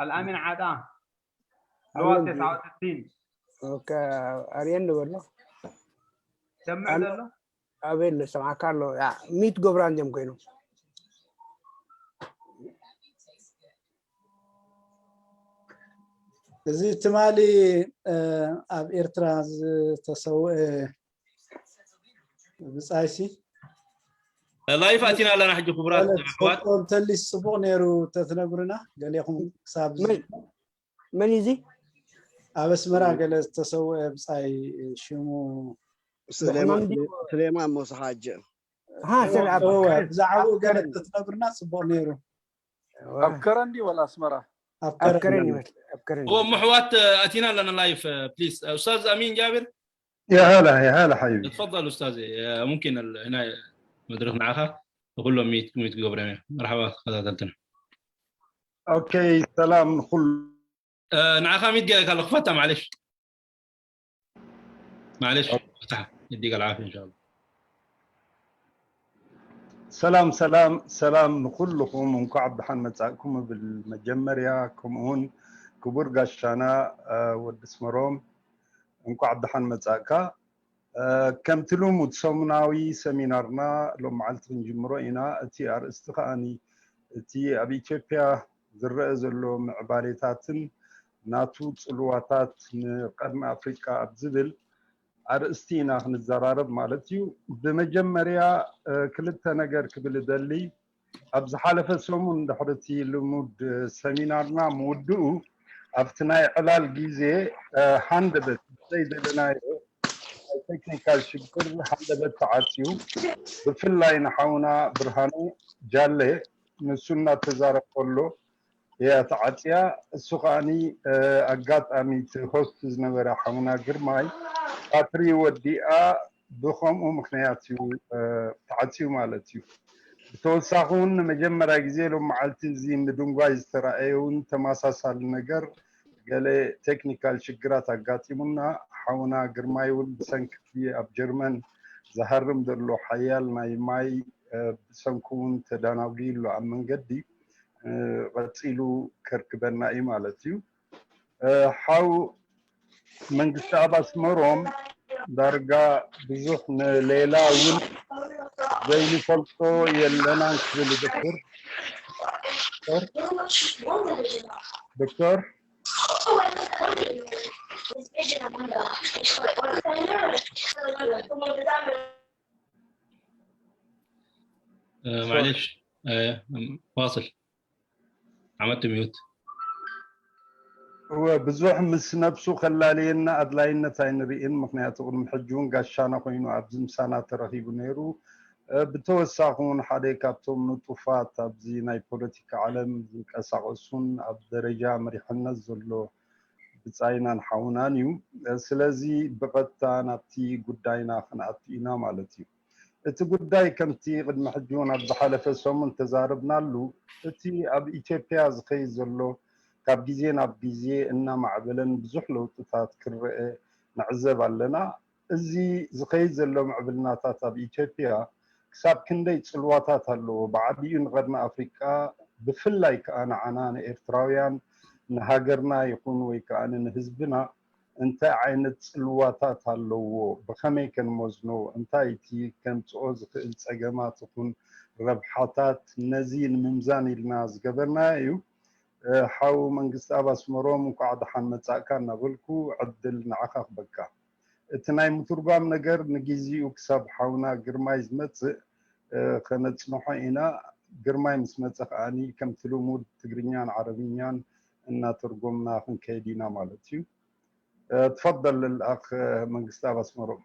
ኣልኣሚን ዓጣ። ለዋ ተስዓ ወስቲን። ኦኬ፣ ኣርየን ንበሎ። ሰምዕ ዘሎ? ኣቤል ሰምዓካ ኣሎ። ያ፣ ሚት ገብራ እንዲዮም ኮይኖም። እዚ ትማሊ ኣብ ኤርትራ ዝተሰውአ ብጻይሲ ላይፍ ኣቲና ኣለና ሕጂ ክቡራት ኣሕዋት። እንተሊስ ጽቡቕ ነይሩ ተትነግሩና ገሌኹም ክሳብ መን እዩ እዚ? ኣብ ኣስመራ ገለ ዝተሰውአ ብጻይ ሽሙ ስሌማን ሞሳ ሓጀ ብዛዕባኡ ገለ ተትነግሩና ጽቡቕ ነይሩ። ኣብ ከረን ድዩ ወላ ኣስመራ? ኣብ ከረን ይመስል። ኣብ ከረን እሞ ኣሕዋት ኣቲና ኣለና ላይፍ ፕሊስ። ኡስታዝ ኣሚን ጃብር يا هلا يا هلا حبيبي. تفضل أستاذي، ممكن هنا مدرخ معاها وكلهم ميت ميت قبرهم. مرحبا تخاتلتنا. اوكي، سلام نخل نعاخا ميت قالك الله خفتا معلش. معلش افتح يديك العافيه ان شاء الله. ሰላም ሰላም ሰላም ንኩልኹም፣ እንኳዕ ብደሓን መጻእኩም እብል። መጀመርያ ከምኡውን ክቡር ጋሻና ወዲ ኣስመሮም እንኳዕ ብደሓን መጻእካ። ከምቲ ልሙድ ሰሙናዊ ሰሚናርና ሎም መዓልቲ ክንጅምሮ ኢና። እቲ ኣርእስቲ ከኣኒ እቲ ኣብ ኢትዮጵያ ዝረአ ዘሎ ምዕባሌታትን ናቱ ጽልዋታት ንቀርኒ ኣፍሪቃ ኣብ ዝብል ኣርእስቲ ኢና ክንዘራረብ ማለት እዩ። ብመጀመርያ ክልተ ነገር ክብል እደሊ። ኣብ ዝሓለፈ ሰሙን ድሕሪ እቲ ልሙድ ሰሚናርና ምውድኡ ኣብቲ ናይ ዕላል ግዜ ሃንደበት ዘይደለናዮ ናይ ቴክኒካል ሽግር ሃንደበት ተዓፅዩ። ብፍላይ ንሓውና ብርሃኑ ጃለ ንሱ እናተዛረብ ከሎ እያ ተዓፅያ። እሱ ከዓኒ ኣጋጣሚ እቲ ሆስት ዝነበረ ሓውና ግርማይ ባትሪ ወዲኣ ብኸምኡ ምኽንያት እዩ ተዓፅዩ ማለት እዩ። ብተወሳኺ እውን ንመጀመርያ ግዜ ሎም መዓልቲ እዚ ምድንጓይ ዝተረኣየ እውን ተመሳሳሊ ነገር ገለ ቴክኒካል ሽግራት ኣጋጢሙና ሓውና ግርማይ እውን ብሰንኪ ኣብ ጀርመን ዝሃርም ዘሎ ሓያል ናይ ማይ ብሰንኩ እውን ተደናጒ ኣሎ ኣብ መንገዲ። ቀፂሉ ከርክበና እዩ ማለት እዩ። ሓው መንግስቲ ኣብ ኣስመሮም ዳርጋ ብዙሕ ንሌላ እውን ዘይንፈልጦ የለናን ክብል ዶክተር ዶክተር معلش فاصل. عملت ميوت. እወ ብዙሕ ምስ ነብሱ ከላለየና ኣድላይነት ኣይንርእን። ምክንያቱ ቅድሚ ሕጂ እውን ጋሻና ኮይኑ ኣብዚ ምሳና ተረኺቡ ነይሩ። ብተወሳኺ እውን ሓደ ካብቶም ንጡፋት ኣብዚ ናይ ፖለቲካ ዓለም ዝንቀሳቐሱን ኣብ ደረጃ መሪሕነት ዘሎ ብጻይናን ሓውናን እዩ። ስለዚ ብቐጥታ ናብቲ ጉዳይና ክንኣቱ ኢና ማለት እዩ። እቲ ጉዳይ ከምቲ ቅድሚ ሕጂ እውን ኣብ ዝሓለፈ ሰሙን ተዛረብናሉ፣ እቲ ኣብ ኢትዮጵያ ዝኸይድ ዘሎ ካብ ግዜ ናብ ግዜ እናማዕበለን ብዙሕ ለውጥታት ክረአ ንዕዘብ ኣለና። እዚ ዝኸይድ ዘሎ ምዕብልናታት ኣብ ኢትዮጵያ ክሳብ ክንደይ ጽልዋታት ኣለዎ፣ ብዓቢኡ ንቐርኒ ኣፍሪቃ ብፍላይ ከኣ ንዓና ንኤርትራውያን ንሃገርና ይኹን ወይ ከኣ ንህዝብና እንታይ ዓይነት ጽልዋታት ኣለዎ፣ ብኸመይ ከንመዝኖ፣ እንታይ እቲ ከምጽኦ ዝኽእል ጸገማት ይኹን ረብሓታት፣ ነዚ ንምምዛን ኢልና ዝገበርናዮ እዩ። ሓው መንግስቲ ኣብ ኣስመሮም እንኳዕ ደሓን መጻእካ እናበልኩ ዕድል ንዓኻ ክበካ። እቲ ናይ ምትርጓም ነገር ንግዜኡ ክሳብ ሓውና ግርማይ ዝመጽእ ከነጽንሖ ኢና። ግርማይ ምስ መጸ ከኣኒ ከምቲ ልሙድ ትግርኛን ዓረብኛን እናተርጎምና ክንከይድ ኢና ማለት እዩ። ትፈደል ልኣኽ መንግስቲ ኣብ ኣስመሮም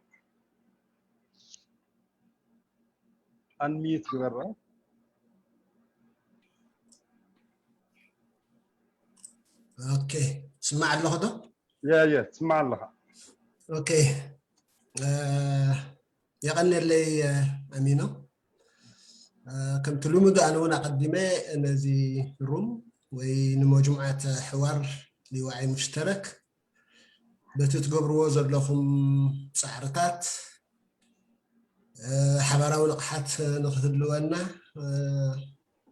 ኣንሚት ግበራ። ኦኬ፣ ስማዕ ኣለኹ ዶ? ያ ያ ትስማዕ ኣለኻ። ኦኬ፣ የቐንየለይ ኣሚኖ። ከምቲ ልሙድ ኣነ እውን ኣቐዲመ ነዚ ሩም ወይ ንመጅሙዓት ሕዋር ሊዋዒ ሙሽተረክ በቲ ትገብርዎ ዘለኹም ጻዕርታት ሓባራዊ ንቕሓት ንክህልወና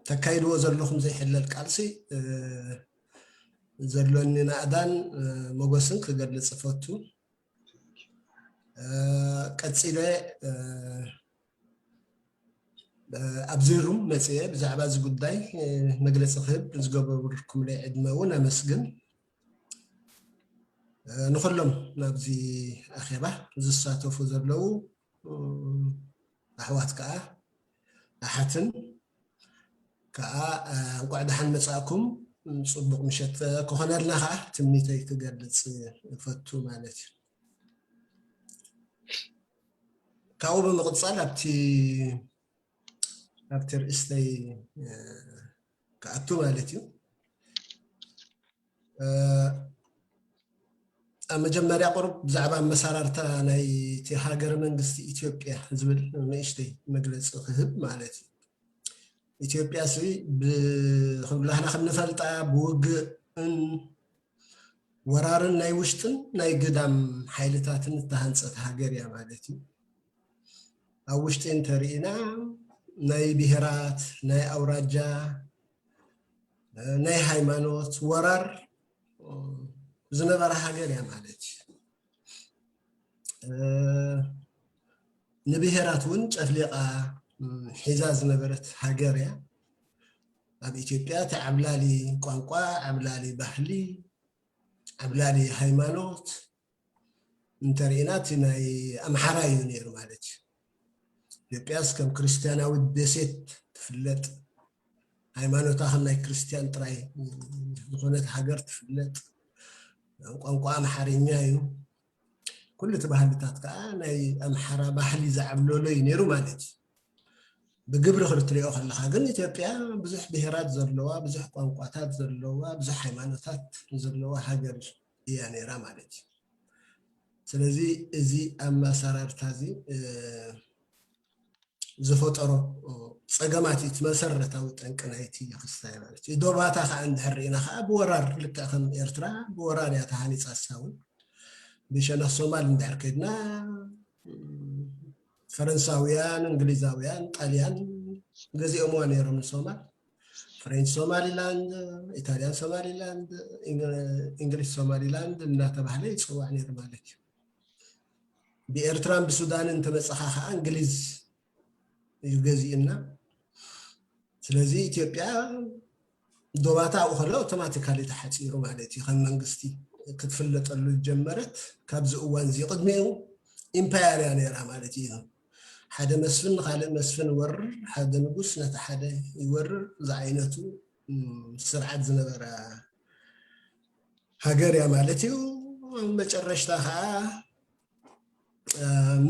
ተካይድዎ ዘለኹም ዘይሕለል ቃልሲ ዘሎኒ ናእዳን መጎስን ክገልጽ እፈቱ። ቀጺለ ኣብዚ ሩም መጽየ ብዛዕባ እዚ ጉዳይ መግለጺ ክህብ ዝገበርኩምለይ ዕድመ እውን ኣመስግን። ንኹሎም ናብዚ ኣኼባ ዝሳተፉ ዘለዉ ኣሕዋት ከዓ ኣሓትን ከዓ እንቋዕ ደሓን መጻእኩም። ጽቡቕ ምሸት ክኾነልና ከዓ ትምኒተይ ክገልጽ እፈቱ ማለት እዩ። ካብኡ ብምቕጻል ኣብቲ ኣብቲ ርእስተይ ክኣቱ ማለት እዩ። ኣብ መጀመርያ ቁሩብ ብዛዕባ ኣመሰራርታ ናይቲ ሃገረ መንግስቲ ኢትዮጵያ ዝብል ንእሽተይ መግለፂ ክህብ ማለት እዩ። ኢትዮጵያ ሲ ብክብላህና ክንፈልጣ ብውግእን ወራርን ናይ ውሽጥን ናይ ግዳም ሓይልታትን እተሃንፀት ሃገር እያ ማለት እዩ። ኣብ ውሽጢ እንተርኢና ናይ ብሄራት፣ ናይ ኣውራጃ፣ ናይ ሃይማኖት ወራር ዝነበረ ሃገር እያ ማለት እዩ። ንብሄራት እውን ጨፍሊቓ ሒዛ ዝነበረት ሃገር እያ። ኣብ ኢትዮጵያ እቲ ዓብላሊ ቋንቋ፣ ዓብላሊ ባህሊ፣ ዓብላሊ ሃይማኖት እንተርኢና እቲ ናይ ኣምሓራ እዩ ነይሩ ማለት እዩ። ኢትዮጵያስ ከም ክርስትያናዊት ደሴት ትፍለጥ፣ ሃይማኖታ ከም ናይ ክርስትያን ጥራይ ዝኾነት ሃገር ትፍለጥ፣ ቋንቋ ኣምሓርኛ እዩ። ኩሉ እቲ ባህልታት ከዓ ናይ ኣምሓራ ባህሊ ዝዓብለሎ እዩ ነይሩ ማለት እዩ። ብግብሪ ክትሪኦ ከለካ ግን ኢትዮጵያ ብዙሕ ብሄራት ዘለዋ፣ ብዙሕ ቋንቋታት ዘለዋ፣ ብዙሕ ሃይማኖታት ዘለዋ ሃገር እያ ነይራ ማለት እዩ። ስለዚ እዚ ኣመሰራርታ እዚ ዝፈጠሮ ፀገማት እዩ እቲ መሰረታዊ ጠንቂ ናይቲ ክስታይ ማለት እዩ። ዶባታ ከዓ እንድሕር ርኢና ከዓ ብወራር፣ ልክዕ ከም ኤርትራ ብወራር እያ ተሃኒፃ። እሳ እውን ብሸነኽ ሶማል እንድሕር ከድና ፈረንሳውያን፣ እንግሊዛውያን፣ ጣልያን ገዚኦምዋ ነይሮም ንሶማል። ፍሬንች ሶማሊላንድ፣ ኢታልያን ሶማሊላንድ፣ እንግሊዝ ሶማሊላንድ እናተባህለ ይፅዋዕ ነይሩ ማለት እዩ። ብኤርትራን ብሱዳንን እንተመፀኻ ከዓ እንግሊዝ እዩ ገዚእና። ስለዚ ኢትዮጵያ ዶባታ ኣብኡ ከሎ ኣውቶማቲካሊ ተሓፂሩ ማለት እዩ። ከም መንግስቲ ክትፍለጠሉ ዝጀመረት ካብዚ እዋን እዚ ቅድሚኡ ኢምፓየር እያ ነይራ ማለት እዩ። ሓደ መስፍን ንካልእ መስፍን ይወርር፣ ሓደ ንጉስ ነቲ ሓደ ይወርር ዝዓይነቱ ስርዓት ዝነበራ ሃገር እያ ማለት እዩ። መጨረሽታ ከዓ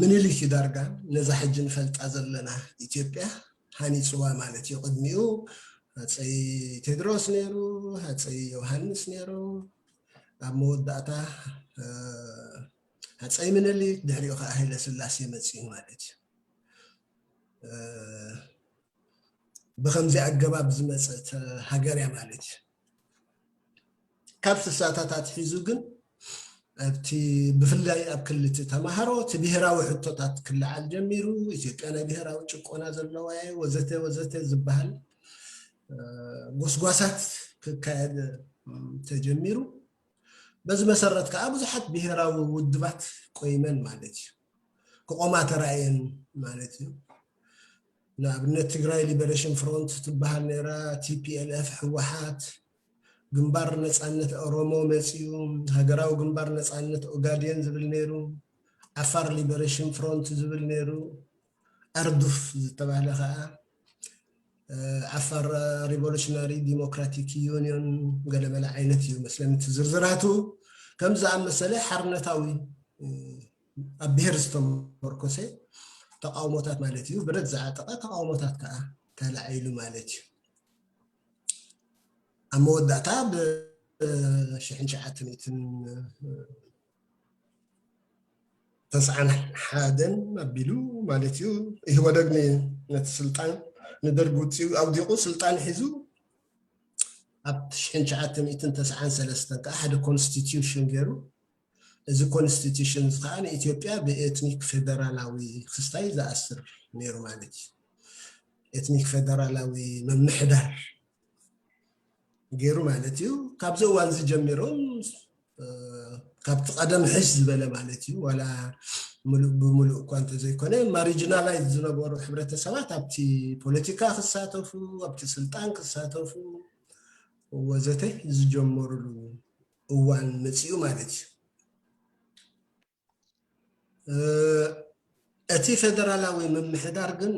ምኒልክ እዩ ዳርጋ ነዛ ሕጂ ንፈልጣ ዘለና ኢትዮጵያ ሃኒፅዋ ማለት እዩ። ቅድሚኡ ሃፀይ ቴድሮስ ነይሩ፣ ሃፀይ ዮሃንስ ነይሩ፣ ኣብ መወዳእታ ሃፀይ ምኒልክ፣ ድሕሪኡ ከዓ ሃይለ ስላሴ መፅኡ ማለት እዩ። ብከምዚ ኣገባብ ዝመፀት ሃገር እያ ማለት እዩ። ካብ ስሳታት ኣትሒዙ ግን ኣብቲ ብፍላይ ኣብ ክልል ተምሃሮ እቲ ብሄራዊ ሕቶታት ክለዓል ጀሚሩ። ኢትዮጵያ ናይ ብሄራዊ ጭቆና ዘለዋ እየ ወዘተ ወዘተ ዝበሃል ጎስጓሳት ክካየድ ተጀሚሩ። በዚ መሰረት ከዓ ብዙሓት ብሄራዊ ውድባት ቆይመን ማለት እዩ፣ ክቆማ ተራእየን ማለት እዩ። ንኣብነት ትግራይ ሊበሬሽን ፍሮንት ትበሃል ነይራ፣ ቲፒኤልኤፍ፣ ህወሓት፣ ግንባር ነፃነት ኦሮሞ መፂኡ፣ ሃገራዊ ግንባር ነፃነት ኦጋዴን ዝብል ነይሩ፣ ዓፋር ሊበሬሽን ፍሮንት ዝብል ነይሩ፣ ኣርዱፍ ዝተባህለ ከዓ ዓፋር ሪቮሉሽናሪ ዲሞክራቲክ ዩኒዮን ገለመለ ዓይነት እዩ መስለኒ እቲ ዝርዝራቱ። ከም ዝኣመሰለ ሓርነታዊ ኣብ ብሄር ዝተመርኮሰ ተቃውሞታት ማለት እዩ። ብረት ዝዓጠቐ ተቃውሞታት ከዓ ተላዒሉ ማለት እዩ። ኣብ መወዳእታ ብሽሕን ትሽዓተ ሚእትን ተስዓን ሓደን ኣቢሉ ማለት እዩ። ኢህወደግ ነቲ ስልጣን ንደርግ ውፅኡ ኣውዲቑ ስልጣን ሒዙ ኣብ ሽሕን ትሽዓተ ሚእትን ተስዓን ሰለስተን ከዓ ሓደ ኮንስቲትዩሽን ገይሩ። እዚ ኮንስቲትዩሽን እዚ ከዓ ንኢትዮጵያ ብኤትኒክ ፌደራላዊ ክስታይ ዝኣስር ነይሩ ማለት እዩ። ኤትኒክ ፌደራላዊ ምምሕዳር ገይሩ ማለት እዩ። ካብዚ እዋን እዚ ጀሚሮም ካብቲ ቀደም ሕሽ ዝበለ ማለት እዩ፣ ዋላ ምሉእ ብምሉእ እኳ እንተዘይኮነ ማሪጂናላይዝ ዝነበሩ ሕብረተሰባት ኣብቲ ፖለቲካ ክሳተፉ፣ ኣብቲ ስልጣን ክሳተፉ ወዘተ ዝጀመሩሉ እዋን መፂኡ ማለት እዩ። እቲ ፌደራላዊ ምምሕዳር ግን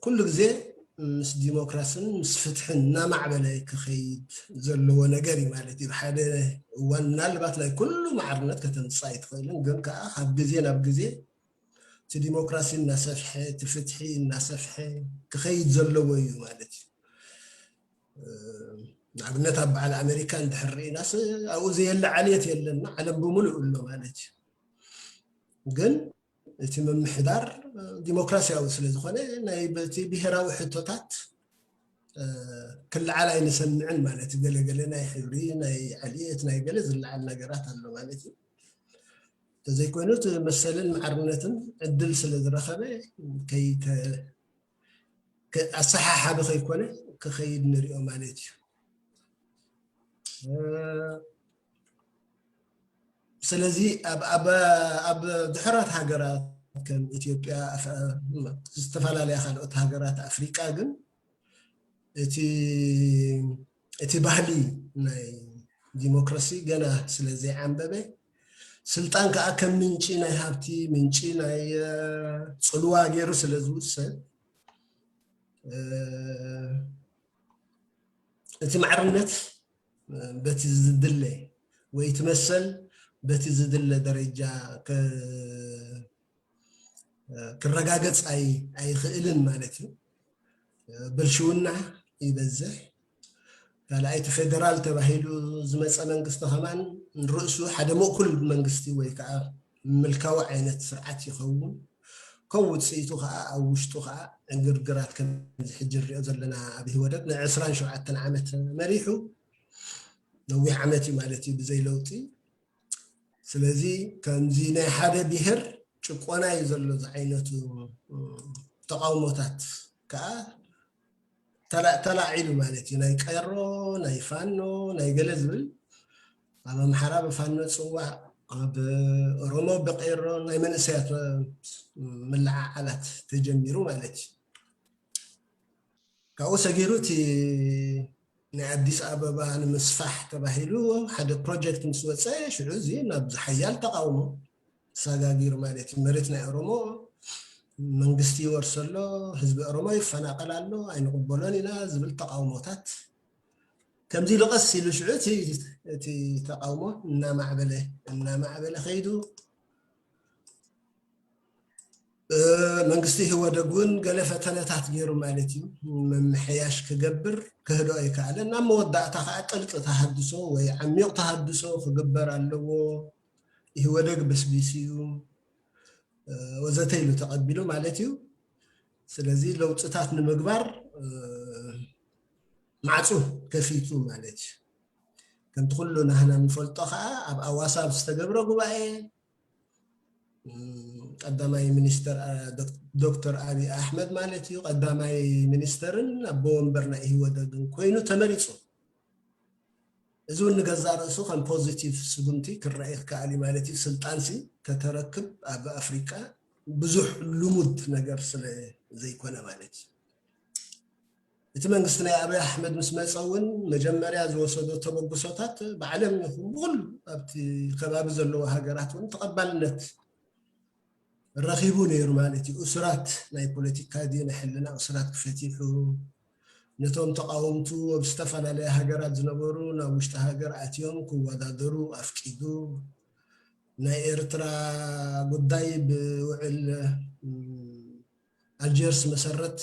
ኩሉ ግዜ ምስ ዲሞክራስን ምስ ፍትሕን እናማዕበለ ክኸይድ ዘለዎ ነገር እዩ ማለት እዩ። ሓደ እዋን ምናልባት ናይ ኩሉ ማዕርነት ከተምፅእ ኣይትኽእልን፣ ግን ከዓ ካብ ግዜ ናብ ግዜ እቲ ዲሞክራሲ እናሰፍሐ፣ እቲ ፍትሒ እናሰፍሐ ክኸይድ ዘለዎ እዩ ማለት እዩ። ንኣብነት ኣብ በዓል ኣሜሪካ እንድሕር ርኢናስ ኣብኡ ዘየለ ዓልየት የለና፣ ዓለም ብምሉእ ኣሎ ማለት እዩ። ግን እቲ ምምሕዳር ዲሞክራሲያዊ ስለ ዝኾነ ናይ በቲ ብሄራዊ ሕቶታት ክለዓል ኣይንሰምዕን ማለት እዩ። ገለገለ ናይ ሕብሪ ናይ ዓልየት ናይ ገለ ዝለዓል ነገራት ኣሎ ማለት እዩ። ተዘይኮይኑ እቲ መሰልን ማዕርነትን ዕድል ስለ ዝረኸበ ከይተ ኣሰሓሓቢ ከይኮነ ክኸይድ ንሪኦ ማለት እዩ። ስለዚ ኣብ ድሕራት ሃገራት ከም ኢትዮጵያ፣ ዝተፈላለያ ካልኦት ሃገራት ኣፍሪቃ ግን እቲ ባህሊ ናይ ዲሞክራሲ ገና ስለ ዘይዓንበበ፣ ስልጣን ከዓ ከም ምንጪ ናይ ሃብቲ፣ ምንጪ ናይ ፅልዋ ገይሩ ስለ ዝውሰድ፣ እቲ ማዕርነት በቲ ዝድለ ወይ እቲ መሰል በቲ ዝድለ ደረጃ ክረጋገፅ ኣይኽእልን ማለት እዩ። ብልሽውና ይበዝሕ። ካልኣይ እቲ ፌደራል ተባሂሉ ዝመፀ መንግስቲ ከማን ንርእሱ ሓደ ምእኩል መንግስቲ ወይ ከዓ ምልካዊ ዓይነት ስርዓት ይኸውን። ከም ውፅኢቱ ከዓ ኣብ ውሽጡ ከዓ ዕግርግራት ከምዚ ሕጂ ንሪኦ ዘለና ኣብ ህወደግ ንዕስራን ሸውዓተን ዓመት መሪሑ ነዊሕ ዓመት እዩ ማለት እዩ ብዘይ ለውጢ። ስለዚ ከምዚ ናይ ሓደ ብሄር ጭቆና እዩ ዘሎ ዝዓይነቱ ተቃውሞታት ከዓ ተላዒሉ ማለት እዩ። ናይ ቀሮ፣ ናይ ፋኖ፣ ናይ ገለ ዝብል ኣብ ኣምሓራ ብፋኖ ፅዋዕ፣ ኣብ ኦሮሞ ብቄሮ ናይ መንእሰያት ምልዓዓላት ተጀሚሩ ማለት እዩ። ካብኡ ሰጊሩ እቲ ናይ ኣዲስ ኣበባ ንምስፋሕ ተባሂሉ ሓደ ፕሮጀክት ምስ ወፀ ሽዑ እዚ ናብ ዝሓያል ተቃውሞ ተሰጋጊሩ ማለት እዩ። መሬት ናይ ኦሮሞ መንግስቲ ይወርሶ ኣሎ፣ ህዝቢ ኦሮሞ ይፈናቀል ኣሎ፣ ኣይንቕበሎን ኢና ዝብል ተቃውሞታት ከምዚ ኢሉ ቀስ ኢሉ ሽዑ እቲ ተቃውሞ እናማዕበለ እናማዕበለ ከይዱ መንግስቲ ኢህወደግ እውን ገለ ፈተነታት ገይሩ ማለት እዩ። ምምሕያሽ ክገብር ክህዶ ኣይከኣለን። ኣብ መወዳእታ ከዓ ጥልቂ ተሃድሶ ወይ ዓሚቕ ተሃድሶ ክግበር ኣለዎ፣ ኢህወደግ በስቢሱ እዩ ወዘተ ኢሉ ተቐቢሉ ማለት እዩ። ስለዚ ለውጥታት ንምግባር ማዕፁ ከፊቱ ማለት እዩ። ከምቲ ኩሉ ናህና ንፈልጦ ከዓ ኣብ ኣዋሳ ኣብ ዝተገብረ ጉባኤ ቀዳማይ ሚኒስተር ዶክተር ኣብይ ኣሕመድ ማለት እዩ ቀዳማይ ሚኒስተርን ኣቦ ወንበር ናይ ኢህወደግን ኮይኑ ተመሪፁ። እዚ እውን ንገዛእ ርእሱ ከም ፖዚቲቭ ስጉምቲ ክረአ ይከኣል እዩ ማለት እዩ። ስልጣንሲ ከተረክብ ኣብ ኣፍሪቃ ብዙሕ ልሙድ ነገር ስለ ዘይኮነ ማለት እዩ። እቲ መንግስቲ ናይ ኣብይ ኣሕመድ ምስ መፀ እውን መጀመርያ ዝወሰዶ ተበግሶታት ብዓለም ይኹን ብኩሉ ኣብቲ ከባቢ ዘለዎ ሃገራት እውን ተቐባልነት ረኺቡ ነይሩ ማለት እዩ። እሱራት ናይ ፖለቲካ ድዩ ናይ ሕልና እሱራት ክፈትሑ፣ ነቶም ተቃወምቱ ኣብ ዝተፈላለያ ሃገራት ዝነበሩ ናብ ውሽጢ ሃገር ኣትዮም ክወዳደሩ ኣፍቂዱ፣ ናይ ኤርትራ ጉዳይ ብውዕል ኣልጀርስ መሰረት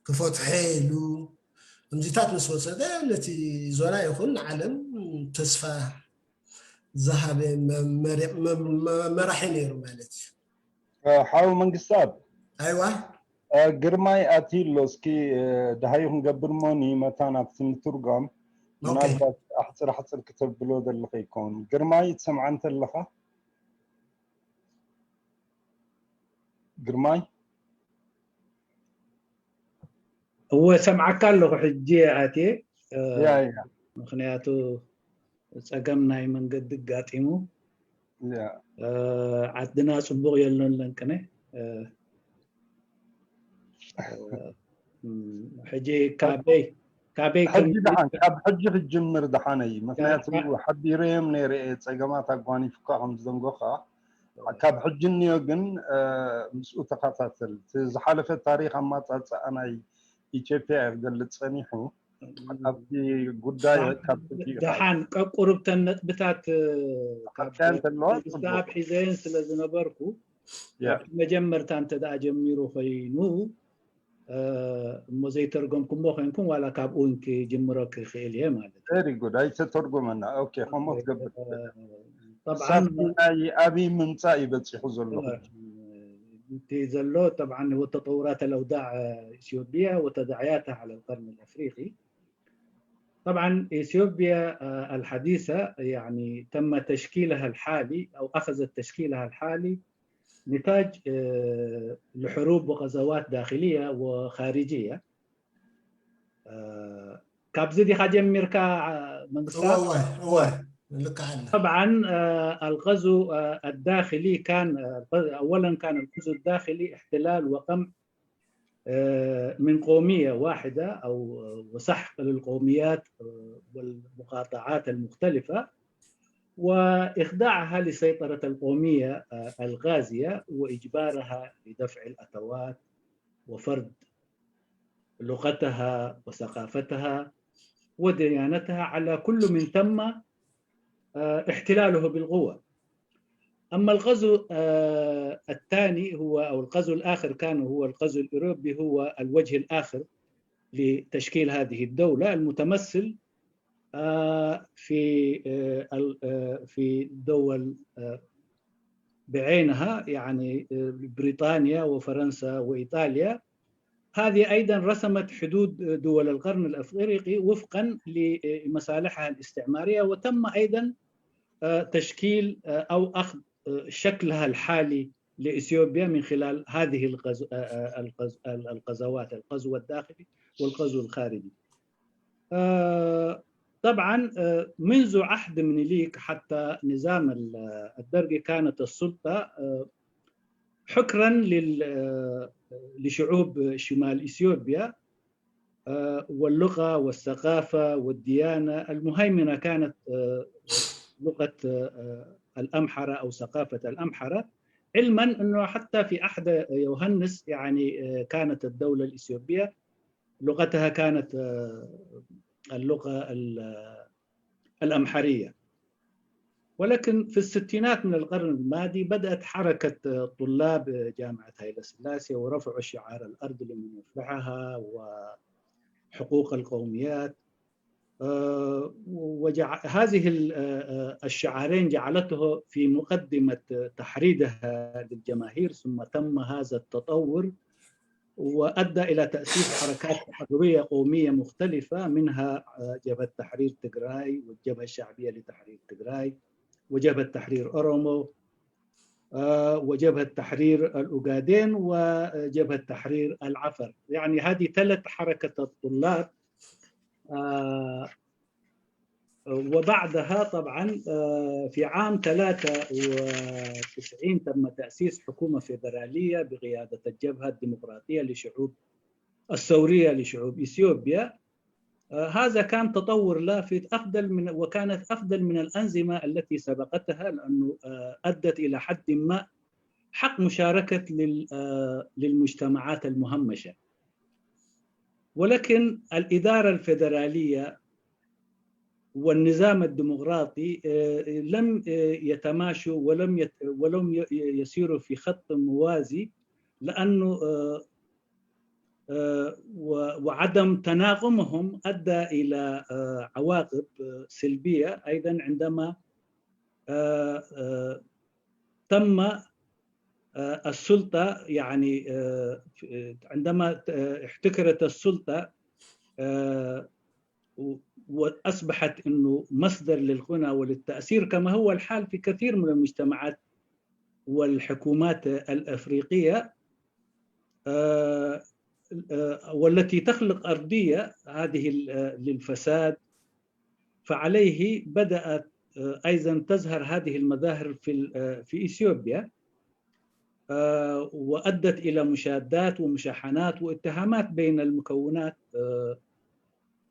ክፈትሐ ኢሉ ከምዚታት ምስ ወሰደ ነቲ ዞና ይኹን ንዓለም ተስፋ ዝሃበ መመሪ- መ- መ- መራሒ ነይሩ ማለት እዩ። ሓው መንግስታብ ኣይዋ ግርማይ ኣትዩ ኣሎ። እስኪ ደሃዩ ክንገብር እሞ ንመታን ኣብቲ ምትርጓም ምናልባት ኣሕፅር ኣሕፅር ክተብሎ ዘለኸ ይከውን። ግርማይ ትሰምዓ እንተለኻ ግርማይ እወ ሰምዓካ ኣለኹ ሕጂ ኣትየ ምኽንያቱ ጸገም ናይ መንገዲ ኣጋጢሙ ዓድና ጽቡቕ የሎን ለንቅነ። ሕጂ ካበይ ካበይ ሕጂ ደሓን ካብ ሕጂ ክጅምር ደሓን እዩ። ምክንያቱ ሓቢረዮም ነይረ እየ ጸገማት ኣጓኒፉካ ከም ዝደንጎኻ። ካብ ሕጂ እንዮ ግን ምስኡ ተኸታተል። እቲ ዝሓለፈ ታሪክ ኣማጻጽኣ ናይ ኢትዮጵያ እዩ ክገልጽ ጸኒሑ። ኣብቲ ጉዳይ ካብ ሕጂ እዩ። ደሓን ቀቁርብተን ነጥብታት ሓካያን ተለዋ ኣብ ሒዘየን ስለ ዝነበርኩ ኣብቲ መጀመርታ እንተ ደኣ ጀሚሩ ኮይኑ እሞ ዘይተርጎምኩሞ ኮይንኩም ዋላ ካብኡ ክጅምሮ ክኽእል እየ ማለት እዩ። Very good ኣይተተርጎመና okay ከምኡ ትገብር طبعا ናይ ኣብይ ምምፃእ እዩ በፂሑ ዘሎ እቲ ዘሎ طبعا وتطورات الأوضاع إثيوبيا وتداعياتها على القرن الأفريقي طبعا إثيوبيا الحديثة يعني تم تشكيلها الحالي أو أخذت تشكيلها الحالي نتاج لحروب وغزوات داخلية وخارجية ካብዚ ዲኻ ጀሚርካ መንግስታት እወ እወ ልክዓና طبعا الغزو الداخلي كان أولا كان الغزو الداخلي احتلال وقمع من قومية واحدة أو وسحق للقوميات والمقاطعات المختلفة وإخضاعها لسيطرة القومية الغازية وإجبارها لدفع الأتوات وفرض لغتها وثقافتها وديانتها على كل من تم احتلاله بالقوة. أما الغزو الثاني هو أو الغزو الآخر كان هو الغزو الأوروبي هو الوجه الآخر لتشكيل هذه الدولة المتمثل في في دول بعينها يعني بريطانيا وفرنسا وإيطاليا هذه أيضا رسمت حدود دول القرن الأفريقي وفقا لمصالحها الاستعمارية وتم أيضا تشكيل أو أخذ شكلها الحالي لإثيوبيا من خلال هذه الغزو الغزوات الغزو الداخلي والغزو الخارجي طبعا منذ عهد منيليك حتى نظام الدرقي كانت السلطة حكرا لشعوب شمال إثيوبيا واللغة والثقافة والديانة المهيمنة كانت لغة الأمحرة أو ثقافة الأمحرة علما أنه حتى في عهد يوهنس يعني كانت الدولة الإثيوبية لغتها كانت اللغة الأمحرية ولكن في الستينات من القرن الماضي بدأت حركة طلاب جامعة هايلا سلاسي ورفعوا شعار الأرض لمن يفلحها وحقوق القوميات وجع... هذه الشعارين جعلته في مقدمة تحريضها للجماهير ثم تم هذا التطور وأدى إلى تأسيس حركات تحررية قومية مختلفة منها جبهة تحرير تجراي والجبهة الشعبية لتحرير تجراي وجبهة تحرير أورومو وجبهة تحرير الأوغادين وجبهة تحرير العفر يعني هذه ثلاث حركة الطلاب وبعدها طبعا في عام ثلاثة وتسعين تم تأسيس حكومة فيدرالية بقيادة الجبهة الديمقراطية لشعوب الثورية لشعوب إثيوبيا هذا كان تطور لا في أفضل من وكانت أفضل من الأنظمة التي سبقتها لأنه أدت إلى حد ما حق مشاركة للمجتمعات المهمشة ولكن الإدارة الفيدرالية والنظام الديمقراطي لم يتماشوا ولم ولم يسيروا في خط موازي لأنه وعدم تناغمهم أدى إلى عواقب سلبية أيضا عندما تم السلطة يعني عندما احتكرت السلطة وأصبحت أنه مصدر للغنى وللتأثير كما هو الحال في كثير من المجتمعات والحكومات الأفريقية آه، والتي تخلق أرضية هذه ال- آه، للفساد، فعليه بدأت آه، أيضا تظهر هذه المظاهر في ال- آه، في إثيوبيا، آه، وأدت إلى مشادات ومشاحنات واتهامات بين المكونات، آه،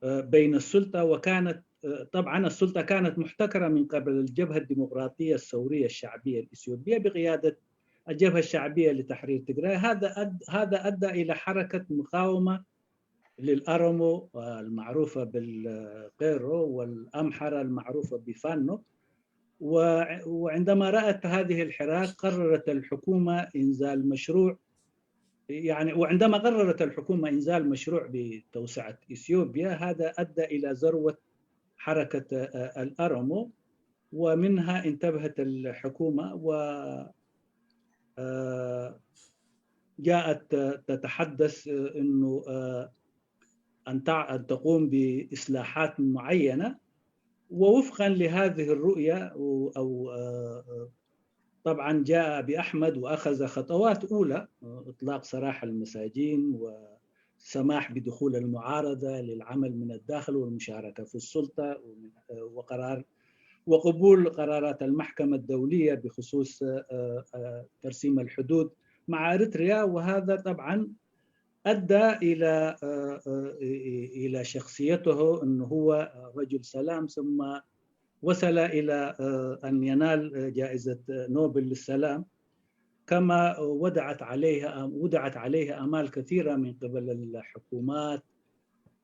آه، بين السلطة، وكانت آه، طبعا السلطة كانت محتكرة من قبل الجبهة الديمقراطية الثورية الشعبية الإثيوبية بقيادة الجبهة الشعبية لتحرير تجراي. هذا أد- هذا أدى إلى حركة مقاومة للأرمو، آه، المعروفة بالقيرو، والأمحرة المعروفة بفانو. و- وعندما رأت هذه الحراك، قررت الحكومة إنزال مشروع، يعني، وعندما قررت الحكومة إنزال مشروع بتوسعة إثيوبيا، هذا أدى إلى ذروة حركة، آه، الأرمو، ومنها انتبهت الحكومة و، آه، جاءت تتحدث، آه، إنه، آه، أن تع- أن تقوم بإصلاحات معينة، ووفقا لهذه الرؤية و- أو، آه، آه، طبعا جاء أبي أحمد وأخذ خطوات أولى، آه، إطلاق سراح المساجين والسماح بدخول المعارضة للعمل من الداخل والمشاركة في السلطة ومن- آه، وقرار وقبول قرارات المحكمة الدولية بخصوص، آه، آه، ترسيم الحدود مع أريتريا. وهذا طبعا أدى إلى، آه، آه، إلى شخصيته أنه هو رجل سلام، ثم وصل إلى، آه، أن ينال جائزة نوبل للسلام، كما وضعت عليه وضعت عليه آمال كثيرة من قبل الحكومات،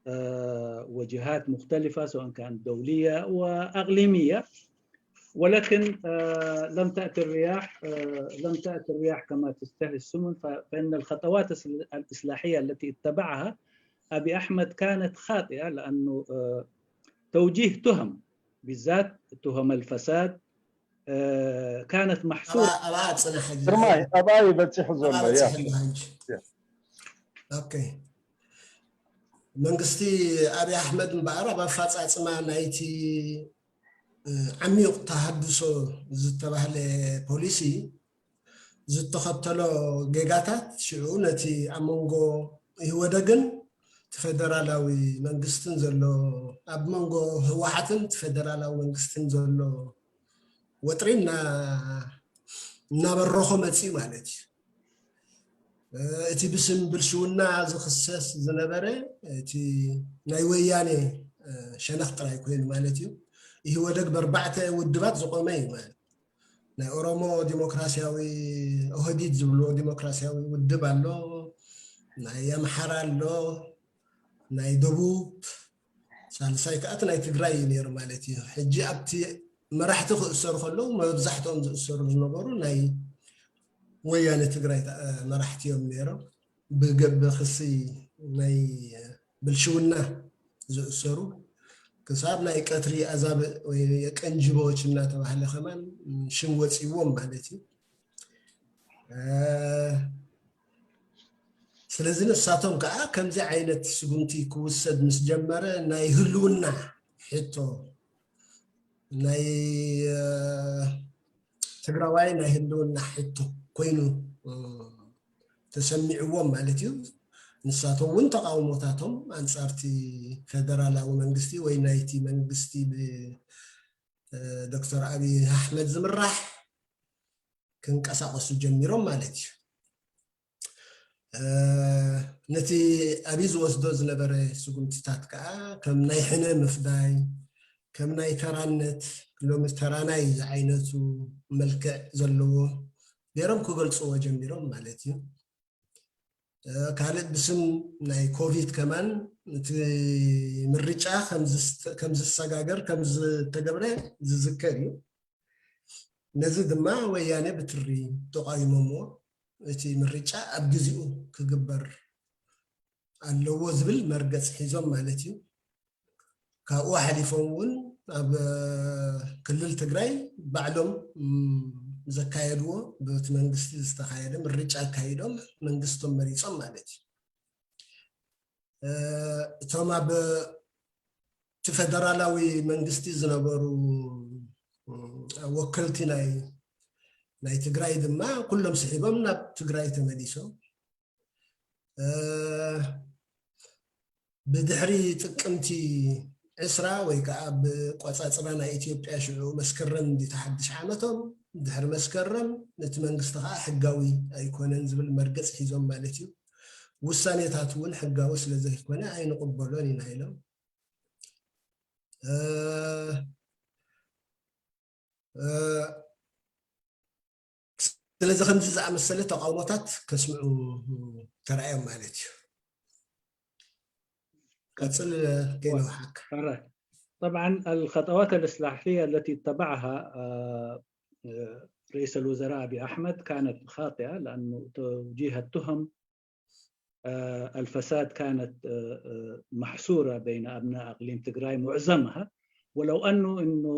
آه، وجهات مختلفة، سواء كانت دولية وأقليمية. ولكن، آه، لم تأتي الرياح، آه، لم تأتي الرياح كما تستهوي السفن، ف- فإن الخطوات الس- الإصلاحية التي اتبعها أبي أحمد كانت خاطئة، لأنه، آه، توجيه تهم، بالذات تهم الفساد، آه، كانت محصورة. ኣብኣ ኣብኣ ፅና ሕጂ ግርማይ ኣብኣ እዩ በፂሑ ዘሎ ኣብኣ ያ በፂሑ ኣሎ ሕጂ ያ። ኦኬ መንግስቲ ኣብይ ኣሕመድ እምበኣር ኣብ ኣፈፃፅማ ናይቲ እ፣ ዓሚቕ ተሃድሶ ዝተባህለ ፖሊሲ ዝተኸተሎ ጌጋታት ሽዑ ነቲ ኣብ መንጎ ኢህወደግን እቲ ፌደራላዊ መንግስትን ዘሎ ኣብ መንጎ ህወሓትን እቲ ፌደራላዊ መንግስትን ዘሎ ወጥሪ እና- እናበረኾ መፅኡ ማለት እዩ። እ፣ እቲ ብስም ብልሽውና ዝኽሰስ ዝነበረ እቲ ናይ ወያኔ እ፣ ሸነኽ ጥራይ ኮይኑ ማለት እዩ። ኢህወደግ በርባዕተ ውድባት ዝቆመ እዩ ማለት ናይ ኦሮሞ ዲሞክራሲያዊ ኦህዲድ ዝብልዎ ዲሞክራሲያዊ ውድብ ኣሎ፣ ናይ ኣምሓራ ኣሎ፣ ናይ ደቡብ ሳልሳይ ከኣ እቲ ናይ ትግራይ እዩ ነይሩ ማለት እዩ። ሕጂ ኣብቲ መራሕቲ ክእሰሩ ከለዉ መብዛሕትኦም ዝእሰሩ ዝነበሩ ናይ ወያነ ትግራይ ተ- መራሕቲ እዮም ነይሮም። ብገ- ብክሲ ናይ ብልሽውና ዝእሰሩ ክሳብ ናይ ቀትሪ ኣዛብእ ወይ የቀንጅቦዎች እናተባህለ ከማን ሽም ወፂዎም ማለት እዩ። እ፣ ስለዚ ንሳቶም ከዓ ከምዚ ዓይነት ስጉምቲ ክውሰድ ምስ ጀመረ ናይ ህልውና ሕቶ ናይ እ፣ ትግራዋይ ናይ ህልውና ሕቶ ኮይኑ እ፣ ተሰሚዕዎም ማለት እዩ። ንሳቶም እውን ተቃውሞታቶም ኣንጻርቲ ፌደራላዊ መንግስቲ ወይ ናይቲ መንግስቲ ብ እ፣ ዶክተር ኣብይ ኣሕመድ ዝምራሕ ክንቀሳቀሱ ጀሚሮም ማለት እዩ። እ፣ ነቲ ኣብይ ዝወስዶ ዝነበረ ስጉምትታት ከዓ ከም ናይ ሕነ ምፍዳይ፣ ከም ናይ ተራነት ሎሚ ተራናይ ዝዓይነቱ መልክዕ ዘለዎ ገይሮም ክገልፅዎ ጀሚሮም ማለት እዩ። እ፣ ካልእ ብስም ናይ ኮቪድ ከማን እቲ ምርጫ ከም ዝስ- ከም ዝሰጋገር ከም ዝተገብረ ዝዝከር እዩ። ነዚ ድማ ወያኔ ብትሪ ተቃዊሞምዎ። እቲ ምርጫ ኣብ ግዚኡ ክግበር ኣለዎ ዝብል መርገፂ ሒዞም ማለት እዩ። ካብኡ ሓሊፎም እውን ኣብ ክልል ትግራይ ባዕሎም ም፣ ዘካየድዎ በቲ መንግስቲ ዝተኻየደ ምርጫ ኣካይዶም መንግስቶም መሪፆም ማለት እዩ። እ፣ እቶም ኣብ እቲ ፌደራላዊ መንግስቲ ዝነበሩ እ፣ ወከልቲ ናይ ናይ ትግራይ ድማ ኩሎም ስሒቦም ናብ ትግራይ ተመሊሶም። ብድሕሪ ጥቅምቲ ዕስራ ወይ ከዓ ብቆፃፅራ ናይ ኢትዮጵያ ሽዑ መስከረም እንዲታ ሓድሽ ዓመቶም ድሕሪ መስከረም ነቲ መንግስቲ ከዓ ሕጋዊ ኣይኮነን ዝብል መርገፂ ሒዞም ማለት እዩ። ውሳኔታት እውን ሕጋዊ ስለዘይኮነ ኣይንቕበሎን ኢና ኢሎም። ስለዚ ከምዚ ዝኣመሰለ ተቃውሞታት ከስምዑ ተራእዮም ማለት እዩ። ቀፅል። كينو حق. طبعا الخطوات الإصلاحية التي اتبعها رئيس الوزراء أبي أحمد كانت خاطئة، لأنه توجيه التهم الفساد كانت محصورة بين أبناء أقليم تجراي معظمها، ولو أنه إنه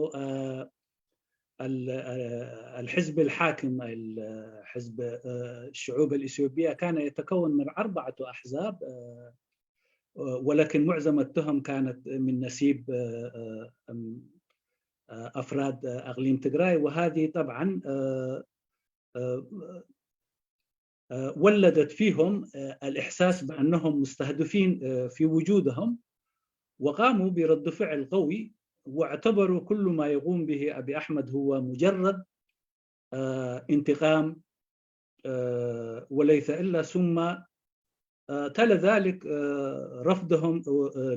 الحزب الحاكم، حزب الشعوب الإثيوبية، كان يتكون من أربعة أحزاب، ولكن معظم التهم كانت من نسيب أفراد أقليم تجراي، وهذه طبعا ولدت فيهم الإحساس بأنهم مستهدفين في وجودهم، وقاموا برد فعل قوي، واعتبروا كل ما يقوم به أبي أحمد هو مجرد انتقام وليس إلا، ثم تلا ذلك رفضهم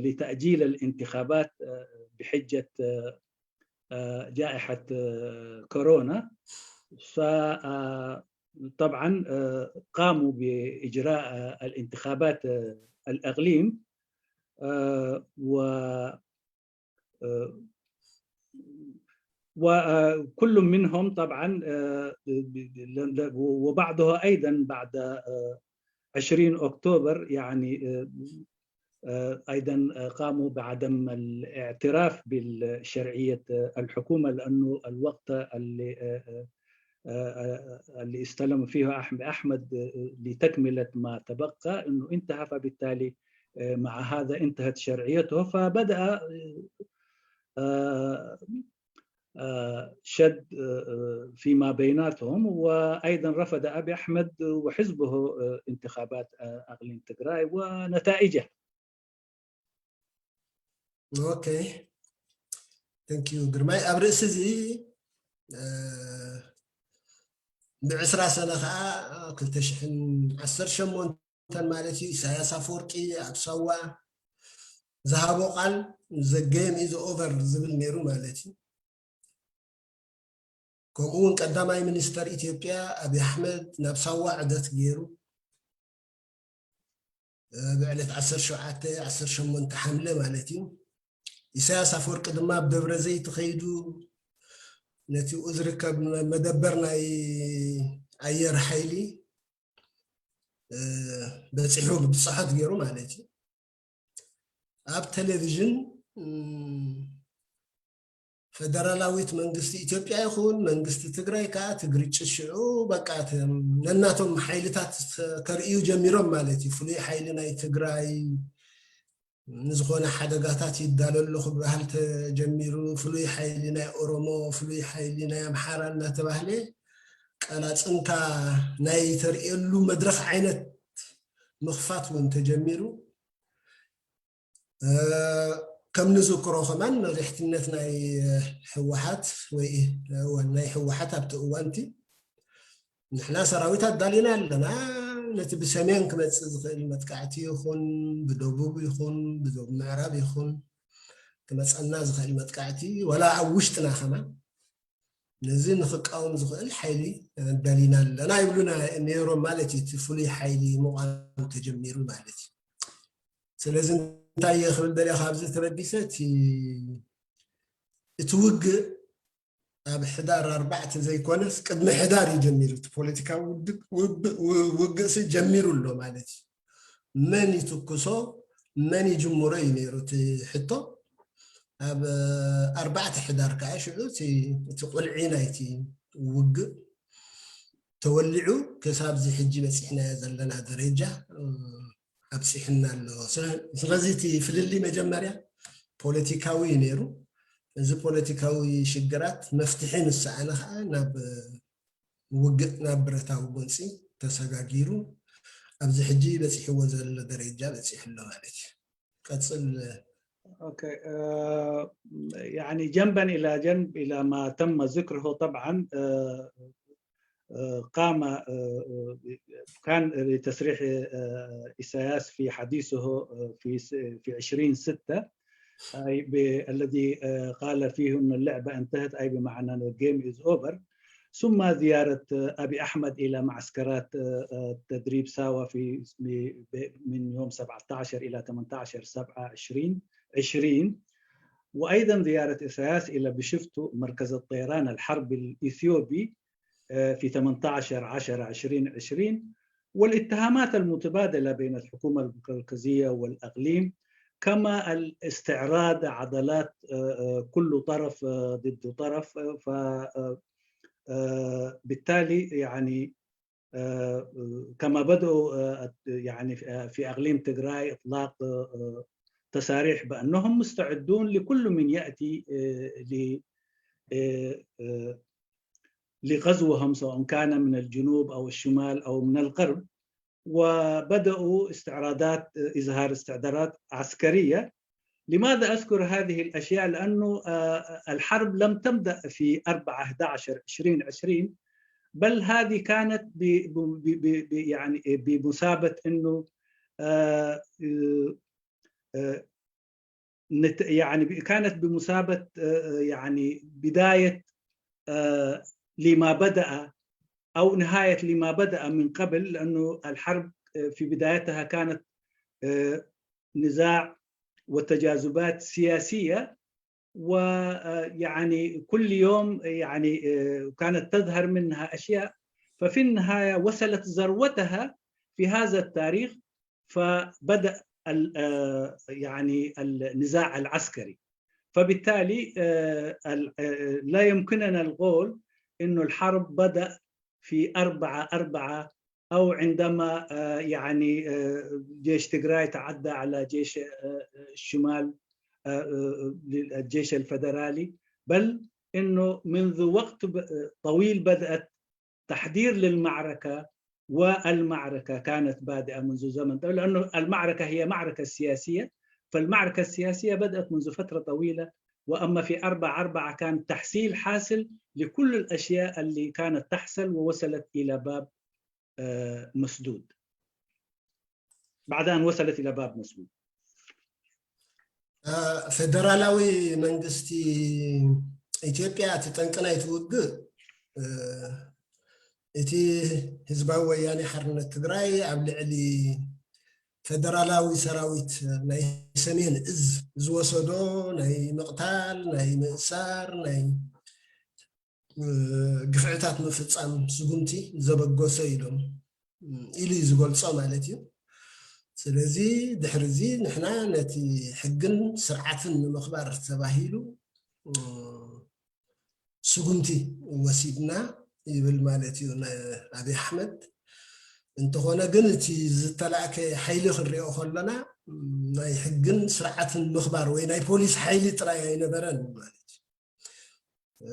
لتأجيل الانتخابات بحجة جائحة كورونا. فطبعا قاموا بإجراء الانتخابات الأقليم، و وكل منهم طبعا وبعضها أيضا بعد عشرين أكتوبر، يعني أيضا قاموا بعدم الاعتراف بشرعية الحكومة، لأنه الوقت اللي اللي استلم فيه أحمد لتكملة ما تبقى إنه انتهى، فبالتالي مع هذا انتهت شرعيته، فبدأ شد فيما بيناتهم، وأيضا رفض أبي أحمد وحزبه انتخابات أقليم تجراي ونتائجها. Okay, thank you ግርማይ። ኣብ ርእሲ እዚ ብዕስራ ሰነ ከዓ ክልተ ሽሕን ዓሰርተ ሸሞንተን ማለት እዩ፣ ኢሳያስ ኣፈወርቂ ኣብ ሳዋ ዝሃቦ ቃል the game is over ዝብል ነይሩ ማለት እዩ። ከምኡ እውን ቀዳማይ ሚኒስተር ኢትዮጵያ ኣብይ ኣሕመድ ናብ ሳዋ ዕደት ገይሩ ብዕለት ዓሰርተ ሸውዓተ ዓሰርተ ሸሞንተ ሓምለ ማለት እዩ። ኢሳያስ ኣፈወርቂ ድማ ኣብ ደብረ ዘይት ከይዱ ነቲ ዝርከብ መደበር ናይ ኣየር ሓይሊ በፂሑ ብፅሖት ገይሩ ማለት እዩ። ኣብ ቴሌቪዥን ፈደራላዊት መንግስቲ ኢትዮጵያ ይኹን መንግስቲ ትግራይ ከዓ እቲ ግርጭት ሽዑ በቃ ነናቶም ሓይልታት ከርእዩ ጀሚሮም ማለት እዩ። ፍሉይ ሓይሊ ናይ ትግራይ ንዝኾነ ሓደጋታት ይዳለሉ ክበሃል ተጀሚሩ። ፍሉይ ሓይሊ ናይ ኦሮሞ፣ ፍሉይ ሓይሊ ናይ ኣምሓራ እናተባህለ ቀላፅንታ ናይ ተርእየሉ መድረኽ ዓይነት ምኽፋት እውን ተጀሚሩ። ከም ንዝክሮ ከማን መሪሕትነት ናይ ህወሓት ወይ ናይ ህወሓት ኣብቲ እዋንቲ ንሕና ሰራዊት ኣዳሊና ኣለና፣ ነቲ ብሰሜን ክመፅእ ዝኽእል መጥቃዕቲ ይኹን ብደቡብ ይኹን ብደቡብ ምዕራብ ይኹን ክመፀና ዝኽእል መጥቃዕቲ ዋላ ኣብ ውሽጥና ከማን ነዚ ንክቃወም ዝኽእል ሓይሊ ኣዳሊና ኣለና ይብሉና ነይሮም ማለት እዩ። እቲ ፍሉይ ሓይሊ ምቋም ተጀሚሩ ማለት እዩ። ስለዚ እንታይ እየ ክብል ደልየ ካብዚ ተበጊሰ እቲ ውግእ ኣብ ሕዳር ኣርባዕተ ዘይኮነስ ቅድሚ ሕዳር እዩ ጀሚሩ። እቲ ፖለቲካዊ ውግእሲ ጀሚሩ ኣሎ ማለት እዩ። መን ይትኩሶ መን ይጅምሮ እዩ ነይሩ እቲ ሕቶ። ኣብ ኣርባዕተ ሕዳር ከዓ ሽዑ እቲ ቁልዒ ናይቲ ውግእ ተወሊዑ ክሳብዚ ሕጂ በፂሕናዮ ዘለና ደረጃ ኣብፂሕና ኣሎ። ስለዚ እቲ ፍልልይ መጀመርያ ፖለቲካዊ እዩ ነይሩ። እዚ ፖለቲካዊ ሽግራት መፍትሒ ምስ ሰኣነ ከዓ ናብ ውግእ ናብ ብረታዊ ጎንፂ ተሰጋጊሩ ኣብዚ ሕጂ በፂሕዎ ዘሎ ደረጃ በፂሑ ኣሎ ማለት እዩ። ቀፅል። أوكي. آه، يعني جنبا إلى جنب إلى ما تم ذكره طبعا، آه، آه، قام آه، آه، كان لتصريح آه، إيساياس في حديثه آه، في س- في عشرين ستة، أي ب- الذي آه، قال فيه أن اللعبة انتهت، أي بمعنى أن ال game is over. ثم زيارة آه، أبي أحمد إلى معسكرات آه، آه، تدريب ساوا في ب- ب- من يوم سبعتاشر إلى تمنتاشر سبعة عشرين عشرين، وأيضا زيارة إيساياس إلى بشفتو مركز الطيران الحربي الإثيوبي آه، في تمنتاشر عشرة عشرين عشرين، والاتهامات المتبادلة بين الحكومة المركزية والأقليم، كما الاستعراض عضلات آه، آه، كل طرف آه، ضد طرف. آه، ف آه، آه، بالتالي يعني آه، كما بدأوا آه، يعني في- آه، في أقليم تجراي إطلاق آه، آه، تصاريح بأنهم مستعدون لكل من يأتي آه، ل آه، آه، لغزوهم، سواء كان من الجنوب أو الشمال أو من الغرب، وبدأوا استعراضات، إظهار استعدادات عسكرية. لماذا أذكر هذه الأشياء؟ لأنه آه، الحرب لم تبدأ في أربعة حداشر عشرين عشرين، بل هذه كانت ب ب ب ب يعني بمثابة أنه آه، آه، آه، نت- يعني ب- كانت بمثابة آه، يعني بداية آه، لما بدأ أو نهاية لما بدأ من قبل، لأنه الحرب آه، في بدايتها كانت آه، نزاع وتجاذبات سياسية، ويعني كل يوم يعني آه، كانت تظهر منها أشياء، ففي النهاية وصلت ذروتها في هذا التاريخ، فبدأ ال- آه، يعني النزاع العسكري. فبالتالي آه، ال- آه، لا يمكننا القول إنه الحرب بدأ في أربعة أربعة، أو عندما آه، يعني آه، جيش تجراي تعدى على جيش آه، الشمال، آه، آه، الجيش الفدرالي، بل إنه منذ وقت ب- طويل بدأت تحضير للمعركة، والمعركة كانت بادئة منذ زمن طويل، لأنه المعركة هي معركة سياسية، فالمعركة السياسية بدأت منذ فترة طويلة. وأما في أربعة أربعة كان تحصيل حاصل لكل الأشياء اللي كانت تحصل ووصلت إلى باب آه، مسدود، بعد أن وصلت إلى باب مسدود. ፈደራላዊ መንግስቲ ኢትዮጵያ፣ እቲ ጠንቂ ናይቲ ውግእ እ፣ እቲ ህዝባዊ ወያኔ ሓርነት ትግራይ ኣብ ልዕሊ ፈደራላዊ ሰራዊት ናይ ሰሜን እዝ ዝወሰዶ ናይ ምቕታል፣ ናይ ምእሳር፣ ናይ እ፣ ግፍዕታት ምፍፃም ስጉምቲ ዘበገሶ ኢሎም ኢሉ እዩ ዝገልፆ ማለት እዩ። ስለዚ ድሕሪ እዚ ንሕና ነቲ ሕግን ስርዓትን ንምኽባር ተባሂሉ እ፣ ስጉምቲ ወሲድና ይብል ማለት እዩ ነ- ኣብይ ኣሕመድ። እንተኾነ ግን እቲ ዝተላእከ ሓይሊ ክንሪኦ ከለና ናይ ሕግን ስርዓትን ምኽባር ወይ ናይ ፖሊስ ሓይሊ ጥራይ ኣይነበረን ማለት እዩ። እ፣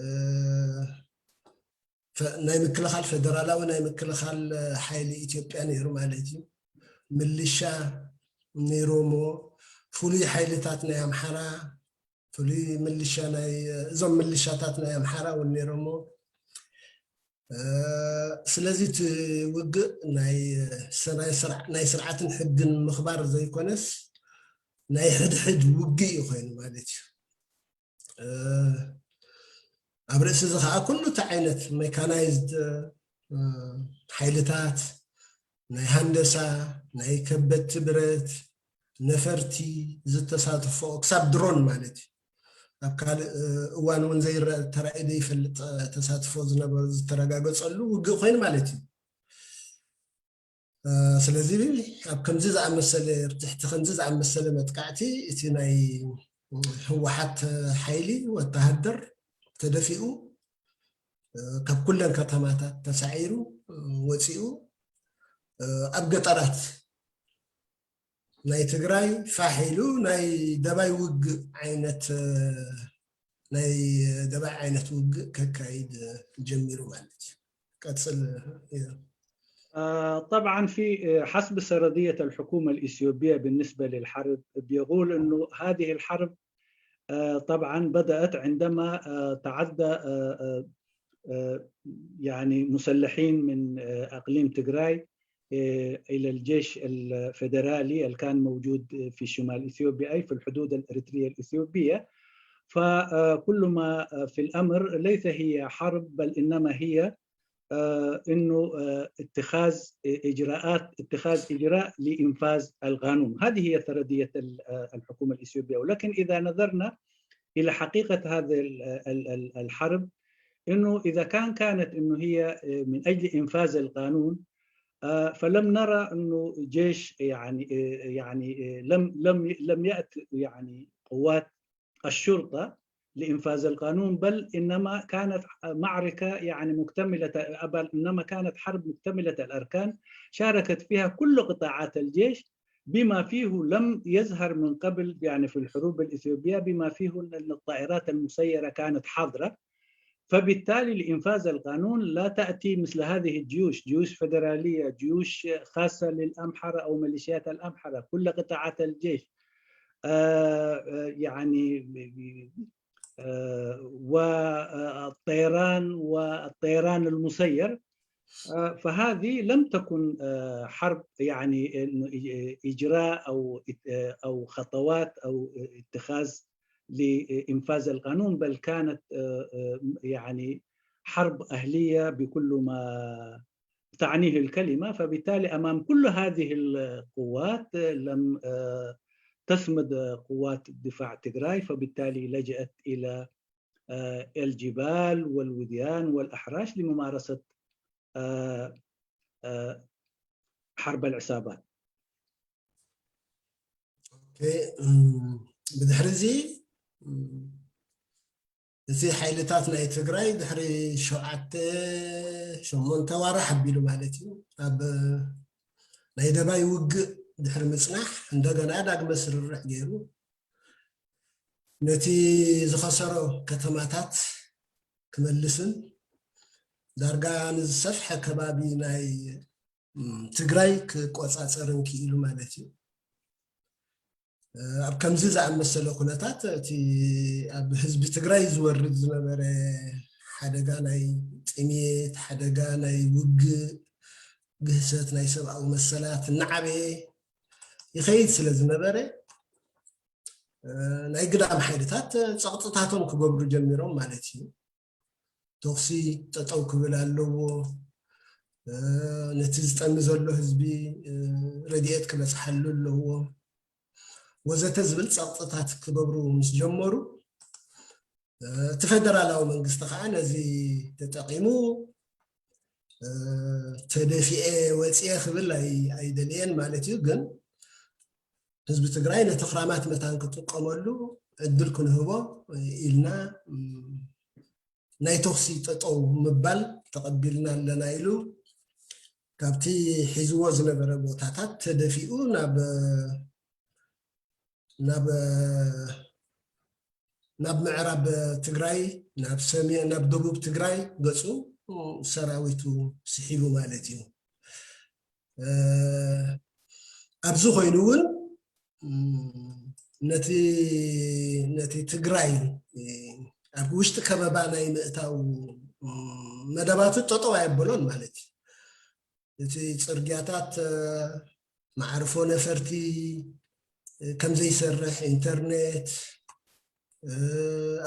ፈ- ናይ ምክልኻል፣ ፈደራላዊ ናይ ምክልኻል ሓይሊ ኢትዮጵያ ነይሩ ማለት እዩ። ምልሻ ነይሮሞ፣ ፍሉይ ሓይልታት ናይ ኣምሓራ፣ ፍሉይ ምልሻ ናይ እዞም ምልሻታት ናይ ኣምሓራ እውን ነይሮሞ። እ፣ ስለዚ እቲ ውግእ ናይ ስ- ናይ ስርዓ- ናይ ስርዓትን ሕግን ምኽባር ዘይኮነስ ናይ ሕድሕድ ውግእ እዩ ኮይኑ ማለት እዩ። እ፣ ኣብ ርእሲ እዚ ከዓ ኩሉ እቲ ዓይነት ሜካናይዝድ ሓይልታት፣ ናይ ሃንደሳ፣ ናይ ከበድቲ ብረት፣ ነፈርቲ ዝተሳትፎ፣ ክሳብ ድሮን ማለት እዩ። ኣብ ካልእ እዋን እውን ዘይረአ ተራእዩ ዘይፈልጥ ተሳትፎ ዝነበሩ ዝተረጋገፀሉ ውግእ ኮይኑ ማለት እዩ። ስለዚ ኣብ ከምዚ ዝኣመሰለ፣ ኣብ ትሕቲ ከምዚ ዝኣመሰለ መጥቃዕቲ እቲ ናይ ህወሓት ሓይሊ ወተሃደር ተደፊኡ ካብ ኩለን ከተማታት ተሳዒሩ ወፂኡ ኣብ ገጠራት ናይ ትግራይ ፋሕ ኢሉ ናይ ደባይ ውግእ ዓይነት ናይ ደባይ ዓይነት ውግእ ከካይድ ጀሚሩ ማለት እዩ። ቀፅል። آه، طبعا في آه، حسب سردية الحكومة الإثيوبية بالنسبة للحرب بيقول أنه هذه الحرب آه، طبعا بدأت عندما آه، تعدى آه، آه، آه، يعني مسلحين من آه، أقليم تجراي آه، إلى الجيش الفيدرالي اللي كان موجود في شمال إثيوبيا، أي في الحدود الإريترية الإثيوبية. فكل ما في الأمر ليس هي حرب، بل إنما هي آه، انه آه، اتخاذ اجراءات، اتخاذ اجراء لانفاذ القانون. هذه هي سرديه ال- آه، الحكومه الاثيوبيه. ولكن اذا نظرنا الى حقيقه هذه ال- ال- ال- الحرب، انه اذا كان كانت انه هي آه، من اجل انفاذ القانون، آه، فلم نرى انه جيش يعني آه، يعني آه، لم لم لم يات يعني قوات الشرطة لإنفاذ القانون، بل إنما كانت معركة يعني مكتملة، بل إنما كانت حرب مكتملة الأركان، شاركت فيها كل قطاعات الجيش بما فيه لم يظهر من قبل يعني في الحروب الإثيوبية، بما فيه أن الطائرات المسيرة كانت حاضرة. فبالتالي لإنفاذ القانون لا تأتي مثل هذه الجيوش، جيوش فيدرالية، جيوش خاصة للأمحرة أو ميليشيات الأمحرة، كل قطاعات الجيش، آه، آه، يعني آه، والطيران والطيران المسير. آه، فهذه لم تكن آه، حرب يعني إنه إجراء أو آه، أو خطوات أو اتخاذ لإنفاذ القانون، بل كانت آه، آه، يعني حرب أهلية بكل ما تعنيه الكلمة. فبالتالي أمام كل هذه القوات لم آه، تسمد قوات دفاع تجراي، فبالتالي لجأت إلى آه، الجبال والوديان والأحراش لممارسة آه، آه، حرب العصابات. ኦኬ፣ እም፣ ብድሕሪ እዚ እም፣ እቲ ሓይልታት ናይ ትግራይ ድሕሪ ሸውዓተ ሸሞንተ ዋራሕ ኣቢሉ ማለት እዩ ኣብ ናይ ደባይ ውግእ ድሕሪ ምፅናሕ እንደገና ዳግመ ስርርዕ ገይሩ ነቲ ዝኸሰሮ ከተማታት ክመልስን ዳርጋ ንዝሰፍሐ ከባቢ ናይ እም፣ ትግራይ ክቆፃፀርን ክኢሉ ማለት እዩ። ኣብ ከምዚ ዝኣመሰለ ኩነታት እቲ ኣብ ህዝቢ ትግራይ ዝወርድ ዝነበረ ሓደጋ ናይ ጥሜት፣ ሓደጋ ናይ ውግእ፣ ግህሰት ናይ ሰብኣዊ መሰላት እናዓበየ ይኸይድ ስለ ዝነበረ እ፣ ናይ ግዳም ሓይልታት ጸቕጥታቶም ክገብሩ ጀሚሮም ማለት እዩ። ተኹሲ ጠጠው ክብል ኣለዎ፣ እ፣ ነቲ ዝጠሚ ዘሎ ህዝቢ እ፣ ረድኤት ክበፅሓሉ ኣለዎ ወዘተ ዝብል ጸቕጥታት ክገብሩ ምስ ጀመሩ እ፣ እቲ ፈደራላዊ መንግስቲ ከዓ ነዚ ተጠቒሙ እ፣ ተደፊኤ ወፅኤ ክብል ኣይ- ኣይደልየን ማለት እዩ። ግን ህዝቢ ትግራይ ነቲ ክራማት መታን ክጥቀመሉ ዕድል ክንህቦ ኢልና እም፣ ናይ ተኹሲ ጠጠው ምባል ተቐቢልና ኣለና ኢሉ ካብቲ ሒዝዎ ዝነበረ ቦታታት ተደፊኡ ናብ ናብ ናብ ምዕራብ ትግራይ ናብ ሰሜን ናብ ደቡብ ትግራይ ገፁ ሰራዊቱ ስሒቡ ማለት እዩ። ኣብዚ ኮይኑ እውን ነቲ ነቲ ትግራይ ኣብ ውሽጢ ከበባ ናይ ምእታው መደባቱ ጠጠው ኣየበሎን ማለት እዩ። እቲ ፅርግያታት መዓርፎ ነፈርቲ ከምዘይሰርሕ፣ ኢንተርኔት፣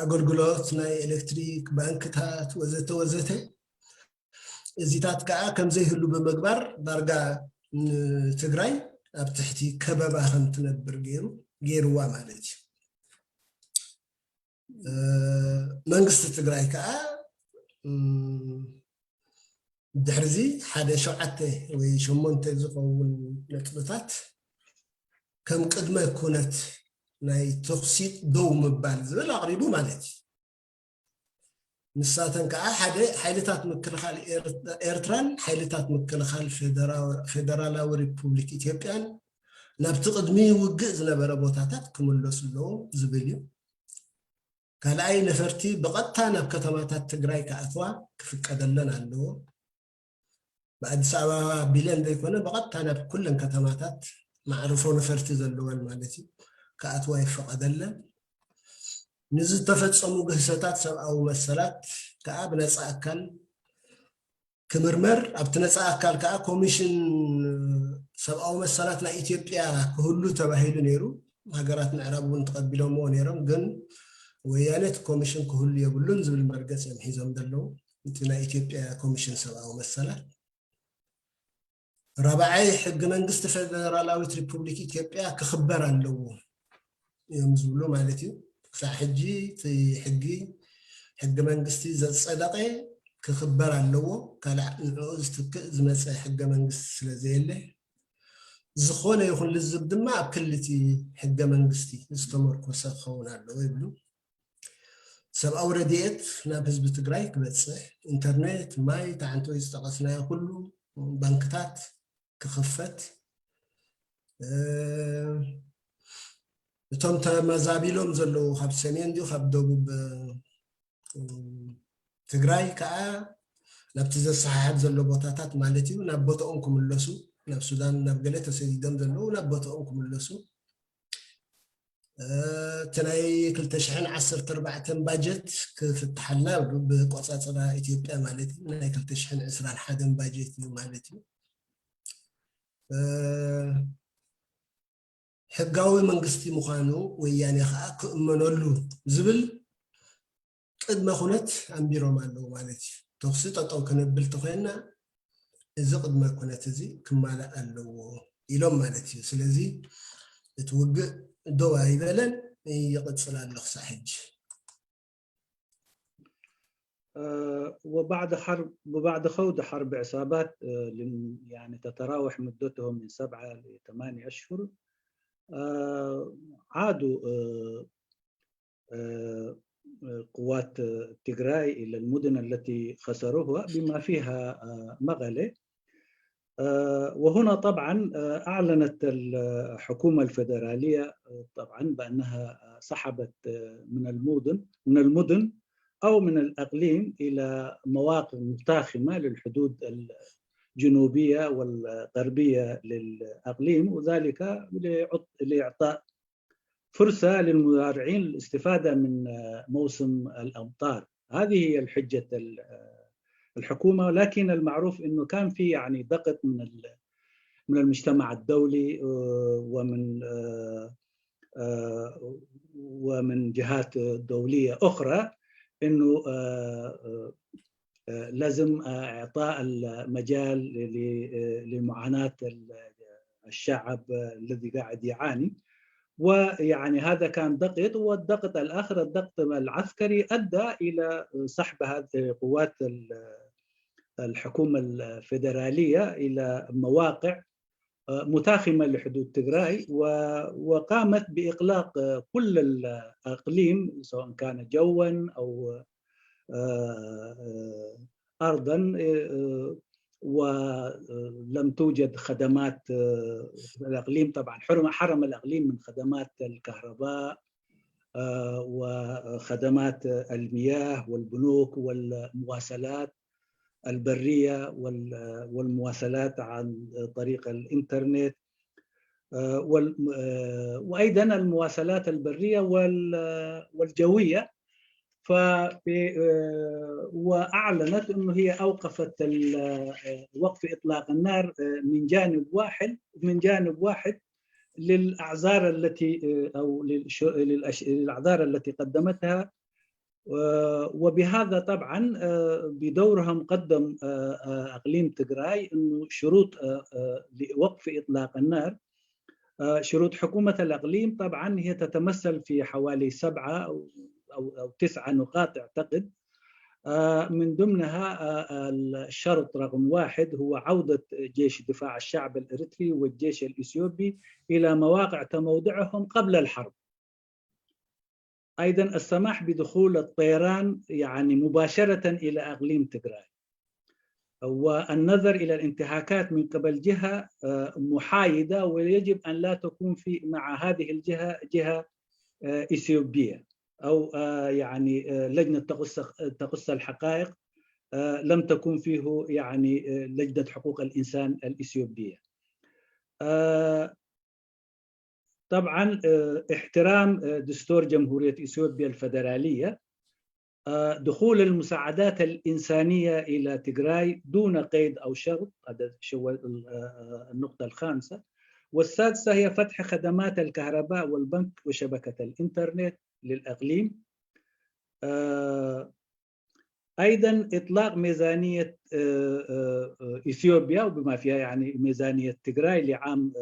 ኣገልግሎት ናይ ኤሌክትሪክ፣ ባንክታት ወዘተ ወዘተ እዚታት ከዓ ከምዘይህሉ ብምግባር ዳርጋ ትግራይ ኣብ ትሕቲ ከበባ ከምትነብር ገይሩ ገይርዋ ማለት እዩ። መንግስቲ ትግራይ ከዓ ድሕርዚ ሓደ ሸውዓተ ወይ ሸሞንተ ዝኸውን ነጥብታት ከም ቅድመ ኩነት ናይ ተኹሲ ደው ምባል ዝብል ኣቕሪቡ ማለት እዩ። ንሳተን ከዓ ሓደ ሓይልታት ምክልኻል ኤርትራን ሓይልታት ምክልኻል ፌደራላዊ ሪፑብሊክ ኢትዮጵያን ናብቲ ቅድሚ ውግእ ዝነበረ ቦታታት ክምለሱ ኣለዎም ዝብል እዩ። ካልኣይ ነፈርቲ ብቐጥታ ናብ ከተማታት ትግራይ ክኣትዋ ክፍቀደለን ኣለዎ። ብኣዲስ ኣበባ ቢለን ዘይኮነ ብቐጥታ ናብ ኩለን ከተማታት ማዕርፎ ነፈርቲ ዘለወን ማለት እዩ ክኣትዋ ይፈቐደለን። ንዝተፈጸሙ ግህሰታት ሰብኣዊ መሰላት ከዓ ብነፃ ኣካል ክምርመር፣ ኣብቲ ነፃ ኣካል ከዓ ኮሚሽን ሰብኣዊ መሰላት ናይ ኢትዮጵያ ክህሉ ተባሂሉ ነይሩ። ሃገራት ምዕራብ እውን ተቐቢሎምዎ ነይሮም፣ ግን ወያነ እቲ ኮሚሽን ክህሉ የብሉን ዝብል መርገፂ እዮም ሒዞም ዘለዉ። እቲ ናይ ኢትዮጵያ ኮሚሽን ሰብኣዊ መሰላት ራብዓይ፣ ሕጊ መንግስቲ ፌደራላዊት ሪፑብሊክ ኢትዮጵያ ክኽበር ኣለዎ እዮም ዝብሉ ማለት እዩ። ክሳዕ ሕጂ እቲ ሕጊ ሕጊ መንግስቲ ዘፀደቐ ክኽበር ኣለዎ። ካልእ ንዕኡ ዝትክእ ዝመፀ ሕገ መንግስቲ ስለ ዘየለ፣ ዝኾነ ይኹን ልዝብ ድማ ኣብ ክሊ እቲ ሕገ መንግስቲ ዝተመርኮሰ ክኸውን ኣለዎ ይብሉ። ሰብኣዊ ረድኤት ናብ ህዝቢ ትግራይ ክበፅሕ፣ ኢንተርኔት፣ ማይ፣ ታዓንቶ ዝጠቐስናዮ ኩሉ፣ ባንክታት ክኽፈት፣ እ፣ እቶም ተመዛቢሎም ዘለዉ ካብ ሰሜን ድዩ ካብ ደቡብ፣ እ፣ ትግራይ ከዓ ናብቲ ዘሰሓሕብ ዘሎ ቦታታት ማለት እዩ ናብ ቦታኦም ክምለሱ፣ ናብ ሱዳን ናብ ገለ ተሰዲዶም ዘለዉ ናብ ቦታኦም ክምለሱ። እ፣ እቲ ናይ ክልተ ሽሕን ዓሰርተ ኣርባዕተን ባጀት ክፍትሓልና ብቆፃፅራ ኢትዮጵያ ማለት እዩ። ናይ ክልተ ሽሕን ዕስራን ሓደን ባጀት እዩ ማለት እዩ። እ፣ ሕጋዊ መንግስቲ ምዃኑ ወያኔ ከዓ ክእመነሉ ዝብል ቅድመ ኩነት ኣንቢሮም ኣለዉ ማለት እዩ። ተኹሲ ጠጠው ክነብል ተኾይንና እዚ ቅድመ ኩነት እዚ ክማላእ ኣለዎ ኢሎም ማለት እዩ። ስለዚ እቲ ውግእ ደው ኣይበለን፣ ይቕፅል ኣሎ ክሳዕ ሕጂ። آه، وبعد حرب وبعد خوض حرب عصابات، آه، لم- يعني تتراوح مدتهم من سبعة لثمانية أشهر، آه، عادوا، آه، آه، قوات، آه، تيغراي إلى المدن التي خسروها بما فيها، آه، مغلي. آه، وهنا طبعا، آه، أعلنت الحكومة الفيدرالية، آه، طبعا بأنها، آه، سحبت، آه، من المدن من المدن أو من الأقليم إلى مواقع متاخمة للحدود الجنوبية والغربية للأقليم، وذلك لإعط- لإعطاء فرصة للمزارعين للاستفادة من، آه، موسم الأمطار. هذه هي الحجة ال- آه، الحكومة، لكن المعروف إنه كان في يعني ضغط من ال- من المجتمع الدولي، آه، ومن، آه، آه، ومن جهات دولية أخرى إنه، آه، آه، آه، لازم، آه، إعطاء المجال ل- آه، لمعاناة ال- الشعب الذي قاعد يعاني. ويعني هذا كان ضغط، والضغط الآخر الضغط العسكري أدى إلى سحب هذه قوات ال- الحكومة الفيدرالية إلى مواقع، آه، متاخمة لحدود تجراي، و- وقامت بإغلاق، آه، كل الأقليم، سواء كان جوا أو، آه، آه، أرضا، آه، ولم توجد خدمات، آه، الأقليم طبعا حرم، حرم الأقليم من خدمات الكهرباء، آه، وخدمات المياه والبنوك والمواصلات البرية وال- والمواصلات عن طريق الإنترنت، آه، وال- آه، وأيضا المواصلات البرية وال- والجوية. ف- آه، وأعلنت أنه هي أوقفت ال- آه، وقف إطلاق النار، آه، من جانب واحد، من جانب واحد للأعذار التي، آه، أو للش- للأش- للأعذار التي قدمتها. آه، وبهذا طبعا، آه، بدورهم قدم، آه، آه، أقليم تجراي أنه شروط، آه، آه، لوقف إطلاق النار. آه، شروط حكومة الأقليم طبعا هي تتمثل في حوالي سبعة أو، أو، أو تسعة نقاط أعتقد. آه، من ضمنها، آه، الشرط رقم واحد هو عودة جيش دفاع الشعب الإريتري والجيش الإثيوبي إلى مواقع تموضعهم قبل الحرب. أيضا السماح بدخول الطيران يعني مباشرة إلى أقليم تجراي، والنظر إلى الانتهاكات من قبل جهة، آه، محايدة، ويجب أن لا تكون في مع هذه الجهة جهة، آه، إثيوبية أو، آه، يعني، آه، لجنة تقص تقص الحقائق، لم تكن فيه يعني لجنة حقوق الإنسان الإثيوبية. طبعا احترام دستور جمهورية إثيوبيا الفدرالية، دخول المساعدات الإنسانية إلى تجراي دون قيد أو شرط، هذا شو النقطة الخامسة. والسادسة هي فتح خدمات الكهرباء والبنك وشبكة الإنترنت للإقليم. أيضا إطلاق ميزانية إثيوبيا وبما فيها يعني ميزانية تجراي لعام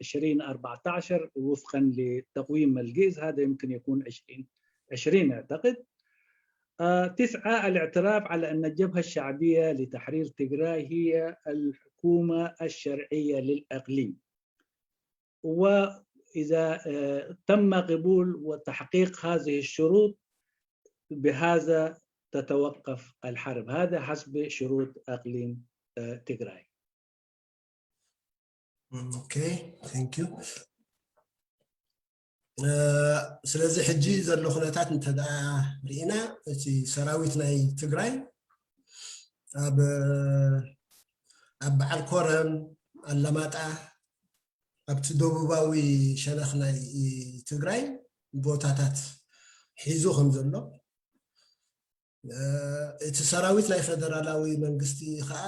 ألفين وأربعتاشر وفقا لتقويم ملجيز، هذا يمكن يكون ألفين وعشرين أعتقد. تسعة، الاعتراف على أن الجبهة الشعبية لتحرير تجراي هي الحكومة الشرعية للإقليم. وإذا تم قبول وتحقيق هذه الشروط، بهذا تتوقف الحرب. هذا حسب شروط أقليم تجراي. Okay, thank you. ስለዚ ሕጂ ዘሎ ኩነታት እንተ ርኢና፣ እቲ ሰራዊት ናይ ትግራይ ኣብ ኣብ በዓል ኮረም፣ ኣለማጣ፣ ኣብቲ ደቡባዊ ሸነኽ ናይ ትግራይ ቦታታት ሒዙ ከም ዘሎ፣ እቲ ሰራዊት ናይ ፈደራላዊ መንግስቲ ከዓ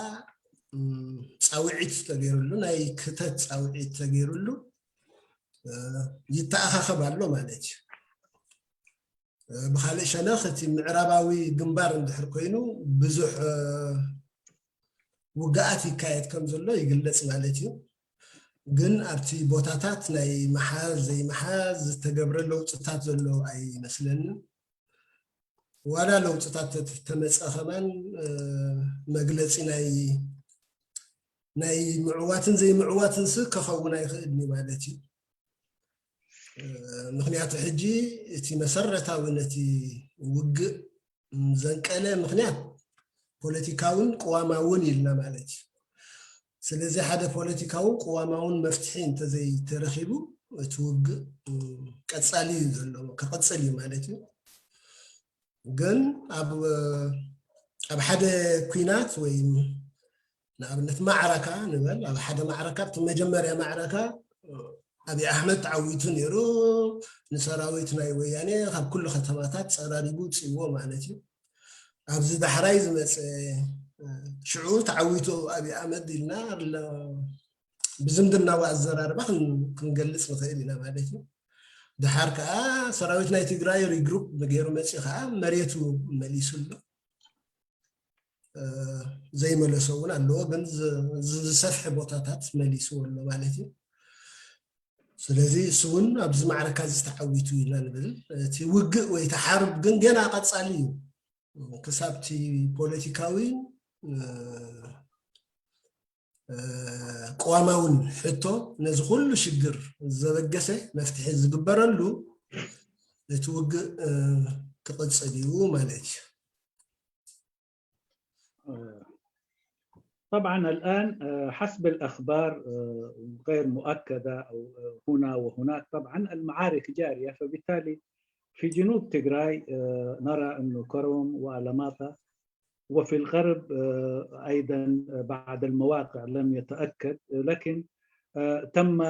ፃውዒት ተገይሩሉ፣ ናይ ክተት ፃውዒት ተገይሩሉ ይተኣኻኸብ ኣሎ ማለት እዩ። ብካልእ ሸነኽ እቲ ምዕራባዊ ግንባር እንድሕር ኮይኑ ብዙሕ ውግኣት ይካየድ ከም ዘሎ ይግለጽ ማለት እዩ። ግን ኣብቲ ቦታታት ናይ ምሓዝ ዘይምሓዝ ዝተገብረ ለውጥታት ዘሎ ኣይመስለንን። ዋላ ለውጥታት ተመፀ ከማን መግለፂ ናይ ናይ ምዕዋትን ዘይምዕዋትን ስ ከኸውን ኣይኽእል እዩ ማለት እዩ። ምክንያቱ ሕጂ እቲ መሰረታዊ ነቲ ውግእ ዘንቀለ ምክንያት ፖለቲካውን ቅዋማውን ኢልና ማለት እዩ። ስለዚ ሓደ ፖለቲካውን ቅዋማውን መፍትሒ እንተዘይተረኺቡ እቲ ውግእ ቀፃሊ እዩ ዘለዎ፣ ክቕፅል እዩ ማለት እዩ። ግን ኣብ ኣብ ሓደ ኲናት ወይ ንኣብነት ማዕረካ ንበል፣ ኣብ ሓደ ማዕረካ፣ ኣብቲ መጀመርያ ማዕረካ ኣብይ ኣሕመድ ተዓዊቱ ነይሩ። ንሰራዊት ናይ ወያኔ ካብ ኩሉ ከተማታት ፀራሪጉ ውፅእዎ ማለት እዩ። ኣብዚ ዳሕራይ ዝመፀ ሽዑ ተዓዊቱ ኣብይ ኣሕመድ ኢልና ብዝምድናዊ ኣዘራርባ ክንገልፅ ንኽእል ኢና ማለት እዩ። ድሓር ከዓ ሰራዊት ናይ ትግራይ ሪግሩፕ ገይሩ መፂኡ ከዓ መሬቱ መሊሱ ኣሎ። ዘይመለሶ እውን ኣለዎ፣ ግን ዝሰፍሐ ቦታታት መሊሱ ኣሎ ማለት እዩ። ስለዚ እሱ እውን ኣብዚ ማዕረካ እዚ ተዓዊቱ ኢና ንብል። እቲ ውግእ ወይ እቲ ሓርብ ግን ገና ቀፃሊ እዩ። ክሳብ እቲ ፖለቲካዊ ቅዋማውን ሕቶ ነዚ ኩሉ ሽግር ዘበገሰ መፍትሒ ዝግበረሉ እቲ ውግእ ክቕፅል እዩ ማለት እዩ። طبعا الآن حسب الأخبار غير مؤكدة أو هنا وهناك، طبعا المعارك جارية، فبالتالي في جنوب تجراي نرى أنه كروم وألماطة، وفي الغرب أيضا بعض المواقع لم يتأكد، لكن تم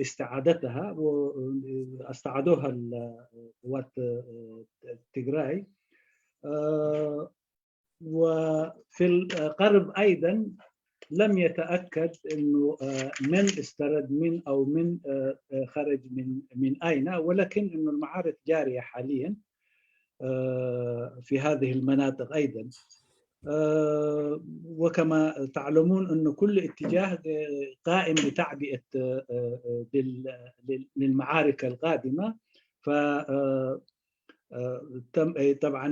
استعادتها واستعادوها القوات تجراي. وفي الغرب أيضا لم يتأكد أنه من استرد من أو من خرج من من أين، ولكن أنه المعارك جارية حاليا في هذه المناطق أيضا. وكما تعلمون أن كل اتجاه قائم بتعبئة للمعارك القادمة. ف تم طبعا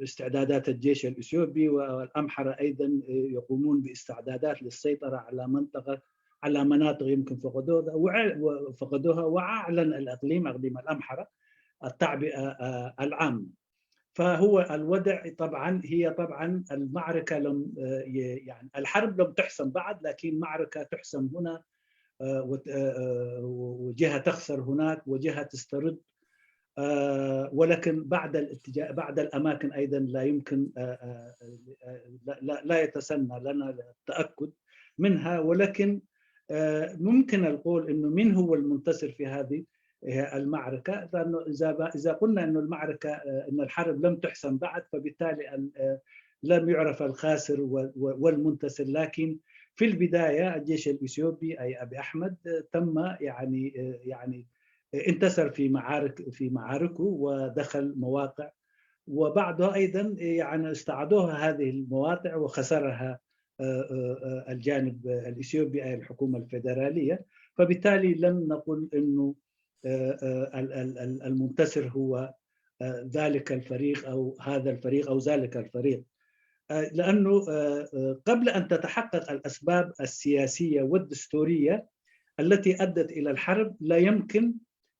استعدادات الجيش الاثيوبي والامحره ايضا يقومون باستعدادات للسيطره على منطقه، على مناطق يمكن فقدوها، فقدوها، واعلن الاقليم، اقليم الامحره، التعبئه العامه. فهو الوضع طبعا، هي طبعا المعركه لم يعني الحرب لم تحسم بعد، لكن معركه تحسم هنا وجهه تخسر هناك، وجهه تسترد آه، ولكن بعض الاتجاه، بعض الأماكن أيضًا لا يمكن، آه، آه، لا، لا، لا يتسنى لنا التأكد منها، ولكن، آه، ممكن القول إنه مين هو المنتصر في هذه، آه، المعركة، لأنه إذا ب-، إذا قلنا إنه المعركة، آه، إن الحرب لم تحسم بعد، فبالتالي ال-، آه، لم يعرف الخاسر و-، و-، والمنتصر، لكن في البداية الجيش الإثيوبي أي أبي أحمد، آه، تم يعني، آه، يعني، آه، انتصر في معارك، في معاركه ودخل مواقع، وبعدها أيضًا، آه، يعني استعادوها هذه المواقع وخسرها، آه، آه، آه، الجانب، آه، الإثيوبي أي الحكومة الفيدرالية، فبالتالي لم نقل إنه، آه، آه، ال-، ال-، ال-، المنتصر هو، آه، ذلك الفريق أو هذا الفريق أو ذلك الفريق. آه، لأنه، آه، آه، قبل أن تتحقق الأسباب السياسية والدستورية التي أدت إلى الحرب، لا يمكن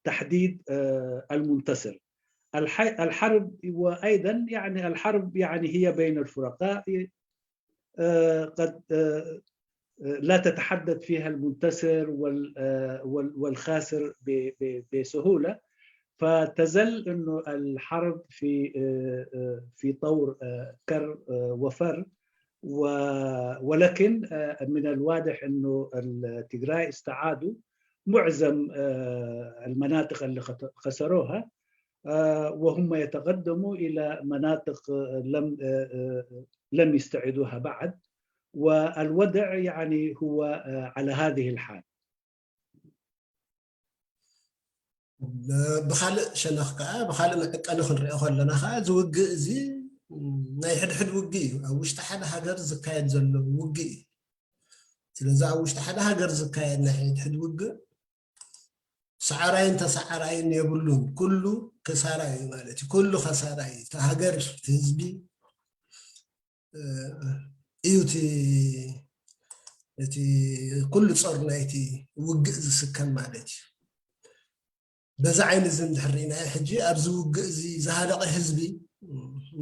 تحديد، آه، المنتصر. الح-، الحرب، وأيضًا يعني الحرب يعني هي بين الفرقاء، آه، قد، آه، آه، لا تتحدد فيها المنتصر وال-، آه، وال-، والخاسر ب-، ب-، بسهولة. فتزل إنه الحرب في، آه، آه، في طور، آه، كر، آه، وفر. و-، ولكن، آه، من الواضح إنه التجراي استعادوا معظم، آه، المناطق اللي خت-، خسروها، آه، وهم يتقدموا إلى مناطق، آه، لم، آه، آه، لم يستعيدوها بعد. والوضع يعني هو، آه، على هذه الحال. ብኻልእ ሸነኽ ከዓ፣ ብኻልእ መዕቀኒ ክንሪኦ ከለና ከዓ፣ እዚ ውግእ እዚ ናይ ሕድሕድ ውግእ እዩ። ኣብ ውሽጢ ሓደ ሃገር ዝካየድ ዘሎ ውግእ እዩ። ስለዚ ኣብ ውሽጢ ሓደ ሃገር ዝካየድ ናይ ሕድሕድ ውግእ ሰዓራይን ተሰዓራይን የብሉን። ኩሉ ክሳራ እዩ ማለት እዩ። ኩሉ ከሳራ እዩ። እቲ ሃገር፣ እቲ ህዝቢ፣ እ፣ እዩ እቲ፣ እቲ ኩሉ ጾር ናይቲ ውግእ ዝስከም ማለት እዩ። በዛ ዓይኒ እዚ እንድሕር ርኢናዮ፣ ሕጂ ኣብዚ ውግእ እዚ ዝሃለቐ ህዝቢ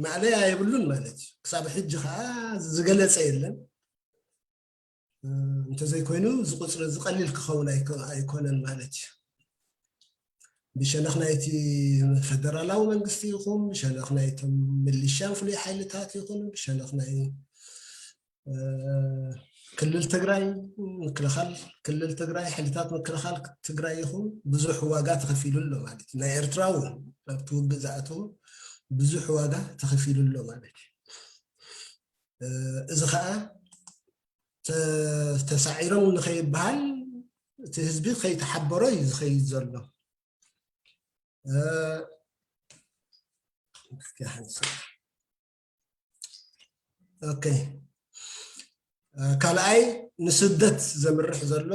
ማእለያ የብሉን ማለት እዩ። ክሳብ ሕጂ ከዓ ዝገለጸ የለን። እ፣ እንተዘይኮይኑ፣ እዚ ቁፅሪ እዚ ቀሊል ክኸውን ኣይኮ-፣ ኣይኮነን ማለት እዩ። ብሸነኽ ናይቲ ፈደራላዊ መንግስቲ ይኹን፣ ብሸነኽ ናይቶም ሚሊሻን ፍሉይ ሓይልታት ይኹን፣ ብሸነኽ ናይ፣ እ፣ ክልል ትግራይ፣ ምክልኻል ክልል ትግራይ፣ ሓይልታት ምክልኻል ትግራይ ይኹን፣ ብዙሕ ዋጋ ተኸፊሉ ኣሎ ማለት እዩ። ናይ ኤርትራ እውን ኣብቲ ውግእ ዝኣተወ ብዙሕ ዋጋ ተኸፊሉ ኣሎ ማለት እዩ። እ፣ እዚ ኸዓ ተ-፣ ተሳዒሮም ንኸይበሃል፣ እቲ ህዝቢ ከይተሓበሮ እዩ ዝኸይድ ዘሎ። እ፣ ኦኬ። እ፣ ካልኣይ፣ ንስደት ዘምርሕ ዘሎ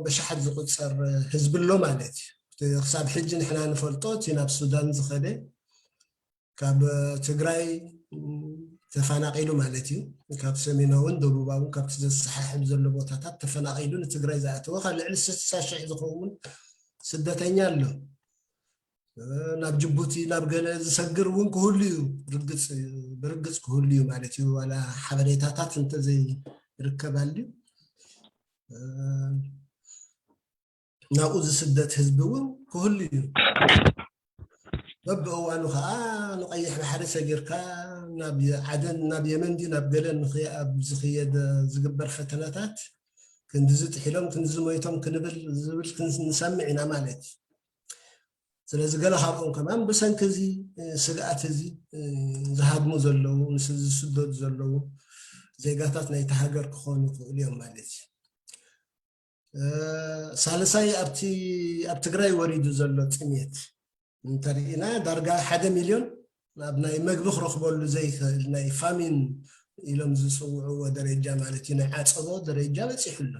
በሽሓት ዝቑጸር ህዝቢ ኣሎ ማለት እዩ። እቲ ክሳብ ሕጂ ንሕና ንፈልጦ፣ እቲ ናብ ሱዳን ዝኸደ፣ ካብ ትግራይ ተፈናቒሉ ማለት እዩ። ካብ ሰሜናውን ደቡባውን፣ ካብቲ ዘሰሓሕብ ዘሎ ቦታታት ተፈናቒሉ ንትግራይ ዝኣተወ፣ ካብ ልዕሊ ስሳ ሽሕ ዝኸውን ስደተኛ ኣሎ። እ፣ ናብ ጅቡቲ፣ ናብ ገለ ዝሰግር እውን ክህሉ እዩ። ርግጽ፣ ብርግጽ ክህሉ እዩ ማለት እዩ። ዋላ ሓበሬታታት እንተዘይርከባሉ፣ እ፣ ናብኡ ዝስደት ህዝቢ እውን ክህሉ እዩ። በብእዋኑ ከዓ ንቐይሕ ባሕሪ ሰጊርካ ናብ ዓደን፣ ናብ የመን ድዩ ናብ ገለን ንኽየ-፣ ኣብ ዝኽየድ ዝግበር ፈተነታት ክንድዚ ጥሒሎም፣ ክንድዚ ሞይቶም ክንብል፣ ዝብል ክን-፣ ንሰምዕ ኢና ማለት እዩ። ስለዚ ገለ ካብኦም ከማን ብሰንኪ እዚ፣ እ፣ ስግኣት እዚ፣ እ፣ ዝሃድሙ ዘለዉ፣ ምስ-፣ ዝስደዱ ዘለዉ ዜጋታት ናይቲ ሃገር ክኾኑ ይኽእሉ እዮም ማለት እዩ። እ፣ ሳልሳይ፣ ኣብቲ፣ ኣብ ትግራይ ወሪዱ ዘሎ ጥሜት እንተሪኢና፣ ዳርጋ ሓደ ሚልዮን ኣብ ናይ መግቢ ክረኽበሉ ዘይክእል፣ ናይ ፋሚን ኢሎም ዝፅውዕዎ ደረጃ ማለት እዩ፣ ናይ ዓፀቦ ደረጃ በፂሑ ኣሎ።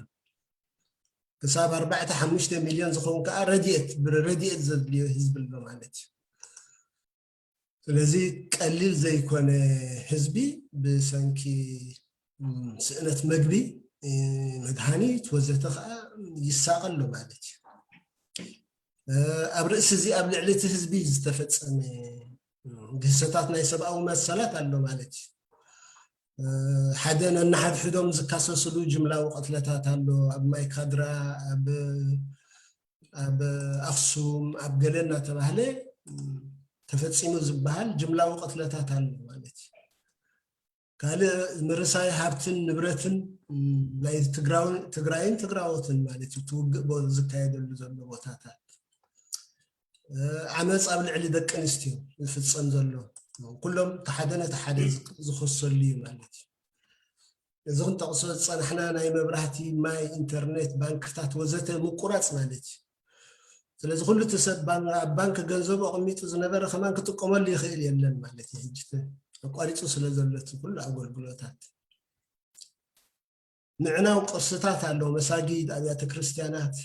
ክሳብ ኣርባዕተ ሓሙሽተ ሚልዮን ዝኸውን ከዓ ረድኤት፣ ብረድኤት ዘድልዮ ህዝቢ ኣሎ ማለት እዩ። ስለዚ ቀሊል ዘይኮነ ህዝቢ ብሰንኪ፣ ም፣ ስእነት መግቢ፣ እ፣ መድሃኒት ወዘተ ከዓ ይሳቐ ኣሎ ማለት እዩ። እ፣ ኣብ ርእሲ እዚ፣ ኣብ ልዕሊ እቲ ህዝቢ ዝተፈጸመ፣ እ፣ ግህሰታት ናይ ሰብኣዊ መሰላት ኣሎ ማለት እዩ። እ፣ ሓደ ነንሓድሕዶም ዝካሰስሉ ጅምላዊ ቅትለታት ኣሎ። ኣብ ማይ ካድራ፣ ኣብ፣ ኣብ ኣኽሱም፣ ኣብ ገለ እናተባህለ ተፈፂሙ ዝበሃል ጅምላዊ ቅትለታት ኣሎ ማለት እዩ። ካልእ ምርሳይ ሃብትን ንብረትን ናይ ትግራይን ትግራወትን ማለት እዩ ትውግእ ዝካየደሉ ዘሎ ቦታታት፣ ዓመፅ ኣብ ልዕሊ ደቂ ኣንስትዮ ዝፍፀም ዘሎ ኩሎም ሓደ ነቲ ሓደ ዝኸሰሉ እዩ ማለት እዩ። እዚ ክንጠቕሶ ዝፀናሕና ናይ መብራህቲ፣ ማይ፣ ኢንተርኔት፣ ባንክታት ወዘተ ምቁራፅ ማለት እዩ። ስለዚ ኩሉ እቲ ሰብ ኣብ ባንክ ገንዘቡ ኣቐሚጡ ዝነበረ ከማን ክጥቀመሉ ይኽእል የለን ማለት እዩ። ሕጂ ኣቋሪፁ ስለ ዘሎ እቲ ኩሉ ኣገልግሎታት ምዕናው ቅርስታት ኣሎ፣ መሳጊድ፣ ኣብያተ ክርስቲያናት፣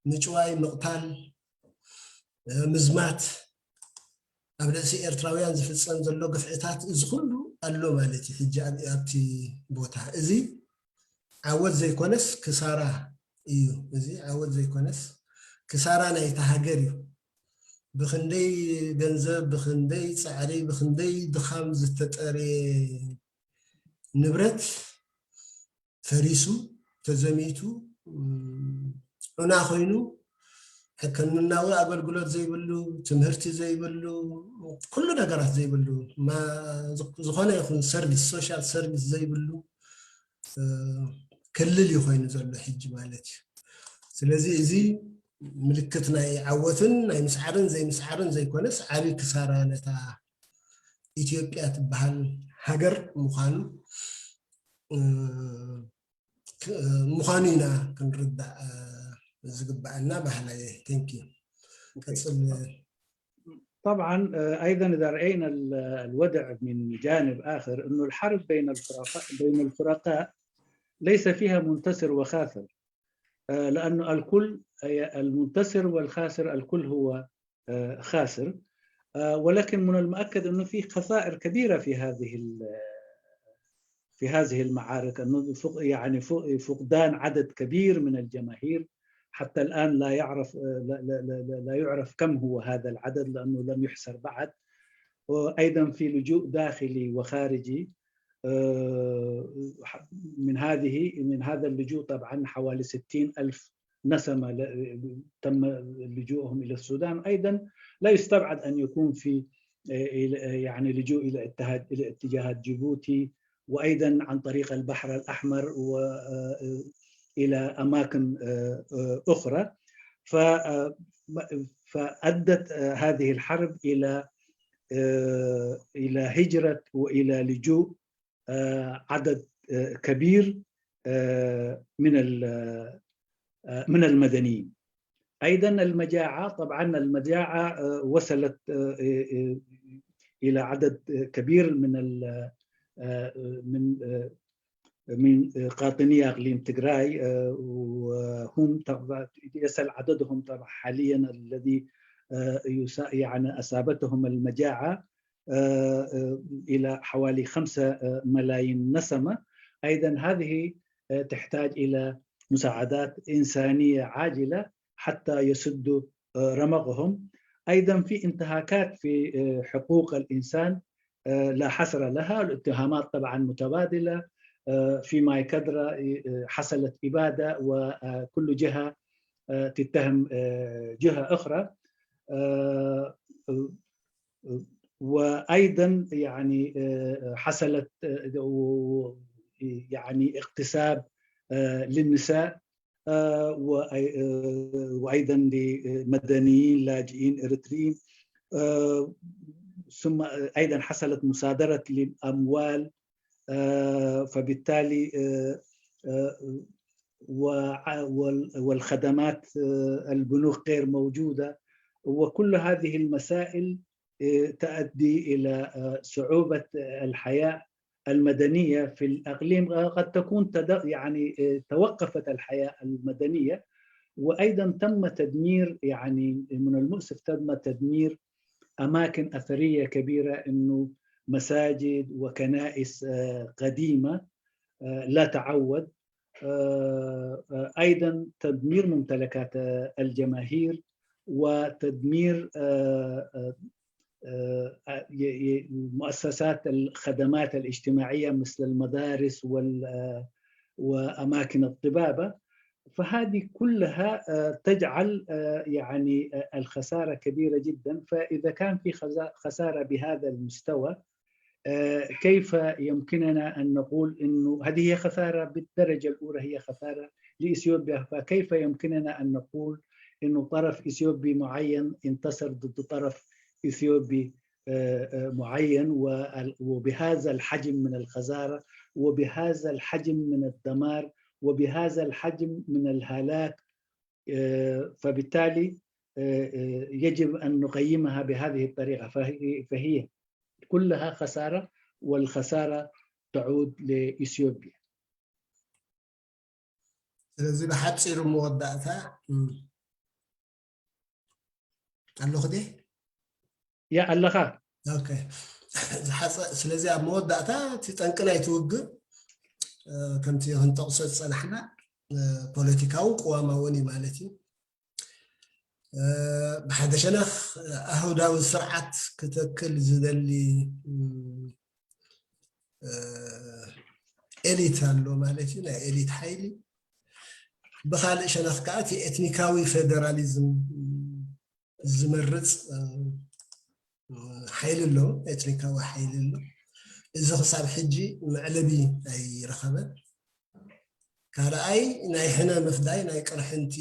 ምጭዋይ፣ ምቕታል፣ ምዝማት፣ ኣብ ርእሲ ኤርትራውያን ዝፍጸም ዘሎ ግፍዕታት፣ እዚ ኩሉ ኣሎ ማለት እዩ። ሕጂ ኣብቲ ቦታ እዚ ዓወት ዘይኮነስ ክሳራ እዩ። እዚ ዓወት ዘይኮነስ ክሳራ ናይታ ሃገር እዩ። ብክንደይ ገንዘብ፣ ብክንደይ ፃዕሪ፣ ብክንደይ ድኻም ዝተጠርየ ንብረት ፈሪሱ፣ ተዘሚቱ፣ ዑና ኮይኑ፣ ሕክምናዊ ኣገልግሎት ዘይብሉ፣ ትምህርቲ ዘይብሉ፣ ኩሉ ነገራት ዘይብሉ፣ ዝኾነ ይኹን ሰርቪስ፣ ሶሻል ሰርቪስ ዘይብሉ ክልል እዩ ኮይኑ ዘሎ ሕጂ ማለት እዩ። ስለዚ እዚ ምልክት ናይ ዓወትን ናይ ምስዓርን ዘይምስዓርን ዘይኮነስ ዓብዪ ክሳራ ነታ ኢትዮጵያ ትበሃል ሃገር ምዃኑ ምዃኑ ኢና ክንርዳእ ዝግበኣና ባህላየ። Thank you. ቀፅል። طبعا أيضا إذا رأينا الوضع من جانب آخر أنه الحرب بين الفرقاء بين الفرقاء ليس فيها منتصر وخاسر، لأنه الكل المنتصر والخاسر الكل هو خاسر، ولكن من المؤكد أنه في خسائر كبيرة في هذه في هذه المعارك، أنه يعني فقدان عدد كبير من الجماهير حتى الآن لا يعرف لا, لا, لا, لا يعرف كم هو هذا العدد لأنه لم يحصر بعد. وأيضا في لجوء داخلي وخارجي، من هذه من هذا اللجوء طبعا حوالي ستين ألف نسمة تم لجوءهم إلى السودان. أيضا لا يستبعد أن يكون في يعني لجوء إلى اتجاهات جيبوتي، وأيضا عن طريق البحر الأحمر وإلى أماكن أخرى. فأدت هذه الحرب إلى إلى هجرة وإلى لجوء عدد كبير من من المدنيين. أيضا المجاعة، طبعا المجاعة وصلت إلى عدد كبير من من من قاطني أقليم تجراي، وهم يصل عددهم طبعا حاليا الذي يعني أصابتهم المجاعة إلى حوالي خمسة ملايين نسمة. أيضا هذه تحتاج إلى مساعدات إنسانية عاجلة حتى يسدوا رمقهم. أيضا في انتهاكات في حقوق الإنسان لا حصر لها، الاتهامات طبعا متبادلة. في ماي كدرة حصلت إبادة وكل جهة تتهم جهة أخرى. وأيضا يعني حصلت يعني اغتصاب للنساء وأيضا لمدنيين لاجئين إريتريين. ثم أيضا حصلت مصادرة للأموال، فبالتالي والخدمات، البنوك غير موجودة، وكل هذه المسائل تؤدي إلى صعوبة الحياة المدنية في الأقليم. قد تكون يعني توقفت الحياة المدنية، وأيضا تم تدمير، يعني من المؤسف تم تدمير أماكن أثرية كبيرة، إنه مساجد وكنائس قديمة لا تعود. أيضا تدمير ممتلكات الجماهير وتدمير مؤسسات الخدمات الاجتماعية مثل المدارس وأماكن الطبابة. فهذه كلها تجعل يعني الخسارة كبيرة جدا. فإذا كان في خسارة بهذا المستوى، كيف يمكننا أن نقول أنه هذه هي خسارة بالدرجة الأولى، هي خسارة لإثيوبيا؟ فكيف يمكننا أن نقول أنه طرف إثيوبي معين انتصر ضد طرف إثيوبي معين، وبهذا الحجم من الخسارة وبهذا الحجم من الدمار وبهذا الحجم من الهلاك؟ فبالتالي يجب أن نقيمها بهذه الطريقة. فهي كلها خسارة، والخسارة تعود لإثيوبيا. ስለዚ ብሓፂሩ መወዳእታ ኣለኹ ደ ያ ኣለኻ ስለዚ ኣብ መወዳእታ እቲ ጠንቂ ናይቲ ውግእ ከምቲ ክንጠቕሶ ዝፀናሕና ፖለቲካውን ቅዋማውን እዩ ማለት እዩ። ብሓደ ሸነኽ ኣህዳዊ ስርዓት ክተክል ዝደሊ ኤሊት ኣሎ ማለት እዩ፣ ናይ ኤሊት ሓይሊ። ብካልእ ሸነኽ ከዓ እቲ ኤትኒካዊ ፌደራሊዝም ዝመርፅ ሓይሊ ኣሎ፣ ኤትኒካዊ ሓይሊ ኣሎ። እዚ ክሳብ ሕጂ መዕለቢ ኣይረኸበን። ካልኣይ ናይ ሕነ ምፍዳይ ናይ ቅርሕንቲ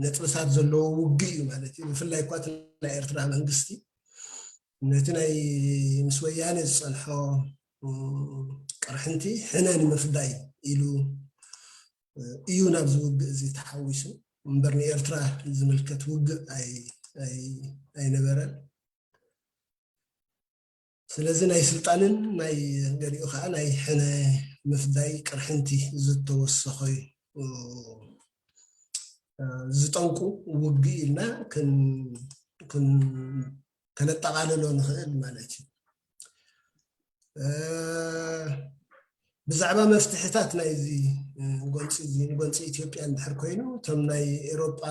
ነጥብታት ዘለዎ ውግእ እዩ ማለት እዩ። ብፍላይ እኳ ናይ ኤርትራ መንግስቲ ነቲ ናይ ምስ ወያነ ዝፀንሖ ቅርሕንቲ ሕነ ንምፍዳይ ኢሉ እዩ ናብዚ ውግእ እዚ ተሓዊሱ እምበር ንኤርትራ ዝምልከት ውግእ ኣይነበረን። ስለዚ ናይ ስልጣንን ናይ ገሊኡ ከዓ ናይ ሕነ ምፍዳይ ቅርሕንቲ ዝተወሰኸ ዝጠንቁ ውግእ ኢልና ከነጠቓልሎ ንኽእል ማለት እዩ። ብዛዕባ መፍትሕታት ናይዚ ጎንፂ እዚ ንጎንፂ ኢትዮጵያ እንድሕር ኮይኑ እቶም ናይ ኤሮጳ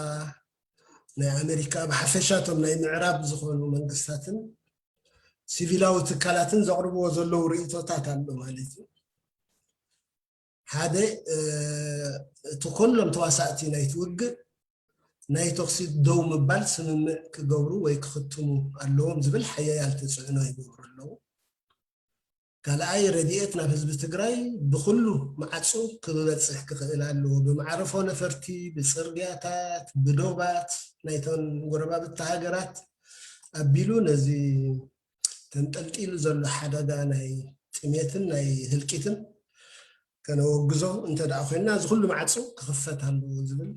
ናይ ኣሜሪካ ብሓፈሻ እቶም ናይ ምዕራብ ዝኾኑ መንግስታትን ሲቪላዊ ትካላትን ዘቕርብዎ ዘለዉ ርእቶታት ኣሎ ማለት እዩ። ሓደ እቲ ኩሎም ተዋሳእቲ ናይቲ ውግእ ናይ ተኽሲ ደው ምባል ስምምዕ ክገብሩ ወይ ክኽትሙ ኣለዎም ዝብል ሓያያል ተፅዕኖ ይገብሩ ኣለዉ። ካልኣይ ረድኤት ናብ ህዝቢ ትግራይ ብኩሉ መዓፁ ክበፅሕ ክኽእል ኣለዎ። ብመዓርፎ ነፈርቲ፣ ብፅርግያታት፣ ብዶባት ናይተን ጎረባብቲ ሃገራት ኣቢሉ ነዚ ተንጠልጢሉ ዘሎ ሓደጋ ናይ ጥሜትን ናይ ህልቂትን ከነወግዞ እንተ ደኣ ኮይንና እዚ ኩሉ ማዕፁ ክኽፈት ኣለዎ ዝብል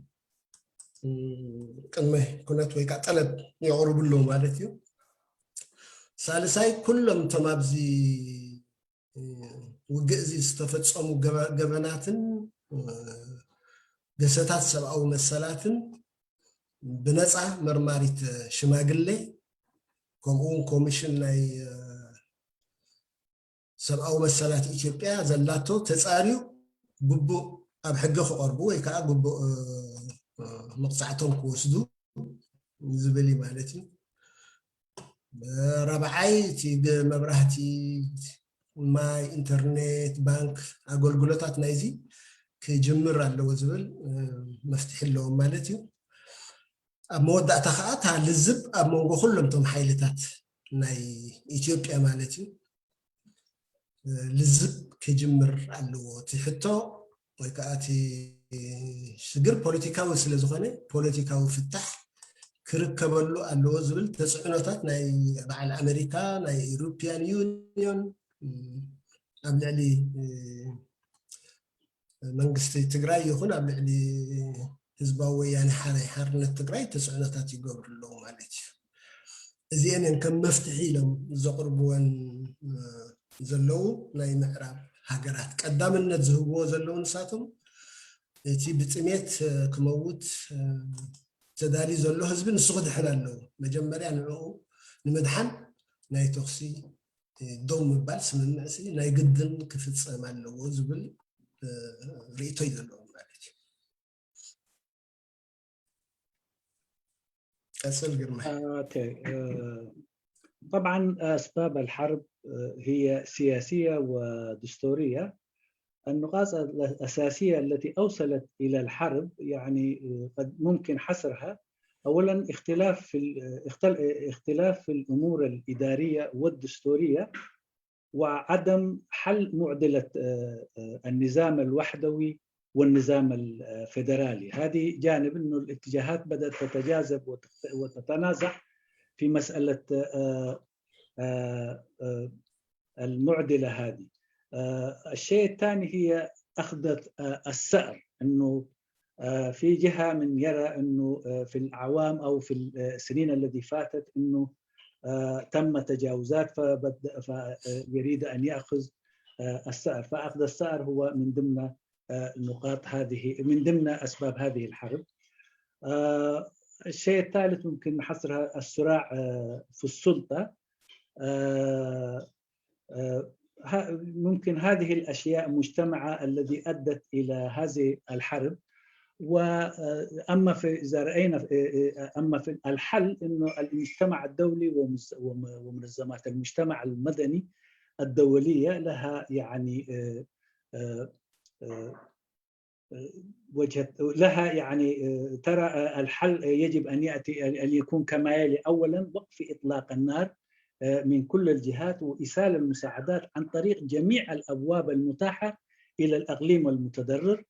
ቅድመ ኩነት ወይ ከዓ ጠለብ የቕርቡ ኣለዉ ማለት እዩ። ሳልሳይ ኩሎም እቶም ኣብዚ ውግእ እዚ ዝተፈፀሙ ገበናትን ገሰታት ሰብኣዊ መሰላትን ብነፃ መርማሪት ሽማግሌ ከምኡ እውን ኮሚሽን ናይ ሰብኣዊ መሰላት ኢትዮጵያ ዘላቶ ተፃርዩ ግቡእ ኣብ ሕጊ ክቐርቡ ወይ ከዓ ግቡእ መቕፃዕቶም ክወስዱ ዝብል እዩ ማለት እዩ። ራብዓይ እቲ መብራህቲ፣ ማይ፣ ኢንተርኔት፣ ባንክ ኣገልግሎታት ናይዚ ክጅምር ኣለዎ ዝብል መፍትሒ ኣለዎም ማለት እዩ። ኣብ መወዳእታ ከዓ እታ ልዝብ ኣብ መንጎ ኩሎም እቶም ሓይልታት ናይ ኢትዮጵያ ማለት እዩ ልዝብ ክጅምር ኣለዎ። እቲ ሕቶ ወይ ከዓ እቲ ሽግር ፖለቲካዊ ስለ ዝኾነ ፖለቲካዊ ፍታሕ ክርከበሉ ኣለዎ ዝብል ተፅዕኖታት ናይ በዓል ኣሜሪካ፣ ናይ ኢሮፒያን ዩኒዮን ኣብ ልዕሊ መንግስቲ ትግራይ ይኹን ኣብ ልዕሊ ህዝባዊ ወያነ ሓርነት ትግራይ ተፅዕኖታት ይገብሩ ኣለዉ ማለት እዩ። እዚአን እየን ከም መፍትሒ ኢሎም ዘቕርብወን ዘለዉ ናይ ምዕራብ ሃገራት ቀዳምነት ዝህብዎ ዘለዉ ንሳቶም እቲ ብጥሜት ክመውት ተዳልዩ ዘሎ ህዝቢ ንሱ ክድሕን ኣለዎ። መጀመርያ ንዕኡ ንምድሓን ናይ ተኽሲ ደው ምባል ስምምዕ ሲ ናይ ግድን ክፍፀም ኣለዎ ዝብል ርእቶ እዩ ዘለዎም ማለት እዩ። ቀፅል ግርማ። طبعا أسباب الحرب هي سياسية ودستورية. النقاط الأساسية التي أوصلت إلى الحرب، يعني، قد ممكن حصرها. أولا، اختلاف في اختلاف في الأمور الإدارية والدستورية، وعدم حل معضلة النظام الوحدوي والنظام الفيدرالي. هذه جانب، أنه الاتجاهات بدأت تتجاذب وتتنازع في مسألة المعضلة هذه. الشيء الثاني هي أخذ الثأر، أنه في جهة من يرى أنه في الأعوام أو في السنين التي فاتت أنه تم تجاوزات، فيريد أن يأخذ الثأر، فأخذ الثأر هو من ضمن نقاط هذه، من ضمن أسباب هذه الحرب. الشيء الثالث ممكن نحصرها الصراع في السلطة. ممكن هذه الأشياء مجتمعة الذي أدت إلى هذه الحرب. وأما في، إذا رأينا، أما في الحل، أنه المجتمع الدولي ومنظمات المجتمع المدني الدولية لها، يعني، وجهة، لها، يعني، ترى الحل يجب أن يأتي، أن يكون كما يلي. أولا، وقف إطلاق النار من كل الجهات وإيصال المساعدات عن طريق جميع الأبواب المتاحة إلى الأقليم المتضرر.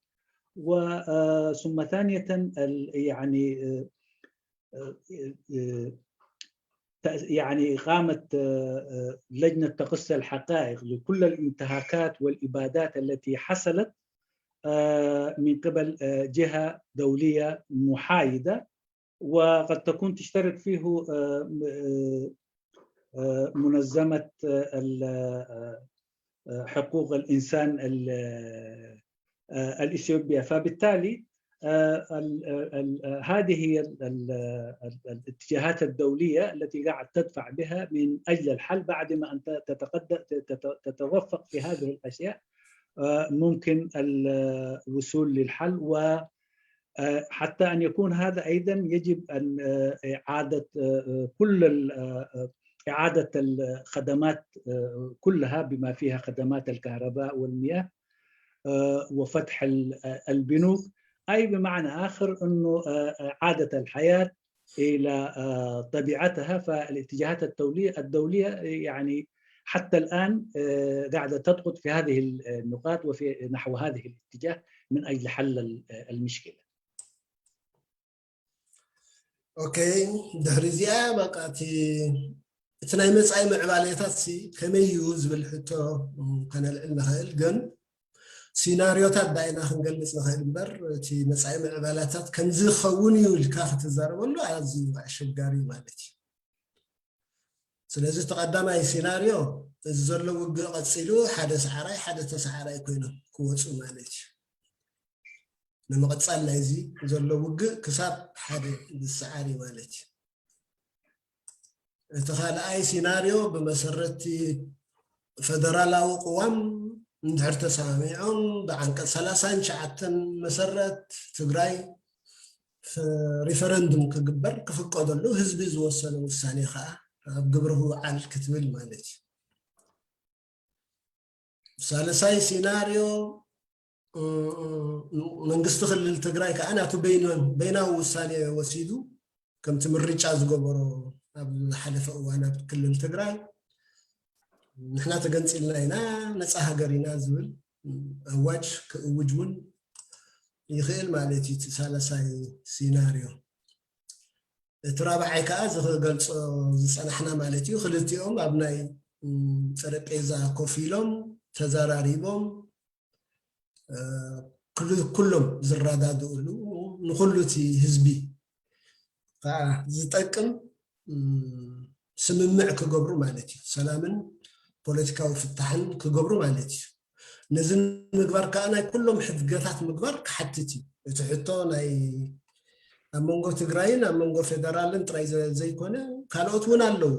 وثم ثانية، يعني، يعني قامت لجنة تقصي الحقائق لكل الانتهاكات والإبادات التي حصلت من قبل جهة دولية محايدة، وقد تكون تشترك فيه منظمة حقوق الإنسان الإثيوبية. فبالتالي هذه هي الاتجاهات الدولية التي قاعد تدفع بها من أجل الحل. بعد ما أن تتقدم، تتوفق في هذه الأشياء، ممكن الوصول للحل، و حتى أن يكون هذا أيضا يجب أن إعادة كل إعادة الخدمات كلها بما فيها خدمات الكهرباء والمياه وفتح البنوك، أي بمعنى آخر أنه إعادة الحياة إلى طبيعتها. فالاتجاهات الدولية يعني حتى الآن قاعدة تضغط في هذه النقاط وفي نحو هذه الاتجاه من أجل حل المشكلة. ኦኬ፣ ድሕሪ እዚኣ በቃ እቲ ናይ መፃኢ ምዕባሌታት ሲ ከመይ እዩ ዝብል ሕቶ ከነልዕል ንኽእል። ግን ሲናሪዮታት ዳይና ክንገልፅ ንኽእል እምበር እቲ መፃኢ ምዕባሌታት ከምዚ ክኸውን እዩ ኢልካ ክትዛረበሉ ኣዝዩ ኣሸጋሪ ማለት እዩ። ስለዚ እቲ ቀዳማይ ሲናርዮ እዚ ዘሎ ውግእ ቀፂሉ ሓደ ሰዓራይ ሓደ ተሰዓራይ ኮይኖም ክወፁ ማለት እዩ። ንምቕፃል ናይዚ ዘሎ ውግእ ክሳብ ሓደ ዝሰዓር እዩ ማለት እዩ። እቲ ካልኣይ ሲናርዮ ብመሰረቲ ፈደራላዊ ቅዋም እንድሕር ተሰማሚዖም ብዓንቀፅ ሰላሳን ትሽዓተን መሰረት ትግራይ ሪፈረንዱም ክግበር ክፍቀደሉ ህዝቢ ዝወሰነ ውሳኔ ከዓ ኣብ ግብሪ ክውዓል ክትብል ማለት እዩ። ሳልሳይ ሲናርዮ መንግስቲ ክልል ትግራይ ከዓ ናቱ በይናዊ ውሳኔ ወሲዱ ከምቲ ምርጫ ዝገበሮ ኣብ ዝሓለፈ እዋን ኣብ ክልል ትግራይ ንሕና ተገንፂልና ኢና ነፃ ሃገር ኢና ዝብል ኣዋጅ ክእውጅ እውን ይኽእል ማለት እዩ። እቲ ሳልሳይ ሲናርዮ እቲ ራብዓይ ከዓ ዝገልፆ ዝፀናሕና ማለት እዩ። ክልቲኦም ኣብ ናይ ጠረጴዛ ኮፍ ኢሎም ተዘራሪቦም ኩሎም ዝረዳድእሉ ንኩሉ እቲ ህዝቢ ከዓ ዝጠቅም ስምምዕ ክገብሩ ማለት እዩ። ሰላምን ፖለቲካዊ ፍታሕን ክገብሩ ማለት እዩ። ነዚ ንምግባር ከዓ ናይ ኩሎም ሕድገታት ምግባር ክሓትት እዩ። እቲ ሕቶ ናይ ኣብ መንጎ ትግራይን ኣብ መንጎ ፌደራልን ጥራይ ዘይኮነ ካልኦት እውን ኣለዉ።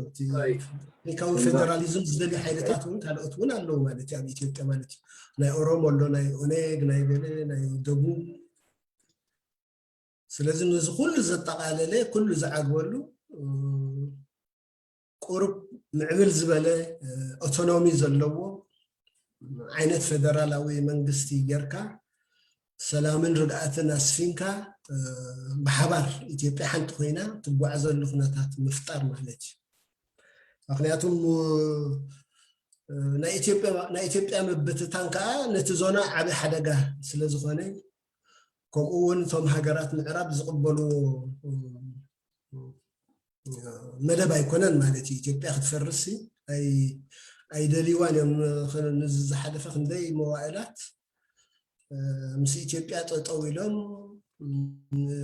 ፖለቲካዊ ፌደራሊዝም ዝደልዩ ሓይልታት እውን ካልኦት እውን ኣለዉ ማለት እዩ ኣብ ኢትዮጵያ ማለት እዩ። ናይ ኦሮሞ ኣሎ፣ ናይ ኦኔግ፣ ናይ ገለ፣ ናይ ደቡብ። ስለዚ ነዚ ኩሉ ዘጠቓለለ ኩሉ ዝዓግበሉ ቁሩብ ምዕብል ዝበለ ኦቶኖሚ ዘለዎ ዓይነት ፌደራላዊ መንግስቲ ጌርካ ሰላምን ርግኣትን ኣስፊንካ ብሓባር ኢትዮጵያ ሓንቲ ኮይና ትጓዓዘሉ ኩነታት ምፍጣር ማለት እዩ። ምክንያቱም ናይ ኢትዮጵያ ምብትታን ከዓ ነቲ ዞና ዓብ ሓደጋ ስለዝኾነ፣ ከምኡ እውን እቶም ሃገራት ምዕራብ ዝቕበልዎ መደብ ኣይኮነን ማለት እዩ። ኢትዮጵያ ክትፈርስ ኣይደልይዋን እዮም። ንዚ ዝሓለፈ ክንደይ መዋእላት ምስ ኢትዮጵያ ጠጠው ኢሎም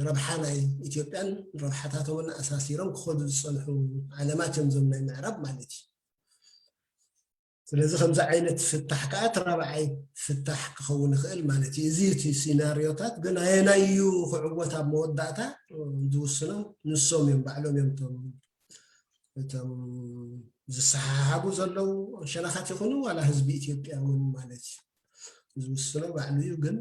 ረብሓ ናይ ኢትዮጵያን ረብሓታቶምን ኣሳሲሮም ክኸዱ ዝፀንሑ ዓለማት እዮም ዞም ናይ ምዕራብ ማለት እዩ። ስለዚ ከምዚ ዓይነት ፍታሕ ከዓ እቲ ራብዓይ ፍታሕ ክኸውን ይኽእል ማለት እዩ። እዚ እቲ ሲናሪዮታት ግን ኣየናይ እዩ ክዕወት ኣብ መወዳእታ ዝውስኖም ንሶም እዮም፣ ባዕሎም እዮም እቶም እቶም ዝሰሓሓቡ ዘለዉ ሸነኻት ይኹኑ ዋላ ህዝቢ ኢትዮጵያ እውን ማለት እዩ ዝውስኖ ባዕሉ እዩ። ግን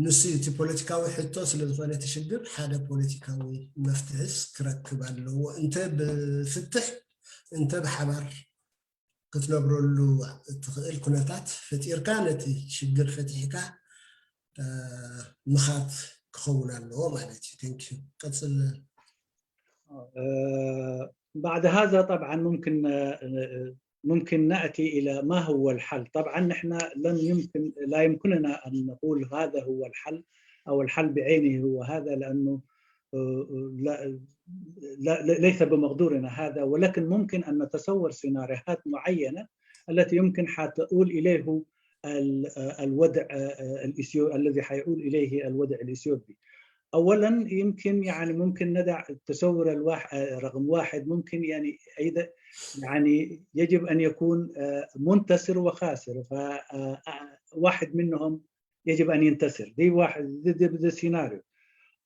ንሱ እቲ ፖለቲካዊ ሕቶ ስለዝኾነ እቲ ሽግር ሓደ ፖለቲካዊ መፍትሕስ ክረክብ ኣለዎ። እንተ ብፍትሕ እንተ ብሓባር ክትነብረሉ እትኽእል ኩነታት ፈጢርካ ነቲ ሽግር ፈቲሕካ ምኻድ ክኸውን ኣለዎ ማለት እዩ። Thank you። ቀፅል። بعد هذا طبعا ممكن ممكن نأتي إلى ما هو الحل. طبعا نحن لم يمكن لا يمكننا أن نقول هذا هو الحل أو الحل بعينه هو هذا، لأنه لا لا ليس بمقدورنا هذا، ولكن ممكن أن نتصور سيناريوهات معينة التي يمكن حتؤول إليه الوضع الإثيو الذي حيؤول إليه الوضع الإثيوبي. أولا يمكن يعني ممكن نضع التصور الواحد رقم واحد، ممكن يعني أيضا يعني يجب أن يكون منتصر وخاسر، فواحد منهم يجب أن ينتصر. دي واحد، دي, دي, دي سيناريو.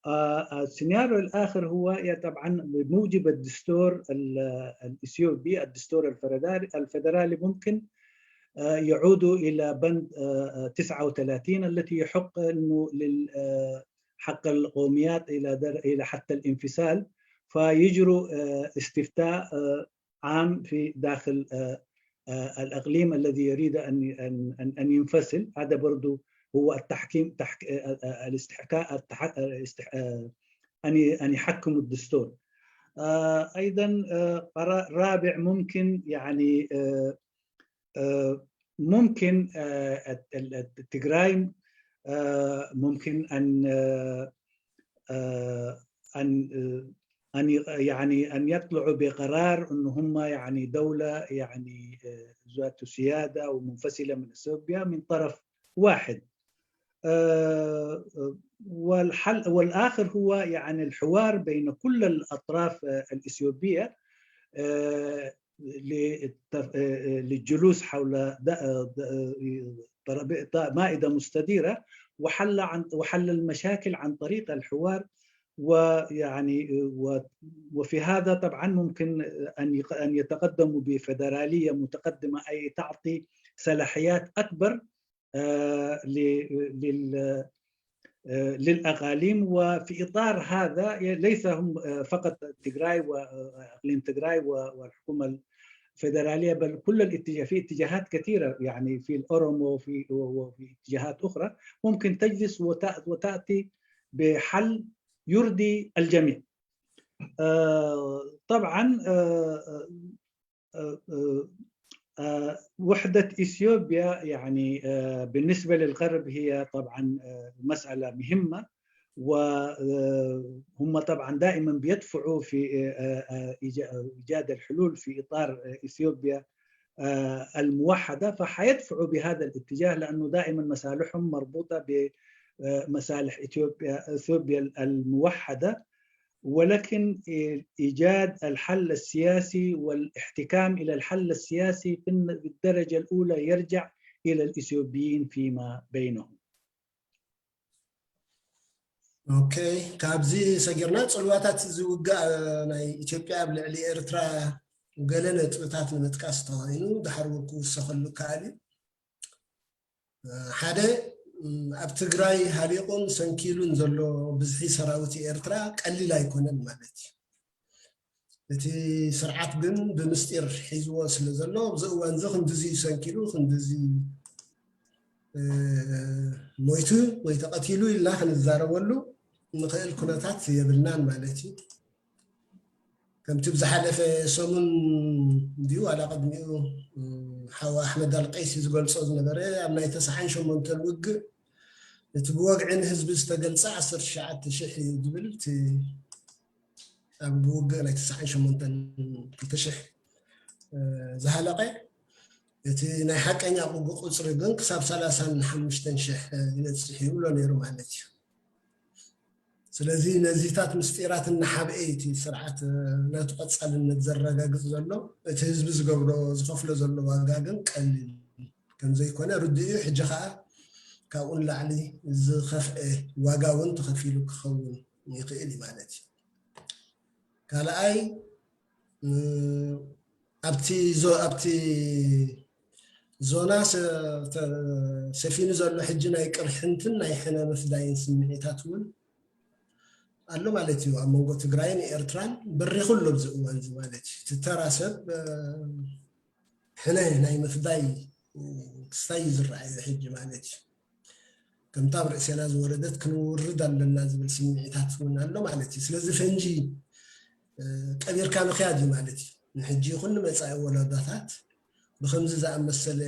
آه السيناريو الآخر هو طبعا بموجب الدستور الإثيوبي، الدستور الفدرالي، الفدرالي ممكن آه يعودوا إلى بند آه تسعة وثلاثين التي يحق أنه لل حق القوميات الى در... الى حتى الانفصال، فيجروا استفتاء عام في داخل الاقليم الذي يريد ان ان ان ينفصل. هذا برضو هو التحكيم تحك... الاستحكاء التح... الاستح... ان ان يحكموا الدستور. ايضا رابع ممكن يعني ممكن التجراي ممكن ان ان ان يعني ان يطلعوا بقرار ان هم يعني دوله يعني ذات سياده ومنفصله من اثيوبيا من طرف واحد. والحل والاخر هو يعني الحوار بين كل الاطراف الاثيوبيه للجلوس حول مائده مستديره وحل عن وحل المشاكل عن طريق الحوار. ويعني وفي هذا طبعا ممكن ان ان يتقدموا بفدراليه متقدمه اي تعطي صلاحيات اكبر لل للاقاليم. وفي اطار هذا ليس هم فقط تجراي واقليم تجراي والحكومه الفدراليه، بل كل الاتجاه في اتجاهات كثيره يعني في الاورومو وفي وفي اتجاهات اخرى ممكن تجلس وتاتي بحل يرضي الجميع. طبعا وحدة إثيوبيا يعني بالنسبة للغرب هي طبعا مسألة مهمة، وهم طبعا دائما بيدفعوا في إيجاد الحلول في إطار إثيوبيا الموحدة، فحيدفعوا بهذا الاتجاه لأنه دائما مصالحهم مربوطة بمصالح إثيوبيا إثيوبيا الموحدة. ولكن إيجاد الحل السياسي والاحتكام إلى الحل السياسي في الدرجة الأولى يرجع إلى الإثيوبيين فيما بينهم. ኦኬ፣ ካብዚ ሰጊርና ጽልዋታት እዚ ውግእ ናይ ኢትዮጵያ ኣብ ልዕሊ ኤርትራ ገለ ነጥብታት ንምጥቃስ ተኾይኑ ድሓር እውን ክውሰኸሉ ይከኣል እዩ። ሓደ ኣብ ትግራይ ሃሊቑን ሰንኪሉን ዘሎ ብዝሒ ሰራዊት ኤርትራ ቀሊል ኣይኮነን ማለት እዩ። እቲ ስርዓት ግን ብምስጢር ሒዝዎ ስለ ዘሎ ኣብዚ እዋን እዚ ክንድዚ እዩ ሰንኪሉ፣ ክንድዚ እ፣ ሞይቱ ወይ ተቐቲሉ ኢልና ክንዛረበሉ ንኽእል ኩነታት የብልናን ማለት እዩ። ከምቲ ብዝሓለፈ ሰሙን እንዲሁ ዋላ ቅድሚኡ፣ እ፣ ሓው ኣሕመድ ኣልቀይሲ ዝገልጾ ዝነበረ ኣብ ናይ ተስዓን ሸሞንተን ውግእ እቲ ብወግዒ ንህዝቢ ዝተገልጸ ዓሰርተ ትሽዓተ ሽሕ እዩ ዝብል እቲ ኣብ ውግእ ናይ ተስዓን ሸሞንተን ክልተ ሽሕ፣ እ፣ ዝሃለቐ፣ እቲ ናይ ሓቀኛ ውግእ ቁጽሪ ግን ክሳብ ሰላሳን ሓሙሽተን ሽሕ ይበጽሕ ይብሎ ነይሩ ማለት እዩ። ስለዚ ነዚታት ምስጢራት እናሓብአ እቲ ስርዓት፣ እ፣ ናቱ ቀጻልነት ዘረጋግጽ ዘሎ፣ እቲ ህዝቢ ዝገብሮ ዝኸፍሎ ዘሎ ዋጋ ግን ቀሊል ከም ዘይኮነ ርዱእ እዩ። ሕጂ ኸኣ ካብኡ ንላዕሊ ዝኸፍአ ዋጋ እውን ተኸፊሉ ክኸውን ይኽእል እዩ ማለት እዩ። ካልኣይ፣ እ፣ ኣብቲ ዞ-፣ ኣብቲ ዞና ሰ-፣ ተ-፣ ሰፊኑ ዘሎ ሕጂ ናይ ቅርሕንትን ናይ ሕነ ምፍዳይን ስምዒታት እውን ኣሎ ማለት እዩ። ኣብ መንጎ ትግራይን ኤርትራን በሪኹ ኣሎ ኣብዚ እዋን እዚ ማለት እዩ። እቲ ተራ ሰብ፣ እ፣ ሕነ ናይ ምፍዳይ፣ እ፣ ክስታይ እዩ ዝረኣዮ ሕጂ ማለት እዩ። ከምታ ኣብ ርእሴና ዝወረደት ክንውርድ ኣለና ዝብል ስምዒታት እውን ኣሎ ማለት እዩ። ስለዚ ፈንጂ፣ እ፣ ቀቢርካ ምኽያድ እዩ ማለት እዩ። ንሕጂ ይኹን ንመጻኢ ወለዶታት ብኸምዚ ዝኣመሰለ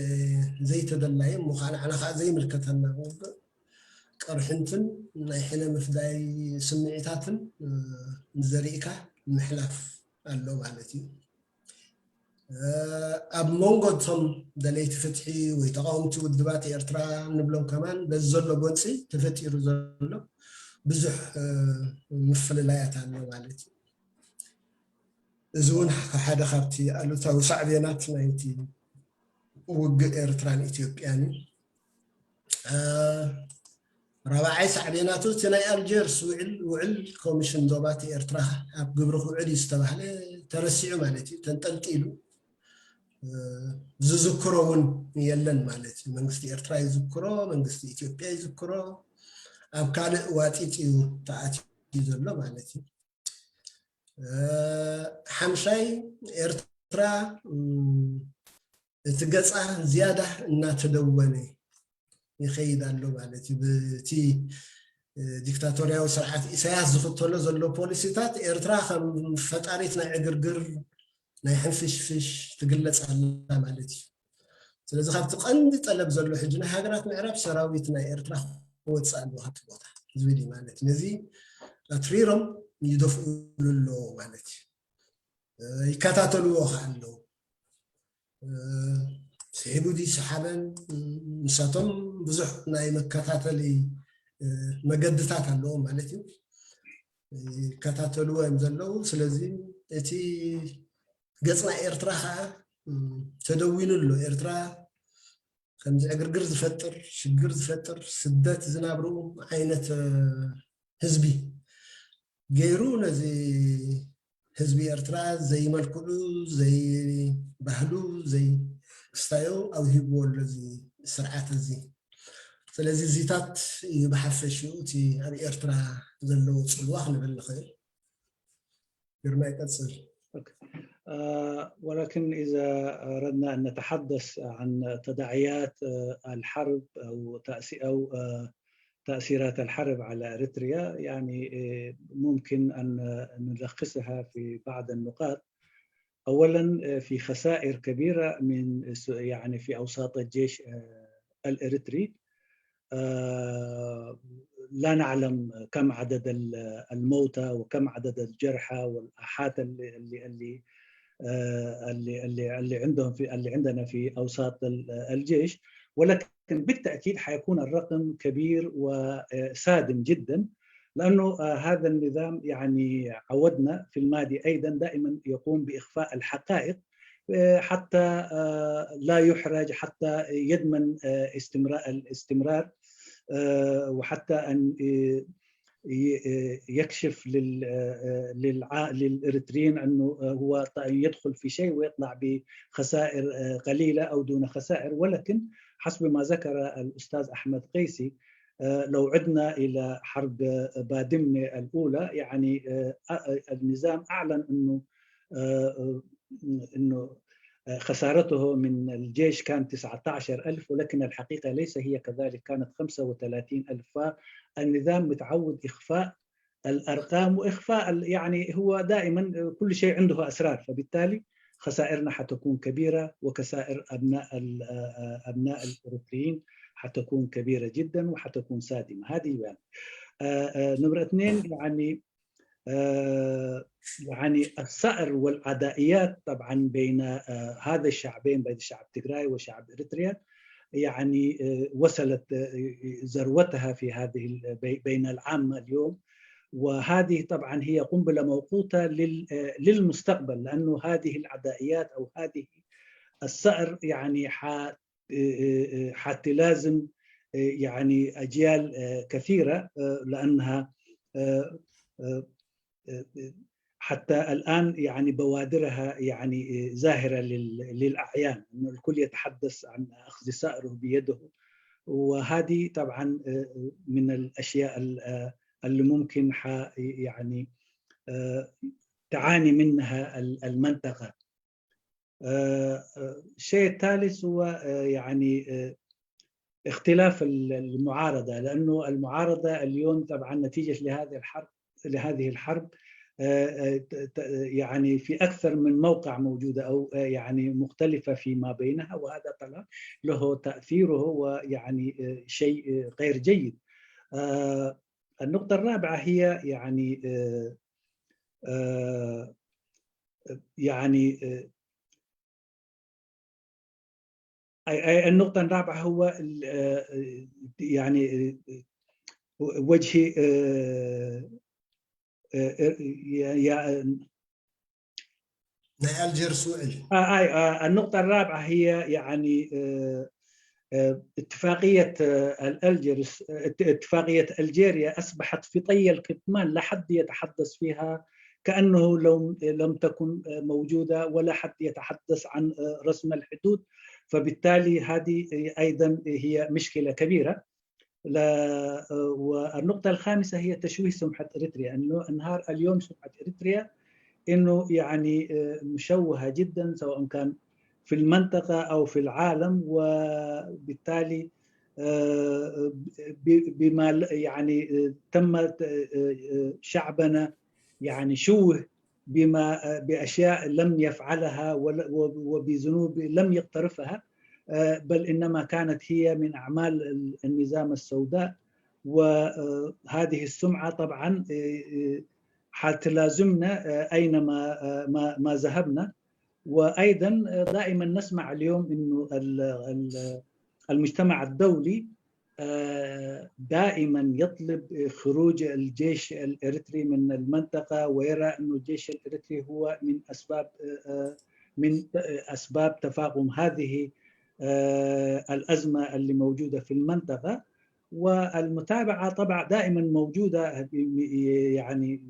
ዘይተደላየ እሞ ኸዓ ንዓና ኸዓ ዘይምልከተና ውግእ፣ ቅርሕንትን ናይ ሕነ ምፍዳይ ስምዒታትን፣ እ፣ ዘሪእካ ምሕላፍ ኣሎ ማለት እዩ። እ፣ ኣብ መንጎ እቶም ደለይቲ ፍትሒ ወይ ተቃወምቲ ውድባት ኤርትራ ንብሎም ከማን በዚ ዘሎ ጎንፂ ተፈጢሩ ዘሎ ብዙሕ፣ እ፣ ምፍልላያት ኣሎ ማለት እዩ። እዚ እውን ሓደ ካብቲ ኣሉታዊ ሳዕቤናት ናይቲ ውግእ ኤርትራን ኢትዮጵያን እዩ። እ፣ ራብዓይ ሳዕቤናቱ እቲ ናይ ኣልጀርስ ውዕል፣ ውዕል ኮሚሽን ዶባት ኤርትራ ኣብ ግብሪ ክውዕል እዩ ዝተባህለ ተረሲዑ ማለት እዩ፣ ተንጠልጢሉ። እ፣ ዝዝክሮ እውን የለን ማለት እዩ። መንግስቲ ኤርትራ ይዝክሮ፣ መንግስቲ ኢትዮጵያ ይዝክሮ፣ ኣብ ካልእ ዋጢጥ እዩ ተኣትዩ ዘሎ ማለት እዩ። እ፣ ሓምሻይ ኤርትራ፣ እም፣ እቲ ገጻ ዝያዳ እናተደወነ ይኸይድ ኣሎ ማለት እዩ። ብቲ፣ እ፣ ዲክታቶርያዊ ስርዓት ኢሳያስ ዝኽተሎ ዘሎ ፖሊሲታት ኤርትራ ከም ፈጣሪት ናይ ዕግርግር፣ ናይ ሕንፍሽፍሽ ትግለጽ ኣላ ማለት እዩ። ስለዚ ካብቲ ቀንዲ ጠለብ ዘሎ ሕጂ ናይ ሃገራት ምዕራብ ሰራዊት ናይ ኤርትራ ክወጽእ ኣለዎ ካብቲ ቦታ ዝብል እዩ ማለት እዩ። ነዚ ኣትሪሮም ይደፍኡሉ ኣለዎ ማለት እዩ። እ፣ ይከታተልዎ ከኣ ኣለዉ። እ፣ ስሒቡ ድዩ ሰሓበን፣ እ፣ ንሳቶም ብዙሕ ናይ መከታተሊ፣ እ፣ መገድታት ኣለዎም ማለት እዩ። ይከታተልዎ እዮም ዘለዉ። ስለዚ እቲ ገጽ ናይ ኤርትራ ከኣ፣ እ፣ ተደዊኑ ኣሎ። ኤርትራ ከምዚ ዕግርግር ዝፈጥር፣ ሽግር ዝፈጥር፣ ስደት ዝናብሩ ዓይነት፣ እ፣ ህዝቢ ገይሩ ነዚ ህዝቢ ኤርትራ ዘይመልክዑ፣ ዘይባህሉ፣ ዘይክስታዮ ኣውሂብዎ ኣሎ እዚ ስርዓት እዚ። ስለዚ እዚታት እዩ ብሓፈሽኡ እቲ ኣብ ኤርትራ ዘለዎ ጽልዋ ክንብል ንኽእል። ግርማይ ቀጽል። ولكن إذا أردنا أن نتحدث عن تداعيات الحرب أو تأثيرات الحرب على إريتريا، يعني ممكن أن نلخصها في بعض النقاط. أولا في خسائر كبيرة من، يعني، في أوساط الجيش الإريتري. لا نعلم كم عدد الموتى وكم عدد الجرحى والآحات اللي اللي اللي اللي اللي اللي عندهم في اللي عندنا في أوساط الجيش، ولكن بالتأكيد حيكون الرقم كبير وسادم جدا، لأنه هذا النظام، يعني، عودنا في الماضي أيضا دائما يقوم بإخفاء الحقائق حتى لا يحرج، حتى يضمن استمرار الاستمرار، وحتى أن يكشف للإريتريين أنه هو يدخل في شيء ويطلع بخسائر قليلة أو دون خسائر. ولكن حسب ما ذكر الأستاذ أحمد قيسي، لو عدنا إلى حرب بادمة الأولى، يعني، النظام أعلن أنه آه، آه، انه آه، خسارته من الجيش كان تسعتاشر ألف، ولكن الحقيقة ليس هي كذلك، كانت خمسة وثلاثين ألف. فالنظام متعود إخفاء الأرقام وإخفاء ال- يعني هو دائما كل شيء عنده أسرار، فبالتالي خسائرنا حتكون كبيرة، وخسائر أبناء ال- آه، آه، أبناء الإريتريين حتكون كبيرة جدا وحتكون صادمة. هذه يعني. آه، آه، نمرة اثنين، يعني آه، يعني الثأر والعدائيات طبعا بين آه، هذا الشعبين، بين شعب تجراي وشعب إريتريا، يعني آه، وصلت آه، ذروتها في هذه ال- بي- بين العامة اليوم. وهذه طبعا هي قنبلة موقوتة لل- آه، للمستقبل، لأنه هذه العدائيات أو هذه الثأر يعني ح- آه، آه، آه، حتلازم آه، يعني أجيال آه، كثيرة آه، لأنها آه، آه، آه، حتى الآن يعني بوادرها يعني آه، ظاهرة لل- للأعيان، إنه الكل يتحدث عن أخذ ثأره بيده. وهذه طبعا آه، من الأشياء ال- آه، اللي ممكن ح- يعني آه، تعاني منها ال- المنطقة. آه، آه، الشيء الثالث هو آه، يعني آه، اختلاف ال- المعارضة، لأنه المعارضة اليوم طبعا نتيجة لهذه الحرب، لهذه الحرب آه، آه، ت- ت- يعني في أكثر من موقع موجودة أو آه، يعني مختلفة فيما بينها، وهذا طبعا له تأثيره ويعني آه، شيء آه، غير جيد. آه، النقطة الرابعة هي يعني آه، آه، يعني آه، أي أي النقطة الرابعة هو ال- آه، يعني آه، وجه آه، آه، آه، يا- يا- ናይ ኣልጀርስ ውዕል آه، آي، آه، النقطة الرابعة هي يعني آه، آه، اتفاقية آه، الألجرس آه، ات- اتفاقية ألجيريا أصبحت في طي الكتمان، لا حد يتحدث فيها، كأنه لو لم تكن آه، موجودة، ولا حد يتحدث عن آه، رسم الحدود. فبالتالي هذه أيضا هي مشكلة كبيرة. لا، والنقطة الخامسة هي تشويه سمعة إريتريا، أنه انهار اليوم سمعة إريتريا، أنه يعني آه، مشوهة جدا، سواء كان في المنطقة أو في العالم، وبالتالي آه، ب- بما ل- يعني آه، تم آه، آه، شعبنا يعني شوه بما آه، بأشياء لم يفعلها ول- وب- وبذنوب لم يقترفها، آه، بل إنما كانت هي من أعمال ال- النظام السوداء. وهذه السمعة طبعا آه، آه، حتلازمنا آه، أينما آه، ما ما ذهبنا. وأيضا آه، دائما نسمع اليوم أنه ال- ال- المجتمع الدولي آه، دائما يطلب خروج الجيش الإريتري من المنطقة، ويرى أن الجيش الإريتري هو من أسباب آه، آه، من أسباب تفاقم هذه آه، الأزمة اللي موجودة في المنطقة. والمتابعة طبعا دائما موجودة، يعني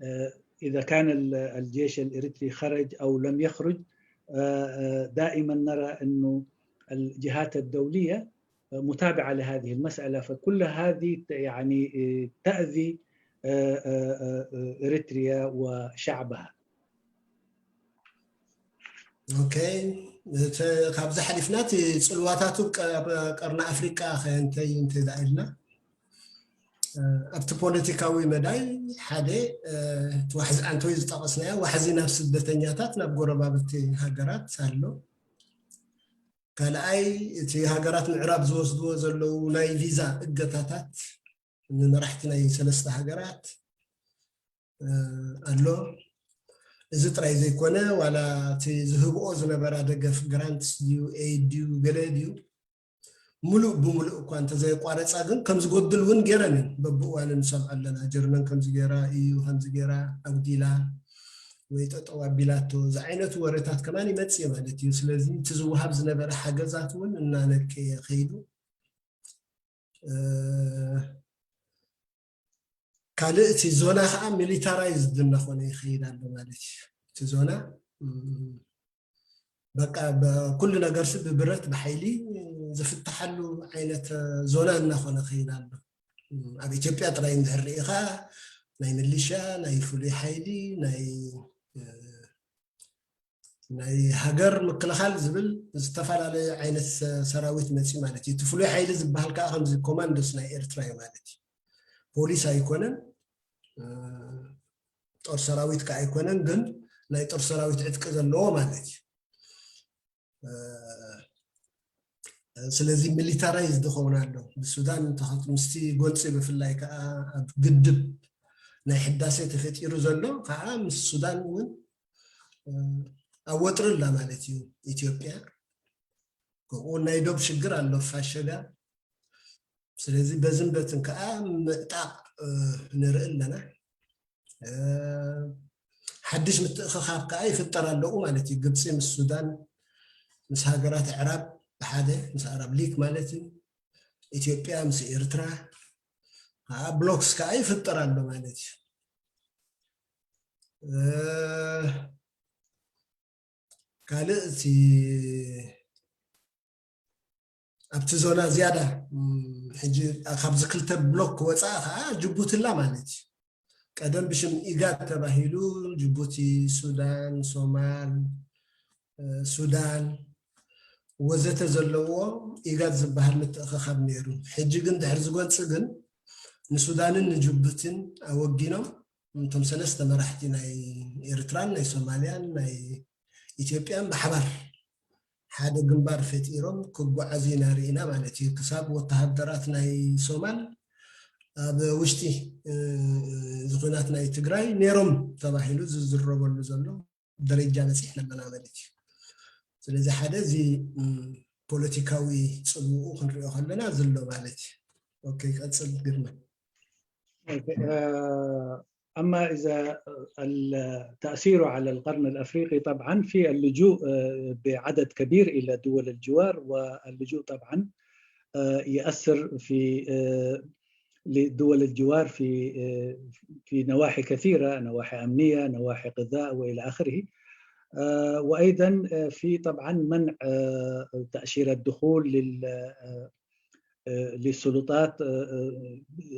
آه، إذا كان ال- الجيش الإريتري خرج أو لم يخرج، آه، آه، دائما نرى أنه الجهات الدولية متابعة لهذه المسألة. فكل هذه ت- يعني آه، تأذي آه، آه، آه، إريتريا وشعبها. ኦኬ እቲ ካብዚ ሓሊፍና እቲ ፅልዋታቱ ቀ- ኣብ ቀርኒ ኣፍሪቃ ከ እንታይ እንታይ ደኣ ኢልና ኣብቲ ፖለቲካዊ መዳይ ሓደ እቲ ዋሕዚ ኣንተ ወይ ዝጠቐስናዮ ዋሕዚ ናብ ስደተኛታት ናብ ጎረባብቲ ሃገራት ኣሎ። ካልኣይ እቲ ሃገራት ምዕራብ ዝወስድዎ ዘለዉ ናይ ቪዛ እገታታት ንመራሕቲ ናይ ሰለስተ ሃገራት ኣሎ። እዚ ጥራይ ዘይኮነ ዋላ እቲ ዝህብኦ ዝነበራ ደገፍ ግራንትስ ድዩ ኤይድ ድዩ ገለ ድዩ ሙሉእ ብሙሉእ እኳ እንተዘየቋረፃ ግን ከም ዝጎድል እውን ገይረን እየን በብእዋኑ ንሰምዖ ኣለና። ጀርመን ከምዚ ገይራ፣ ኢዩ ከምዚ ገይራ፣ ኣጉዲላ ወይ ጠጠው ኣቢላቶ ዝዓይነቱ ወረታት ከማን ይመፅእ ማለት እዩ። ስለዚ እቲ ዝወሃብ ዝነበረ ሓገዛት እውን እናነከየ ከይዱ ካልእ እቲ ዞና ከዓ ሚሊታራይዝድ እናኾነ ይኸይድ ኣሎ ማለት እዩ። እቲ ዞና በቃ ኩሉ ነገር ሲ ብብረት ብሓይሊ ዝፍትሓሉ ዓይነት ዞና እናኾነ ይኸይድ ኣሎ። ኣብ ኢትዮጵያ ጥራይ እንድሕር ርኢኻ ናይ ሚሊሻ፣ ናይ ፍሉይ ሓይሊ፣ ናይ ናይ ሃገር ምክልኻል ዝብል ዝተፈላለየ ዓይነት ሰራዊት መፂ ማለት እዩ። እቲ ፍሉይ ሓይሊ ዝበሃል ከዓ ከምዚ ኮማንዶስ ናይ ኤርትራ እዩ ማለት እዩ። ፖሊስ ኣይኮነን፣ ጦር ሰራዊት ከዓ ኣይኮነን፣ ግን ናይ ጦር ሰራዊት ዕጥቂ ዘለዎ ማለት እዩ። ስለዚ ሚሊታራይዝ ዝኸውን ኣሎ ብሱዳን ምስቲ ጎንፂ፣ ብፍላይ ከዓ ኣብ ግድብ ናይ ሕዳሴ ተፈጢሩ ዘሎ ከዓ ምስ ሱዳን እውን ኣብ ወጥሪ ኣላ ማለት እዩ ኢትዮጵያ። ከምኡ ናይ ዶብ ሽግር ኣሎ ፋሸጋ። ስለዚ በዝን በትን ከዓ ምዕጣቕ ንርኢ ኣለና። ሓድሽ ምትእኽኻብ ከዓ ይፍጠር ኣለኡ ማለት እዩ። ግብፂ ምስ ሱዳን፣ ምስ ሃገራት ኣዕራብ ብሓደ፣ ምስ ኣራብ ሊግ ማለት እዩ። ኢትዮጵያ ምስ ኤርትራ ከዓ ብሎክስ ከዓ ይፍጠር ኣሎ ማለት እዩ። ካልእ እቲ ኣብቲ ዞና ዝያዳ ሕጂ ካብዚ ክልተ ብሎክ ክወፃእ ከዓ ጅቡቲ ኣላ ማለት እዩ። ቀደም ብሽም ኢጋድ ተባሂሉ ጅቡቲ፣ ሱዳን፣ ሶማል፣ ሱዳን ወዘተ ዘለዎ ኢጋድ ዝበሃል ምትእኽኻብ ነይሩ። ሕጂ ግን ድሕሪ ዝጎንፂ ግን ንሱዳንን ንጅቡትን ኣወጊኖም እቶም ሰለስተ መራሕቲ ናይ ኤርትራን ናይ ሶማልያን ናይ ኢትዮጵያን ብሓባር ሓደ ግንባር ፈጢሮም ክጓዓዙ ኢና ርኢና ማለት እዩ። ክሳብ ወተሃደራት ናይ ሶማል ኣብ ውሽጢ ዝኹናት ናይ ትግራይ ነይሮም ተባሂሉ ዝዝረበሉ ዘሎ ደረጃ በፂሕና ኣለና ማለት እዩ። ስለዚ ሓደ እዚ ፖለቲካዊ ፅልውኡ ክንሪኦ ከለና ዘሎ ማለት እዩ። ኦኬ፣ ቀፅል ግርማ። أما إذا تأثيره على القرن الأفريقي، طبعا في اللجوء بعدد كبير إلى دول الجوار، واللجوء طبعا يأثر في لدول الجوار في في نواحي كثيرة، نواحي أمنية، نواحي غذاء وإلى آخره. وأيضا في طبعا منع تأشيرة دخول لل للسلطات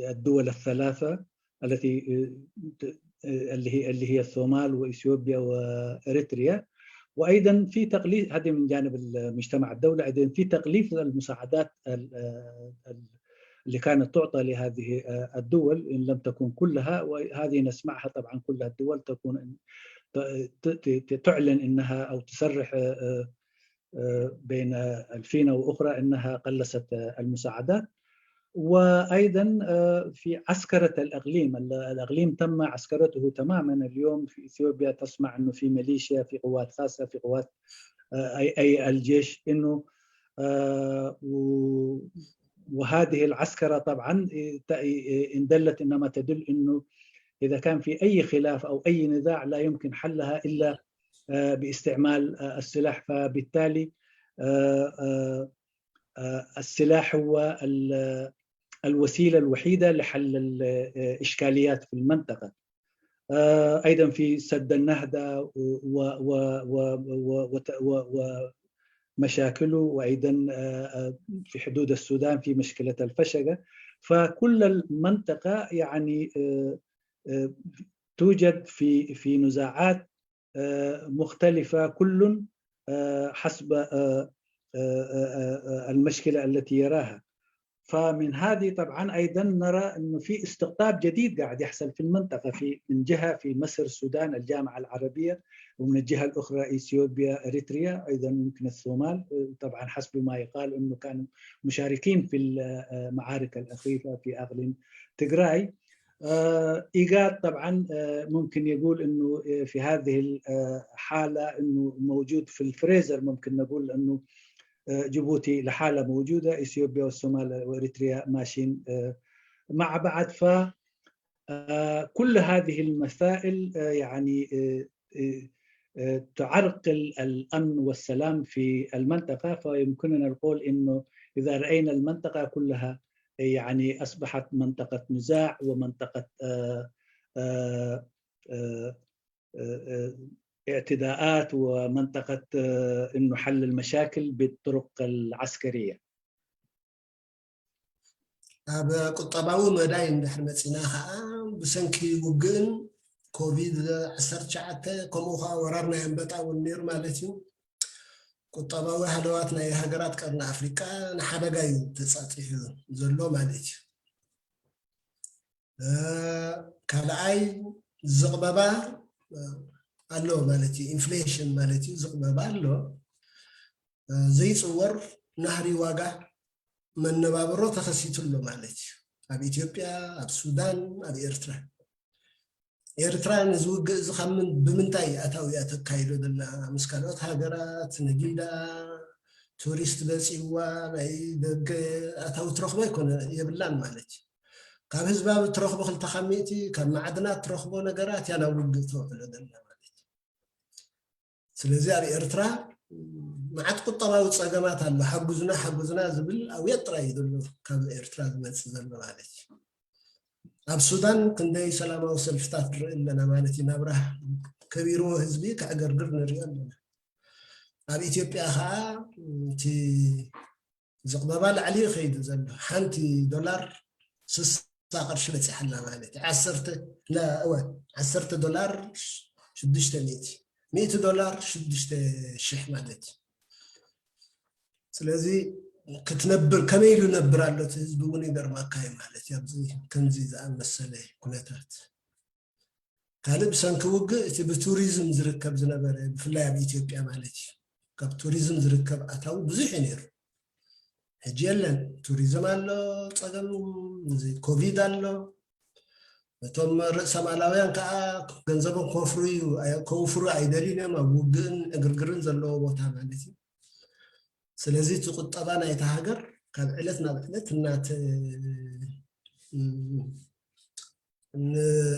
الدول الثلاثة التي اللي هي اللي هي الصومال واثيوبيا واريتريا. وايضا في تقليص، هذه من جانب المجتمع الدولي، ايضا في تقليص المساعدات اللي كانت تعطى لهذه الدول، ان لم تكن كلها، وهذه نسمعها طبعا، كلها الدول تكون تعلن انها او تصرح بين الفينة وأخرى أنها قلصت المساعدات. وأيضا في عسكرة الأقليم، الأقليم تم عسكرته تماما. اليوم في إثيوبيا تسمع أنه في ميليشيا، في قوات خاصة، في قوات أي الجيش، أنه وهذه العسكرة طبعا إن دلت إنما تدل أنه إذا كان في أي خلاف أو أي نزاع لا يمكن حلها إلا باستعمال السلاح. فبالتالي السلاح هو الوسيلة الوحيدة لحل الإشكاليات في المنطقة. أيضا في سد النهدة ومشاكله، وأيضا في حدود السودان في مشكلة الفشقة. فكل المنطقة يعني توجد في في نزاعات مختلفة، كل حسب المشكلة التي يراها. فمن هذه طبعا أيضا نرى أنه في استقطاب جديد قاعد يحصل في المنطقة، في من جهة في مصر، السودان، الجامعة العربية، ومن الجهة الأخرى إثيوبيا، إريتريا، أيضا ممكن الصومال، طبعا حسب ما يقال أنه كانوا مشاركين في المعارك الأخيرة في أقليم تجراي. إيجاد طبعا ممكن يقول أنه في هذه الحالة أنه موجود في الفريزر، ممكن نقول أنه جيبوتي لحالة موجودة، إثيوبيا والصومال وإريتريا ماشيين مع بعض. فكل هذه المسائل يعني تعرقل الأمن والسلام في المنطقة. فيمكننا القول أنه إذا رأينا المنطقة كلها يعني أصبحت منطقة نزاع ومنطقة اعتداءات ومنطقة أنه حل المشاكل بالطرق العسكرية. ኣብ ቁጠባዊ መዳይ እንድሕር መፂና ከዓ ብሰንኪ ውግእን ኮቪድ ዓሰርተ ትሽዓተ፣ ከምኡ ከዓ ወራር ናይ ኣንበጣ እውን ነይሩ ማለት እዩ። ቁጠባዊ ሃለዋት ናይ ሃገራት ቀርኒ ኣፍሪቃ ንሓደጋ እዩ ተጻጺሑ ዘሎ ማለት እዩ። ካልኣይ፣ ዝቕበባ ኣሎ ማለት እዩ። ኢንፍሌሽን ማለት እዩ፣ ዝቕበባ ኣሎ። ዘይፅወር ናህሪ ዋጋ መነባብሮ ተኸሲቱ ኣሎ ማለት እዩ። ኣብ ኢትዮጵያ፣ ኣብ ሱዳን፣ ኣብ ኤርትራ። ኤርትራ ነዚ ውግእ እዚ ካብ ምን- ብምንታይ ኣታዊ እያ ተካይዶ ዘላ? ምስ ካልኦት ሃገራት ንግዳ፣ ቱሪስት በፂዋ፣ ናይ ደገ ኣታዊ ትረኽቦ ኣይኮነ የብላን ማለት እዩ። ካብ ህዝባ ትረኽቦ ክልተ ካብ ሚእቲ፣ ካብ ማዕድናት ትረኽቦ ነገራት እያ ናብ ውግእ ተውዕሎ ዘላ ማለት እዩ። ስለዚ ኣብ ኤርትራ መዓት ቁጠባዊ ፀገማት ኣሎ። ሓጉዝና ሓጉዝና ዝብል ኣውያት ጥራይ እዩ ዘሎ ካብ ኤርትራ ዝመፅእ ዘሎ ማለት እዩ። ኣብ ሱዳን ክንደይ ሰላማዊ ሰልፍታት ንርኢ ኣለና ማለት እዩ። ናብራ ከቢርዎ ህዝቢ ከዕገርግር ንሪኦ ኣለና። ኣብ ኢትዮጵያ ከዓ እቲ ዝቕበባ ላዕሊ ይኸይድ ዘሎ። ሓንቲ ዶላር ስሳ ቅርሺ በፂሓ ኣላ ማለት እዩ። ዓሰርተ ላ እወ ዓሰርተ ዶላር ሽዱሽተ ሚእቲ፣ ሚእቲ ዶላር ሽዱሽተ ሽሕ ማለት እዩ። ስለዚ ክትነብር ከመይ ኢሉ ነብር ኣሎ እቲ ህዝቢ እውን ይገርመካ እዩ ማለት እዩ። ኣብዚ ከምዚ ዝኣመሰለ ኩነታት ካልእ ብሰንኪ ውግእ እቲ ብቱሪዝም ዝርከብ ዝነበረ ብፍላይ ኣብ ኢትዮጵያ ማለት እዩ ካብ ቱሪዝም ዝርከብ ኣታዊ ብዙሕ እዩ ነይሩ። ሕጂ የለን። ቱሪዝም ኣሎ፣ ፀገም እዚ ኮቪድ ኣሎ። እቶም ርእሰ ማላውያን ከዓ ገንዘቦም ከወፍሩ እዩ ኣይ- ከውፍሩ ኣይደልዩን እዮም ኣብ ውግእን ዕግርግርን ዘለዎ ቦታ ማለት እዩ። ስለዚ እቲ ቁጠባ ናይቲ ሃገር ካብ ዕለት ናብ ዕለት እናተ ን-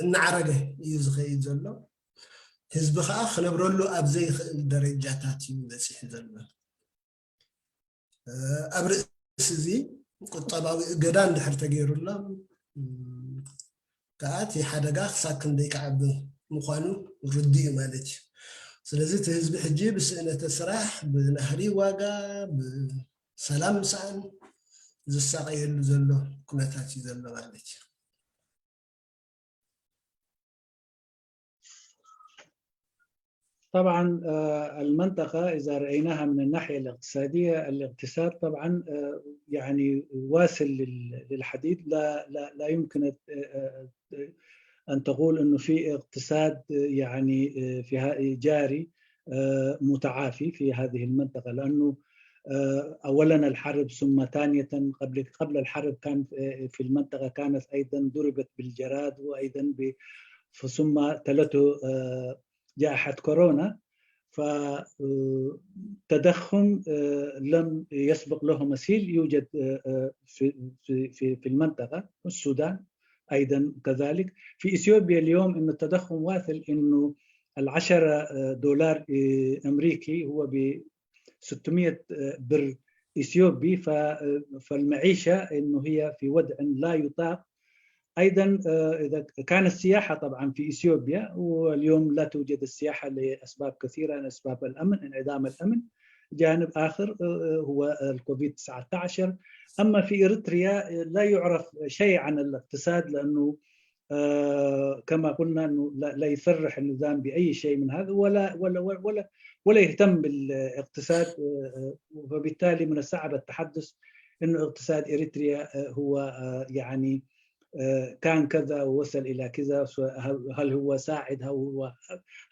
እናዓረገ እዩ ዝኸይድ ዘሎ። ህዝቢ ከዓ ክነብረሉ ኣብ ዘይኽእል ደረጃታት እዩ በፂሑ ዘሎ። ኣብ ርእሲ እዚ ቁጠባዊ እገዳ እንድሕር ተገይሩሎም ከዓ እቲ ሓደጋ ክሳብ ክንደይ ክዓቢ ምኳኑ ርዱእ እዩ ማለት እዩ። ስለዚ እቲ ህዝቢ ሕጂ ብስእነተ ስራሕ፣ ብናህሪ ዋጋ፣ ብሰላም ምስኣን ዝሳቀየሉ ዘሎ ኩነታት እዩ ዘሎ ማለት እዩ። طبعا المنطقة إذا رأيناها من الناحية الاقتصادية، الاقتصاد طبعا يعني واصل للحديد، لا لا لا يمكن أن تقول أنه في اقتصاد يعني في جاري متعافي في هذه المنطقة، لأنه أولا الحرب، ثم ثانية قبل قبل الحرب كان في المنطقة كانت أيضا ضربت بالجراد، وأيضا ثم تلته جائحة كورونا. فالتضخم لم يسبق له مثيل يوجد في في المنطقة، السودان أيضا كذلك. في إثيوبيا اليوم إنه التضخم واصل، إنه العشرة دولار أمريكي هو ب ستمية بر إثيوبي، فالمعيشة إنه هي في وضع لا يطاق. أيضا إذا كان السياحة طبعا في إثيوبيا، واليوم لا توجد السياحة لأسباب كثيرة، أسباب الأمن، انعدام الأمن. جانب آخر هو الكوفيد تسعة عشر. أما في إريتريا لا يعرف شيء عن الاقتصاد، لأنه آه كما قلنا انه لا, لا يصرح النظام باي شيء من هذا، ولا ولا ولا ولا يهتم بالاقتصاد. آه، فبالتالي من الصعب التحدث انه اقتصاد اريتريا آه، هو آه، يعني كان كذا ووصل الى كذا. هل هو ساعد، هل هو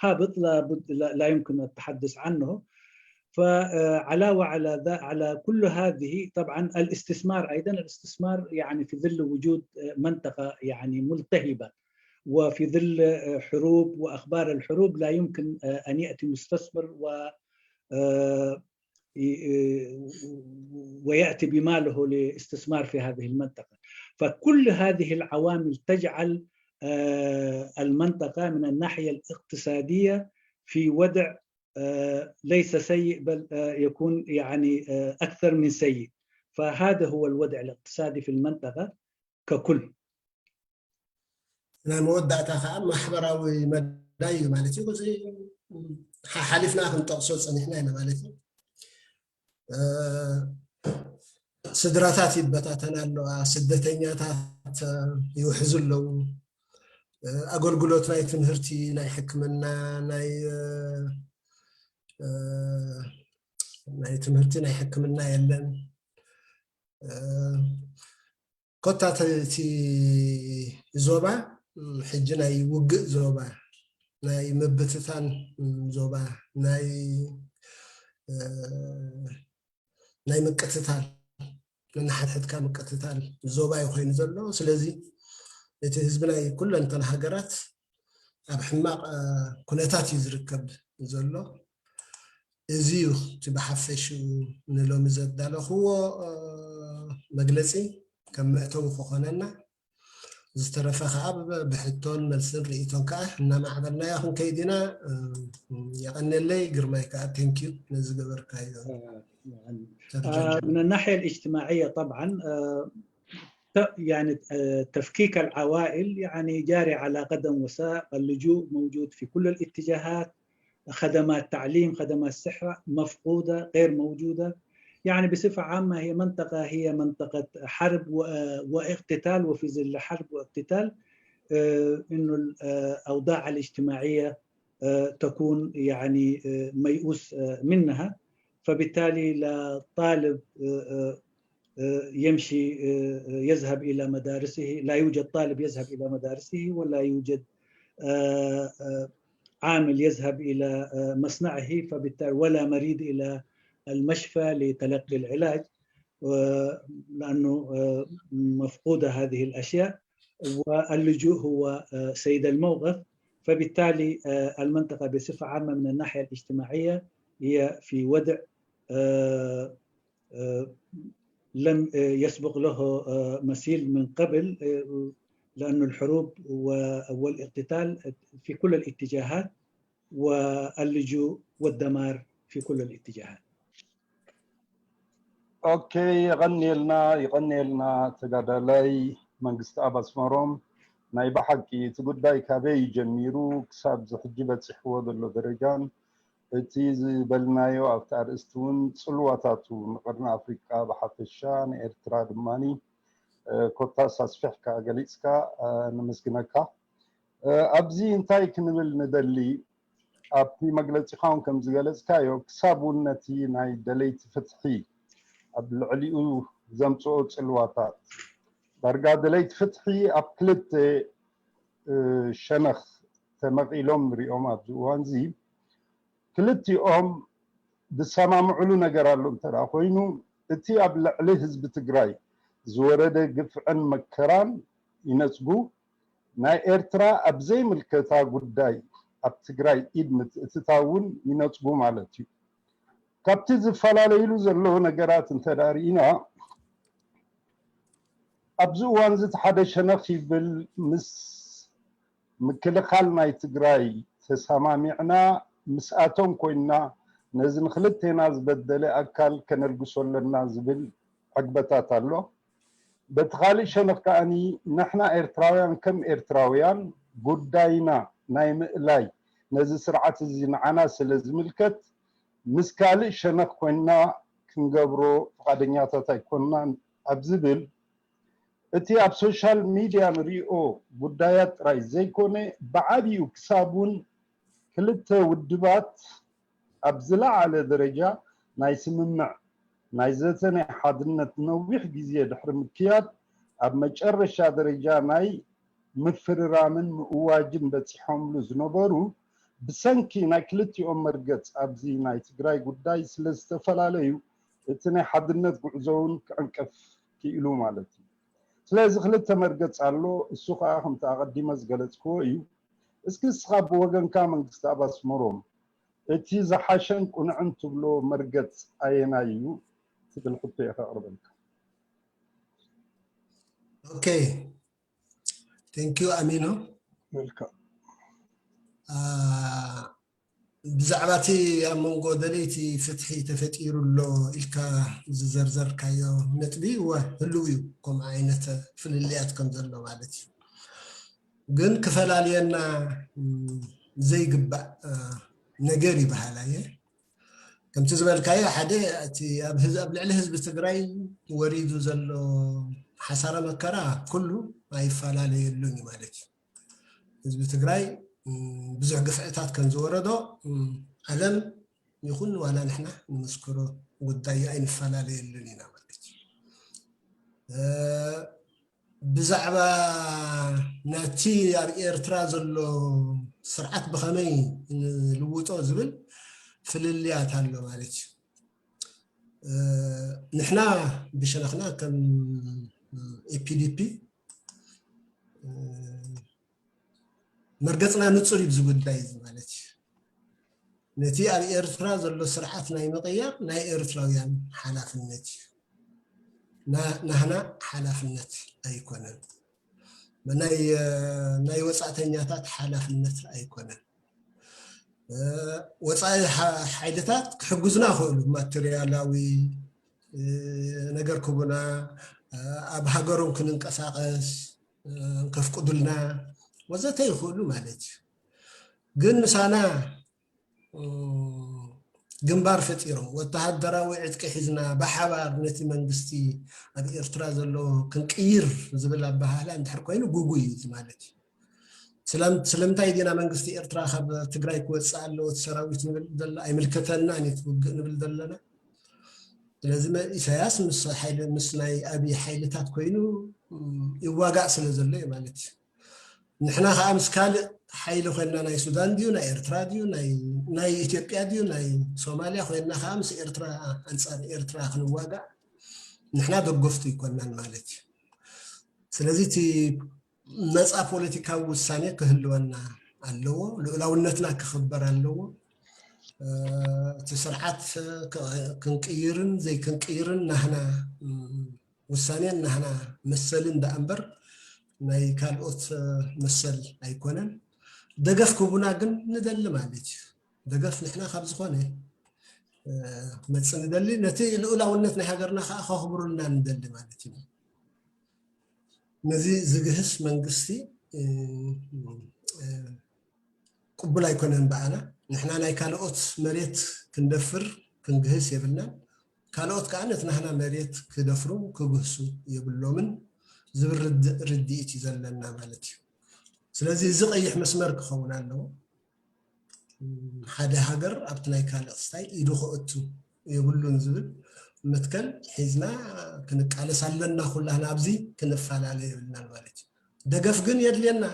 هابط؟ لا, لا يمكن التحدث عنه. فعلاوه على على كل هذه طبعا الاستثمار ايضا، الاستثمار يعني في ظل وجود منطقه يعني ملتهبه، وفي ظل حروب واخبار الحروب لا يمكن ان ياتي مستثمر و وياتي بماله لاستثمار في هذه المنطقه. فكل هذه العوامل تجعل المنطقه من الناحيه الاقتصاديه في وضع ليس سيء، بل يكون يعني أكثر من سيء. فهذا هو الوضع الاقتصادي في المنطقة ككل. ናይ መወዳእታ ከዓ ማሕበራዊ መዳይ እዩ ማለት እዩ። እዚ ሓሓሊፍና ክንጠቕሶ ፀኒሕና ኢና ማለት እዩ። ስድራታት ይበታተና ኣለዋ፣ ስደተኛታት ይውሕዙ ኣለዉ። ኣገልግሎት ናይ ትምህርቲ፣ ናይ ሕክምና፣ ናይ ናይ ትምህርቲ፣ ናይ ሕክምና የለን። ኮታ እቲ ዞባ ሕጂ ናይ ውግእ ዞባ፣ ናይ ምብትታን ዞባ፣ ናይ ናይ ምቅትታል፣ ንሓድሕድካ ምቅትታል ዞባ እዩ ኮይኑ ዘሎ። ስለዚ እቲ ህዝቢ ናይ ኩለን እተን ሃገራት ኣብ ሕማቕ ኩነታት እዩ ዝርከብ ዘሎ። እዚ እዩ እቲ ብሓፈሽኡ ንሎሚ ዘዳለኽዎ መግለፂ ከም መእተዊ ክኾነና። ዝተረፈ ከዓ ብሕቶን መልስን ርእይቶን ከዓ እናማዕበልናዮ ክንከይድ ኢና። የቐንየለይ። ግርማይ ከዓ ቴንኪዩ ነዚ ገበርካዮ። من الناحية الاجتماعية طبعا يعني تفكيك العوائل يعني جاري على قدم وساق. اللجوء موجود في كل الاتجاهات، خدمات تعليم، خدمات صحة مفقودة، غير موجودة. يعني بصفة عامة هي منطقة، هي منطقة حرب واقتتال، وفي ظل حرب واقتتال إنه الأوضاع الاجتماعية تكون يعني ميؤوس منها. فبالتالي لا طالب يمشي يذهب إلى مدارسه، لا يوجد طالب يذهب إلى مدارسه، ولا يوجد عامل يذهب إلى مصنعه، فبالتالي ولا مريض إلى المشفى لتلقي العلاج، لأنه مفقودة هذه الأشياء، واللجوء هو سيد الموقف. فبالتالي المنطقة بصفة عامة من الناحية الاجتماعية هي في وضع لم يسبق له مثيل من قبل، لأن الحروب والاقتتال في كل الاتجاهات، واللجوء والدمار في كل الاتجاهات. ኦኬ፣ የቐንየልና፣ የቐንየልና ተጋዳላይ መንግስቲ ኣብ ኣስመሮም። ናይ ብሓቂ እቲ ጉዳይ ካበይ ጀሚሩ ክሳብ ዝሕጂ በፂሕዎ ዘሎ ደረጃን እቲ ዝበልናዮ ኣብቲ ኣርእስቲ እውን ፅልዋታቱ ንቀርኒ ኣፍሪቃ ብሓፈሻ ንኤርትራ ድማኒ ኮታስ ኣስፊሕካ ገሊፅካ፣ ነመስግነካ። ኣብዚ እንታይ ክንብል ንደሊ፣ ኣብቲ መግለፂኻ እውን ከም ዝገለፅካዮ ክሳብ እውን ነቲ ናይ ደለይቲ ፍትሒ ኣብ ልዕሊኡ ዘምፅኦ ፅልዋታት፣ ዳርጋ ደለይቲ ፍትሒ ኣብ ክልተ ሸነኽ ተመቒሎም ንሪኦም ኣብዚ እዋን እዚ። ክልቲኦም ዝሰማምዕሉ ነገር ኣሎ እንተ ኮይኑ፣ እቲ ኣብ ልዕሊ ህዝቢ ትግራይ ዝወረደ ግፍዕን መከራን ይነፅጉ፣ ናይ ኤርትራ ኣብ ዘይምልከታ ጉዳይ ኣብ ትግራይ ኢድ ምትእትታው እውን ይነፅጉ ማለት እዩ። ካብቲ ዝፈላለይሉ ዘለዉ ነገራት እንተ ርኢና፣ ኣብዚ እዋን እዚ እቲ ሓደ ሸነኽ ይብል፣ ምስ ምክልኻል ናይ ትግራይ ተሰማሚዕና ምስኣቶም ኮይንና ነዚ ንክልቴና ዝበደለ ኣካል ከነልግሶ ኣለና ዝብል ዕግበታት ኣሎ። በቲ ካልእ ሸነኽ ከኣኒ ንሕና ኤርትራውያን ከም ኤርትራውያን ጉዳይና ናይ ምእላይ ነዚ ስርዓት እዚ ንዓና ስለ ዝምልከት ምስ ካልእ ሸነኽ ኮይንና ክንገብሮ ፍቓደኛታት ኣይኮንናን ኣብ ዝብል እቲ ኣብ ሶሻል ሚድያ ንሪኦ ጉዳያት ጥራይ ዘይኮነ ብዓብዩ ክሳብ እውን ክልተ ውድባት ኣብ ዝለዓለ ደረጃ ናይ ስምምዕ ናይ ዘተ ናይ ሓድነት ነዊሕ ግዜ ድሕሪ ምክያድ ኣብ መጨረሻ ደረጃ ናይ ምፍርራምን ምእዋጅን በፂሖምሉ ዝነበሩ ብሰንኪ ናይ ክልቲኦም መርገፅ ኣብዚ ናይ ትግራይ ጉዳይ ስለ ዝተፈላለዩ እቲ ናይ ሓድነት ጉዕዞ እውን ክዕንቀፍ ክኢሉ ማለት እዩ። ስለዚ ክልተ መርገፅ ኣሎ። እሱ ከዓ ከምቲ ኣቐዲመ ዝገለፅክዎ እዩ። እስኪ እስኻ ብወገንካ መንግስቲ ኣብ ኣስመሮም እቲ ዝሓሸን ቁንዕን ትብሎ መርገፅ ኣየናይ እዩ ትብል ሕቶ እየ ከቕርበልካ። ኦኬ፣ ቴንኪዩ ኣሚኖ። ዌልካም። ብዛዕባ እቲ ኣብ መንጎ ደለይቲ ፍትሒ ተፈጢሩ ኣሎ ኢልካ ዝዘርዘርካዮ ነጥቢ፣ እወ ህልው እዩ፣ ከምኡ ዓይነት ፍልልያት ከም ዘሎ ማለት እዩ። ግን ክፈላልየና ዘይግባእ ነገር ይበሃል ኣየ። ከምቲ ዝበልካዮ ሓደ እቲ ኣብ ልዕሊ ህዝቢ ትግራይ ወሪዱ ዘሎ ሓሳረ መከራ ኩሉ ኣይፈላለየሉን እዩ ማለት እዩ። ህዝቢ ትግራይ ብዙሕ ግፍዕታት ከም ዝወረዶ ዓለም ይኹን ዋላ ንሕና ንምስክሮ ጉዳይ ኣይንፈላለየሉን ኢና ማለት እዩ። ብዛዕባ ናቲ ኣብ ኤርትራ ዘሎ ስርዓት ብኸመይ ንልውጦ ዝብል ፍልልያት ኣሎ ማለት እዩ። ንሕና ብሸነኽና ከም ኢፒዲፒ መርገፅና ንፁር እዩ ብዚ ጉዳይ እዚ ማለት እዩ። ነቲ ኣብ ኤርትራ ዘሎ ስርዓት ናይ ምቕያር ናይ ኤርትራውያን ሓላፍነት እዩ። ናህና ሓላፍነት ኣይኮነን። ናይ ወፃእተኛታት ሓላፍነት ኣይኮነን። ወፃኢ ሓይልታት ክሕግዙና ይኽእሉ፣ ማቴሪያላዊ ነገር ክቡና፣ ኣብ ሃገሮም ክንንቀሳቀስ ከፍቅዱልና ወዘተ ይኽእሉ ማለት እዩ። ግን ምሳና ግንባር ፈጢሮም ወተሃደራዊ ዕጥቂ ሒዝና ብሓባር ነቲ መንግስቲ ኣብ ኤርትራ ዘሎ ክንቅይር ዝብል ኣበሃህላ እንድሕር ኮይኑ ጉጉይ እዩ ማለት እዩ። ስለምንታይ ዲና መንግስቲ ኤርትራ ካብ ትግራይ ክወፅእ ኣለዎ እቲ ሰራዊት ንብል ዘለና? ኣይምልከተናን እዩ እቲ ውግእ ንብል ዘለና። ስለዚ ኢሳያስ ምስ ናይ ኣብይ ሓይልታት ኮይኑ ይዋጋእ ስለ ዘሎ እዩ ማለት እዩ። ንሕና ከዓ ምስ ካልእ ሓይሊ ኮይንና ናይ ሱዳን ድዩ ናይ ኤርትራ ድዩ ናይ ኢትዮጵያ ድዩ ናይ ሶማልያ ኮይንና ከዓ ምስ ኤርትራ ኣንፃር ኤርትራ ክንዋጋእ ንሕና ደገፍቱ ይኮናን ማለት እዩ። ስለዚ እቲ ነፃ ፖለቲካዊ ውሳኔ ክህልወና ኣለዎ። ልኡላውነትና ክኽበር ኣለዎ። እቲ ስርዓት ክንቅይርን ዘይክንቅይርን ናህና ውሳኔን ናህና መሰልን ደኣ እምበር ናይ ካልኦት መሰል ኣይኮነን። ደገፍ ክቡና ግን ንደሊ ማለት እዩ። ደገፍ ንሕና ካብ ዝኾነ መጽእ ንደሊ፣ ነቲ ልኡላውነት ናይ ሃገርና ከዓ ከኽብሩልና ንደሊ ማለት እዩ። ነዚ ዝግህስ መንግስቲ ቅቡል ኣይኮነን ብኣና። ንሕና ናይ ካልኦት መሬት ክንደፍር ክንግህስ የብልናን። ካልኦት ከዓ ነቲ ናህና መሬት ክደፍሩ ክግህሱ የብሎምን ዝብል ርድእ ርድኢት እዩ ዘለና ማለት እዩ። ስለዚ እዚ ቀይሕ መስመር ክኸውን ኣለዎ። ሓደ ሃገር ኣብቲ ናይ ካልእ ክስታይ ኢዱ ክእቱ የብሉን ዝብል መትከል ሒዝና ክንቃለስ ኣለና። ኩላህና ኣብዚ ክንፈላለ የብልናን ማለት እዩ። ደገፍ ግን የድልየና።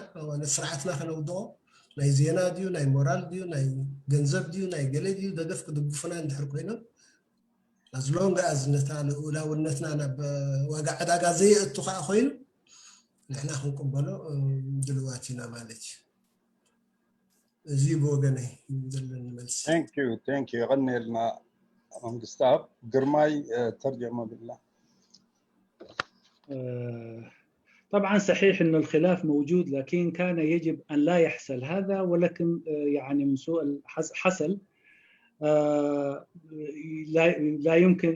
ስርዓትና ከነውድቆ ናይ ዜና ድዩ ናይ ሞራል ድዩ ናይ ገንዘብ ድዩ ናይ ገለ ድዩ ደገፍ ክድግፉና እንድሕር ኮይኖም ኣዝሎንግ ኣዝ ነታ ልኡላውነትና ናብ ዋጋ ዕዳጋ ዘየእቱ ከዓ ኮይኑ ንሕና ክንቅበሎ ድልዋት ኢና ማለት እዩ። እዚ ብወገነይ ዘለኒ መልሲ። Thank you, thank you. የቐንየልና መንግስታብ። ግርማይ ተርጀመ ብላ። طبعا صحيح أن الخلاف موجود، لكن كان يجب أن لا يحصل هذا، ولكن يعني من سوء حصل. لا يمكن،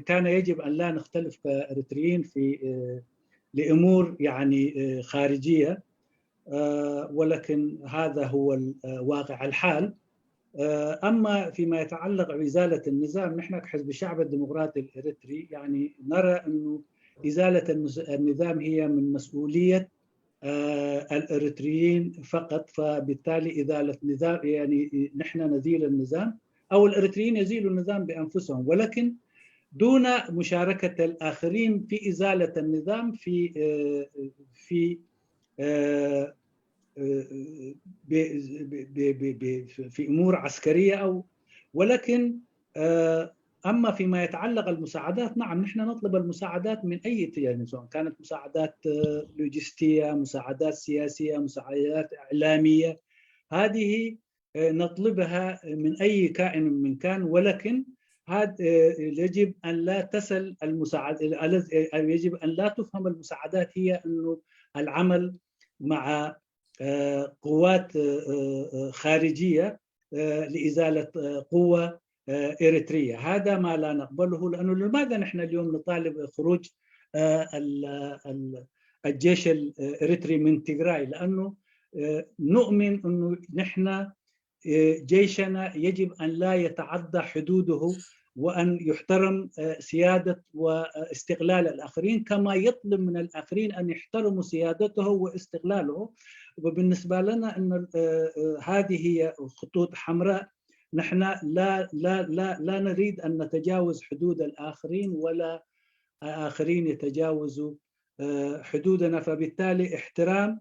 كان يجب أن لا نختلف كإريتريين في لأمور يعني خارجية، ولكن هذا هو واقع الحال. أما فيما يتعلق بإزالة النظام، نحن كحزب الشعب الديمقراطي الإريتري يعني نرى أنه إزالة النظام هي من مسؤولية الإريتريين فقط، فبالتالي إزالة النظام يعني نحن نزيل النظام أو الإريتريين يزيلوا النظام بأنفسهم، ولكن دون مشاركة الآخرين في إزالة النظام في في في امور عسكريه او، ولكن اما فيما يتعلق المساعدات، نعم نحن نطلب المساعدات من اي اتجاه، سواء كانت مساعدات لوجستيه، مساعدات سياسيه، مساعدات اعلاميه، هذه نطلبها من اي كائن من كان، ولكن هذا يجب ان لا تصل المساعد، يجب ان لا تفهم المساعدات هي انه العمل مع قوات خارجيه لازاله قوه اريتريه. هذا ما لا نقبله، لانه لماذا نحن اليوم نطالب خروج الجيش الاريتري من تيغراي؟ لانه نؤمن انه نحن جيشنا يجب ان لا يتعدى حدوده وأن يحترم سيادة واستقلال الآخرين، كما يطلب من الآخرين أن يحترموا سيادته واستقلاله. وبالنسبة لنا أن هذه هي خطوط حمراء، نحن لا لا لا لا نريد أن نتجاوز حدود الآخرين ولا آخرين يتجاوزوا حدودنا. فبالتالي احترام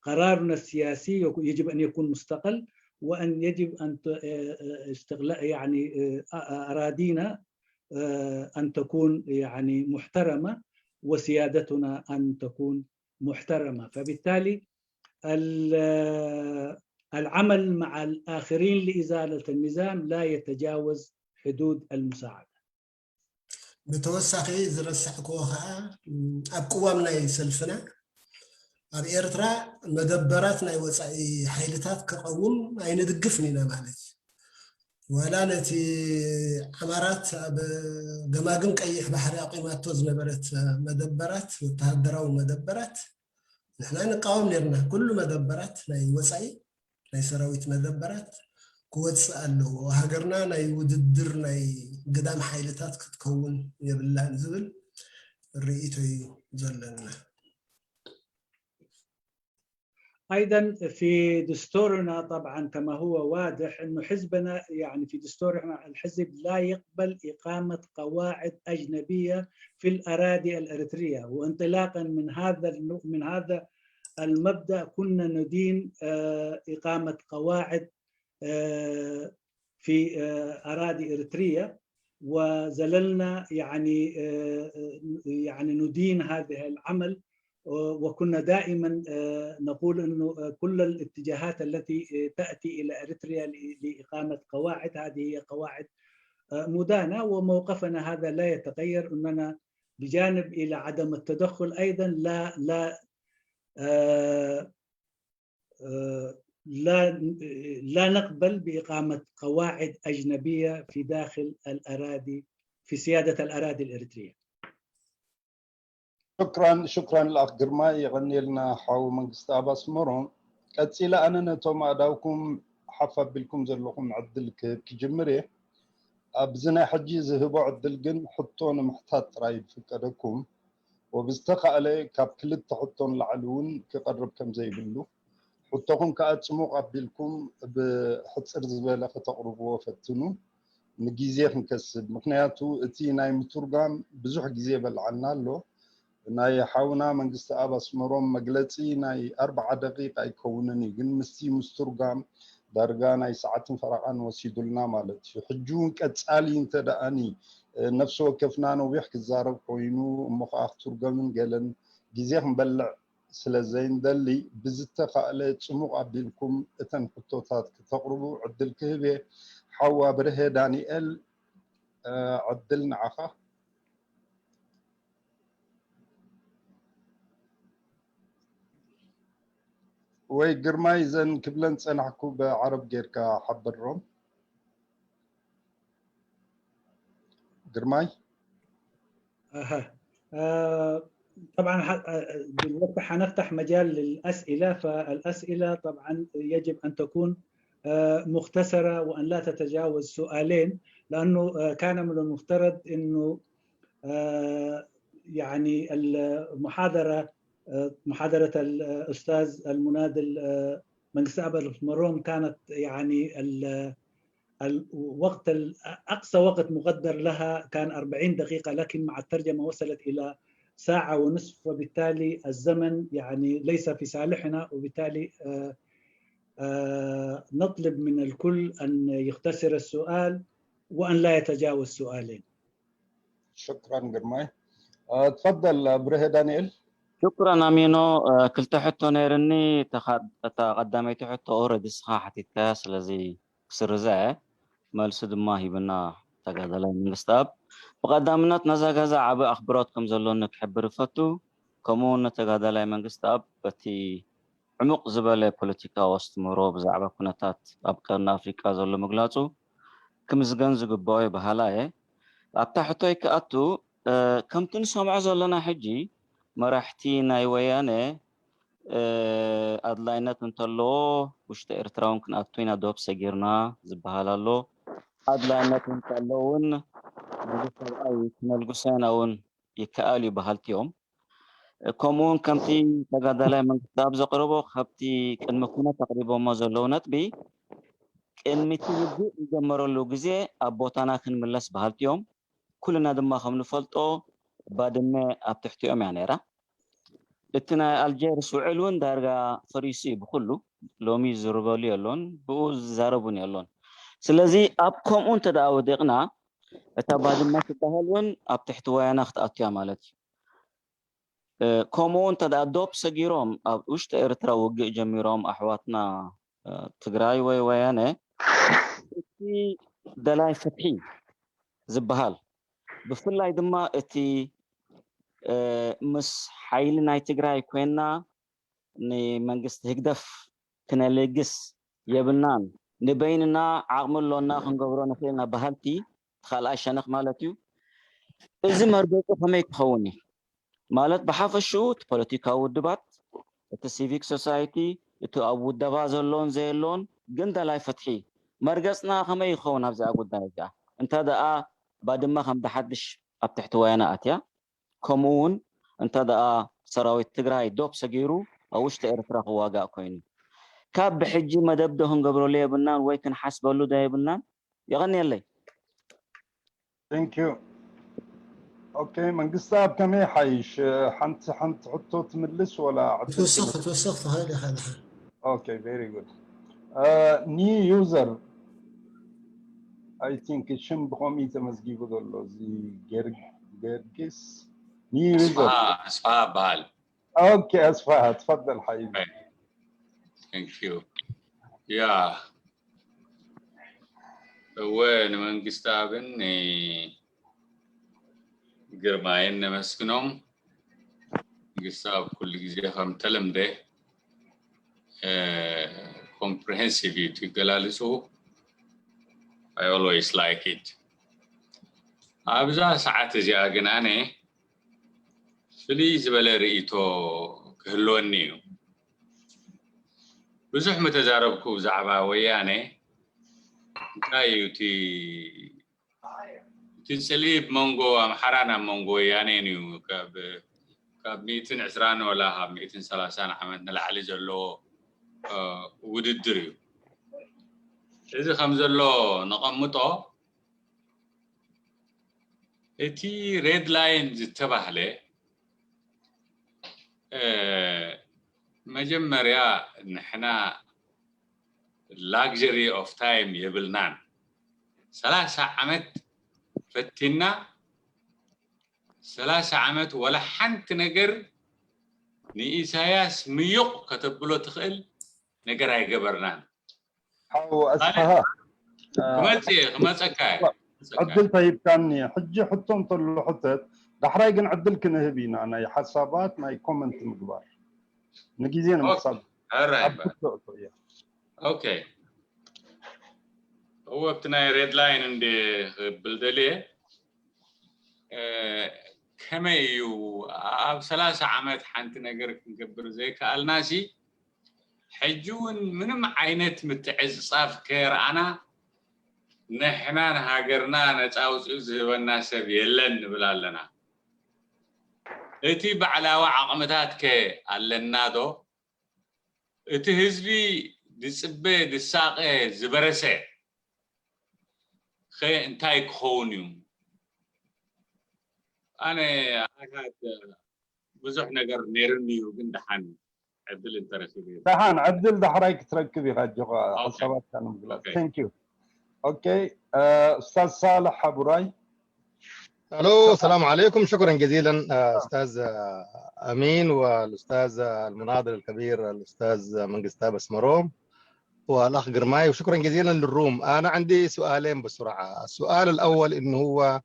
قرارنا السياسي يجب أن يكون مستقل، وأن يجب أن استقلاء يعني أراضينا أن تكون يعني محترمة، وسيادتنا أن تكون محترمة. فبالتالي العمل مع الآخرين لإزالة النظام لا يتجاوز حدود المساعدة. ብተወሳኺ ዝረሳዕክዎ ከዓ ኣብ ቅዋም ናይ ሰልፍና ኣብ ኤርትራ መደበራት ናይ ወፃኢ ሓይልታት ክቐውም ኣይንድግፍን ኢና ማለት እዩ። ዋላ ነቲ ዓማራት ኣብ ገማግም ቀይሕ ባሕሪ ኣቂማቶ ዝነበረት መደበራት፣ ወተሃደራዊ መደበራት ንሕና ንቃወም ነርና። ኩሉ መደበራት ናይ ወፃኢ ናይ ሰራዊት መደበራት ክወፅእ ኣለዎ። ሃገርና ናይ ውድድር ናይ ግዳም ሓይልታት ክትከውን የብላን ዝብል ርእይቶ እዩ ዘለና። أيضا في دستورنا طبعا كما هو واضح أنه حزبنا يعني في دستورنا الحزب لا يقبل إقامة قواعد أجنبية في الأراضي الإريترية. وانطلاقا من هذا من هذا المبدأ كنا ندين إقامة قواعد في أراضي إريترية، وزللنا يعني يعني ندين هذا العمل، وكنا دائما نقول أنه كل الاتجاهات التي تأتي إلى إريتريا لإقامة قواعد، هذه هي قواعد مدانة، وموقفنا هذا لا يتغير، أننا بجانب إلى عدم التدخل أيضا لا لا لا لا نقبل بإقامة قواعد أجنبية في داخل الأراضي، في سيادة الأراضي الإريترية. ሽክራን ሽክራን ልኣኽ ግርማይ፣ የቐንየልና ሓው መንግስቲ ኣብ ኣስመሮም። ቀፂለ ኣነ ነቶም ኣእዳውኩም ሓፍ ኣቢልኩም ዘለኹም ዕድል ክህብ ክጅምር እየ። ኣብዚ ናይ ሕጂ ዝህቦ ዕድል ግን ሕቶ ንምሕታት ጥራይ ዝፍቀደኩም፣ ወብዝተኻእለ ካብ ክልተ ሕቶ ንላዕሊ እውን ክቐርብ ከም ዘይብሉ፣ ሕቶኹም ከኣ ጽሙቕ ኣቢልኩም ብሕጽር ዝበለ ከተቕርብዎ ፈትኑ። ንግዜ ክንከስብ፣ ምኽንያቱ እቲ ናይ ምቱርጋም ብዙሕ ግዜ በልዓልና ኣሎ። ናይ ሓውና መንግስቲ ኣብ ኣስመሮም መግለጺ ናይ ኣርብዓ ደቂቕ ኣይከውንን እዩ፣ ግን ምስቲ ምስትርጋም ዳርጋ ናይ ሰዓትን ፈረቓን ወሲዱልና ማለት እዩ። ሕጂ እውን ቀጻሊ እንተ ደኣኒ ነፍሲ ወከፍና ነዊሕ ክዛረብ ኮይኑ እሞ ከዓ ክትርገምን ገለን ግዜ ክንበልዕ ስለ ዘይንደሊ ብዝተኻእለ ጽሙቕ ኣቢልኩም እተን ሕቶታት ክተቕርቡ ዕድል ክህብ እየ። ሓዋ ብርሀ ዳንኤል ዕድል ንዓኻ። ወይ ግርማይ ዘን ክብለን ጸናሕኩ ብዓረብ ጌርካ ሓበሮም። ግርማይ أها. آه، طبعا ح- آه، دلوقتي حنفتح مجال للأسئلة. فالأسئلة طبعا يجب أن تكون آه، مختصرة وأن لا تتجاوز سؤالين، لأنه آه، كان من المفترض أنه آه، يعني المحاضرة آه، محاضرة الأستاذ المناضل آه، منقس أبل مروم كانت يعني ال- الوقت أقصى وقت مقدر لها كان أربعين دقيقة، لكن مع الترجمة وصلت إلى ساعة ونصف، وبالتالي الزمن يعني ليس في صالحنا، وبالتالي نطلب من الكل أن يختصر السؤال وأن لا يتجاوز سؤالين. شكرا ግርማይ። تفضل ብርሀ ዳንኤል። ሽኩራን ኣሚኖ። ክልተ ሕቶ ነይርኒ። እታ ቀዳመይቲ ሕቶ ኦረዲ ንስኻ ሓቲትካያ፣ ስለዚ ክስርዛ እየ። መልሲ ድማ ሂብና ተጋዳላይ መንግስትኣብ። ብቐዳምነት ነዛ ገዛ ዓቢ ኣኽብሮት ከም ዘሎኒ ክሕብር እፈቱ። ከምኡ እውን ንተጋዳላይ መንግስትኣብ በቲ ዕሙቕ ዝበለ ፖለቲካዊ ኣስተምህሮ ብዛዕባ ኩነታት ኣብ ቀርኒ ኣፍሪቃ ዘሎ ምግላጹ ክምስገን ዝግብኦ እዩ በሃላ እየ። ኣብታ ሕቶይ ክኣቱ፣ ከምቲ ንሰምዖ ዘለና ሕጂ መራሕቲ ናይ ወያነ ኣድላይነት እንተለዎ ውሽጢ ኤርትራ እውን ክንኣቱ ኢና ዶብ ሰጊርና ዝበሃል ኣሎ። ኣድላይነት እንተሎ እውን ነዚ ሰብኣይ ክነልግሶ ኢና እውን ይከኣል እዩ በሃልቲ እዮም። ከምኡ እውን ከምቲ ተጋዳላይ መንግስቲ ኣብ ዘቕረቦ ካብቲ ቅድሚ ኩነት ኣቕሪቦሞ ዘለዉ ነጥቢ ቅድሚ እቲ ውግእ ዝጀመረሉ ግዜ ኣብ ቦታና ክንምለስ በሃልቲ እዮም። ኩልና ድማ ከም ንፈልጦ ባድመ ኣብ ትሕቲኦም እያ ነይራ። እቲ ናይ ኣልጀርስ ውዕል እውን ዳርጋ ፈሪሱ እዩ ብኩሉ። ሎሚ ዝዝርበሉ የሎን፣ ብኡ ዝዛረብ እውን የሎን። ስለዚ ኣብ ከምኡ እንተ ደኣ ወዲቕና እታ ባድመ ትበሃል እውን ኣብ ትሕቲ ወያና ክትኣቱ እያ ማለት እዩ። ከምኡ እንተ ደኣ ዶብ ሰጊሮም ኣብ ውሽጢ ኤርትራ ውግእ ጀሚሮም ኣሕዋትና ትግራይ ወይ ወያነ እቲ ደላይ ፍትሒ ዝበሃል ብፍላይ ድማ እቲ ምስ ሓይሊ ናይ ትግራይ ኮይና ንመንግስቲ ህግደፍ ክነልግስ የብልናን፣ ንበይንና ዓቕሚ ኣሎና ክንገብሮ ንኽእልና በሃልቲ እቲ ካልኣይ ሸነኽ ማለት እዩ። እዚ መርገጹ ከመይ ክኸውን እዩ ማለት ብሓፈሽኡ እቲ ፖለቲካዊ ውድባት፣ እቲ ሲቪክ ሶሳይቲ፣ እቲ ኣብ ውደባ ዘሎን ዘየሎን ግን ደላይ ፍትሒ መርገጽና ከመይ ይኸውን ኣብዚኣ ጉዳይ እዚኣ? እንተ ደኣ ባድመ ከም ብሓድሽ ኣብ ትሕቲ ወያነ ኣትያ ከምኡ እውን እንተ ደኣ ሰራዊት ትግራይ ዶብ ሰጊሩ ኣብ ውሽጢ ኤርትራ ክዋጋእ ኮይኑ ካብ ብሕጂ መደብ ዶ ክንገብረሉ የብልናን ወይ ክንሓስበሉ ዶ የብልናን? የቐንየለይ። Thank you. ኦኬ መንግስቲ ኣብ ከመይ ሓይሽ ሓንቲ ሓንቲ ሕቶ ትምልስ ወላ ክትወስኽ ክትወስኽ ትኽእል ኢኻ ድሓር። Okay, very good. New user. I think ሽም ብኸምኡ ተመዝጊቡ ዘሎ እዚ ገርጊስ new user. ኣስፋሃ በሃል። Okay, ኣስፋሃ ትፈደል ሓይቢ. Thank you. ያ እወ ንመንግስቲ ኣብን ግርማይን ነመስግኖም። መንግስቲ ኣብ ኩሉ ግዜ ከም ተለምደ ኮምፕሪሄንሲቭ እዩ እቲ ገላልፁ። I always like it። ኣብዛ ሰዓት እዚኣ ግን ኣነ ፍልይ ዝበለ ርእይቶ ክህልወኒ እዩ። ብዙሕ ምተዛረብኩ ብዛዕባ ወያነ እንታይ እዩ እቲ እቲ ፅልኢ ብመንጎ ኣምሓራን ኣብ መንጎ ወያኔን እዩ። ካብ ካብ ሚእትን ዕስራን ወላ ካብ ሚእትን ሰላሳን ዓመት ንላዕሊ ዘለዎ ውድድር እዩ። እዚ ከም ዘሎ ነቐምጦ እቲ ሬድ ላይን ዝተባህለ መጀመርያ ንሕና ላግጀሪ ኦፍ ታይም የብልናን። ሰላሳ ዓመት ፈቲና ሰላሳ ዓመት ወላ ሓንቲ ነገር ንኢሳያስ ምዩቕ ከተብሎ ትኽእል ነገር ኣይገበርናን። ሓው ኣስፋሃ ክመፅእ እየ ክመፀካ እየ። ዕድል ተሂብካኒ ሕጂ ሕቶ እንተሎ ሕተት ዳሕራይ ግን ዕድል ክንህብ ኢና ናይ ሓሳባት ናይ ኮመንት ምግባር ንግዜ ንምሕሳብ ሕራይ ኣብ ክትእቶ እያ ኦኬ እወ ኣብቲ ናይ ሬድ ላይን እንደ ክብል ደልየ ከመይ እዩ ኣብ ሰላሳ ዓመት ሓንቲ ነገር ክንገብር ዘይከኣልናሲ ሕጂ እውን ምንም ዓይነት ምትዕፅፃፍ ከየርኣና ንሕና ንሃገርና ነፃ ኣውፅኡ ዝህበና ሰብ የለን ንብል ኣለና። እቲ ባዕላዊ ዓቕምታት ከ ኣለና ዶ? እቲ ህዝቢ ዝፅበ ዝሳቐ ዝበረሰ ከ እንታይ ክኸውን እዩ? ኣነ ኣሃት ብዙሕ ነገር ነይሩኒ እዩ ግን ደሓን ዕድል እንተረኺበ ደሓን ዕድል ዳሕራይ ክትረክብ ኢኻ ኣጆኻ ሓሳባትካ ንምግላፅ። Thank you. Okay. ኡስታዝ ሳልሕ ሓቡራይ الو السلام عليكم شكرا جزيلا استاذ امين والاستاذ المناضل الكبير الاستاذ منقستاب اسمروم والاخ قرماي وشكرا جزيلا للروم. انا عندي سؤالين بسرعه. السؤال الاول انه هو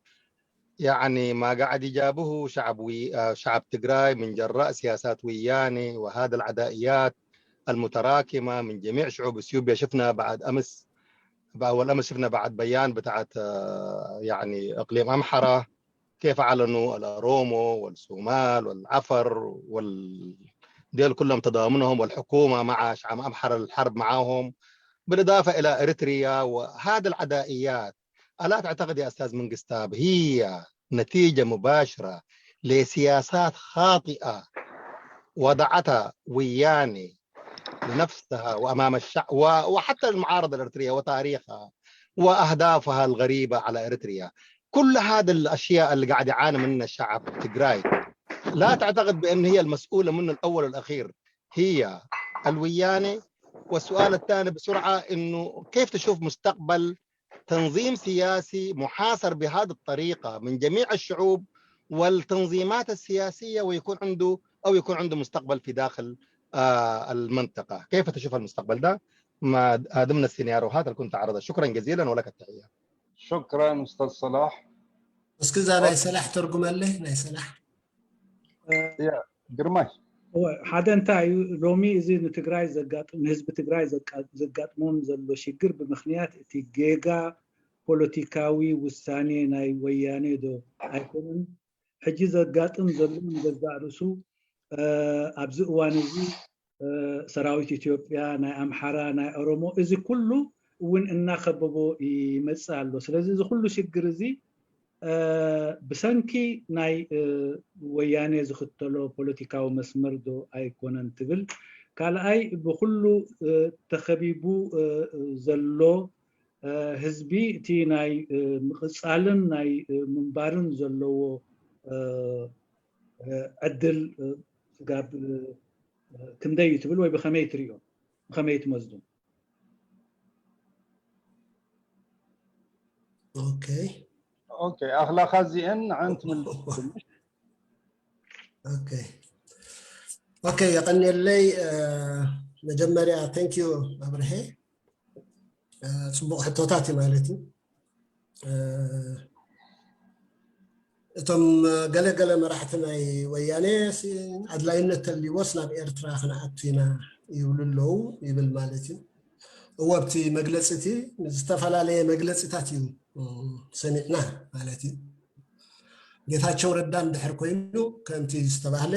يعني ما قاعد يجابه شعب وي... شعب تجراي من جراء سياسات وياني وهذا العدائيات المتراكمه من جميع شعوب اثيوبيا. شفنا بعد امس باول امس شفنا بعد بيان بتاعت يعني اقليم امحره كيف اعلنوا الارومو والصومال والعفر وال ديل كلهم تضامنهم والحكومه مع شعب امحره الحرب معاهم بالاضافه الى اريتريا وهذا العدائيات. ألا تعتقد يا أستاذ منقستاب هي نتيجة مباشرة لسياسات خاطئة وضعتها وياني لنفسها وأمام الشعب و- وحتى المعارضة الإريترية وتاريخها وأهدافها الغريبة على إريتريا؟ كل هذه الأشياء اللي قاعد يعاني منها الشعب التجراي لا تعتقد بأن هي المسؤولة منه الأول والأخير هي الويانة؟ والسؤال الثاني بسرعة، إنه كيف تشوف مستقبل تنظيم سياسي محاصر بهذه الطريقة من جميع الشعوب والتنظيمات السياسية، ويكون عنده أو يكون عنده مستقبل في داخل آه، المنطقة؟ كيف تشوف المستقبل ده؟ ما هذا من السيناريوهات اللي كنت أعرضها. شكرا جزيلا ولك التحية. شكرا أستاذ صلاح. እስኪ እዛ ናይ ሰላሕ ተርጉመለይ ናይ ሰላሕ ግርማይ ሓደ እንታይ እዩ ሎሚ እዚ ንትግራይ ዘጋጥም ንህዝቢ ትግራይ ዘጋጥሞም ዘሎ ሽግር ብምክንያት እቲ ጌጋ ፖለቲካዊ ውሳኔ ናይ ወያኔ ዶ ኣይኮነን? ሕጂ ዘጋጥም ዘሎ ንገዛእ ርእሱ ኣብዚ እዋን እዚ ሰራዊት ኢትዮጵያ፣ ናይ ኣምሓራ፣ ናይ ኦሮሞ፣ እዚ ኩሉ እውን እናኸበቦ ይመፅእ ኣሎ። ስለዚ እዚ ኩሉ ሽግር እዚ ብሰንኪ ናይ ወያኔ ዝኽተሎ ፖለቲካዊ መስመር ዶ ኣይኮነን ትብል። ካልኣይ ብኩሉ ተኸቢቡ ዘሎ ህዝቢ እቲ ናይ ምቕፃልን ናይ ምንባርን ዘለዎ ዕድል ስጋብ ክንደይ እዩ ትብል ወይ ብኸመይ ትሪኦ ብኸመይ ትመዝኑ? ኦኬ ኦኬ ኣኽላኻ እዚአን ንዓን ትምልስ ኦኬ ኦኬ የቐንየለይ መጀመርያ thank you ኣብርሄ ፅቡቕ ሕቶታት እዩ ማለት እዩ እቶም ገለገለ መራሕቲ ናይ ወያኔ ኣድላይነት ተልይዎስ ናብ ኤርትራ ክንኣቱ ኢና ይብሉ ኣለዉ ይብል ማለት እዩ እወ ኣብቲ መግለፂ እቲ ዝተፈላለየ መግለፂታት እዩ ሰሚዕና ማለት እዩ ጌታቸው ረዳ እንድሕር ኮይኑ ከምቲ ዝተባህለ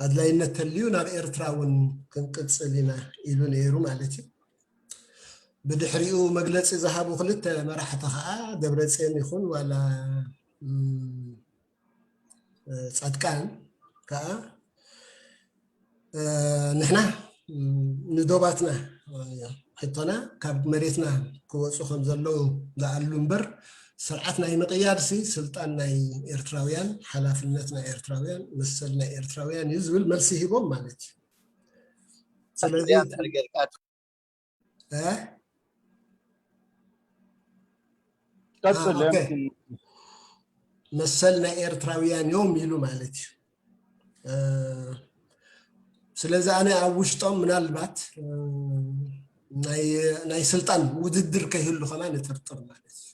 ኣድላይነት ተልዩ ናብ ኤርትራ እውን ክንቅፅል ኢና ኢሉ ነይሩ ማለት እዩ ብድሕሪኡ መግለፂ ዝሃቡ ክልተ መራሕቲ ከዓ ደብረፅዮን ይኹን ዋላ ፃድቃን ከዓ ንሕና ንዶባትና ሕቶና ካብ መሬትና ክወፁ ከም ዘለዉ ዝኣሉ እምበር ስርዓት ናይ ምቕያር ሲ ስልጣን ናይ ኤርትራውያን ሓላፍነት ናይ ኤርትራውያን መሰል ናይ ኤርትራውያን እዩ ዝብል መልሲ ሂቦም ማለት እዩ ስለዚ ቀፅል መሰል ናይ ኤርትራውያን እዮም ኢሉ ማለት እዩ ስለዚ ኣነ ኣብ ውሽጦም ምናልባት ናይ ስልጣን ውድድር ከይህሉ ከማ ንጥርጥር ማለት እዩ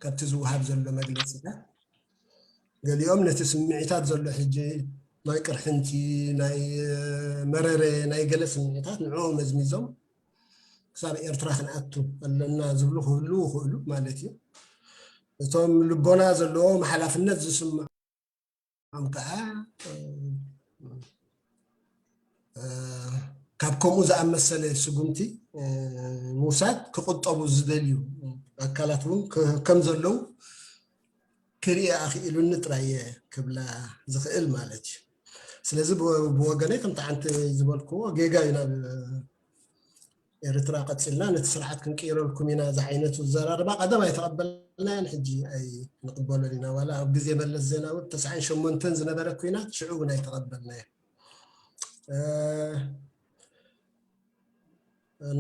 ካብቲ ዝወሃብ ዘሎ መግለፂታት ገሊኦም ነቲ ስምዒታት ዘሎ ሕጂ ናይ ቅርሕንቲ ናይ መረረ ናይ ገለ ስምዒታት ንዕኡ መዝሚዞም ክሳብ ኤርትራ ክንኣቱ ኣለና ዝብሉ ክህልው ይኽእሉ ማለት እዩ እቶም ልቦና ዘለዎም ሓላፍነት ዝስምዖም ከዓ ካብ ከምኡ ዝኣመሰለ ስጉምቲ ምውሳድ ክቁጠቡ ዝደልዩ ኣካላት እውን ከም ዘለዉ ክርኢ ኣኽኢሉኒ ጥራየ ክብላ ዝኽእል ማለት እዩ ስለዚ ብወገነይ ከምቲ ዓንቲ ዝበልክዎ ጌጋ እዩ ናብ ኤርትራ ቀፂልና ነቲ ስርዓት ክንቅይረልኩም ኢና ዝዓይነቱ ዘራርባ ቀደም ኣይተቐበልናያን ሕጂ ኣይንቕበሎን ኢና ዋላ ኣብ ግዜ መለስ ዜናዊ ተስዓን ሸሞንተን ዝነበረ ኩናት ሽዑ እውን ኣይተቐበልናዮ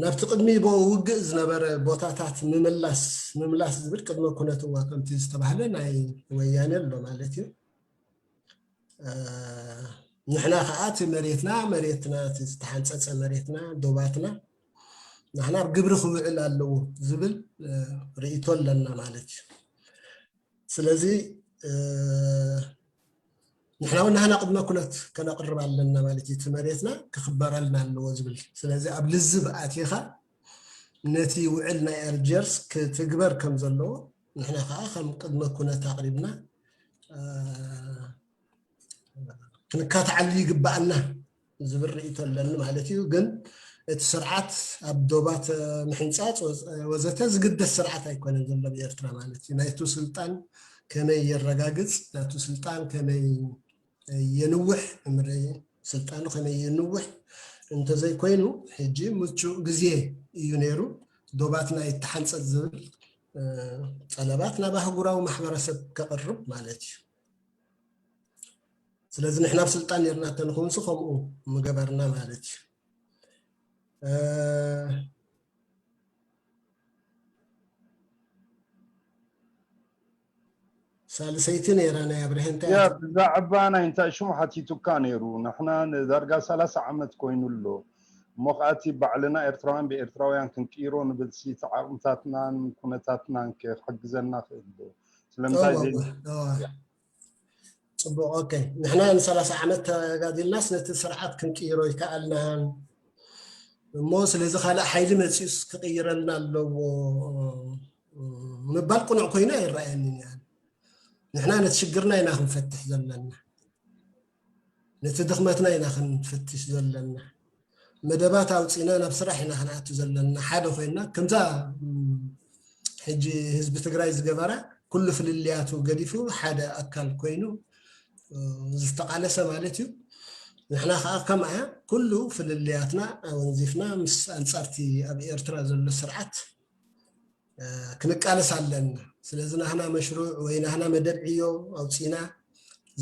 ናብቲ ቅድሚ ብኡ ውግእ ዝነበረ ቦታታት ምምላስ ምምላስ ዝብል ቅድመ ኩነት እዋ ከምቲ ዝተባህለ ናይ ወያነ ኣሎ ማለት እዩ ንሕና ከዓ እቲ መሬትና መሬትና ዝተሓንፀፀ መሬትና ዶባትና ንሕና ኣብ ግብሪ ክውዕል ኣለዎ ዝብል ርእቶ ኣለና ማለት እዩ ስለዚ ንሕና እውን ናህና ቅድመ ኩነት ከነቅርብ ኣለና ማለት እዩ እቲ መሬትና ክክበረልና ኣለዎ ዝብል ስለዚ ኣብ ልዝብ ኣቲኻ ነቲ ውዕል ናይ ኣልጀርስ ክትግበር ከም ዘለዎ ንሕና ከዓ ከም ቅድመ ኩነት ኣቅሪብና ክንካትዓሉ ይግባኣና ዝብል ርእቶ ኣለኒ ማለት እዩ ግን እቲ ስርዓት ኣብ ዶባት ምሕንፃፅ ወዘተ ዝግደስ ስርዓት ኣይኮነን ዘሎ ብኤርትራ ማለት እዩ። ናይቱ ስልጣን ከመይ የረጋግፅ፣ ናቱ ስልጣን ከመይ የንውሕ፣ እምሪ ስልጣኑ ከመይ የንውሕ እንተዘይኮይኑ፣ ሕጂ ምቹእ ግዜ እዩ ነይሩ ዶባትና ይተሓንፀፅ ዝብል ጠለባት ናብ ኣህጉራዊ ማሕበረሰብ ከቕርብ ማለት እዩ። ስለዚ ንሕና ኣብ ስልጣን ነርና ተንኸውንሲ ከምኡ ምገበርና ማለት እዩ። ሳልሰይቲ ነይራ ናይ ኣብርሀ እንታይ ብዛዕባ ናይ እንታይ ሽሙ ሓቲቱካ ነይሩ። ንሕና ንዳርጋ ሰላሳ ዓመት ኮይኑ ኣሎ እሞ ከኣቲ ባዕልና ኤርትራውያን ብኤርትራውያን ክንቅይሮ ንብል ሲ ዓቕምታትናን ኩነታትናን ክሕግዘና ክእል ዶ? ስለምንታይ ዘይ ጽቡቕ ኦኬ። ንሕና ንሰላሳ ዓመት ተጋዲልናስ ነቲ ስርዓት ክንቅይሮ ይከኣልናን እሞ ስለዚ ካልእ ሓይሊ መፂኡስ ክቕይረልና ኣለዎ ምባል ቅኑዕ ኮይኑ ኣይረኣየንን እያ። ንሕና ነቲ ሽግርና ኢና ክንፈትሽ ዘለና፣ ነቲ ድኽመትና ኢና ክንፈትሽ ዘለና። መደባት ኣውፂና ናብ ስራሕ ኢና ክንኣቱ ዘለና። ሓደ ኮይና ከምዛ ሕጂ ህዝቢ ትግራይ ዝገበራ ኩሉ ፍልልያቱ ገዲፉ ሓደ ኣካል ኮይኑ ዝተቃለሰ ማለት እዩ። ንሕና ከዓ ከምኣ ኩሉ ፍልልያትና ኣወንዚፍና ምስ ኣንፃርቲ ኣብ ኤርትራ ዘሎ ስርዓት ክንቃለስ ኣለና። ስለዚ ናህና መሽሩዕ ወይ ናህና መደብ ዕዮ ኣውፂና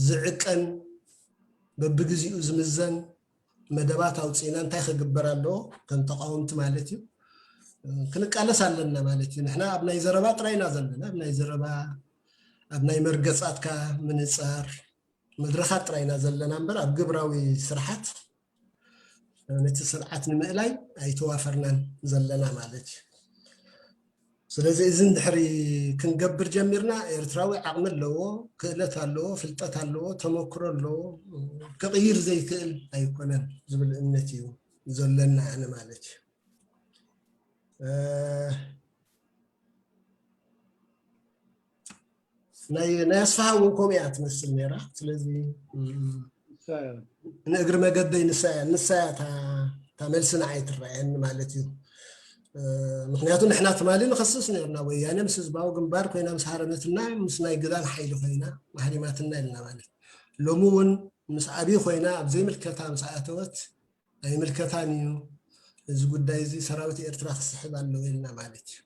ዝዕቀን በብግዚኡ ዝምዘን መደባት ኣውፂና እንታይ ክግበር ኣለዎ ከም ተቃወምቲ ማለት እዩ ክንቃለስ ኣለና ማለት እዩ። ንሕና ኣብ ናይ ዘረባ ጥራይ ኢና ዘለና፣ ኣብ ናይ ዘረባ ኣብ ናይ መርገፃትካ ምንፃር መድረኻት ጥራይ ኢና ዘለና እምበር ኣብ ግብራዊ ስርሓት ነቲ ስርዓት ንምእላይ ኣይተዋፈርናን ዘለና ማለት እዩ። ስለዚ እዚ እንድሕሪ ክንገብር ጀሚርና ኤርትራዊ ዓቕሚ ኣለዎ፣ ክእለት ኣለዎ፣ ፍልጠት ኣለዎ፣ ተመክሮ ኣለዎ፣ ክቕይር ዘይክእል ኣይኮነን ዝብል እምነት እዩ ዘለና ኣነ ማለት እዩ። ናይ ኣስፍሃ እውን ከምኡ እያ ትመስል ነይራ። ስለዚ ንእግሪ መገደይ ንሳ እያ ንሳ እያ እታ መልሲ ንዓይ ትረኣየኒ ማለት እዩ። ምክንያቱ ንሕና ትማሊ ንኸስስ ነርና ወያነ ምስ ህዝባዊ ግንባር ኮይና ምስ ሃረመትና ምስ ናይ ግዳን ሓይሊ ኮይና ማህሪማትና ኢልና ማለት ሎሚ እውን ምስ ኣብይ ኮይና ኣብ ዘይምልከታ ምስ ኣተወት ኣይምልከታን እዩ እዚ ጉዳይ እዚ ሰራዊት ኤርትራ ክስሕብ ኣለዎ ኢልና ማለት እዩ።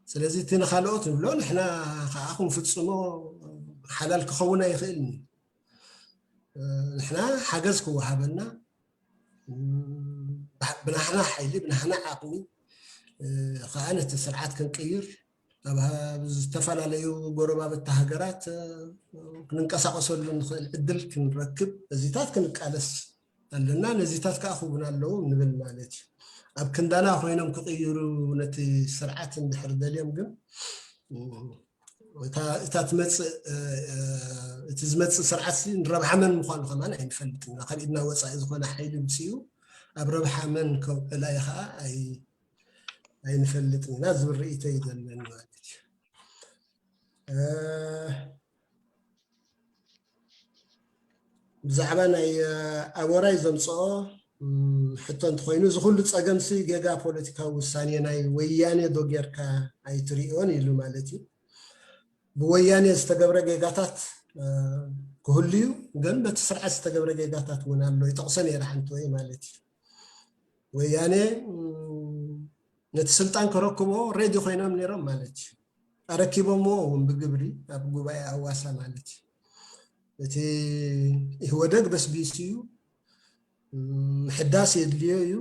ስለዚ እቲ ንካልኦት ንብሎ ንሕና ከዓ ክንፍፅሞ ሓላል ክኸውን ኣይኽእልን እዩ። ንሕና ሓገዝ ክወሃበና ብናህና ሓይሊ ብናህና ዓቕሚ ከዓ ነቲ ስርዓት ክንቅይር ኣብ ዝተፈላለዩ ጎረባብቲ ሃገራት ክንንቀሳቀሰሉ ንኽእል ዕድል ክንረክብ ነዚታት ክንቃለስ ኣለና። ነዚታት ከዓ ክውን ኣለዉ ንብል ማለት እዩ። ኣብ ክንዳና ኮይኖም ክቕይሩ ነቲ ስርዓት እንድሕር ደልዮም ግን እታ ትመፅእ እቲ ዝመፅእ ስርዓት ንረብሓ መን ምኳኑ ከማን ኣይንፈልጥና። ካብ ኢድና ወፃኢ ዝኾነ ሓይሊ ምፅኡ ኣብ ረብሓ መን ከውዕላ እዩ ከዓ ኣይንፈልጥን ኢና ዝብል ርእይቶ እዩ ዘለኒ ማለት እዩ። ብዛዕባ ናይ ኣቦራይ ዘምፅኦ ሕቶ እንተኮይኑ እዚ ኩሉ ፀገምሲ ጌጋ ፖለቲካዊ ውሳኔ ናይ ወያኔ ዶ ጌርካ ኣይትሪኦን ኢሉ ማለት እዩ። ብወያኔ ዝተገብረ ጌጋታት ክህሉ እዩ፣ ግን በቲ ስርዓት ዝተገብረ ጌጋታት እውን ኣሎ ይጠቕሶ ነይረ ሓንቲ ወይ ማለት እዩ። ወያኔ ነቲ ስልጣን ከረክቦ ሬዲ ኮይኖም ነይሮም ማለት እዩ። ኣረኪቦምዎ እውን ብግብሪ ኣብ ጉባኤ ኣዋሳ ማለት እዩ። እቲ ኢህወደግ በስቢሱ እዩ፣ ምሕዳስ የድልዮ እዩ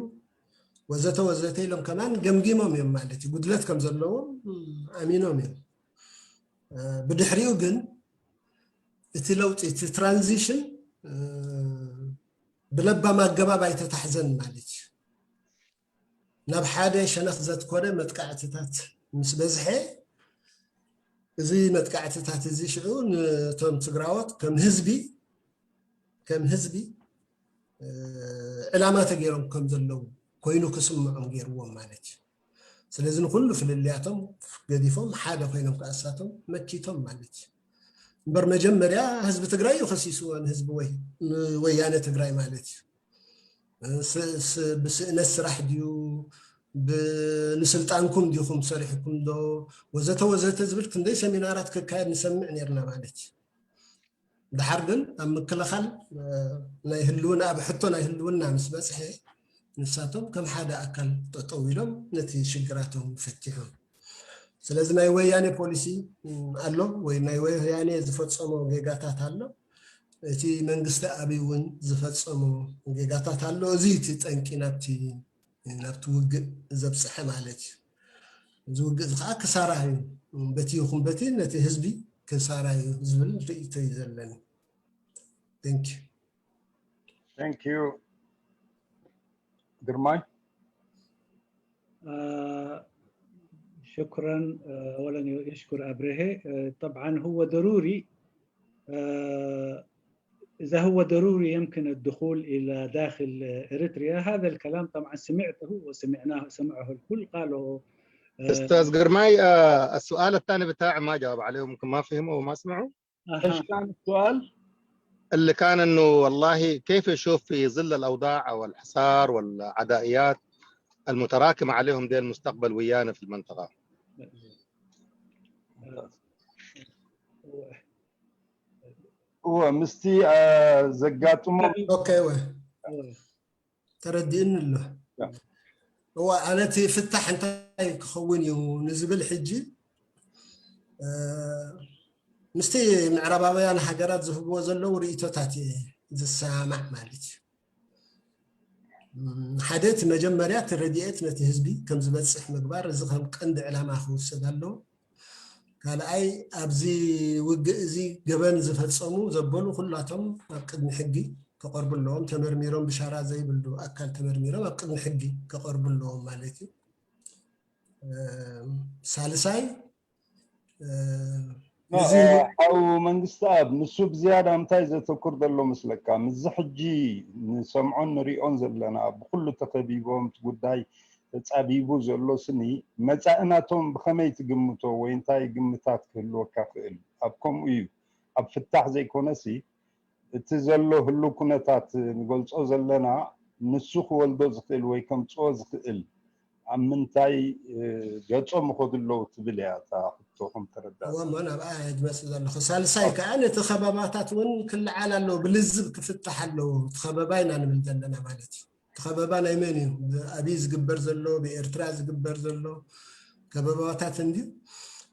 ወዘተ ወዘተ ኢሎም ከማን ገምጊሞም እዮም ማለት እዩ። ጉድለት ከም ዘለዎም ኣሚኖም እዮም። ብድሕሪኡ ግን እቲ ለውጢ እቲ ትራንዚሽን ብለባም ኣገባብ ኣይተታሕዘን ማለት እዩ። ናብ ሓደ ሸነኽ ዘትኮረ መጥቃዕትታት ምስ በዝሐ እዚ መጥቃዕትታት እዚ ሽዑ ነቶም ትግራዎት ከም ህዝቢ ከም ህዝቢ ዕላማ ተገይሮም ከም ዘለዉ ኮይኑ ክስምዖም ገይርዎም ማለት እዩ። ስለዚ ንኩሉ ፍልልያቶም ገዲፎም ሓደ ኮይኖም ከኣሳቶም መኪቶም ማለት እዩ። እምበር መጀመርያ ህዝቢ ትግራይ እዩ ከሲስዎ ንህዝቢ ወይ ንወያነ ትግራይ ማለት እዩ። ስ- ስ- ብስእነት ስራሕ ድዩ፣ ብ- ንስልጣንኩም ዲኹም ሰሪሕኩም ዶ፣ ወዘተ ወዘተ ዝብል ክንደይ ሰሚናራት ክካየድ ንሰምዕ ነርና ማለት እዩ። ድሓር ግን ኣብ ምክልኻል ናይ ህልውና ኣብ ሕቶ ናይ ህልውና ምስ በፅሐ ንሳቶም ከም ሓደ ኣካል ጠጠው ኢሎም ነቲ ሽግራቶም ፈቲሖም። ስለዚ ናይ ወያኔ ፖሊሲ ኣሎ ወይ ናይ ወያኔ ዝፈፀሞ ጌጋታት ኣሎ። እቲ መንግስቲ ኣብይ እውን ዝፈፀሞ ጌጋታት ኣሎ። እዚ እቲ ጠንቂ ናብቲ ናብቲ ውግእ ዘብፀሐ ማለት እዩ። እዚ ውግእ እዚ ከዓ ክሳራ እዩ። በቲ ይኹን በቲ ነቲ ህዝቢ ክሳራ እዩ ዝብል ርእይቶ እዩ ዘለኒ። Thank you. Thank you. ግርማይ آه، شكرا. آه، أولا يشكر أبرهة. آه، طبعا هو ضروري، آه، إذا هو ضروري يمكن الدخول إلى داخل إريتريا. هذا الكلام طبعا سمعته وسمعناه، سمعه الكل قاله. آه، استاذ قرماي، آه، السؤال الثاني بتاعي ما جاوب عليه، ممكن ما فهمه وما سمعه. ايش أها. كان السؤال؟ اللي كان انه والله كيف يشوف في ظل الاوضاع والحصار والعدائيات المتراكمه عليهم ديل المستقبل ويانا في المنطقه. እወ ምስቲ አ፣ ዘጋጥሞ ኦኬ ወ ተረዲእኒ ኣሎ። ያ። እዋ ኣነ እቲ ፍታሕ እንታይ ክኸውን እዩ ንዝብል ሕጂ እ፣ ምስቲ ምዕራባውያን ሃገራት ዝህብዎ ዘለዉ ርእይቶታት እየ ዝሰማማዕ ማለት እዩ። እም፣ ሓደ እቲ መጀመርያ እቲ ረድኤት ነቲ ህዝቢ ከም ዝበፅሕ ምግባር፣ እዚ ከም ቀንዲ ዕላማ ክውሰድ ኣለዎ። ካልኣይ ኣብዚ ውግእ እዚ ገበን ዝፈፀሙ ዘበሉ ኩላቶም ኣብ ቅድሚ ሕጊ ክቐርቡ ኣለዎም። ተመርሚሮም ብሻራ ዘይብሉ ኣካል ተመርሚሮም ኣብ ቅድሚ ሕጊ ክቐርቡ ኣለዎም ማለት እዩ። እም፣ ሳልሳይ እ፣ ኖ፣ እዚ እ፣ ሓው መንግስቲ ኣብ ንሱ ብዝያዳ እንታይ ዘተኩር ዘሎ መስለካ? ምስዚ ሕጂ ንሰምዖን ንሪኦን ዘለና ብኩሉ ተኸቢቦም እቲ ጉዳይ ተጻቢቡ ዘሎ ስኒ መጻኢ ናቶም ብኸመይ ትግምቶ ወይ እንታይ ግምታት ክህልወካ ክእል? ኣብ ከምኡ እዩ ኣብ ፍታሕ ዘይኮነሲ እቲ ዘሎ ህሉ ኩነታት ንገልጾ ዘለና ንሱ ክወልዶ ዝኽእል ወይ ከምጽኦ ዝኽእል ኣብ ምንታይ እ፣ ገጾም ይኸዱ ኣለዉ ትብል እያ እታ ሕቶ ከም ተረዳእ እወ እሞ ናብኣ እየ ዝመፅእ ዘለኹ። ሳልሳይ ከዓ ነቲ ከበባታት እውን ክለዓል ኣለዎ፣ ብልዝብ ክፍታሕ ኣለዎ። እቲ ከበባ ኢና ንብል ዘለና ማለት እዩ። እቲ ከበባ ናይ መን እዩ? ብኣብይ ዝግበር ዘሎ፣ ብኤርትራ ዝግበር ዘሎ ከበባታት እንድዩ።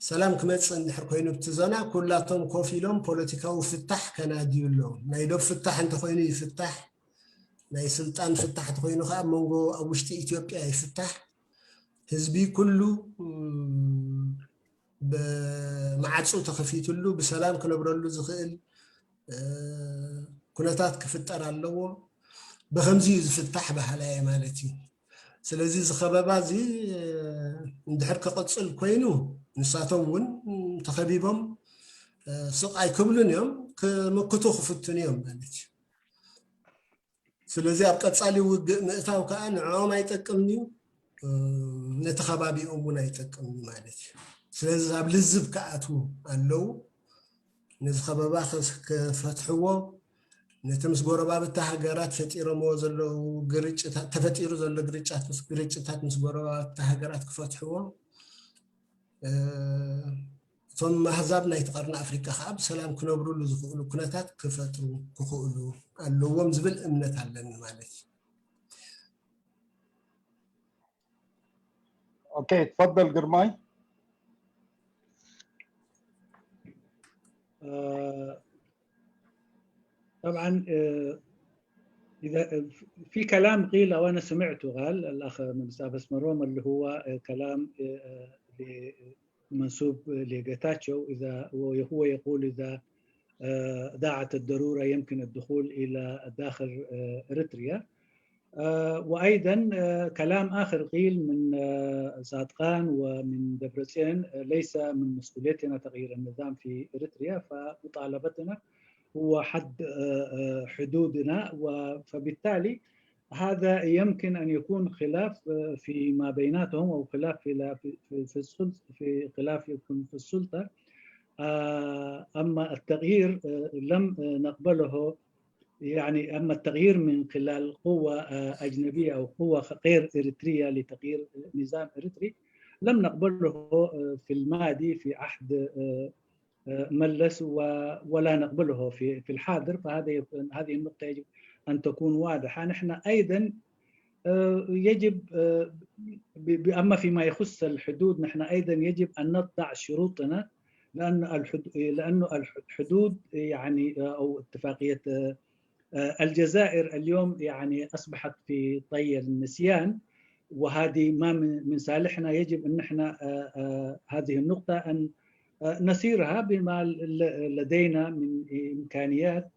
ሰላም ክመፅእ እንድሕር ኮይኑ ብቲ ዞና ኩላቶም ኮፍ ኢሎም ፖለቲካዊ ፍታሕ ከናድዩ ኣለዎም። ናይ ዶብ ፍታሕ እንተኮይኑ ይፍታሕ፣ ናይ ስልጣን ፍታሕ እንተኮይኑ ከዓ ኣብ መንጎ ኣብ ውሽጢ ኢትዮጵያ ይፍታሕ። ህዝቢ ኩሉ እም፣ ብመዓፁ ተኸፊትሉ ብሰላም ክነብረሉ ዝኽእል እ፣ ኩነታት ክፍጠር ኣለዎ። ብከምዚ እዩ ዝፍታሕ በሃላይ እየ ማለት እዩ። ስለዚ እዚ ከበባ እዚ እ፣ እንድሕር ክቕፅል ኮይኑ ንሳቶም እውን እም፣ ተኸቢቦም እ፣ ስቕ ኣይክብሉን እዮም፣ ክምክቱ ክፍትኑ እዮም ማለት እዩ። ስለዚ ኣብ ቀፃሊ ውግእ ምእታው ከዓ ንዕኦም ኣይጠቅምን እዩ፣ እ፣ ነቲ ከባቢኦም እውን ኣይጠቅምን እዩ ማለት እዩ። ስለዚ ኣብ ልዝብ ክኣትዉ ኣለዉ። ነዚ ከበባ ከስ- ክፈትሕዎ፣ ነቲ ምስ ጎረባብቲ ሃገራት ፈጢሮምዎ ዘለዉ ግርጭታት፣ ተፈጢሩ ዘሎ ግርጫት ምስ ግርጭታት ምስ ጎረባብቲ ሃገራት ክፈትሕዎ፣ እ፣ እቶም ኣህዛብ ናይቲ ቀርኒ ኣፍሪቃ ከዓ ብሰላም ክነብሩሉ ዝኽእሉ ኩነታት ክፈጥሩ ክኽእሉ ኣለዎም ዝብል እምነት ኣለኒ ማለት እዩ። ኦኬ ትፈደል ግርማይ آه، طبعا آه، إذا في كلام قيل وأنا سمعته قال الأخ من أبس مروم اللي هو آه، كلام آه، ل- منسوب لجيتاتشو إذا وهو يقول إذا آه، دعت الضرورة يمكن الدخول إلى داخل آه، إريتريا. آه، وأيضا آه، كلام آخر قيل من آه، صادقان ومن دبرسين آه، ليس من مسؤوليتنا تغيير النظام في إريتريا، فمطالبتنا هو حد آه، آه، حدودنا و- فبالتالي هذا يمكن أن يكون خلاف آه، فيما بيناتهم أو خلاف في في في السلطة في خلاف يكون في السلطة. آه، أما التغيير آه، لم آه، نقبله يعني أما التغيير من خلال قوة آه، أجنبية أو قوة غير إريترية لتغيير نظام إريتري لم نقبله آه، في الماضي في عهد آه، آه، ملس و- ولا نقبله في في الحاضر. فهذه هذه النقطة يجب أن تكون واضحة. نحن أيضا آه، يجب آه، ب- ب- أما فيما يخص الحدود نحن أيضا يجب أن نضع شروطنا لأن الحدود لأنه الحدود يعني آه، أو اتفاقية آه، آه، الجزائر اليوم يعني أصبحت في طي النسيان. وهذه ما من من صالحنا يجب أن نحن آه، آه، هذه النقطة أن آه، نسيرها بما ل- لدينا من إمكانيات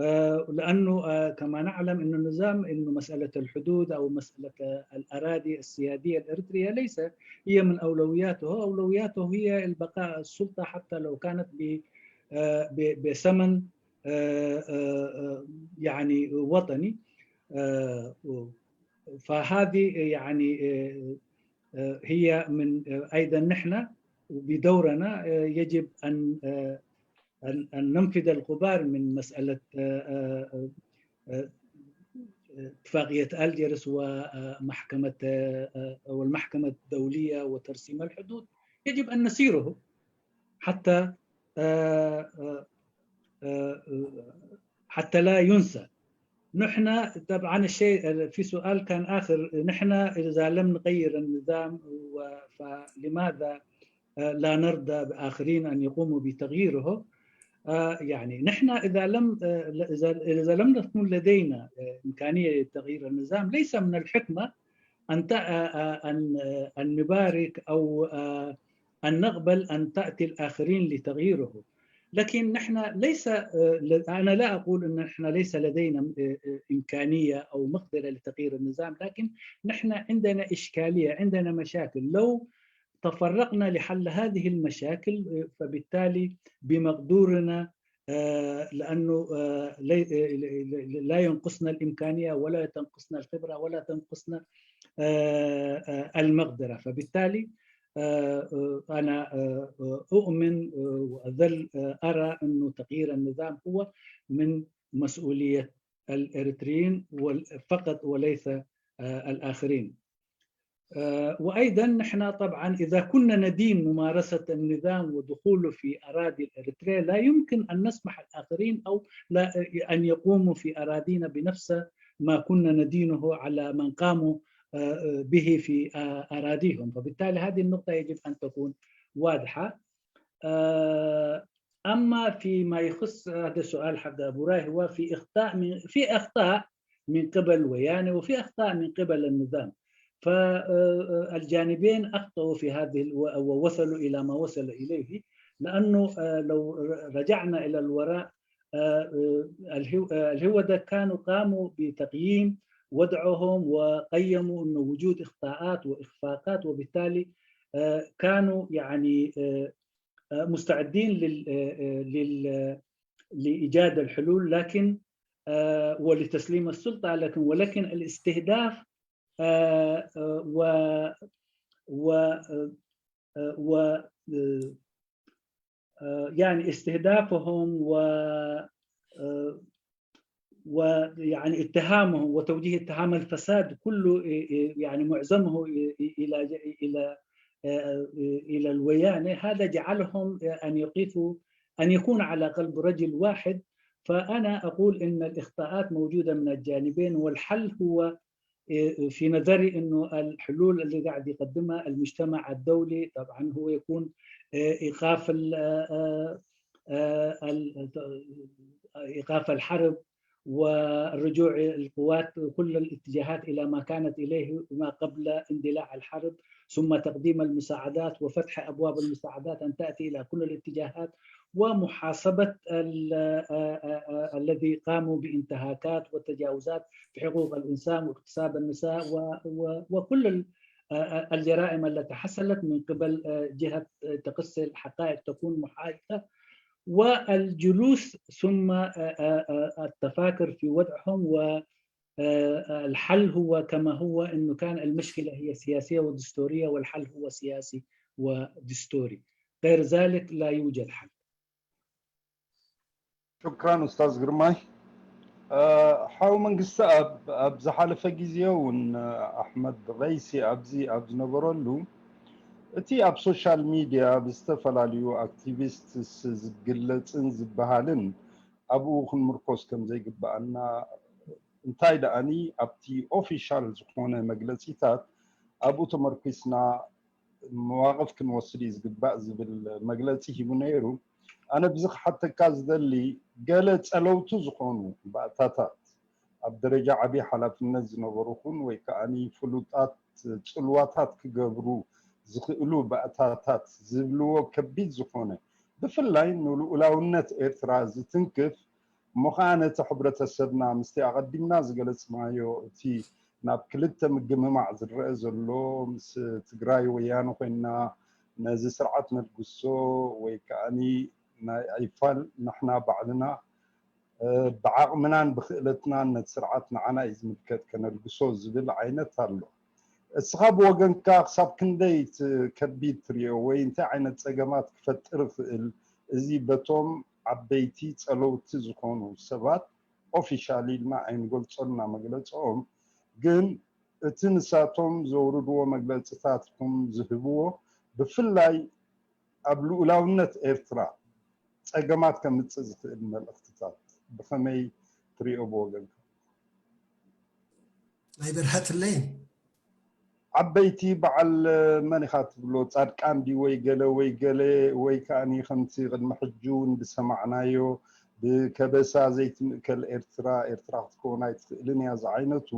آه، لأنه آه، كما نعلم أن النظام أنه مسألة الحدود أو مسألة آه، الأراضي السيادية الإريترية ليس هي من أولوياته. أولوياته هي البقاء السلطة حتى لو كانت ب- آه، ب- بثمن آه، آه، آه، يعني وطني. آه، فهذه يعني آه، آه، هي من آه، أيضا نحن بدورنا آه، يجب أن آه، أن أن ننفذ الغبار من مسألة آه، آه، آه، آه، اتفاقية ألجيرس ومحكمة آه، آه، والمحكمة الدولية وترسيم الحدود. يجب أن نسيره حتى آه، آه، آه، حتى لا ينسى. نحن طبعا الشيء في سؤال كان آخر، نحن إذا لم نغير النظام و- فلماذا آه، لا نرضى بآخرين أن يقوموا بتغييره؟ آه، يعني نحن إذا لم آه، إذا إذا لم تكن لدينا آه، إمكانية لتغيير النظام ليس من الحكمة أن ت- آه، آه، أن آه، أن نبارك أو آه، أن نقبل أن تأتي الآخرين لتغييره. لكن نحن ليس آه، ل- أنا لا أقول أن نحن ليس لدينا آه، آه، إمكانية أو مقدرة لتغيير النظام، لكن نحن عندنا إشكالية، عندنا مشاكل. لو تفرقنا لحل هذه المشاكل آه، فبالتالي بمقدورنا آه، لأنه آه، لي- آه، لا ينقصنا الإمكانية ولا تنقصنا الخبرة ولا تنقصنا آه، آه، المقدرة. فبالتالي آه، آه، أنا آه، آه، أؤمن آه، وأظل آه، أرى أنه تغيير النظام هو من مسؤولية الإريتريين وال- فقط وليس آه، الآخرين. آه، وأيضا نحن طبعا إذا كنا ندين ممارسة النظام ودخوله في أراضي الإريتريا لا يمكن أن نسمح الآخرين أو لا أن يقوموا في أراضينا بنفس ما كنا ندينه على من قاموا آه، به في آه، أراضيهم. فبالتالي هذه النقطة يجب أن تكون واضحة. آه، أما فيما يخص هذا السؤال حق أبو راي، هو في إخطاء من في أخطاء من قبل ويانة وفي أخطاء من قبل النظام. فالجانبين أخطأوا في هذه ال- و- ووصلوا إلى ما وصل إليه. لأنه آه، لو رجعنا إلى الوراء آه، آه، الهو- آه، الهودة كانوا قاموا بتقييم وضعهم وقيموا أنه وجود إخطاءات وإخفاقات، وبالتالي آه، كانوا يعني آه، آه، مستعدين لل آه، آه، لل لإيجاد الحلول، لكن آه، ولتسليم السلطة، لكن ولكن الاستهداف آه، آه، و و آه، آه، و آه، آه، يعني استهدافهم و آه، ويعني اتهامهم وتوجيه اتهام الفساد كله إيه، إيه، يعني معظمه إيه، إيه، الى الى آه، الى الويانه. هذا جعلهم آه، ان يقفوا ان يكون على قلب رجل واحد. فانا اقول ان الاخطاءات موجوده من الجانبين، والحل هو آه، في نظري انه الحلول اللي قاعد يقدمها المجتمع الدولي طبعا هو يكون آه، ايقاف ال- آه، آه، آه، ال- ايقاف الحرب والرجوع القوات كل الاتجاهات الى ما كانت اليه ما قبل اندلاع الحرب، ثم تقديم المساعدات وفتح ابواب المساعدات ان تاتي الى كل الاتجاهات، ومحاسبه ال- آه، آه، آه، الذي قاموا بانتهاكات وتجاوزات في حقوق الانسان واغتصاب النساء و- و- وكل ال- آه، آه، الجرائم التي حصلت من قبل آه، جهه آه، تقصي الحقائق تكون محايده، والجلوس ثم آه، آه، آه، التفاكر في وضعهم. والحل هو كما هو، انه كان المشكله هي سياسيه ودستوريه، والحل هو سياسي ودستوري، غير ذلك لا يوجد حل. شكرا استاذ جرماي. ሓው መንግስቲ ኣብ ኣብ ዝሓለፈ ግዜ እውን ኣሕመድ ቀይሲ ኣብዚ ኣብ ዝነበረሉ እቲ ኣብ ሶሻል ሚድያ ብዝተፈላለዩ ኣክቲቪስትስ ዝግለፅን ዝበሃልን ኣብኡ ክንምርኮስ ከም ዘይግበኣና እንታይ ደኣኒ ኣብቲ ኦፊሻል ዝኾነ መግለፂታት ኣብኡ ተመርኪስና መዋቕፍ ክንወስድ እዩ ዝግባእ ዝብል መግለፂ ሂቡ ነይሩ። ኣነ ብዚ ክሓተካ ዝደሊ ገለ ፀለውቲ ዝኾኑ ባእታታት ኣብ ደረጃ ዓብዪ ሓላፍነት ዝነበሩኹን ወይ ከዓ ፍሉጣት ፅልዋታት ክገብሩ ዝኽእሉ ባእታታት ዝብልዎ ከቢድ ዝኾነ ብፍላይ ንልኡላውነት ኤርትራ ዝትንክፍ እሞ ከዓ ነቲ ሕብረተሰብና ምስቲ ኣቐዲምና ዝገለፅናዮ እቲ ናብ ክልተ ምግምማዕ ዝረአ ዘሎ ምስ ትግራይ ወያነ ኮይና ነዚ ስርዓት ነልግሶ ወይ ከዓ ናይ ኣይፋል ንሕና ባዕልና ብዓቕምናን ብክእለትናን ነቲ ስርዓት ንዓና እዩ ዝምልከት ከነልግሶ ዝብል ዓይነት ኣሎ። እስኻ ብወገንካ ክሳብ ክንደይ ከቢድ ትሪኦ ወይ እንታይ ዓይነት ፀገማት ክፈጥር ይኽእል? እዚ በቶም ዓበይቲ ፀለውቲ ዝኾኑ ሰባት ኦፊሻል ኢልና ኣይንገልፆን እና መግለፅኦም ግን እቲ ንሳቶም ዘውርድዎ መግለፅታት ይኹን ዝህብዎ ብፍላይ ኣብ ልኡላውነት ኤርትራ ፀገማት ከምፅእ ዝኽእል መልእኽትታት ብኸመይ ትሪኦ ብወገንካ? ኣይበርሀትለይን። ዓበይቲ በዓል መን ኢኻ ትብሎ ፃድቃን ድዩ ወይ ገለ ወይ ገለ ወይ ከዓኒ ከምቲ ቅድሚ ሕጂ እውን ዝሰማዕናዮ ብከበሳ ዘይትምእከል ኤርትራ ኤርትራ ክትከውን ኣይትኽእልን እያ ዝዓይነቱ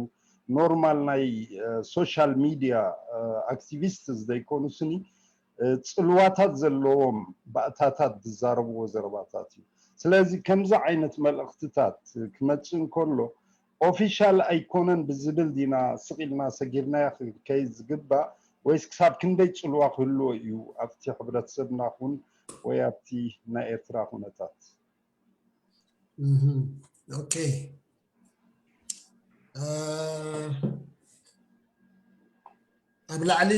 ኖርማል ናይ ሶሻል ሚድያ ኣክቲቪስትስ ዘይኮኑ ስኒ ፅልዋታት ዘለዎም ባእታታት ዝዛረብዎ ዘረባታት እዩ። ስለዚ ከምዚ ዓይነት መልእኽትታት ክመፅእ እንከሎ ኦፊሻል ኣይኮነን ብዝብል ዲና ስቕ ኢልና ሰጊርናዮ ክንከይድ ዝግባእ ወይስ ክሳብ ክንደይ ፅልዋ ክህልዎ እዩ ኣብቲ ሕብረተሰብና ኹን ወይ ኣብቲ ናይ ኤርትራ ኩነታት? ኦኬ ኣብ ላዕሊ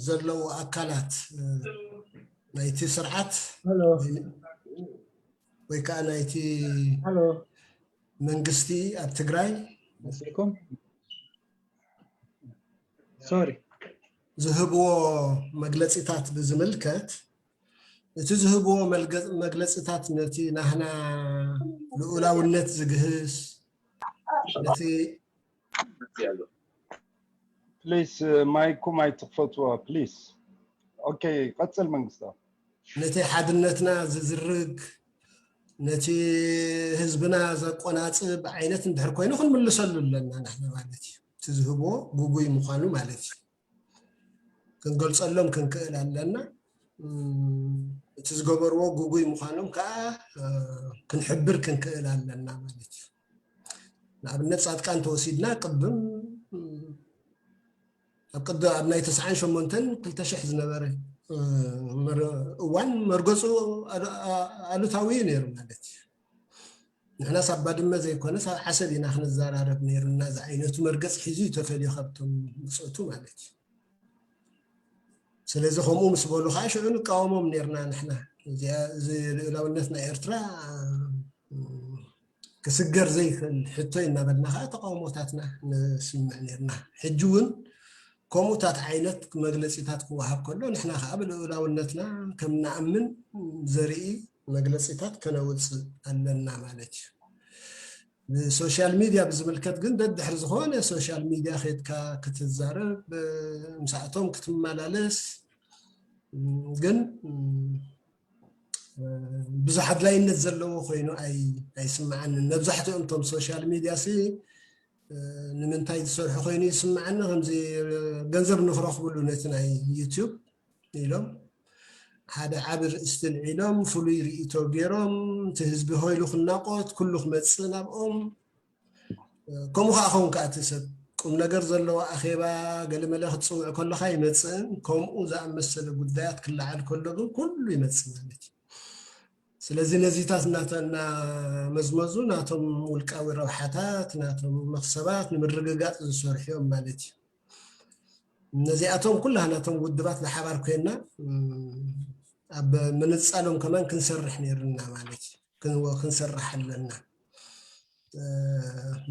ዘለዉ ኣካላት ናይቲ ስርዓት ወይ ከዓ ናይቲ መንግስቲ ኣብ ትግራይ ሶሪ ዝህብዎ መግለፂታት ብዝምልከት እቲ ዝህብዎ መግለፂታት ነቲ ናህና ልኡላውነት ዝግህስ ነቲ ፕሊስ ማይኩም ኣይትኽፈትዋ ፕሊስ። ኦኬ ቀፅል መንግስታ። ነቲ ሓድነትና ዝዝርግ ነቲ ህዝብና ዘቆናፅብ ዓይነት እንድሕር ኮይኑ ክንምልሰሉ ኣለና ንሕና ማለት እዩ። እቲ ዝህብዎ ጉጉይ ምዃኑ ማለት እዩ። ክንገልፀሎም ክንክእል ኣለና። እቲ ዝገበርዎ ጉጉይ ምዃኖም ከዓ ክንሕብር ክንክእል ኣለና ማለት እዩ። ንኣብነት ፃድቃን ተወሲድና ቅድም ኣብ ቅድም ኣብ ናይ ተስዓን ሸሞንተን ክልተ ሽሕ ዝነበረ እዋን መርገፁ ኣሉታዊ እዩ ነይሩ ማለት እዩ። ንሕናስ ኣብ ባድመ ዘይኮነስ ኣብ ዓሰብ ኢና ክንዘራረብ ነይሩና ዝዓይነቱ መርገፂ ሒዙ እዩ ተፈልዩ ካብቶም ብፆቱ ማለት እዩ። ስለዚ ከምኡ ምስ በሉ ከዓ ሽዑ ንቃወሞም ነይርና ንሕና እዚ ልእላውነት ናይ ኤርትራ ክስገር ዘይክእል ሕቶ እናበልና ከዓ ተቃውሞታትና ንስምዕ ነርና። ሕጂ እውን ከምኡታት ዓይነት መግለፂታት ክወሃብ ከሎ ንሕና ከዓ ብልኡላውነትና ከም ንኣምን ዘርኢ መግለፂታት ከነውፅእ ኣለና ማለት እዩ። ብሶሻል ሚድያ ብዝምልከት ግን ደድሕሪ ዝኾነ ሶሻል ሚድያ ከድካ ክትዛረብ ምስኣቶም ክትመላለስ ግን ብዙሕ ኣድላይነት ዘለዎ ኮይኑ ኣይስምዓንን። መብዛሕትኦም እቶም ሶሻል ሚድያ ሲ ንምንታይ ዝሰርሑ ኮይኑ ይስምዓኒ ከምዚ ገንዘብ ንክረኽብሉ ነቲ ናይ ዩቲዩብ ኢሎም ሓደ ዓቢ ርእስቲ ልዒሎም ፍሉይ ርእይቶ ገይሮም እቲ ህዝቢ ሆይሉ ክናቆት ኩሉ ክመፅእ ናብኦም ከምኡ ከዓ ኸውን ከዓ እቲ ሰብ ቁም ነገር ዘለዎ ኣኼባ ገለመለ ክትፅውዕ ከለካ ይመፅእን ከምኡ ዝኣመሰለ ጉዳያት ክለዓል ከሎ ግን ኩሉ ይመፅእ ማለት እዩ። ስለዚ ነዚታት እናመዝመዙ ናቶም ውልቃዊ ረብሓታት ናቶም መክሰባት ንምርግጋፅ ዝሰርሑ እዮም ማለት እዩ። ነዚኣቶም ኩላ ናቶም ውድባት ብሓባር ኮይና ኣብ ምንፃሎም ከማን ክንሰርሕ ነይሩና ማለት እዩ። ክንሰርሕ ኣለና።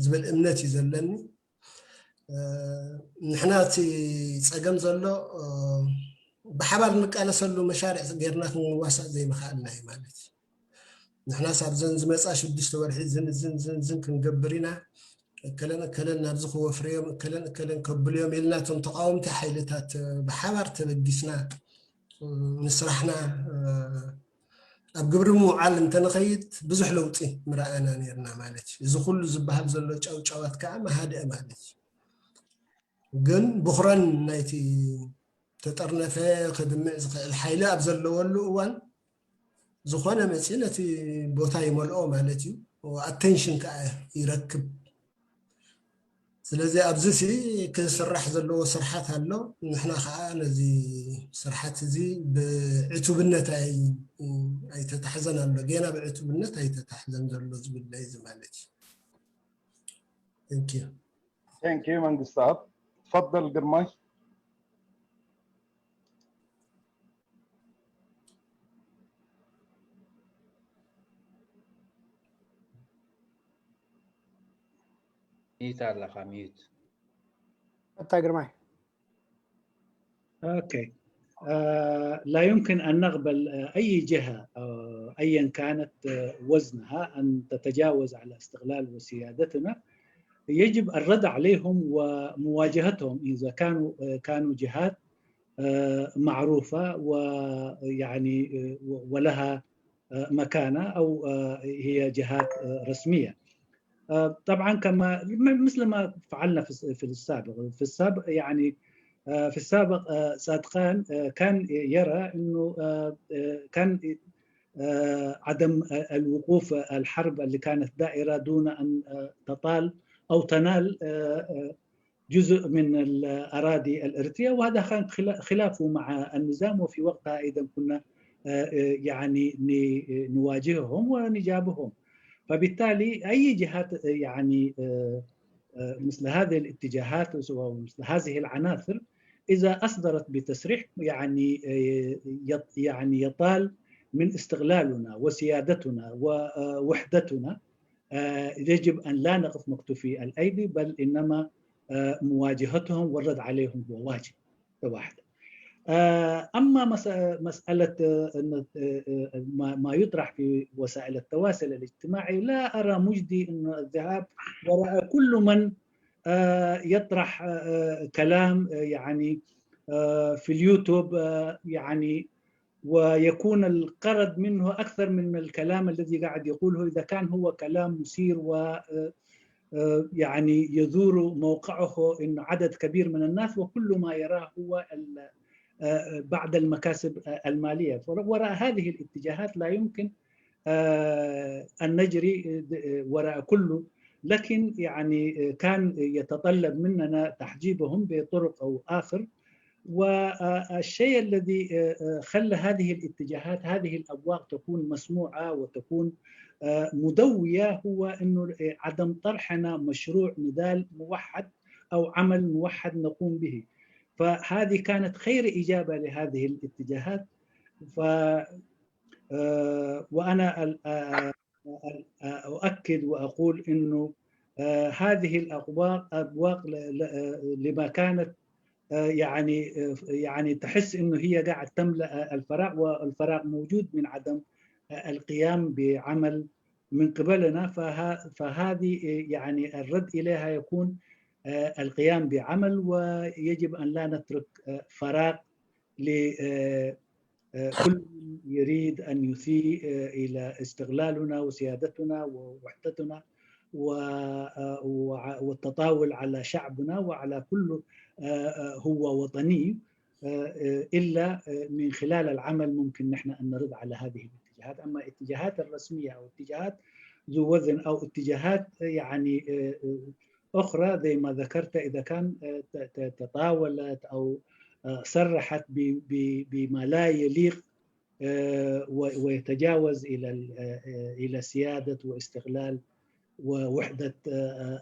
ዝብል እምነት እዩ ዘለኒ። ንሕና እቲ ፀገም ዘሎ ብሓባር ንቃለሰሉ መሻርዕ ጌርና ክንዋሳእ ዘይምኽኣልና እዩ ማለት እዩ። ንሕናስ ኣብዘን ዝመፃ ሽዱሽተ ወርሒ ዝን ዝን ዝን ዝን ክንገብር ኢና፣ እከለን እከለን ናብዚ ክወፍርዮም፣ እከለን እከለን ከብልዮም ኢልና እቶም ተቃወምቲ ሓይልታት ብሓባር ተበጊስና ንስራሕና ኣብ ግብሪ ምውዓል እንተንኸይድ ብዙሕ ለውጢ ምረኣና ነርና ማለት እዩ። እዚ ኩሉ ዝበሃል ዘሎ ጫውጫዋት ከዓ መሃድአ ማለት እዩ። ግን ብኹረን ናይቲ ተጠርነፈ ክድምዕ ዝኽእል ሓይሊ ኣብ ዘለወሉ እዋን ዝኾነ መፂ ነቲ ቦታ ይመልኦ ማለት እዩ። ኣቴንሽን ከዓ ይረክብ። ስለዚ ኣብዚ ሲ ክስራሕ ዘለዎ ስርሓት ኣሎ። ንሕና ከዓ ነዚ ስርሓት እዚ ብዕቱብነት ኣይተታሕዘን ኣሎ፣ ጌና ብዕቱብነት ኣይተታሕዘን ዘሎ ዝብል እዚ ማለት እዩ። Thank you. Thank you መንግስታብ። تفضل ግርማይ። ሚዩት ኣለኻ ሚዩት። ኣታ ግርማይ። Okay. لا يمكن أن نقبل أي جهة أيا كانت وزنها أن تتجاوز على استقلال وسيادتنا. يجب الرد عليهم ومواجهتهم إذا كانوا كانوا جهات معروفة ويعني ولها مكانة أو هي جهات رسمية. طبعا كما مثل ما فعلنا في في السابق في السابق يعني في السابق صادقان كان يرى انه كان عدم الوقوف الحرب اللي كانت دائره دون ان تطال او تنال جزء من الاراضي الاريتريه، وهذا كان خلافه مع النظام، وفي وقتها ايضا كنا يعني نواجههم ونجابهم. فبالتالي اي جهات يعني مثل هذه الاتجاهات ومثل هذه العناصر اذا اصدرت بتصريح يعني يعني يطال من استقلالنا وسيادتنا ووحدتنا، يجب ان لا نقف مكتوفي الايدي، بل انما مواجهتهم والرد عليهم هو واجب. واحد. اما مساله ما يطرح في وسائل التواصل الاجتماعي، لا ارى مجدي انه الذهاب وراء كل من يطرح كلام يعني في اليوتيوب يعني ويكون الغرض منه اكثر من الكلام الذي قاعد يقوله، اذا كان هو كلام مثير و يعني يذور موقعه انه عدد كبير من الناس وكل ما يراه هو بعض المكاسب الماليه. وراء هذه الاتجاهات لا يمكن ان نجري وراء كله، لكن يعني كان يتطلب مننا تحجيبهم بطرق او اخر. والشيء الذي خلى هذه الاتجاهات، هذه الابواق تكون مسموعه وتكون مدويه هو انه عدم طرحنا مشروع نضال موحد او عمل موحد نقوم به. فهذه كانت خير اجابه لهذه الاتجاهات. ف وانا اؤكد واقول انه هذه الابواق ابواق لما كانت يعني يعني تحس انه هي قاعد تملا الفراغ، والفراغ موجود من عدم القيام بعمل من قبلنا. فهذه يعني الرد اليها يكون القيام بعمل، ويجب ان لا نترك فراغ ل كل من يريد ان يسيء الى استقلالنا وسيادتنا ووحدتنا والتطاول على شعبنا وعلى كل هو وطني، الا من خلال العمل ممكن نحن ان نرد على هذه الاتجاهات. اما الاتجاهات الرسميه او اتجاهات ذو وزن او اتجاهات يعني اخرى زي ما ذكرت، اذا كان تطاولت او صرحت بما لا يليق ويتجاوز الى الى سياده واستقلال ووحده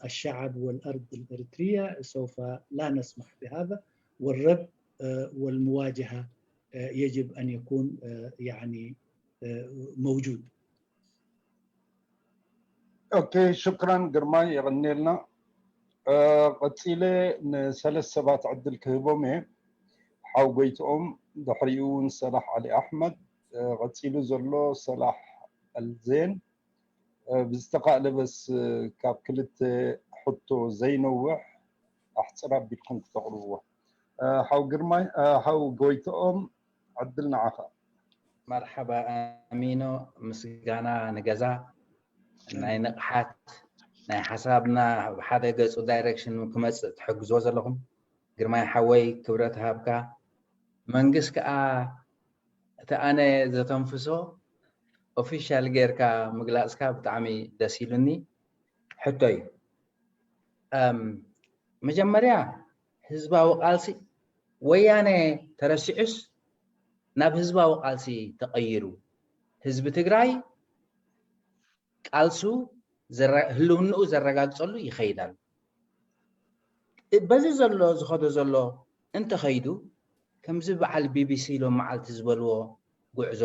الشعب والارض الاريتريه، سوف لا نسمح بهذا. والرد والمواجهه يجب ان يكون يعني موجود. ኦኬ፣ ሽክራን ግርማይ፣ የቐንየልና። እ፣ ቀጺለ ንሰለስተ ሰባት ዕድል ክህቦም እየ። ሓው ጎይትኦም፣ ድሕሪኡ እውን ሰላሕ ዓሊ ኣሕመድ፣ እ፣ ቀጺሉ ዘሎ ሰላሕ ኣልዜን። እ፣ ብዝተኻእለ በስ፣ እ፣ ካብ ክልተ ሕቶ ዘይነውሕ ኣሕጽር ኣቢልኩም ክተቕርብዎ። እ፣ ሓው ግርማይ፣ እ፣ ሓው ጎይትኦም፣ ዕድል ንዓኻ። መርሓባ ኣሚኖ፣ ምስጋና ንገዛ። ናይ ንቕሓት፣ ናይ ሓሳብና ኣብ ሓደ ገጹ ዳይሬክሽን ክመጽእ ትሕግዝዎ ዘለኹም ግርማይ ሓወይ፣ ክብረት ሃብካ። መንግስት ከኣ እቲ ኣነ ዘተንፍሶ ኦፊሻል ጌርካ ምግላጽካ ብጣዕሚ ደስ ኢሉኒ። ሕቶ እዩ። እም፣ መጀመርያ ህዝባዊ ቃልሲ ወያነ ተረሲዑስ ናብ ህዝባዊ ቃልሲ ተቐይሩ። ህዝቢ ትግራይ ቃልሱ ዘረ-፣ ህልውንኡ ዘረጋግጸሉ ይኸይድ ኣሎ። እ-፣ በዚ ዘሎ ዝኸዶ ዘሎ እንተኸይዱ፣ ከምዚ በዓል ቢ ቢ ሲ ሎም መዓልቲ ዝበልዎ ጉዕዞ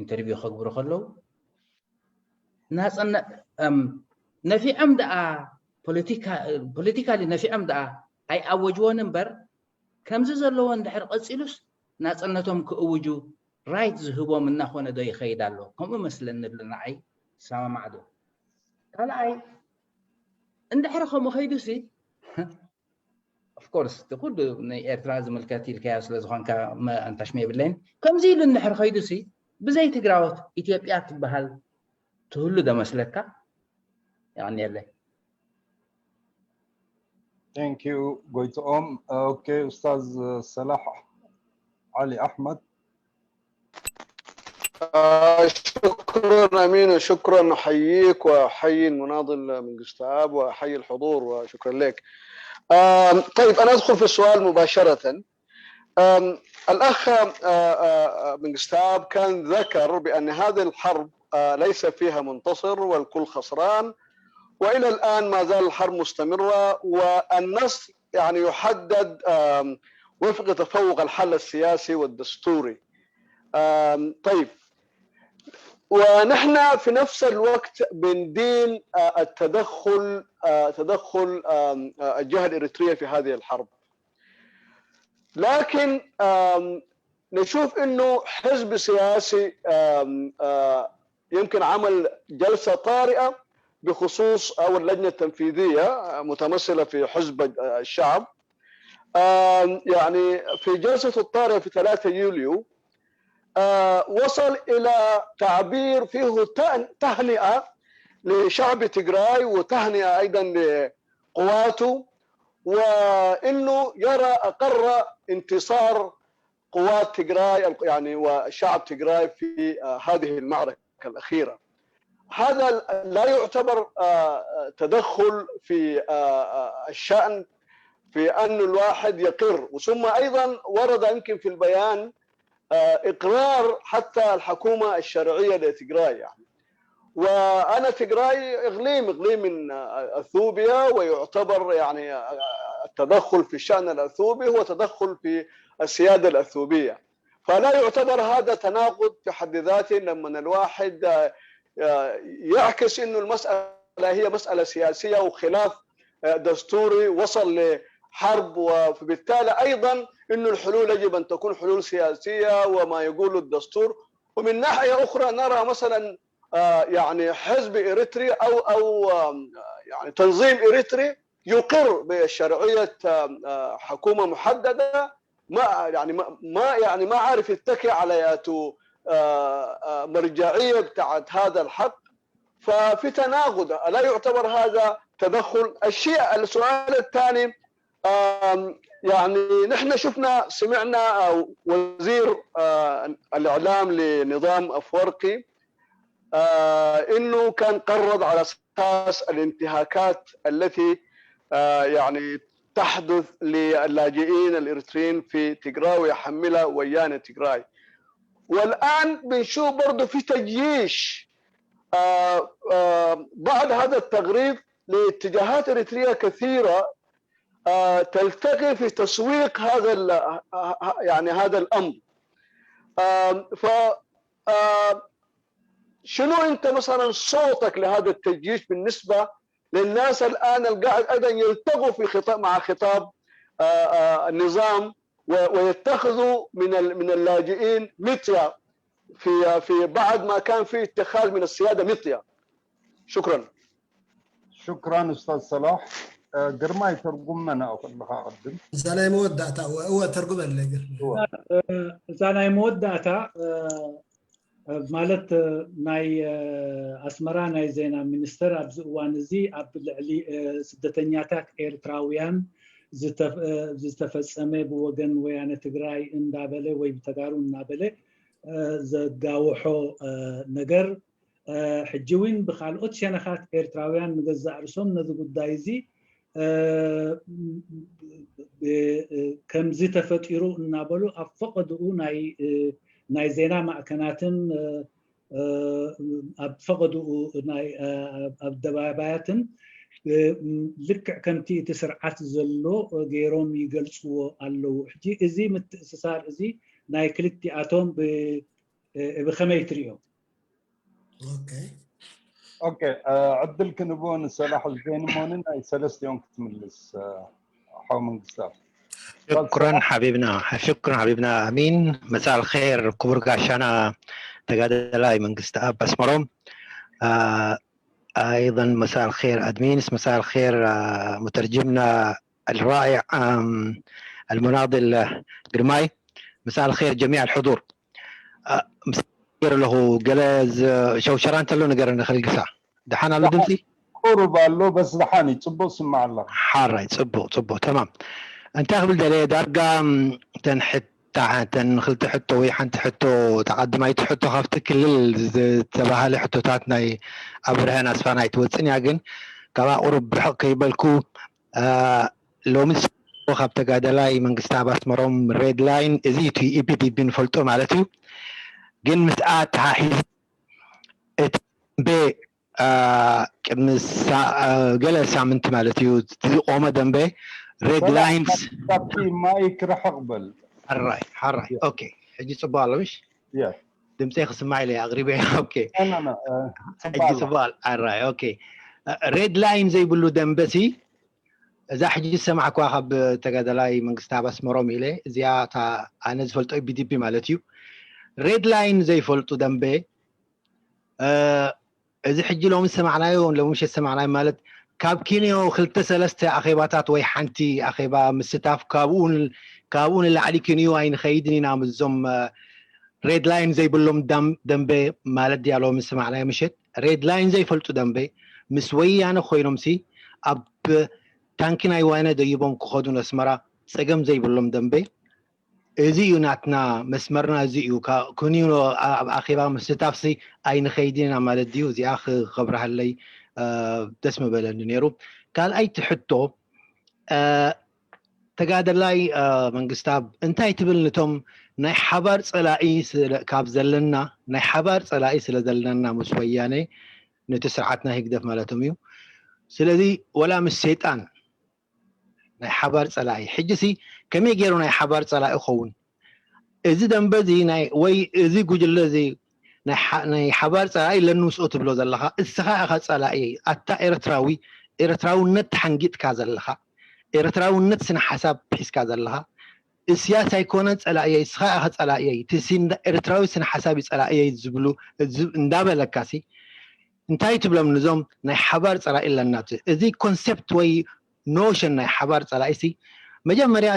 ኢንተርቪው ከግብሩ ከለዉ፣ ናጽነ-፣ እም፣ ነፊዖም ደኣ ፖለቲካ-፣ ፖለቲካሊ ነፊዖም ደኣ ኣይኣወጅዎን እምበር፣ ከምዚ ዘለዎ እንድሕር ቀጺሉስ ናጽነቶም ክእውጁ ራይት ዝህቦም እናኾነ ዶ ይኸይድ ኣሎ? ከምኡ መስለኒ ኣሎ ንዓይ። ሰማማዕ ዶ? ካልኣይ፣ እንድሕር ከምኡ ኸይዱሲ፣ ኦፍ ኮርስ፣ እቲ ኩሉ ንኤርትራ ዝምልከት ኢልካዮ ስለ ዝኾንካ መ-፣ ኣንታሽመ የብለይን። ከምዚ ኢሉ እንድሕር ኸይዱሲ፣ ብዘይ ትግራዎት ኢትዮጵያ ትበሃል ትህሉ ዶ መስለካ? የቐንየለይ። Thank you ጎይትኦም። ኦኬ፣ ኡስታዝ ሰላሕ ዓሊ ኣሕመድ። آه، شكرا أمين، وشكرا، أحييك وأحيي المناضل من قستاب وأحيي الحضور، وشكرا لك. آم، طيب، أنا أدخل في السؤال مباشرة. آم، الأخ، آه، آه، آه، من قستاب كان ذكر بأن هذه الحرب، آه، ليس فيها منتصر والكل خسران، وإلى الآن ما زال الحرب مستمرة، والنصر يعني يحدد، آم، وفق تفوق الحل السياسي والدستوري. آم، طيب، ونحن في نفس الوقت بندين، آه، التدخل، آه، تدخل، آم، آه، الجهة الإريترية في هذه الحرب. لكن، آم، نشوف إنه حزب سياسي، آم، آه، يمكن عمل جلسة طارئة بخصوص، أو اللجنة التنفيذية متمثلة في حزب الشعب، آم، يعني في جلسة الطارئة في ثلاثة يوليو، آه، وصل إلى تعبير فيه تهن-، تهنئة لشعب تجراي وتهنئة أيضا لقواته، وإنه يرى، أقر انتصار قوات تجراي، يعني، وشعب تجراي في، آه، هذه المعركة الأخيرة. هذا لا يعتبر، آه، تدخل في، آه، آه، الشأن، في أن الواحد يقر. ثم أيضا ورد يمكن في البيان، آه، إقرار حتى الحكومة الشرعية لتجراي، يعني. وأنا تجراي إقليم، إقليم من، آه، أثيوبيا، ويعتبر، يعني، آه، التدخل في الشأن الأثيوبي هو تدخل في السيادة الأثيوبية. فلا يعتبر هذا تناقض في حد ذاته لما الواحد، آه، آه، يعكس إنه المسألة هي مسألة سياسية وخلاف، آه، دستوري وصل لحرب، و-، فبالتالي أيضا إنه الحلول يجب أن تكون حلول سياسية وما يقول الدستور. ومن ناحية أخرى نرى مثلا، آه، يعني حزب إريتري أو، أو، آم، يعني تنظيم إريتري يقر بشرعية، آم، آه، حكومة محددة، ما، يعني ما، ما، يعني ما عارف يتكي على ياتو، آه، آه، مرجعية بتاعت هذا الحق. ففي تناقض، لا يعتبر هذا تدخل. الشيء، السؤال الثاني، آم، يعني نحن شفنا، سمعنا، آه، وزير، آه، الإعلام لنظام أفورقي، آه، إنه كان قرض على أساس الانتهاكات التي، آه، يعني تحدث للاجئين الإريتريين في تجراي ويحملها ويانا تجراي. والآن بنشوف برضو في تجييش، آه، آه، بعد هذا التقريض لاتجاهات إريترية كثيرة، آه، تلتقي في تسويق هذا ال-، آه، آه، يعني هذا الأمر. آم، ف، آه، شنو انت مثلا صوتك لهذا التجيش بالنسبه للناس الان القاعد ايضا يلتقوا في خطاب مع خطاب آه، آه، النظام و- ويتخذوا من ال- من اللاجئين مطيا في في بعد ما كان في اتخاذ من السياده مطيا. شكرا. شكرا استاذ صلاح. ግርማይ ተርጉመና ኣለኻ ቅድም። እዛ ናይ መወዳእታ እወ እወ ተርጉመለይ ግርማይ። እዛ ናይ መወዳእታ ማለት ናይ ኣስመራ ናይ ዜና ሚኒስተር ኣብዚ እዋን እዚ ኣብ ልዕሊ ስደተኛታት ኤርትራውያን ዝተፈጸመ ብወገን ወያነ ትግራይ እንዳበለ ወይ ብተጋሩ እናበለ ዘጋውሖ ነገር ሕጂ እውን ብካልኦት ሸነኻት ኤርትራውያን ንገዛእ ርእሶም ነዚ ጉዳይ እዚ ከምዚ ተፈጢሩ እናበሉ ኣብ ፈቐድኡ ናይ ዜና ማእከናትን ኣብ ፈቐድኡ ናይ ኣደባባያትን ልክዕ ከምቲ እቲ ስርዓት ዘሎ ገይሮም ይገልፅዎ ኣለዉ። ሕጂ እዚ ምትእስሳር እዚ ናይ ክልቲኣቶም ብኸመይ ትሪኦ? ኦኬ ኦኬ ዕድል ክንቦ ንሰላሕ ዘይንሞንን ናይ ሰለስቲኦም ክትምልስ ሓው መንግስታት شكرا حبيبنا شكرا حبيبنا امين مساء الخير ክቡር ጋሻና ተጋደላይ መንግስቲ ኣብ ኣስመሮም ايضا مساء الخير ادمينس مساء الخير مترجمنا الرائع المناضل ግርማይ مساء الخير جميع الحضور ምስ ኣለኹ ገለ ሸውሸራ እንተሎ ነገር ንክልግሳ ደሓን ኣሎ ድምፂ ቁሩብ ኣሎ በስ ደሓን እዩ ፅቡቅ ስማዕ ኣለካ ሓራይ ፅቡቅ ፅቡቅ ተማም እንታይ ክብል ደለ ዳርጋ ተን ሕታ ተን ክልተ ሕቶ ወይ ሓንቲ ሕቶ ተቀድማይቲ ሕቶ ካብቲ ክልል ዝተባሃለ ሕቶታት ናይ ኣብርሀን ኣስፋን ኣይትወፅን እያ ግን ካብኣ ቁሩብ ብርሕቅ ከይበልኩ ሎሚ ካብ ተጋደላይ መንግስቲ ኣብ ኣስመሮም ሬድ ላይን እዚ እቲ ኢፒዲቢ ንፈልጦ ማለት እዩ ግን ምስኣ ተሓሒዝ እቲ ደንበ ቅድሚ ገለ ሳምንቲ ማለት እዩ ዝቆመ ደንበ ሬድ ላይንስ ካብቲ ማይክ ርሕቅ በል ሓራይ ሓራይ ኦኬ ሕጂ ፅቡቅ ኣሎ ምሽ ድምፀይ ክስማዕ ኢለ ኣቅሪበ ኦኬ ሕጂ ፅቡቅ ኣራይ ኦኬ ሬድ ላይን ዘይብሉ ደንበሲ እዛ ሕጂ ዝሰማዕኳ ካብ ተጋደላይ መንግስቲ ኣብ ኣስመሮም ኢለ እዚኣ እታ ኣነ ዝፈልጦ ቢዲፒ ማለት እዩ ሬድ ላይን ዘይፈልጡ ደንበ እዚ ሕጂ ሎሚ ዝሰማዕናዮ ሎሚ ምሸት ዝሰማዕናዮ ማለት ካብ ኪንዮ ክልተ ሰለስተ ኣኼባታት ወይ ሓንቲ ኣኼባ ምስታፍ ካብኡ ካብኡ ንላዕሊ ኪንዮ ኣይንኸይድን ኢና ምስዞም ሬድ ላይን ዘይብሎም ደንበ ማለት ድያ ሎሚ ዝሰማዕናዮ ምሸት ሬድ ላይን ዘይፈልጡ ደንበ ምስ ወያነ ኮይኖም ሲ ኣብ ታንኪ ናይ ዋይነ ደይቦም ክኸዱ ነስመራ ጸገም ዘይብሎም ደንበ እዚ እዩ ናትና መስመርና እዚ እዩ ኩንዩ ኣብ ኣኼባ ምስታፍሲ ኣይንኸይድን ኢና ማለት ድዩ እዚኣ ክኸብረሃለይ ደስ ምበለኒ ነይሩ ካልኣይ ትሕቶ ተጋደላይ መንግስታብ እንታይ ትብል ነቶም ናይ ሓባር ፀላኢ ካብ ዘለና ናይ ሓባር ፀላኢ ስለ ዘለና ምስ ወያነ ነቲ ስርዓትና ህግደፍ ማለቶም እዩ ስለዚ ወላ ምስ ሰይጣን ናይ ሓባር ፀላኢ ሕጂ ሲ ከመይ ገይሩ ናይ ሓባር ፀላኢ ኸውን እዚ ደንበ እዚ ወይ እዚ ጉጅለ እዚ ናይ ሓባር ፀላኢ ለንውስኦ ትብሎ ዘለካ እስኻ ኢኻ ፀላእየይ ኣታ ኤርትራዊ ኤርትራውነት ተሓንጊጥካ ዘለካ ኤርትራውነት ስነ ሓሳብ ሒዝካ ዘለካ እስያስ ኣይኮነ ፀላእየይ እስኻ ኢኻ ፀላእየይ ኤርትራዊ ስነ ሓሳብ እዩ ፀላእየይ ዝብሉ እንዳበለካ ሲ እንታይ ትብሎም ንዞም ናይ ሓባር ፀላኢ ኣለና እዚ ኮንሰፕት ወይ ኖሽን ናይ ሓባር ፀላኢ ሲ መጀመርያ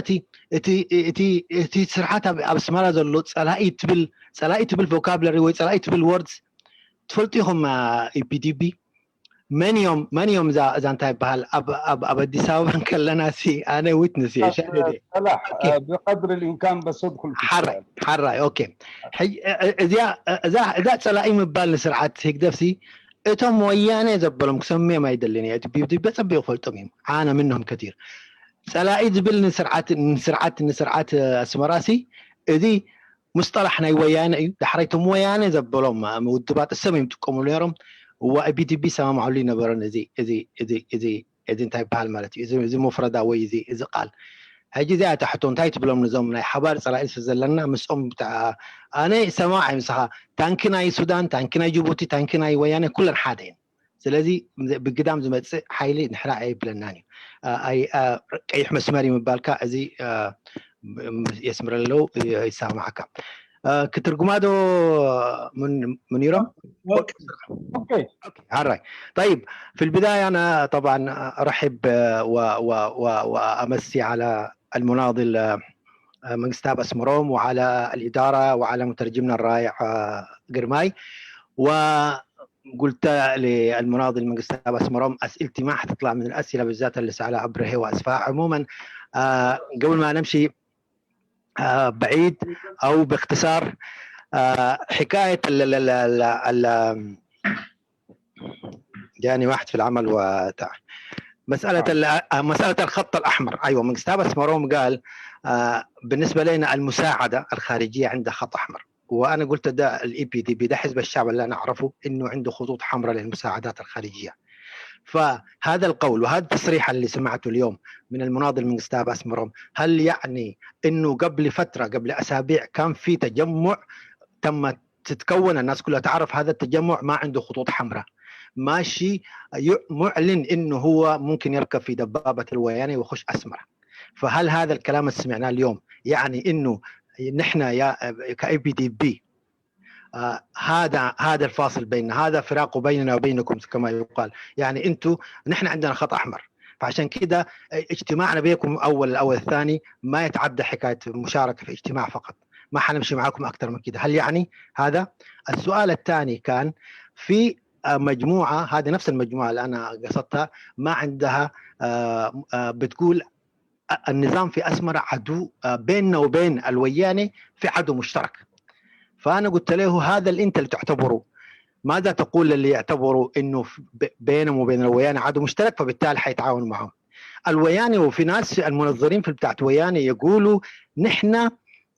እቲ ስርሓት ኣብ ኣስመራ ዘሎ ፀላኢ ትብል ፀላኢ ትብል ቮካብለሪ ወይ ፀላኢ ትብል ወርድስ ትፈልጡ ኢኹም ኢፒዲቢ መን እዮም መን እዮም እዛ እዛ እንታይ ይበሃል ኣብ ኣዲስ ኣበባ ከለና ሲ ኣነ ዊትነስ እየ ሻሂድ እየ ሰላሕ ብቀድሪ ልኢምካን በሰብ ኩል ሓራይ ሓራይ ኦኬ እዚኣ እዛ እዛ ፀላኢ ምባል ንስርዓት ህግደፍ ሲ እቶም ወያነ ዘበሎም ክሰምዮም ኣይደልን እየ እቲ ቢብዲበ ፀቢቑ ፈልጦም እዮም ኣነ ምንሆም ከቲር ፀላኢ ዝብል ንስርዓት ንስርዓት ንስርዓት ኣስመራ ሲ እዚ ሙስጠላሕ ናይ ወያነ እዩ ዳሕራይ እቶም ወያነ ዘበሎም ውድባት እሰም እዮም ጥቀሙሉ ነሮም እዋ ቢዲቢ ሰማማዕሉ ይነበረን እዚ እዚ እዚ እዚ እዚ እንታይ ይበሃል ማለት እዩ እዚ ሙፍረዳ ወይ እዚ እዚ ቃል ሕጂ እዚኣ እታ ሕቶ እንታይ ትብሎም ነዞም ናይ ሓባር ፀላኢ ስለ ዘለና ምስኦም ብታ- ኣነ ይሰማማዕ እየ ምሳኻ። ታንኪ ናይ ሱዳን፣ ታንኪ ናይ ጅቡቲ፣ ታንኪ ናይ ወያነ ኩለን ሓደ እየን። ስለዚ ብግዳም ዝመፅእ ሓይሊ ንሕና ኣይብለናን እዩ። አ- ኣይ- አ- ቀይሕ መስመር እዩ ምባልካ እዚ አ፣ የስምረለው ይሰማማዓካ። አ፣ ክትርጉማ ዶ ምን- ምኒሮ? ኦኬ ኦኬ፣ حراي. طيب، في البداية أنا طبعا أرحب و و و وأمسي على المناضل آه، መንግስታብ ኣስመሮም وعلى الإدارة وعلى مترجمنا الرائع آه، ግርማይ. وقلت للمناضل መንግስታብ ኣስመሮም أسئلتي ما حتطلع من الأسئلة بالذات اللي سألها أبرهة وأسفاء. عموما آه، قبل ما نمشي آه، بعيد أو باختصار آه، حكاية ال ال ال ال ال- جاني واحد في العمل وتاع مسألة ال- آه، مسألة الخط الأحمر. أيوة، መንግስታብ ኣስመሮም قال آه، بالنسبة لنا المساعدة الخارجية عندها خط أحمر. وأنا قلت ده ال E P D P، ده حزب الشعب اللي أنا أعرفه إنه عنده خطوط حمراء للمساعدات الخارجية. فهذا القول وهذا التصريح اللي سمعته اليوم من المناضل منقستاف أسمروم، هل يعني إنه قبل فترة، قبل أسابيع، كان في تجمع تم تتكون، الناس كلها تعرف هذا التجمع ما عنده خطوط حمراء، ماشي يع- معلن إنه هو ممكن يركب في دبابة الوياني ويخش أسمرة؟ فهل هذا الكلام اللي سمعناه اليوم يعني إنه نحن يا ك A P D P آه، هذا هذا الفاصل بيننا، هذا فراق بيننا وبينكم كما يقال. يعني انتم، نحن عندنا خط احمر، فعشان كده اجتماعنا بينكم اول الاول الثاني ما يتعدى حكايه مشاركه في اجتماع فقط. ما حنمشي معاكم اكثر من كده. هل يعني هذا؟ السؤال الثاني كان في آه، مجموعه، هذه نفس المجموعه اللي انا قصدتها، ما عندها آه، آه، بتقول النظام في أسمرة عدو، آه، بيننا وبين الوياني في عدو مشترك. فأنا قلت له: هذا اللي أنت اللي تعتبره، ماذا تقول للي يعتبروا إنه في- ب- بينهم وبين الوياني عدو مشترك، فبالتالي حيتعاونوا معهم؟ الوياني، وفي ناس المنظرين في بتاعت وياني يقولوا: نحن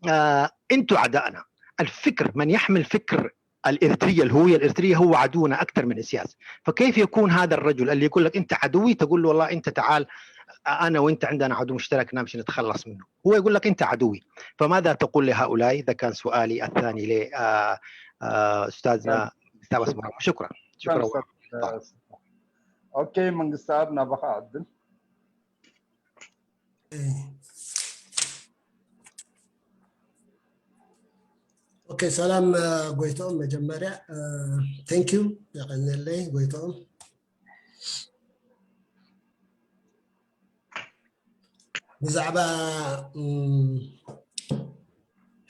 آه انتوا اعدائنا. الفكر، من يحمل فكر الاريتريه، الهويه الاريتريه، هو عدونا اكثر من اسياس. فكيف يكون هذا الرجل اللي يقول لك: انت عدوي، تقول له: والله انت تعال، انا وانت عندنا عدو مشترك، نمشي نتخلص منه؟ هو يقول لك: انت عدوي. فماذا تقول لهؤلاء؟ اذا كان سؤالي الثاني ل آه، آه، استاذنا مستوى اسمه. شكرا. شكرا. ኦኬ፣ መንግስታብ ናባኻ ዕድል። ኦኬ፣ ሰላም ጎይትኦም፣ መጀመርያ ቴንኪዩ፣ የቐንየለይ ጎይትኦም። ብዛዕባ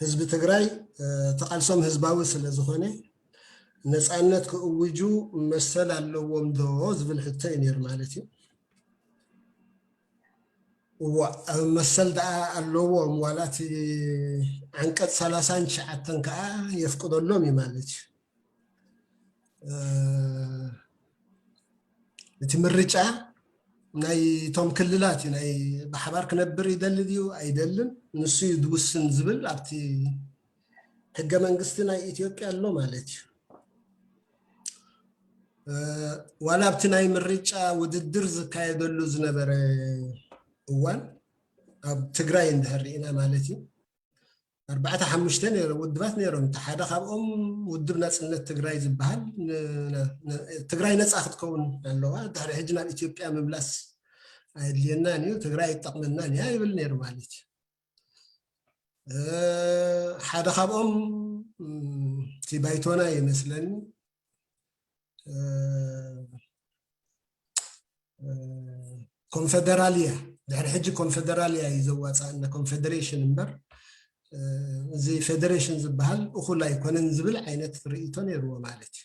ህዝቢ ትግራይ፣ ተቓልሶም ህዝባዊ ስለ ዝኾነ፣ ነፃነት ክእውጁ መሰል ኣለዎም ዶ ዝብል ሕቶ እዩ ነይሩ ማለት እዩ። እዋ፣ መሰል ደኣ ኣለዎም፣ ዋላ እቲ ዓንቀፅ ሰላሳን ትሽዓተን ከዓ የፍቅደሎም እዩ ማለት እዩ። እቲ ምርጫ ናይ እቶም ክልላት እዩ። ናይ ብሓባር ክነብር ይደሊ ድዩ ኣይደልን፣ ንሱ እዩ ዝውስን ዝብል ኣብቲ ሕገ መንግስቲ ናይ ኢትዮጵያ ኣሎ ማለት እዩ። ዋላ ኣብቲ ናይ ምርጫ ውድድር ዝካየደሉ ዝነበረ እዋን ኣብ ትግራይ እንድሕር ርኢና ማለት እዩ፣ ኣርባዕተ ሓሙሽተ ነይሮም፣ ውድባት ነይሮም። እቲ ሓደ ካብኦም ውድብ ናፅነት ትግራይ ዝበሃል፣ ትግራይ ነፃ ክትከውን ኣለዋ፣ ድሕሪ ሕጂ ናብ ኢትዮጵያ ምምላስ ኣየድልየናን እዩ፣ ትግራይ ኣይጠቕመናን እያ ይብል ነይሩ ማለት እዩ። ሓደ ካብኦም እቲ ባይቶና ይመስለኒ፣ ኮንፈደራልያ፣ ድሕሪ ሕጂ ኮንፈደራልያ እዩ ዘዋፃእና፣ ኮንፈደሬሽን እምበር፣ እዚ ፌደሬሽን ዝበሃል እኹል ኣይኮነን ዝብል ዓይነት ርእይቶ ነይርዎ ማለት እዩ።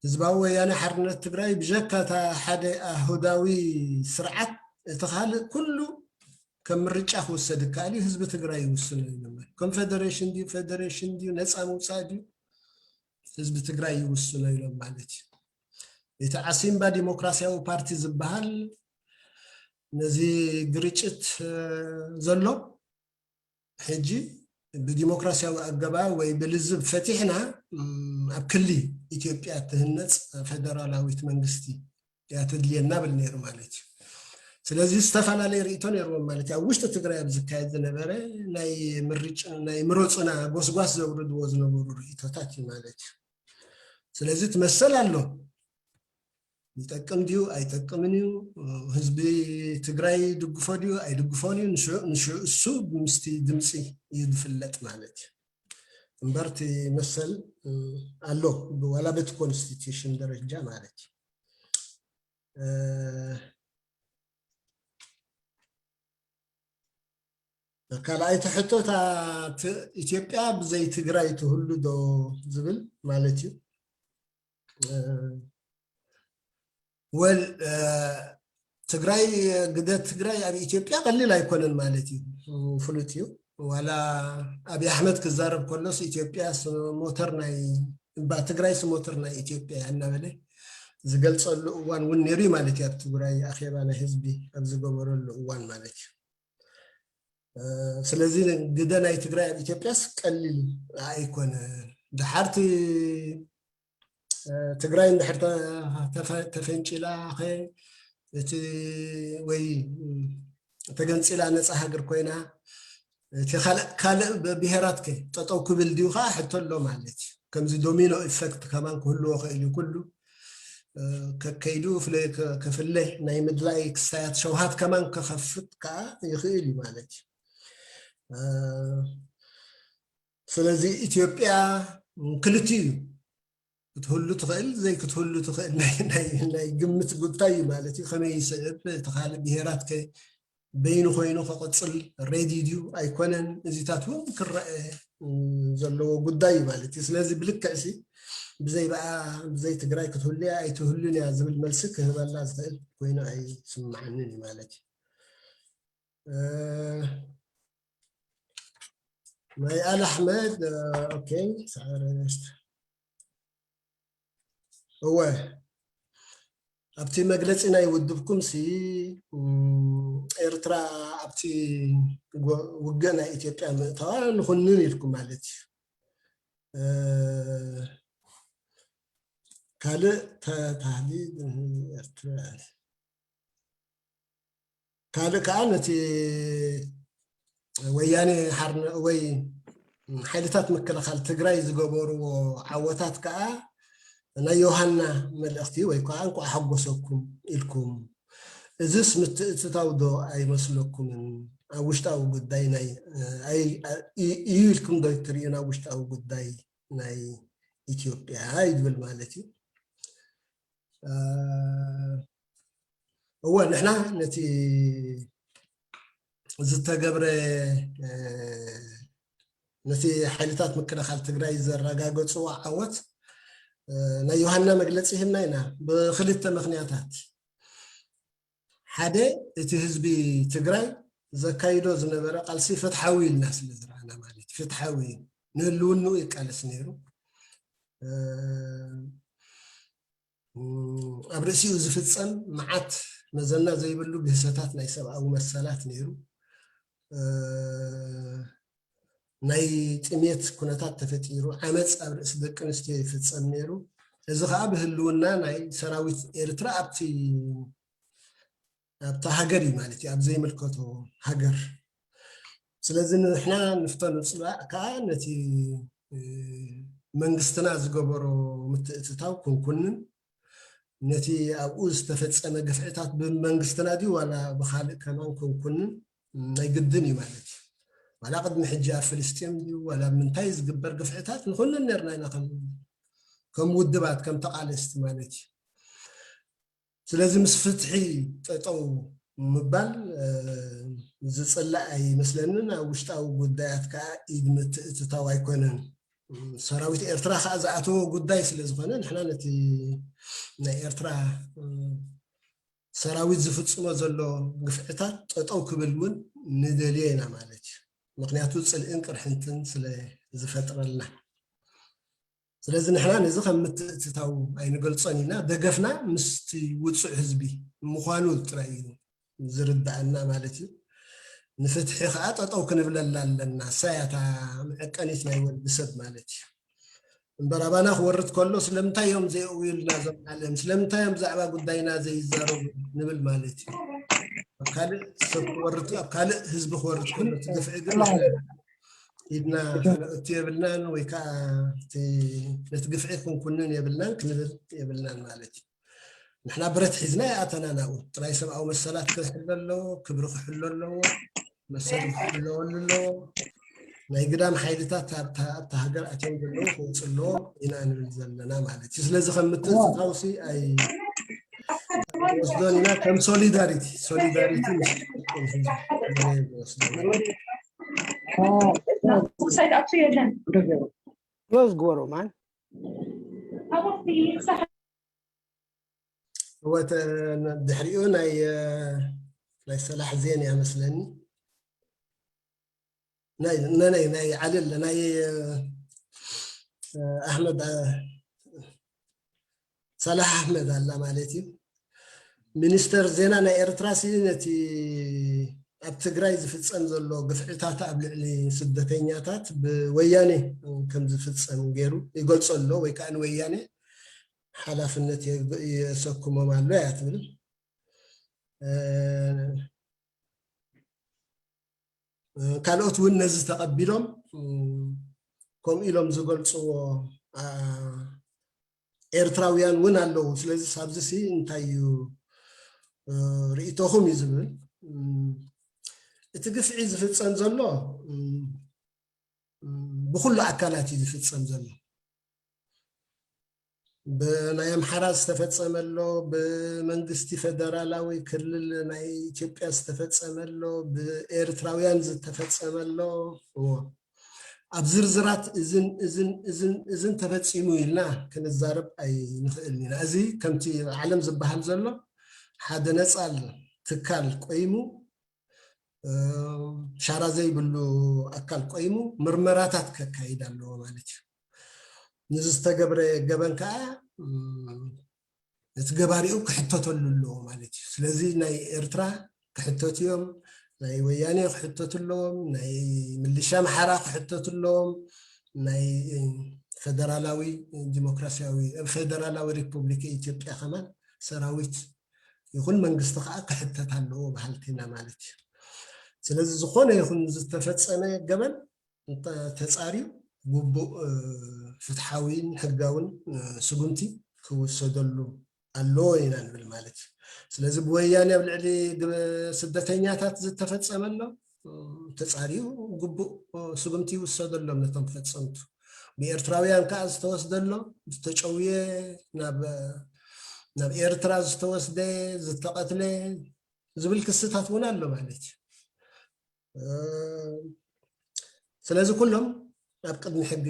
ህዝባዊ ወያነ ሓርነት ትግራይ ብጀካ እታ ሓደ ኣህዳዊ ስርዓት፣ እቲ ካልእ ኩሉ ከም ምርጫ ክውሰድ ይከኣል እዩ፣ ህዝቢ ትግራይ ይውስኖ ኢሎም። ኮንፌደሬሽን ድዩ፣ ፌደሬሽን ድዩ፣ ነፃ ምውፃእ ድዩ፣ ህዝቢ ትግራይ ይውስኖ ኢሎም ማለት እዩ። እቲ ዓሲምባ ዲሞክራሲያዊ ፓርቲ ዝበሃል ነዚ ግርጭት ዘሎ ሕጂ ብዲሞክራሲያዊ ኣገባብ ወይ ብልዝብ ፈቲሕና ኣብ ክሊ ኢትዮጵያ እትህነፅ ፌደራላዊት መንግስቲ እያ ተድልየና ብል ነይሩ ማለት እዩ። ስለዚ ዝተፈላለየ ርእይቶ ነይርዎም ማለት እዩ። ኣብ ውሽጢ ትግራይ ኣብ ዝካየድ ዝነበረ ናይ ምርጭ ናይ ምረፁና ጎስጓስ ዘውርድዎ ዝነበሩ ርእይቶታት እዩ ማለት እዩ። ስለዚ እቲ መሰል ኣሎ። ይጠቅም ድዩ ኣይጠቅምን እዩ፣ ህዝቢ ትግራይ ይድግፎ ድዩ ኣይድግፎን እዩ፣ ንሽዑ እሱ ምስቲ ድምፂ እዩ ዝፍለጥ ማለት እዩ። እምበር እቲ መሰል ኣሎ፣ ዋላ በቲ ኮንስቲቱሽን ደረጃ ማለት እዩ። ካልኣይቲ ሕቶ፣ እታ ኢትዮጵያ ብዘይ ትግራይ ትህሉ ዶ ዝብል ማለት እዩ። ወል ትግራይ፣ ግደ ትግራይ ኣብ ኢትዮጵያ ቀሊል ኣይኮነን ማለት እዩ። ፍሉጥ እዩ። ዋላ ኣብይ ኣሕመድ ክዛረብ ከሎስ ኢትዮጵያ ሞተር ናይ እባ ትግራይ ስሞተር ናይ ኢትዮጵያ እናበለ ዝገልፀሉ እዋን እውን ነይሩ ማለት እዩ። ኣብ ትግራይ ኣኼባ ናይ ህዝቢ ኣብ ዝገበረሉ እዋን ማለት እዩ። ስለዚ ግደ ናይ ትግራይ ኣብ ኢትዮጵያስ ቀሊል ኣይኮነ። ድሓርቲ ትግራይ እንድሕር ተፈንጭላ ኸ እቲ ወይ ተገንፂላ ነፃ ሃገር ኮይና እቲ ካልእ ብሄራት ከ ጠጠው ክብል ድዩ ከዓ ሕቶ ኣሎ ማለት እዩ። ከምዚ ዶሚኖ ኢፈክት ከማን ክህልዎ ክእል እዩ። ኩሉ ከከይዱ ከፍለ ናይ ምድላይ ክሳያት ሸውሃት ከማን ክኸፍት ከዓ ይኽእል እዩ ማለት እዩ። ስለዚ ኢትዮጵያ ክልቲኡ እዩ። ክትህሉ ትኽእል ዘይክትህሉ ትኽእል ናይ ግምት ጉዳይ እዩ ማለት እዩ። ከመይ ይስዕብ፣ እቲ ካልእ ብሄራት ከ በይኑ ኮይኑ ክቕፅል ሬዲ ድዩ ኣይኮነን፣ እዚታት እውን ክረአ ዘለዎ ጉዳይ እዩ ማለት እዩ። ስለዚ ብልክዕሲ ብዘይ ብኣ ብዘይ ትግራይ ክትህሉ እያ ኣይትህሉን እያ ዝብል መልሲ ክህበላ ዝኽእል ኮይኑ ኣይስምዓንን እዩ ማለት እዩ። ናይ ኣል ኣሕመድ ኦኬ። እወ፣ ኣብቲ መግለፂ ናይ ውድብኩም ሲ ኤርትራ ኣብቲ ውግእ ናይ ኢትዮጵያ ምእታዋ ንኹንን ኢልኩም ማለት እዩ። ካልእ ተታህሊ ኤርትራ ካልእ ከዓ ነቲ ወያኔ ሓርነ ወይ ሓይልታት ምክልኻል ትግራይ ዝገበርዎ ዓወታት ከዓ ናይ ዮሃና መልእኽቲ ወይ ከዓ እንኳዕ ሓጎሰኩም ኢልኩም። እዝስ ምትእትታው ዶ ኣይመስለኩምን? ኣብ ውሽጣዊ ጉዳይ ናይ እዩ ኢልኩም ዶ ትርእዩ? ናብ ውሽጣዊ ጉዳይ ናይ ኢትዮጵያ ይድብል ማለት እዩ። እወ፣ ንሕና ነቲ ዝተገብረ ነቲ ሓይልታት ምክልኻል ትግራይ ዘረጋገፅዎ ዓወት ናይ ዮሃና መግለፂ ሂብና ኢና ብክልተ ምክንያታት። ሓደ፣ እቲ ህዝቢ ትግራይ ዘካይዶ ዝነበረ ቃልሲ ፍትሓዊ ኢልና ስለ ዝረኣና ማለት ፍትሓዊ ንህልውንኡ ይቃለስ ነይሩ። ኣብ ርእሲኡ ዝፍፀም መዓት መዘና ዘይብሉ ግህሰታት ናይ ሰብኣዊ መሰላት ነይሩ። ናይ ጥሜት ኩነታት ተፈጢሩ፣ ዓመፅ ኣብ ርእሲ ደቂ ኣንስትዮ ይፍፀም ነይሩ። እዚ ከዓ ብህልውና ናይ ሰራዊት ኤርትራ ኣብቲ ኣብታ ሃገር እዩ ማለት እዩ፣ ኣብ ዘይምልከቶ ሃገር። ስለዚ ንሕና ንፍቶ ንፅላእ ከዓ ነቲ መንግስትና ዝገበሮ ምትእትታው ክንኩንን ነቲ ኣብኡ ዝተፈፀመ ግፍዕታት ብመንግስትና ድዩ ዋላ ብካልእ ከማን ክንኩንን ናይ ግድን እዩ ማለት እዩ። ዋላ ቅድሚ ሕጂ ኣብ ፍልስጤም ድዩ ዋላ ኣብ ምንታይ ዝግበር ግፍዕታት ንኩንን ነርና ኢና ከም ውድባት ከም ተቃለስቲ ማለት እዩ። ስለዚ ምስ ፍትሒ ጠጠው ምባል ዝፅላእ ኣይመስለንን። ኣብ ውሽጣዊ ጉዳያት ከዓ ኢድ ምትእትታው ኣይኮነን። ሰራዊት ኤርትራ ከዓ ዝኣተዎ ጉዳይ ስለዝኮነ ንሕና ነቲ ናይ ኤርትራ ሰራዊት ዝፍፅሞ ዘሎ ግፍዕታት ጠጠው ክብል እውን ንደልዮ ኢና ማለት እዩ። ምክንያቱ ፅልእን ቅርሕንትን ስለ ዝፈጥረልና። ስለዚ ንሕና ነዚ ከም ምትእትታው ኣይንገልፆን ኢና። ደገፍና ምስቲ ውፁዕ ህዝቢ ምዃኑ ጥራይ እዩ ዝርዳኣና ማለት እዩ። ንፍትሒ ከዓ ጠጠው ክንብለላ ኣለና። እሳ እያ እታ መዐቀኒት ናይ ወዲ ሰብ ማለት እዩ። እምበር ኣባና ክወርድ ከሎ ስለምንታይ እዮም ዘይእውዩልና እዞም ዓለም? ስለምንታይ እዮም ብዛዕባ ጉዳይና ዘይዛረቡ ንብል ማለት እዩ። ካልእ ሰብ ክወርድ፣ ኣብ ካልእ ህዝቢ ክወርድ ከሎ እቲ ግፍዒ ግን ንሕና ኢድና ከነእቱ የብልናን፣ ወይ ከዓ እቲ ነቲ ግፍዒ ክንኩንን የብልናን፣ ክንብል የብልናን ማለት እዩ። ንሕና ብረት ሒዝና ይኣተና ናብኡ። ጥራይ ሰብኣዊ መሰላት ክሕሎ ኣለዎ፣ ክብሪ ክሕሎ ኣለዎ፣ መሰል ክሕለወሉ ኣለዎ። ናይ ግዳም ሓይልታት ኣብታ ኣብታ ሃገር ኣትዮም ዘለዉ ክወፁ ኣለዎም ኢና ንብል ዘለና ማለት እዩ። ስለዚ ከም ምትእትታውሲ ኣይ ወስዶን ኢና ከም ሶሊዳሪቲ ሶሊዳሪቲ ምስ ቁልቁል ህዝቢ ወስዶን ኢና። ሳይት ኣቱ የለን ክሎዝ ግበሮ ማን ኣባቲ ክሳዕ እወ፣ ተ- ድሕሪኡ ናይ ናይ ሰላሕ ዜን እያ መስለኒ። ናይ ናይ ናይ ዓሊ ኣለ ናይ ኣሕመድ፣ ሰላሕ ኣሕመድ ኣላ ማለት እዩ። ሚኒስተር ዜና ናይ ኤርትራ ሲ ነቲ ኣብ ትግራይ ዝፍጸም ዘሎ ግፍዕታት ኣብ ልዕሊ ስደተኛታት ብወያኔ ከም ዝፍጸም ገይሩ ይገልጾ ኣሎ፣ ወይ ከዓ ንወያኔ ሓላፍነት የሰክሞም ኣሎ እያ ትብል። ካልኦት እውን ነዚ ተቐቢሎም ከምኡ ኢሎም ዝገልፅዎ ኤርትራውያን እውን ኣለዉ። ስለዚ ሳብዚ ሲ እንታይ እዩ ርእይቶኹም እዩ ዝብል። እቲ ግፍዒ ዝፍፀም ዘሎ ብኩሉ ኣካላት እዩ ዝፍፀም ዘሎ። ብናይ ኣምሓራ ዝተፈፀመ ኣሎ፣ ብመንግስቲ ፈደራላዊ ክልል ናይ ኢትዮጵያ ዝተፈፀመ ኣሎ፣ ብኤርትራውያን ዝተፈፀመ ኣሎ። እዎ፣ ኣብ ዝርዝራት እዝን እዝን እዝን እዝን ተፈፂሙ ኢልና ክንዛረብ ኣይንኽእልን ኢና። እዚ ከምቲ ዓለም ዝበሃል ዘሎ ሓደ ነፃል ትካል ቆይሙ ሻራ ዘይብሉ ኣካል ቆይሙ ምርመራታት ከካይድ ኣለዎ ማለት እዩ። ንዝተገብረ ገበን ከዓ እቲ ገባሪኡ ክሕተተሉ ኣለዎ ማለት እዩ። ስለዚ ናይ ኤርትራ ክሕተቱ እዮም፣ ናይ ወያኔ ክሕተቱ ኣለዎም፣ ናይ ምልሻ ኣምሓራ ክሕተቱ ኣለዎም፣ ናይ ፈደራላዊ ዲሞክራሲያዊ ፈደራላዊ ሪፑብሊክ ኢትዮጵያ ከማን ሰራዊት ይኹን መንግስቲ ከዓ ክሕተት ኣለዎ በሃልቲ ኢና ማለት እዩ። ስለዚ ዝኾነ ይኹን ዝተፈፀመ ገበን ተፃርዩ ግቡእ ፍትሓዊን ሕጋውን ስጉምቲ ክውሰደሉ ኣለዎ ኢና ንብል ማለት እዩ። ስለዚ ብወያኔ ኣብ ልዕሊ ስደተኛታት ዝተፈፀመ ኣሎ፣ ተፃርዩ ግቡእ ስጉምቲ ይውሰደሎም ነቶም ፈፀምቱ። ብኤርትራውያን ከዓ ዝተወስደ ኣሎ፣ ዝተጨውየ ናብ ኤርትራ ዝተወስደ ዝተቐትለ ዝብል ክስታት እውን ኣሎ ማለት እዩ። ስለዚ ኩሎም ኣብ ቅድሚ ሕጊ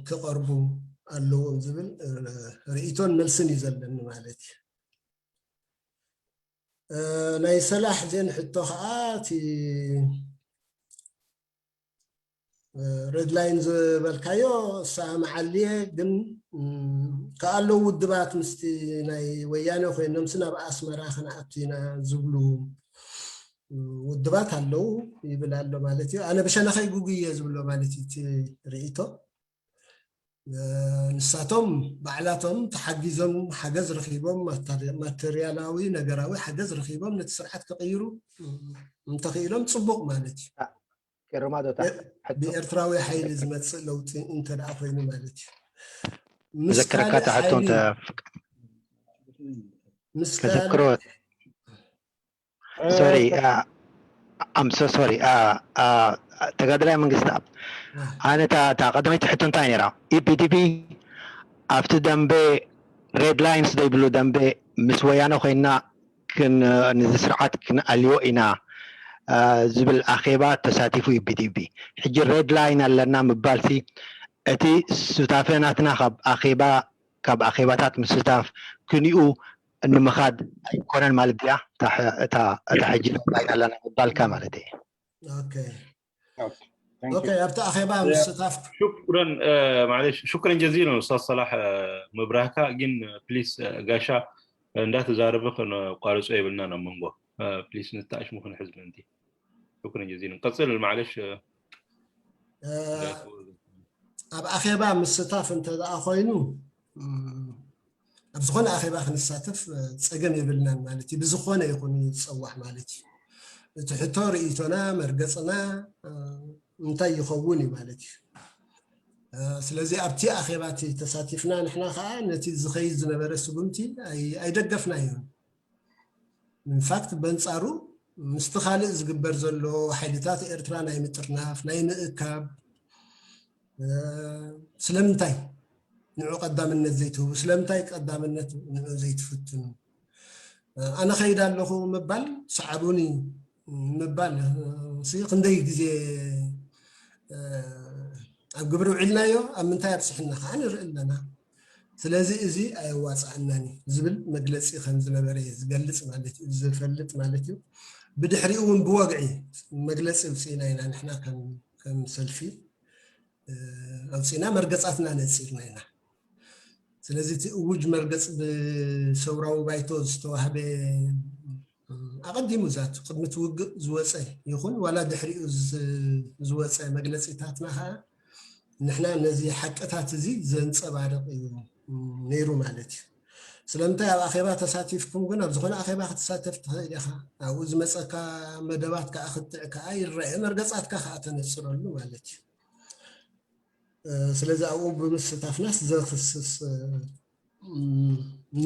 ክቐርቡ ኣለዎም ዝብል ርእይቶን መልስን እዩ ዘለኒ ማለት እዩ። ናይ ሰላሕ ዜን ሕቶ ከዓ እቲ ሬድላይን ዝበልካዮ እሳ መዓልየ ግን ከኣለዉ ውድባት ምስቲ ናይ ወያነ ኮይኖምሲ ናብ ኣስመራ ክንኣቱ ኢና ዝብሉ ውድባት ኣለዉ ይብል ኣሎ ማለት እዩ። ኣነ ብሸነኸይ ጉጉየ ዝብሎ ማለት እዩ እቲ ርእይቶ። ንሳቶም ባዕላቶም ተሓጊዞም ሓገዝ ረኺቦም ማተርያላዊ ነገራዊ ሓገዝ ረኺቦም ነቲ ስርዓት ክቕይሩ እንተኽኢሎም ፅቡቕ ማለት እዩ። ኬሮማዶታ ብኤርትራዊ ሓይሊ ዝመፅእ ለውጢ እንተ ደኣ ኮይኑ ማለት እዩ። ዘክረካ ተሕቶ እንተ ምስ ተዘክሮ ሶሪ ኣምሶ ሶሪ ተጋድላይ መንግስቲ ኣብ ኣነ እታ ቀዳመይቲ ሕቶ እንታይ ነራ ኢፒዲፒ ኣብቲ ደንበ ሬድ ላይንስ ዘይብሉ ደንበ ምስ ወያነ ኮይና ነዚ ስርዓት ክንኣልዮ ኢና ዝብል ኣኼባ ተሳቲፉ እዩ ፒዲፒ። ሕጂ ሬድ ላይን ኣለና ምባልሲ እቲ ሱታፌ ናትና ካብ ኣኼባ ካብ ኣኼባታት ምስታፍ ክንኡ ንምኻድ ኣይኮነን ማለት ድያ እታ ሕጂ ሬድ ላይን ኣለና ምባልካ ማለት እየ። ኦኬ ኣብቲ ኣኼባ ምስታፍ شكرا معلش شكرا جزيلا استاذ صلاح ምብራህካ ግን ፕሊስ ጋሻ እንዳተዛረበ ከነቋርጾ የብልና ናብ መንጎ ፕሊስ ንተኣሽሙ ክንሕዝ ምእንቲ شكرا جزيلا ቀጽል معلش ኣብ ኣኼባ ምስታፍ እንተ ደኣ ኮይኑ ኣብ ዝኾነ ኣኼባ ክንሳተፍ ፀገም የብልናን ማለት እዩ። ብዝኾነ ይኹን ዝፀዋሕ ማለት እዩ። እቲ ሕቶ ርእይቶና መርገፅና እንታይ ይኸውን እዩ ማለት እዩ። ስለዚ ኣብቲ ኣኼባ እቲ ተሳቲፍና ንሕና ከዓ ነቲ ዝኸይድ ዝነበረ ስጉምቲ ኣይደገፍናዮን። ኢንፋክት በንፃሩ ምስቲ ካልእ ዝግበር ዘሎ ሓይልታት ኤርትራ ናይ ምጥርናፍ ናይ ምእካብ ስለምንታይ ንዑ ቀዳምነት ዘይትህቡ? ስለምንታይ ቀዳምነት ንዑ ዘይትፍትኑ? ኣነ ኸይድ ኣለኹ ምባል ሰዓቡኒ ምባል ክንደይ ግዜ ኣብ ግብሪ ውዒልናዮ ኣብ ምንታይ ኣብፅሕና ከዓ ንርኢ ኣለና። ስለዚ እዚ ኣየዋፅኣናን እዩ ዝብል መግለፂ ከም ዝነበረ ዝገልፅ ማለት እዩ ዝፈልጥ ማለት እዩ። ብድሕሪኡ እውን ብወግዒ መግለፂ ውፅኢና ኢና ንሕና ከም ሰልፊ ኣውፅእና መርገፃትና ነፂርና ኢና። ስለዚ እቲ እውጅ መርገፅ ብሰውራዊ ባይቶ ዝተዋህበ ኣቐዲሙ ዛቱ ቅድሚቲ ውግእ ዝወፀ ይኹን ዋላ ድሕሪኡ ዝወፀ መግለፂታትና ከዓ ንሕና ነዚ ሓቅታት እዚ ዘንፀባርቕ እዩ ነይሩ ማለት እዩ። ስለምንታይ ኣብ ኣኼባ ተሳቲፍኩም ግን ኣብ ዝኾነ ኣኼባ ክትሳተፍ ትኽእል ኢኻ። ኣብኡ ዝመፀካ መደባት ከዓ ክትዕ ከዓ ይረአ መርገፃትካ ከዓ ተነፅረሉ ማለት እዩ። ስለዚ ኣብኡ ብምስታፍናስ ዘኽስስ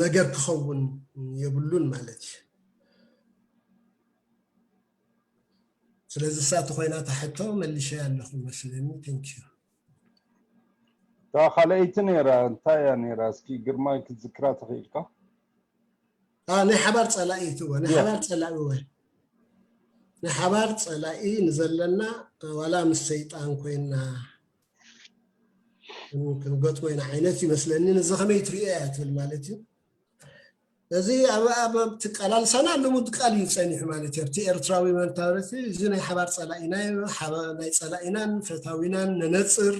ነገር ክኸውን የብሉን ማለት እዩ። ስለዚ እሳት ኮይና ታሕቶ መሊሸ ኣለኹ መስለኒ። ቴንኪዩ። እታ ካልኣይቲ ነይራ እንታይ እያ ነይራ? እስኪ ግርማይ ክትዝክራ ትኽእልካ? ናይ ሓባር ፀላኢ ትወ ናይ ሓባር ፀላኢ ወ ናይ ሓባር ፀላኢ ንዘለና ዋላ ምስ ሰይጣን ኮይና ክንገጥሞ ኢና ዓይነት ይመስለኒ። ንዚ ከመይ ትሪኦ እያ ትብል ማለት እዩ። እዚ ኣብ ኣብቲ ቀላልሳና ልሙድ ቃል እዩ ፀኒሑ ማለት እዩ። ኣብቲ ኤርትራዊ መንታሪቲ እዚ ናይ ሓባር ፀላኢና ናይ ፀላኢናን ፈታዊናን ነነፅር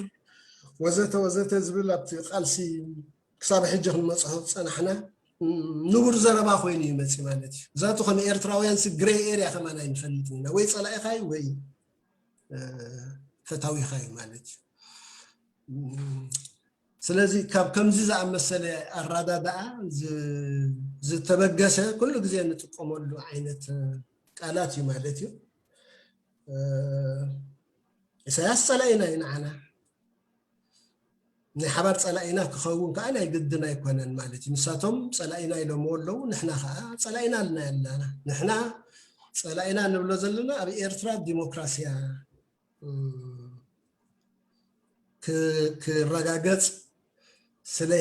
ወዘተ ወዘተ ዝብል ኣብቲ ቃልሲ ክሳብ ሕጂ ክንመፅሖ ዝፀናሕና ንቡር ዘረባ ኮይኑ እዩ መፂ ማለት እዩ። ብዛቱ ከም ኤርትራውያን ሲ ግሬ ኤርያ ከማን ኣይንፈልጥን ኢና። ወይ ፀላኢኻ እዩ ወይ ፈታዊኻ እዩ ማለት እዩ። ስለዚ ካብ ከምዚ ዝኣመሰለ ኣራዳድኣ ዝተበገሰ ኩሉ ግዜ እንጥቀመሉ ዓይነት ቃላት እዩ ማለት እዩ። ኢሳያስ ፀላኢና እዩ ንዓና። ናይ ሓባር ፀላኢና ክኸውን ከዓ ናይ ግድን ኣይኮነን ማለት እዩ። ንሳቶም ፀላኢና ኢሎምዎ ኣለዉ፣ ንሕና ከዓ ፀላኢና ኣልና ኣለና። ንሕና ፀላኢና ንብሎ ዘለና ኣብ ኤርትራ ዲሞክራሲያ ክረጋገፅ ስለ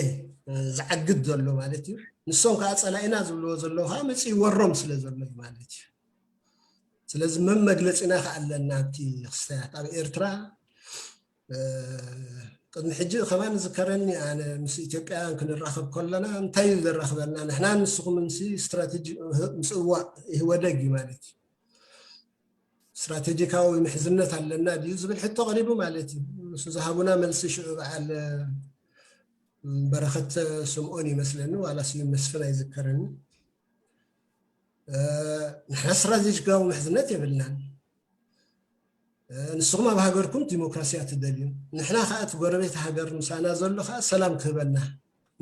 ዝዓግድ ዘሎ ማለት እዩ። ንሶም ከዓ ፀላኢና ዝብልዎ ዘለዉ ከዓ መፅኡ ይወሮም ስለ ዘሎ እዩ ማለት እዩ። ስለዚ መን መግለፂና ከዓ ኣለና ኣብቲ ክስተያት ኣብ ኤርትራ ቅድሚ ሕጂ ከማን ዝከረኒ ኣነ ምስ ኢትዮጵያውያን ክንራኸብ ከለና እንታይ እዩ ዘራኽበና ንሕና ንስኹም ምስ ስትራቴጂ ምስ እዋ ኢህወደግ እዩ ማለት እዩ። ስትራቴጂካዊ ምሕዝነት ኣለና ድዩ ዝብል ሕቶ ቀሪቡ ማለት እዩ። ንሱ ዝሃቡና መልሲ ሽዑ በዓል በረኸት ስምኦን ይመስለኒ ዋላ ስዩም መስፍን ኣይዝከረኒ። ንሕና ስትራቴጂካዊ ምሕዝነት የብልናን። ንስኹም ኣብ ሃገርኩም ዲሞክራሲያ ትደልዩ፣ ንሕና ከዓ እቲ ጎረቤት ሃገር ምሳና ዘሎ ከዓ ሰላም ክህበና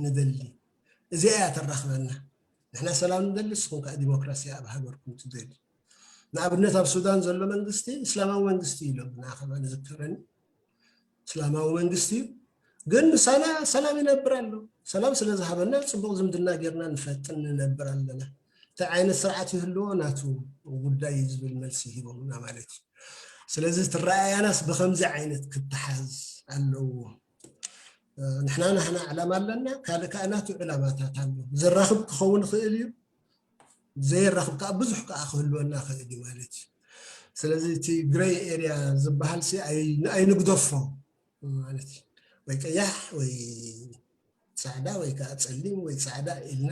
ንደሊ። እዚኣ እያ ተራኽበና። ንሕና ሰላም ንደሊ፣ ንስኹም ከዓ ዲሞክራሲያ ኣብ ሃገርኩም ትደልዩ። ንኣብነት ኣብ ሱዳን ዘሎ መንግስቲ እስላማዊ መንግስቲ ኢሎም ንኣኸባ ንዝከረኒ እስላማዊ መንግስቲ እዩ። ግን ምሳና ሰላም ይነብር ኣሎ። ሰላም ስለ ዝሃበና ፅቡቕ ዝምድና ጌርና ንፈጥን ንነብር ኣለና። እንታይ ዓይነት ስርዓት ይህልዎ ናቱ ጉዳይ ዝብል መልሲ ሂቦምና ማለት እዩ። ስለዚ ትረኣያናስ ብከምዚ ዓይነት ክተሓዝ ኣለዎ። ንሕና ናህና ዕላማ ኣለና፣ ካልእ ከዓ ናቱ ዕላማታት ኣሎ። ዘራኽብ ክኸውን ይኽእል እዩ፣ ዘየራኽብ ከዓ ብዙሕ ከዓ ክህልወና ይኽእል እዩ ማለት እዩ። ስለዚ እቲ ግሬይ ኤርያ ዝበሃል ሲ ኣይንግደፎ ማለት እዩ። ወይ ቀያሕ ወይ ፃዕዳ ወይ ከዓ ፀሊም ወይ ፃዕዳ ኢልና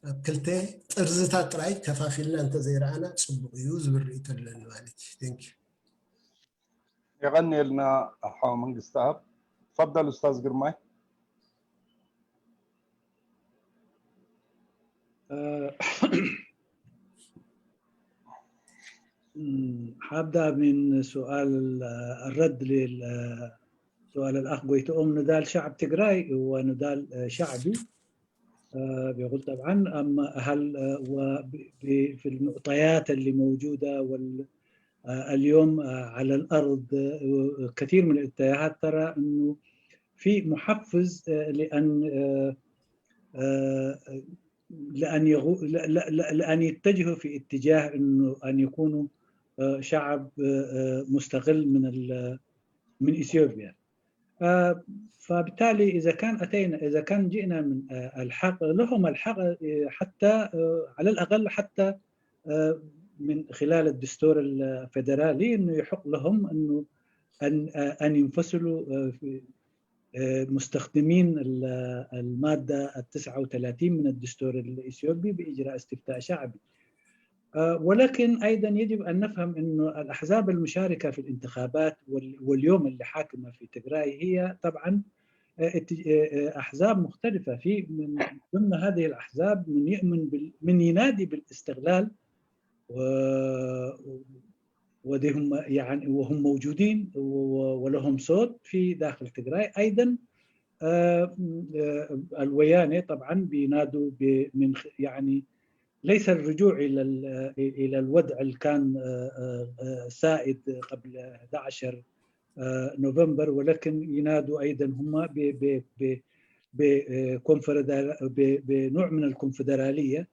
ኣብ ክልተ ጥርዝታት ጥራይ ከፋፊልና እንተዘይረኣና ፅቡቅ እዩ ዝብል ርእይቶ ኣለኒ ማለት እዩ። ቴንክ ዩ። የቐንየልና ሓው መንግስተኣብ። ትፈደል ኡስታዝ ግርማይ። هبدأ من سؤال الرد لسؤال الأخ قويتو. نضال شعب تجراي هو نضال شعبي. بيقول طبعا، أما هل، آه، وب-، ب-، في المعطيات اللي موجودة وال-، آه، اليوم، آه، على الأرض، آه، كثير من الاتجاهات ترى أنه في محفز، آه، لأن، آه، آه، لأن يغو-، ل-، ل-، ل-، لأن يتجهوا في اتجاه أنه أن يكونوا، آه، شعب، آه، آه، مستقل من ال-، من إثيوبيا. آه، فبالتالي إذا كان أتينا، إذا كان جئنا من، آه، الحق، لهم الحق، آه، حتى، آه، على الأقل حتى، آه، من خلال الدستور الفيدرالي أنه يحق لهم أنه أن، آه، أن ينفصلوا، آه، في، آه، مستخدمين ال-، المادة التسعة وثلاثين من الدستور الإثيوبي بإجراء استفتاء شعبي. آه، ولكن أيضًا يجب أن نفهم أنه الأحزاب المشاركة في الانتخابات وال-، واليوم اللي حاكمة في تجراي هي طبعًا، آه، ات-، آه، آه، أحزاب مختلفة. في من ضمن هذه الأحزاب من يؤمن بال-، من ينادي بالاستقلال، و-، ودي هم يعني، وهم موجودين و-، ولهم صوت في داخل تجراي. أيضًا، آه، آه، الويانة طبعًا بينادوا ب-، من خ-، يعني ليس الرجوع إلى ال-، إلى الوضع اللي كان، آه، آه، آه، سائد قبل أحد عشر، آه، نوفمبر، ولكن ينادوا أيضًا هم ب-، ب-، ب-، بكونفدرال-، ب-، بنوع من الكونفدرالية.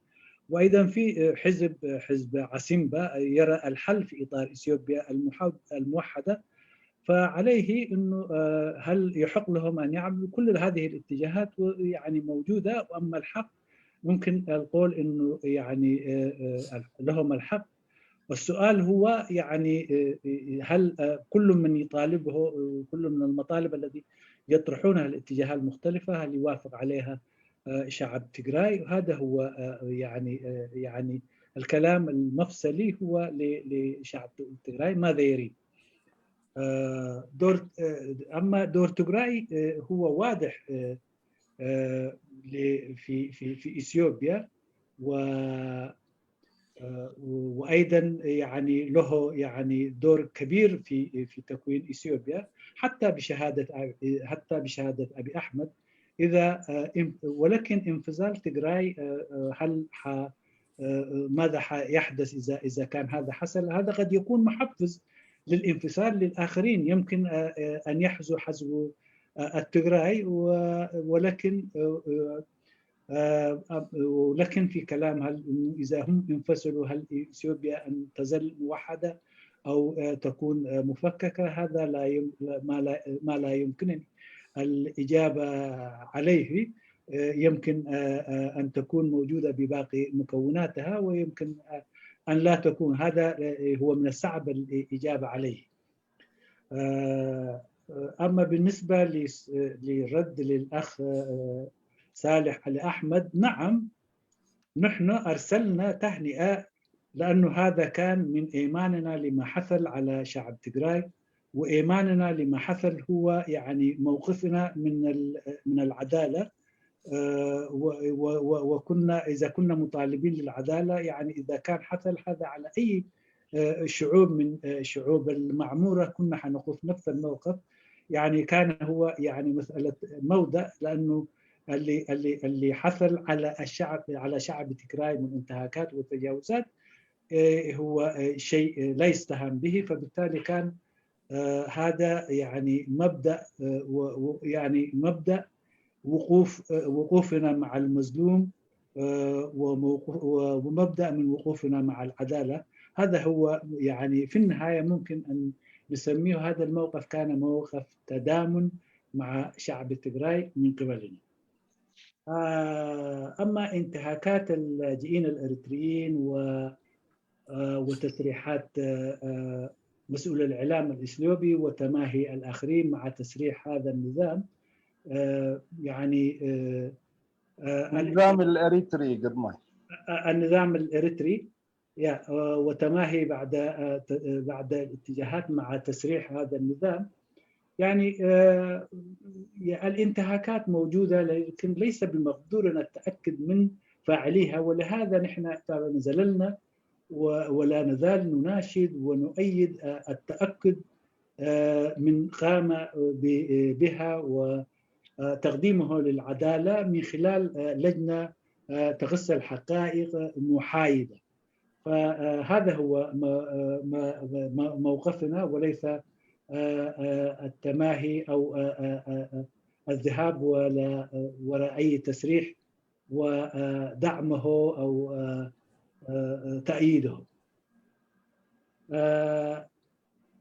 وأيضًا في، آه، حزب، آه، حزب عسيمبا يرى الحل في إطار إثيوبيا المحا-، الموحدة. فعليه أنه، آه، هل يحق لهم أن يعملوا؟ كل هذه الاتجاهات و-، يعني موجودة. وأما الحق، ممكن القول أنه يعني، آه، آه، لهم الحق. والسؤال هو يعني، آه، آه، هل، آه، كل من يطالبه، آه، كل من المطالب الذي يطرحونها الاتجاهات المختلفة، هل يوافق عليها، آه، شعب تجراي؟ هذا هو، آه، يعني، آه، يعني الكلام المفصلي هو ل-، لشعب تجراي ماذا يريد. آه، دور، آه، أما دور تجراي، آه، هو واضح، آه، آه، ل-، في، في، في إثيوبيا، و، آه، وأيضًا يعني له يعني دور كبير في، في تكوين إثيوبيا، حتى بشهادة، حتى بشهادة أبي أحمد. إذا، آه، إن-، ولكن انفصال تجراي، آه، آه، هل ح-، آه، ماذا حيحدث إذا، إذا كان هذا حصل؟ هذا قد يكون محفز للانفصال للآخرين. يمكن، آه، آه، أن يحذو حذو، آه، التجراي، و-، ولكن، آه، آه، آه، ولكن في كلام، هل إنه إذا هم انفصلوا، هل إثيوبيا أن تظل موحدة أو، آه، تكون، آه، مفككة؟ هذا لا يم-، ما لا، ما لا يمكنني الإجابة عليه. آه، يمكن، آه، آه، أن تكون موجودة بباقي مكوناتها، ويمكن، آه، أن لا تكون. هذا، آه، هو من الصعب الإجابة عليه. آه، آه، أما بالنسبة لس-، للرد للأخ، آه، صالح علي أحمد، نعم، نحن أرسلنا تهنئة، لأنه هذا كان من إيماننا لما حصل على شعب تجراي، وإيماننا لما حصل هو يعني موقفنا من ال-، من العدالة. آه، و-، و-، و-، وكنا، إذا كنا مطالبين للعدالة، يعني إذا كان حصل هذا على أي، آه، شعوب من، آه، شعوب المعمورة، كنا حنقف نفس الموقف. يعني كان هو يعني مسألة موضع، لأنه اللي، اللي، اللي حصل على الشعب، على شعب تجراي من انتهاكات وتجاوزات، آه، هو، آه، شيء، آه، لا يستهان به. فبالتالي كان، آه، هذا يعني مبدأ، آه، و-، و-، يعني مبدأ وقوف، آه، وقوفنا مع المظلوم، آه، وموقف-، و-، ومبدأ من وقوفنا مع العدالة. هذا هو يعني في النهاية ممكن أن نسميه، هذا الموقف كان موقف تضامن مع شعب تجراي من قبلنا. آه، أما انتهاكات اللاجئين الإريتريين و-، آه، وتصريحات، آه، آه، مسؤول الإعلام الإثيوبي وتماهي الآخرين مع تسريح هذا النظام، آه، يعني، آه، آه، النظام الإريتري قدمه. آه، النظام الإريتري، يا، آه، وتماهي بعد، آه، ت-، آه، بعد الاتجاهات مع تسريح هذا النظام. يعني، آه، يا، الانتهاكات موجودة، لكن ليس بمقدورنا التأكد من فاعليها، ولهذا نحن طبعاً زللنا و-، ولا نزال نناشد ونؤيد، آه، التأكد، آه، من قام ب-، بها و-، آه، تقديمه للعدالة من خلال، آه، لجنة، آه، تخص الحقائق محايدة. فهذا هو م-، آه، م-، م-، موقفنا، وليس، آه، آه، التماهي أو، آه، آه، آه، الذهاب ولا، آه، وراء أي تسريح ودعمه أو، آه، آه، تأييده. آه،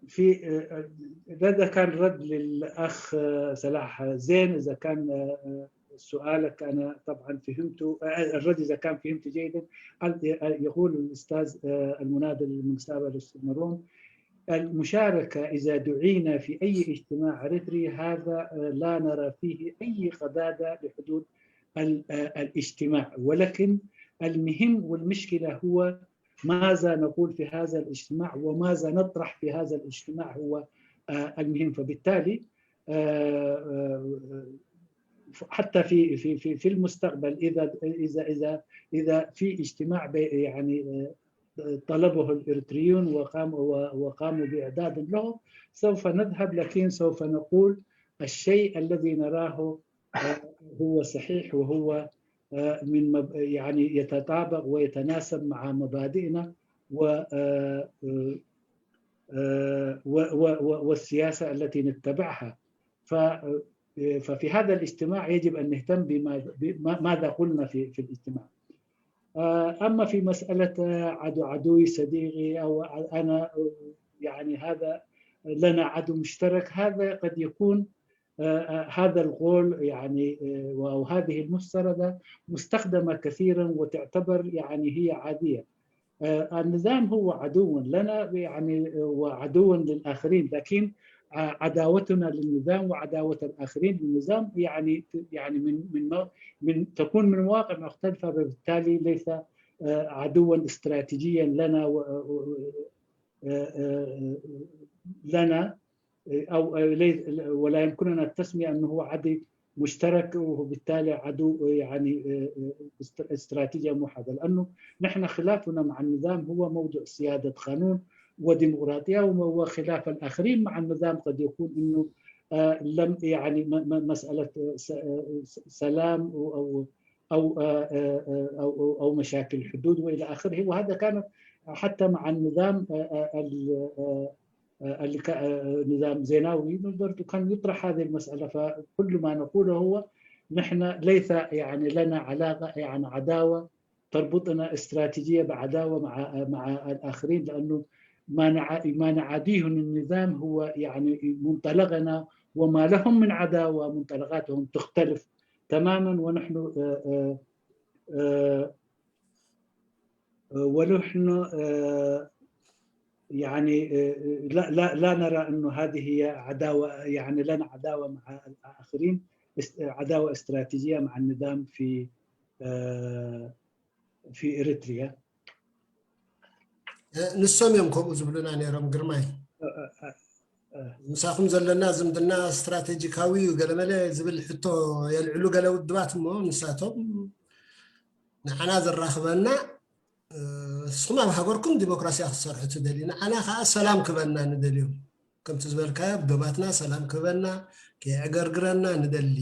في، آه، ده، ده كان رد للأخ، آه، صلاح زين. إذا كان، آه، آه، سؤالك أنا طبعًا فهمته، آه، الرد إذا كان فهمته جيدًا. قال، آه، يقول الأستاذ، آه، المناضل من سابا السمرون: المشاركة إذا دعينا في أي اجتماع إريتري، هذا، آه، لا نرى فيه أي قدادة لحدود ال-، آه، الاجتماع، ولكن المهم والمشكلة هو ماذا نقول في هذا الاجتماع وماذا نطرح في هذا الاجتماع هو، آه، المهم. فبالتالي، آه، آه، حتى في، في، في، في المستقبل، إذا، إذا، إذا، إذا في اجتماع بي-، يعني، آه، طلبه الإريتريون وقام-، و-، وقاموا بإعداد له، سوف نذهب، لكن سوف نقول الشيء الذي نراه، آه، هو صحيح، وهو، آه، من مب-، يعني يتطابق ويتناسب مع مبادئنا و-، آه، آه، آه، و-، و-، و-، والسياسة التي نتبعها. ف-، آه، ففي هذا الاجتماع يجب أن نهتم بما-، بما-، ماذا قلنا في، في الاجتماع. آه، أما في مسألة، آه، عدو عدوي صديقي أو أنا، آه، يعني هذا لنا عدو مشترك، هذا قد يكون، آه، آه، هذا القول يعني، آه، أو هذه المفترضة مستخدمة كثيرًا وتعتبر يعني هي عادية. آه، النظام هو عدو لنا يعني، آه، وعدو للآخرين، لكن، آه، عداوتنا للنظام وعداوة الآخرين للنظام يعني، يعني من، من مو-، من، تكون من مواقع مختلفة، فبالتالي ليس، آه، عدوا استراتيجيا لنا و-، و-، آه، آه، لنا، آه، أو، آه، لي-، ولا يمكننا التسمية أنه عدو مشترك، وبالتالي عدو، آه، يعني، آه، آه، است-، استراتيجية موحدة، لأنه نحن خلافنا مع النظام هو موضوع سيادة قانون وديمقراطية، وم-، وخلاف الآخرين مع النظام قد يكون أنه، آه، لم، يعني، م-، م-، مسألة، آه، س-، آه، س-، سلام أو، أو، أو، آه، آه، آه، أو، أو، أو مشاكل حدود وإلى آخره. وهذا كان حتى مع النظام، آه، آه، ال-، آه، آه، اللي كا-، آه، نظام زيناوي برضو كان يطرح هذه المسألة. فكل ما نقوله هو نحن ليس يعني لنا علاقة، يعني عداوة تربطنا استراتيجية بعداوة مع، مع الآخرين، لأنه ما نع-، ما نعاديه النظام هو يعني منطلقنا، وما لهم من عداوة منطلقاتهم تختلف تمامًا، ونحن، آه، آه، آه، آه، ونحن، آه، يعني، آه، لا، لا، لا نرى أنه هذه هي عداوة، يعني لنا عداوة مع الآخرين، است-، عداوة استراتيجية مع النظام في، آه، في إريتريا. እ፣ ንሶም እዮም ከምኡ ዝብሉና ነይሮም ግርማይ። እ፣ እ፣ እ፣ እ። ምሳኹም ዘለና ዝምድና ስትራቴጂካዊ እዩ ገለመለ ዝብል ሕቶ የልዕሉ ገለ ውድባት እሞ ንሳቶም ንዓና ዘራኽበና፣ እ፣ ንስኹም ኣብ ሃገርኩም ዲሞክራሲያ ክትሰርሑ ትደልዩ፣ ንዓና ከዓ ሰላም ክበና ንደልዮም። ከምቲ ዝበልካዮ ኣብ ዶባትና ሰላም ክበና፣ ከየዕገርግረና ንደሊ።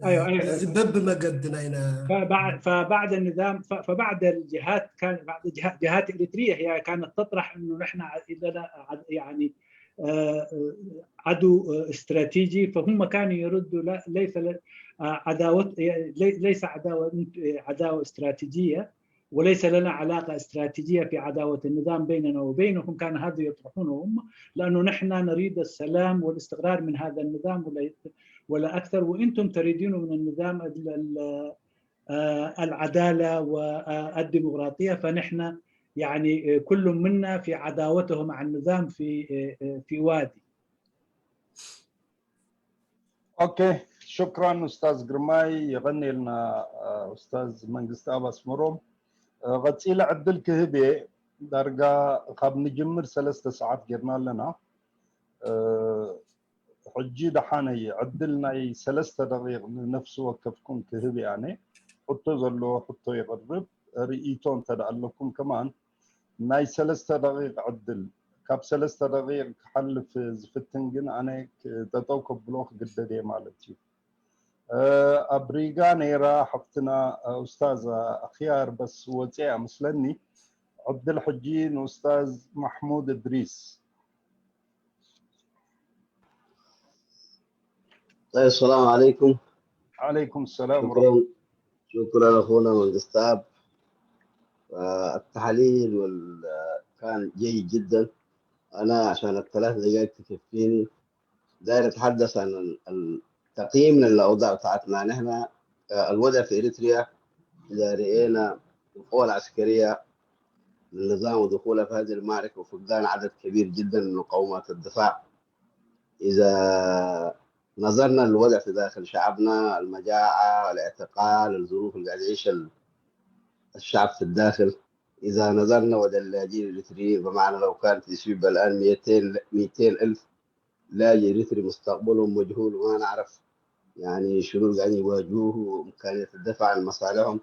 أيوة، أيوة. እዚ በብመገድና ኢና فبعد، فبعد النظام، ف-، فبعد الجهات، كان بعد الجهات، جهات إريترية هي كانت تطرح إنه نحن ع-، لنا ع-، يعني، آه، آه، عدو، آه، استراتيجي، فهم كانوا يردوا: لا، ليس ل-، آه، عداوة، لي-، ليس عداوة، عداوة استراتيجية، وليس لنا علاقة استراتيجية في عداوة النظام بيننا وبينهم. كان هذا يطرحونه هم، لأنه نحن نريد السلام والاستقرار من هذا النظام ولا، ولا أكثر، وأنتم تريدون من النظام ال-، ال-، آه، العدالة والديمقراطية، فنحن يعني، آه، كل منا في عداوته مع النظام في، آه، آه، في وادي. ኦኬ፣ ሽክራን ኡስታዝ ግርማይ፣ የቐንየልና፣ ኡስታዝ መንግስቲ ኣብ ኣስመሮም። ቀፂለ ዕድል ክህብ እየ። ዳርጋ ካብ ንጅምር ሰለስተ ሰዓት ጌርና ኣለና። ሕጂ ደሓነይ ዕድል ናይ ሰለስተ ደቂቕ ንነፍሲ ወከፍኩም ክህብ እየ ኣነ። ሕቶ ዘለዎ ሕቶ የቕርብ፣ ርእይቶ እንተ ደኣ ኣለኩም ከማን ናይ ሰለስተ ደቂቕ ዕድል። ካብ ሰለስተ ደቂቕ ክሓልፍ ዝፍትን ግን ኣነ ክ-፣ ጠጠው ከብሎ ክግደድ እየ ማለት እዩ። ኣብ ሪጋ ነይራ ሓፍትና ኡስታዝ ኣኽያር በስ ወፅያ መስለኒ። ዕድል ሕጂ ንኡስታዝ ማሕሙድ እድሪስ። طيب، السلام عليكم. عليكم السلام. شكرا، شكرا اخونا منقستاب. آه، التحليل وال- كان جيد جدا. انا عشان الثلاث دقائق تكفيني، داير اتحدث عن ال- ال- تقييمنا للاوضاع بتاعتنا نحن. آه، الوضع في اريتريا اذا راينا القوى العسكريه للنظام ودخولها في هذه المعركه وفقدان عدد كبير جدا من مقومات الدفاع. اذا نظرنا للوضع في داخل شعبنا، المجاعه، الاعتقال، الظروف اللي قاعد يعيشها الشعب في الداخل، اذا نظرنا وضع اللاجئين الاريتريين، بمعنى لو كان في اثيوبيا الان مئتين مئتين الف لاجئ اريتري مستقبلهم مجهول وما نعرف يعني شنو اللي قاعدين يواجهوه وامكانيه الدفع عن مصالحهم.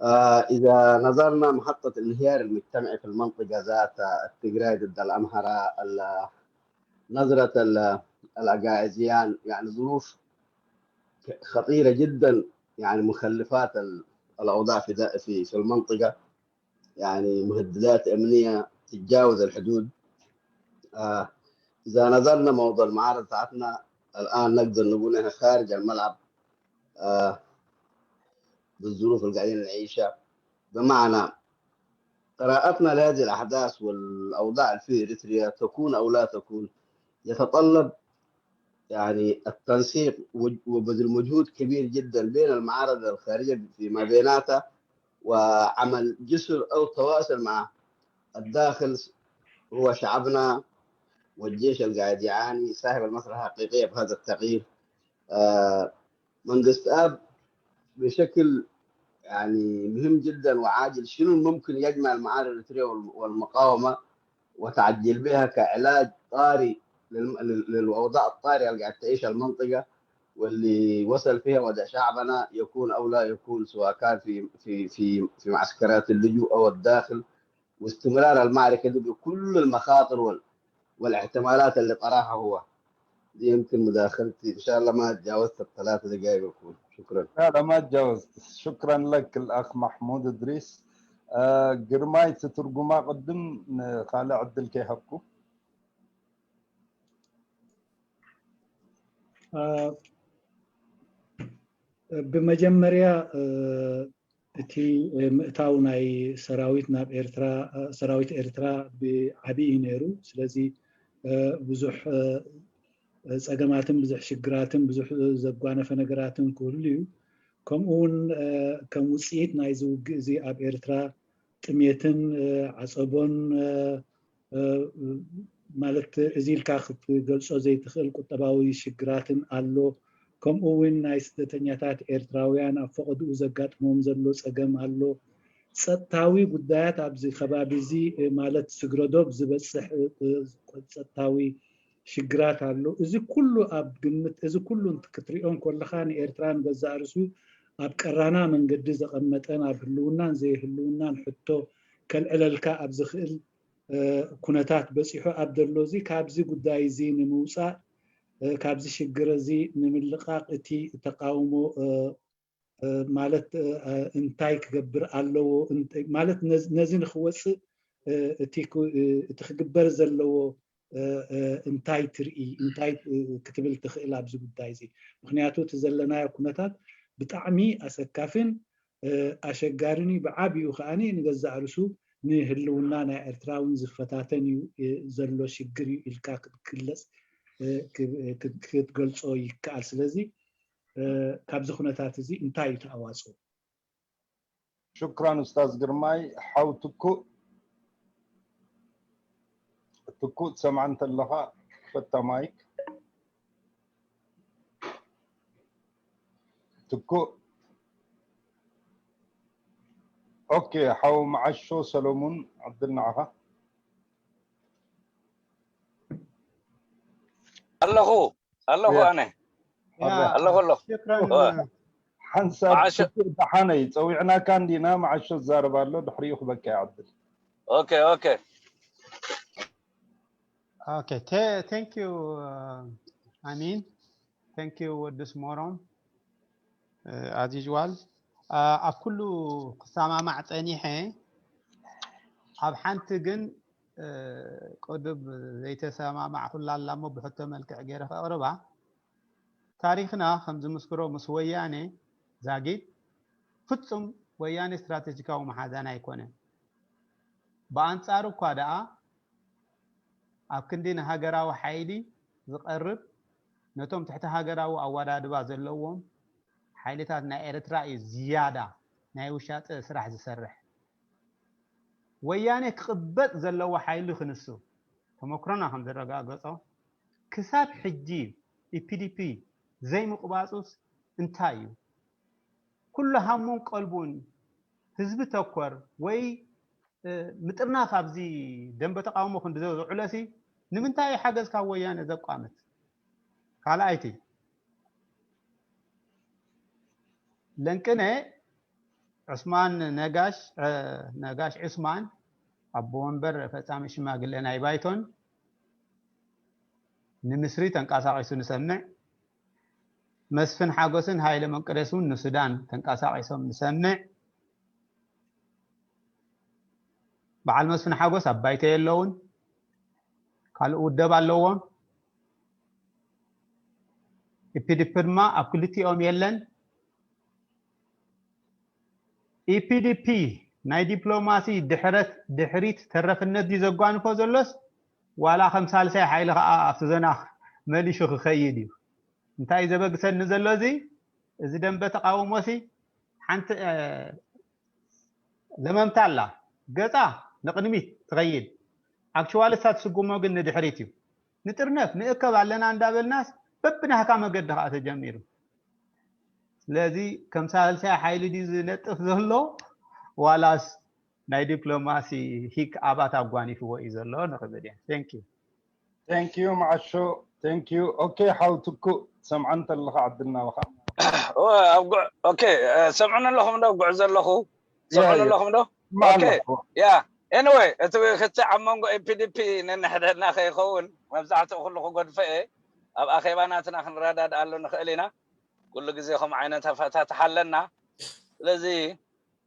آه اذا نظرنا محطه الانهيار المجتمعي في المنطقه ذاتها، التجراي ضد الامهره، نظره الاجائزيان، يعني ظروف خطيره جدا، يعني مخلفات الاوضاع في في في المنطقه، يعني مهددات امنيه تتجاوز الحدود. آه اذا نظرنا موضوع المعارضه بتاعتنا الان، نقدر نقول احنا خارج الملعب آه بالظروف اللي قاعدين نعيشها. بمعنى قراءتنا لهذه الاحداث والاوضاع اللي في اريتريا، تكون او لا تكون، يتطلب يعني التنسيق وبذل مجهود كبير جدا بين المعارض الخارجيه فيما بيناتها، وعمل جسر او تواصل مع الداخل، هو شعبنا والجيش اللي قاعد يعاني صاحب المصلحه الحقيقيه في هذا التغيير. آه منقست اب بشكل يعني مهم جدا وعاجل، شنو ممكن يجمع المعارض الاريتريه والمقاومه وتعجل بها كعلاج طاري للاوضاع الطارئه اللي قاعد تعيشها المنطقه، واللي وصل فيها وضع شعبنا، يكون او لا يكون، سواء كان في في في في معسكرات اللجوء او الداخل، واستمرار المعركه دي بكل المخاطر والاحتمالات اللي طرحها هو. دي يمكن مداخلتي، ان شاء الله ما تجاوزت الثلاث دقائق بكون. شكرا. لا لا، ما تجاوزت. شكرا لك الاخ محمود ادريس. ግርማይ ትትርጉማ ቅድም ንካልእ ዕድል ከይሃብኩ። ብመጀመርያ እቲ ምእታው ናይ ሰራዊት ናብ ኤርትራ፣ ሰራዊት ኤርትራ ብዓቢ እዩ ነይሩ። ስለዚ ብዙሕ ጸገማትን ብዙሕ ሽግራትን ብዙሕ ዘጓነፈ ነገራትን ክህሉ እዩ። ከምኡ እውን ከም ውፅኢት ናይዚ ውግእ እዚ ኣብ ኤርትራ ጥሜትን ዓፀቦን ማለት እዚ ኢልካ ክትገልጾ ዘይትኽእል ቁጠባዊ ሽግራትን ኣሎ። ከምኡ እውን ናይ ስደተኛታት ኤርትራውያን ኣብ ፈቐድኡ ዘጋጥሞም ዘሎ ጸገም ኣሎ። ጸጥታዊ ጉዳያት ኣብዚ ከባቢ እዚ ማለት ስግረዶብ ዝበጽሕ ጸጥታዊ ሽግራት ኣሎ። እዚ ኩሉ ኣብ ግምት እዚ ኩሉ ክትሪኦ እንከለኻ ንኤርትራ ንገዛእ ርእሱ ኣብ ቀራና መንገዲ ዘቐመጠን ኣብ ህልውናን ዘይህልውናን ሕቶ ከልዕለልካ ኣብ ዝኽእል ኩነታት በፂሑ ኣብ ዘሎ እዚ ካብዚ ጉዳይ እዚ ንምውፃእ ካብዚ ሽግር እዚ ንምልቃቕ እቲ ተቃውሞ ማለት እንታይ ክገብር ኣለዎ ማለት ነዚ ንክወፅእ እቲ ክግበር ዘለዎ እንታይ ትርኢ እንታይ ክትብል ትኽእል ኣብዚ ጉዳይ እዚ? ምክንያቱ እቲ ዘለናዮ ኩነታት ብጣዕሚ ኣሰካፍን ኣሸጋርን እዩ። ብዓቢኡ ከዓኒ ንገዛእ ርእሱ ንህልውና ናይ ኤርትራ እውን ዝፈታተን እዩ ዘሎ ሽግር እዩ ኢልካ ክትግለፅ ክትገልፆ ይከኣል። ስለዚ ካብዚ ኩነታት እዚ እንታይ እዩ ተኣዋፅኦ? ሽክራን ኡስታዝ ግርማይ። ሓው ትኩእ ትኩእ ትሰምዓ እንተለኻ ክፈታ ማይክ። ትኩእ ኦኬ። ሓው መዓሾ ሰሎሙን ዕድል ንዓኻ። ኣለኹ ኣለኹ ኣነ ኣለኹ ኣለኹ። ሓንሳብ ደሓነይ ጸዊዕናካ እንዲና። መዓሾ ዝዛረብ ኣሎ፣ ድሕሪኡ ክበካ ይዓድል። ኦኬ ኦኬ ኦኬ። Thank you ኣሚን። Thank you ወድስ ሞሮም። as usual ኣብ ኩሉ ክሰማማዕ ጸኒሐ፣ ኣብ ሓንቲ ግን ቅዱብ ዘይተሰማማዕኩላ ኣላ እሞ ብሕቶ መልክዕ ገይረ ከቕርባ። ታሪኽና ከም ዝምስክሮ ምስ ወያነ ዛጊድ ፍጹም ወያነ ስትራቴጂካዊ መሓዛና ኣይኮነን። ብኣንጻሩ እኳ ደኣ ኣብ ክንዲ ንሃገራዊ ሓይሊ ዝቐርብ ነቶም ትሕቲ ሃገራዊ ኣወዳድባ ዘለዎም ሓይልታት ናይ ኤርትራ እዩ ዝያዳ ናይ ውሻጠ ስራሕ ዝሰርሕ። ወያነ ክቕበጥ ዘለዎ ሓይሊ ክንሱ ተመክሮና ከም ዘረጋገጾ ክሳብ ሕጂ ኢፒዲፒ ዘይምቕባጹስ እንታይ እዩ? ኩሉ ሃሙን ቀልቡን ህዝቢ ተኮር ወይ ምጥርናፍ ኣብዚ ደንበ ተቃውሞ ክንዲ ዘውዕለሲ ንምንታይ እዩ ሓገዝ ካብ ወያነ ዘቋምት? ካልኣይቲ ለንቅነ ዑስማን ነጋሽ ነጋሽ ዑስማን ኣቦ ወንበር ፈጻሚ ሽማግለ ናይ ባይቶን ንምስሪ ተንቀሳቒሱ ንሰምዕ። መስፍን ሓጎስን ሃይለ መንቅደስ እውን ንሱዳን ተንቀሳቒሶም ንሰምዕ። በዓል መስፍን ሓጎስ ኣብ ባይቶ የለውን፣ ካልእ ውደብ ኣለዎም። ኢፒዲፒ ድማ ኣብ ክልቲኦም የለን። ኢፒዲፒ ናይ ዲፕሎማሲ ድሕረት ድሕሪት ተረፍነት ድዩ ዘጓንፎ ዘሎስ ዋላ ከም ሳልሳይ ሓይሊ ከዓ ኣብቲ ዘናኽ መሊሹ ክኸይድ እዩ? እንታይ እዩ ዘበግሰኒ ዘሎ? እዚ እዚ ደንበ ተቃውሞሲ ሓንቲ ለመምታ ኣላ፣ ገጻ ንቕድሚት ትኸይድ። ኣክቹዋሊ እሳ ትስጉሞ ግን ንድሕሪት እዩ። ንጥርነፍ ንእከብ ኣለና እንዳበልናስ በብናህካ መገዲ ከዓ ተጀሚሩ። ስለዚ ከም ሳልሳይ ሓይሊ ድዩ ዝነጥፍ ዘሎ ዋላስ ናይ ዲፕሎማሲ ሂክ ኣባት ኣጓኒፍዎ እዩ ዘሎ ንኽብል እየ። Thank you። Thank you መዓሾ። Thank you። ኦኬ ሓው ትኩእ ሰምዓ እንተለኻ ዕድል ናባኻ። ኦኬ ሰምዑን ኣለኹም ዶ? ጉዕዞ ኣለኹ ሰምዑን ኣለኹም ዶ? ያ anyway እቲ ክትዕ ኣብ መንጎ ኢፒዲፒ ነንሕድሕድና ከይኸውን መብዛሕትኡ ኩሉ ክጎድፈ እየ። ኣብ ኣኼባ ናትና ክንረዳድኣሉ ንኽእል ኢና። ኩሉ ግዜ ከም ዓይነት ኣፈታትሓ ኣለና። ስለዚ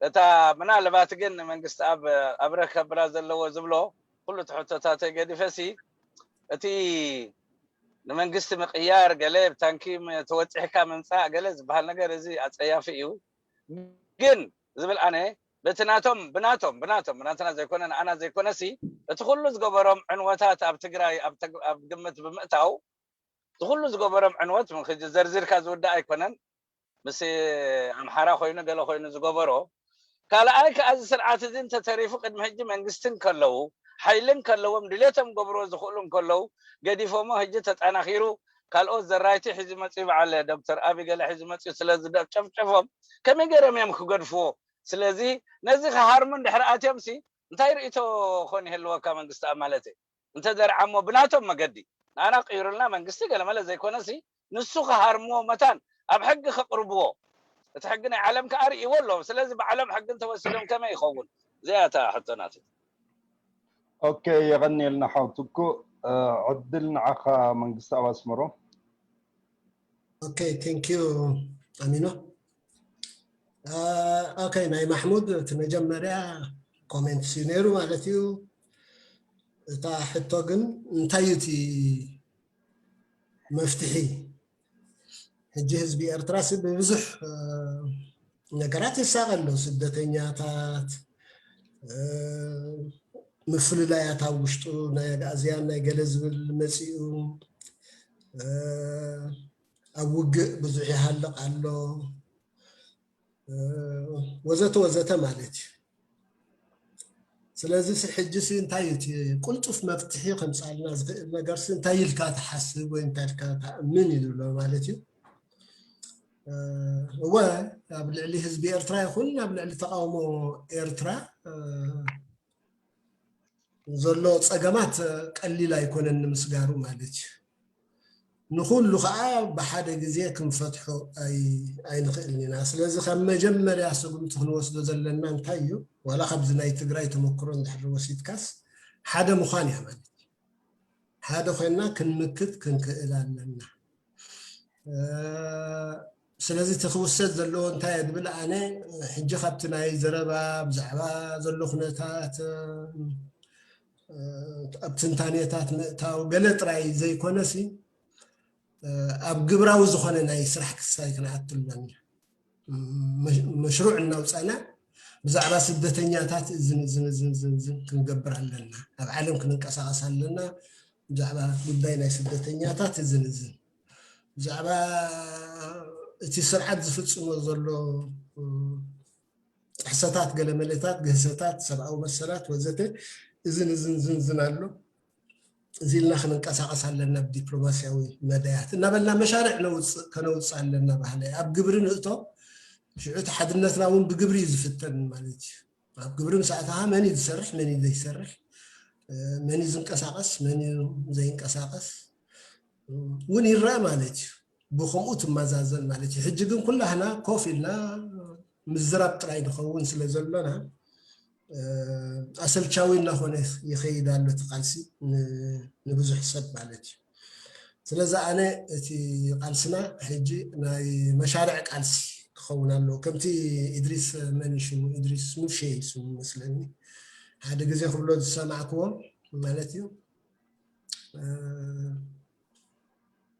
እታ ምናልባት ግን መንግስቲ ኣብ ኣብረ ከብላ ዘለዎ ዝብሎ ኩሉ ትሕቶታተይ ገዲፈሲ እቲ ንመንግስቲ ምቕያር ገለ ብታንኪ ተወፂሕካ ምምፃእ ገለ ዝበሃል ነገር እዚ ኣፀያፊ እዩ። ግን ዝብል ኣነ በቲ ናቶም ብናቶም ብናቶም ብናትና ዘይኮነ ንኣና ዘይኮነሲ እቲ ኩሉ ዝገበሮም ዕንወታት ኣብ ትግራይ ኣብ ግምት ብምእታው እቲ ኩሉ ዝገበሮም ዕንወት ሕጂ ዘርዚርካ ዝውዳእ ኣይኮነን። ምስ ኣምሓራ ኮይኑ ገለ ኮይኑ ዝገበሮ ካልኣይ ከዓ እዚ ስርዓት እዚ እንተተሪፉ ቅድሚ ሕጂ መንግስቲ እንከለዉ ሓይሊ እንከለዎም ድሌቶም ገብርዎ ዝኽእሉ እንከለዉ ገዲፎሞ ሕጂ ተጠናኺሩ ካልኦት ዘራይቲ ሒዙ መፅኡ በዓል ዶክተር ኣቢ ገለ ሒዙ መፅኡ ስለዝጨፍጨፎም ከመይ ገይሮም እዮም ክገድፍዎ? ስለዚ ነዚ ክሃርሙ እንድሕር ኣትዮም ሲ እንታይ ርእይቶ ኮን ይህልወካ መንግስቲ ኣብ ማለት እዩ እንተዘርዓሞ ብናቶም መገዲ ንኣና ቅይሩልና መንግስቲ ገለመለ ዘይኮነሲ ንሱ ክሃርምዎ መታን ኣብ ሕጊ ከቕርብዎ እቲ ሕጊ ናይ ዓለም ከዓ ርእይዎ ኣለዎም ስለዚ ብዓለም ሕጊ እንተወሲዶም ከመይ ይኸውን እዚኣ እታ ሕቶ ናት ኦኬ የቐንየልና ሓው ትኩእ ዕድል ንዓኻ መንግስቲ ኣብ ኣስመሮ ኦኬ thank you ኣሚኖ ኦኬ ናይ ማሕሙድ እቲ መጀመርያ ኮሜንት እዩ ነይሩ ማለት እዩ እታ ሕቶ ግን እንታይ እዩ እቲ መፍትሒ ሕጂ ህዝቢ ኤርትራ ሲ ብብዙሕ ነገራት ይሳቐ ኣሎ ስደተኛታት ምፍልላያት ኣብ ውሽጡ ናይ ኣግኣዝያን ናይ ገለ ዝብል መፂኡ ኣብ ውግእ ብዙሕ ይሃልቕ ኣሎ ወዘተ ወዘተ ማለት እዩ ስለዚ ሕጂ ሲ እንታይ እዩ ቁልጡፍ መፍትሒ ከምፃልና ዝኽእል ነገር ሲ እንታይ ኢልካ ትሓስብ ወይ እንታይ ኢልካ ትኣምን እዩ ዝብሎ ማለት እዩ እወ ኣብ ልዕሊ ህዝቢ ኤርትራ ይኹን ኣብ ልዕሊ ተቃውሞ ኤርትራ ዘሎ ፀገማት ቀሊል ኣይኮነን ንምስጋሩ ማለት እዩ ንኩሉ ከዓ ብሓደ ግዜ ክንፈትሖ ኣይንኽእልን ኢና ስለዚ ካብ መጀመርያ ስጉምቲ ክንወስዶ ዘለና እንታይ እዩ ዋላ ካብዚ ናይ ትግራይ ተመክሮ እንድሕር ወሲድካስ ሓደ ምዃን እያ ማለት ሓደ ኮይና ክንምክት ክንክእል ኣለና ስለዚ እቲ ክውሰድ ዘለዎ እንታይ እየ ዝብል ኣነ፣ ሕጂ ካብቲ ናይ ዘረባ ብዛዕባ ዘሎ ኩነታት ኣብ ትንታኔታት ምእታው ገለ ጥራይ ዘይኮነሲ፣ ኣብ ግብራዊ ዝኾነ ናይ ስራሕ ክሳይ ክንኣቱ ኣለና። መሽሩዕ እናውፃና ብዛዕባ ስደተኛታት እዝን እዝን እዝን እዝን እዝን ክንገብር ኣለና። ኣብ ዓለም ክንንቀሳቐስ ኣለና። ብዛዕባ ጉዳይ ናይ ስደተኛታት እዝን እዝን፣ ብዛዕባ እቲ ስርዓት ዝፍፅሞ ዘሎ ጥሕሰታት፣ ገለመለታት፣ ግህሰታት፣ ሰብኣዊ መሰላት ወዘተ፣ እዝን እዝን እዝን እዝን ኣሎ። እዚ ኢልና ክንንቀሳቐስ ኣለና። ብዲፕሎማሲያዊ መዳያት እናበልና መሻርዕ ነውፅእ፣ ከነውፅእ ኣለና ባህለ ኣብ ግብሪ ንእቶ። ሽዑ እቲ ሓድነትና እውን ብግብሪ እዩ ዝፍተን ማለት እዩ። ኣብ ግብሪ ምስ ኣእተኻ መን እዩ ዝሰርሕ፣ መን እዩ ዘይሰርሕ፣ መን እዩ ዝንቀሳቐስ፣ መን እዩ ዘይንቀሳቐስ እውን ይረአ ማለት እዩ። ብከምኡ ትመዛዘን ማለት እዩ። ሕጂ ግን ኩላህና ኮፍ ኢልና ምዝራብ ጥራይ ንኸውን ስለ ዘሎና፣ ኣሰልቻዊ እናኾነ ይኸይድ ኣሎ እቲ ቃልሲ ንብዙሕ ሰብ ማለት እዩ። ስለዚ ኣነ እቲ ቃልስና ሕጂ ናይ መሻርዕ ቃልሲ ክኸውን ኣለዎ። ከምቲ ኢድሪስ መን ሽሙ፣ ኢድሪስ ሙሼ ሽሙ መስለኒ፣ ሓደ ግዜ ክብሎ ዝሰማዕክዎ ማለት እዩ።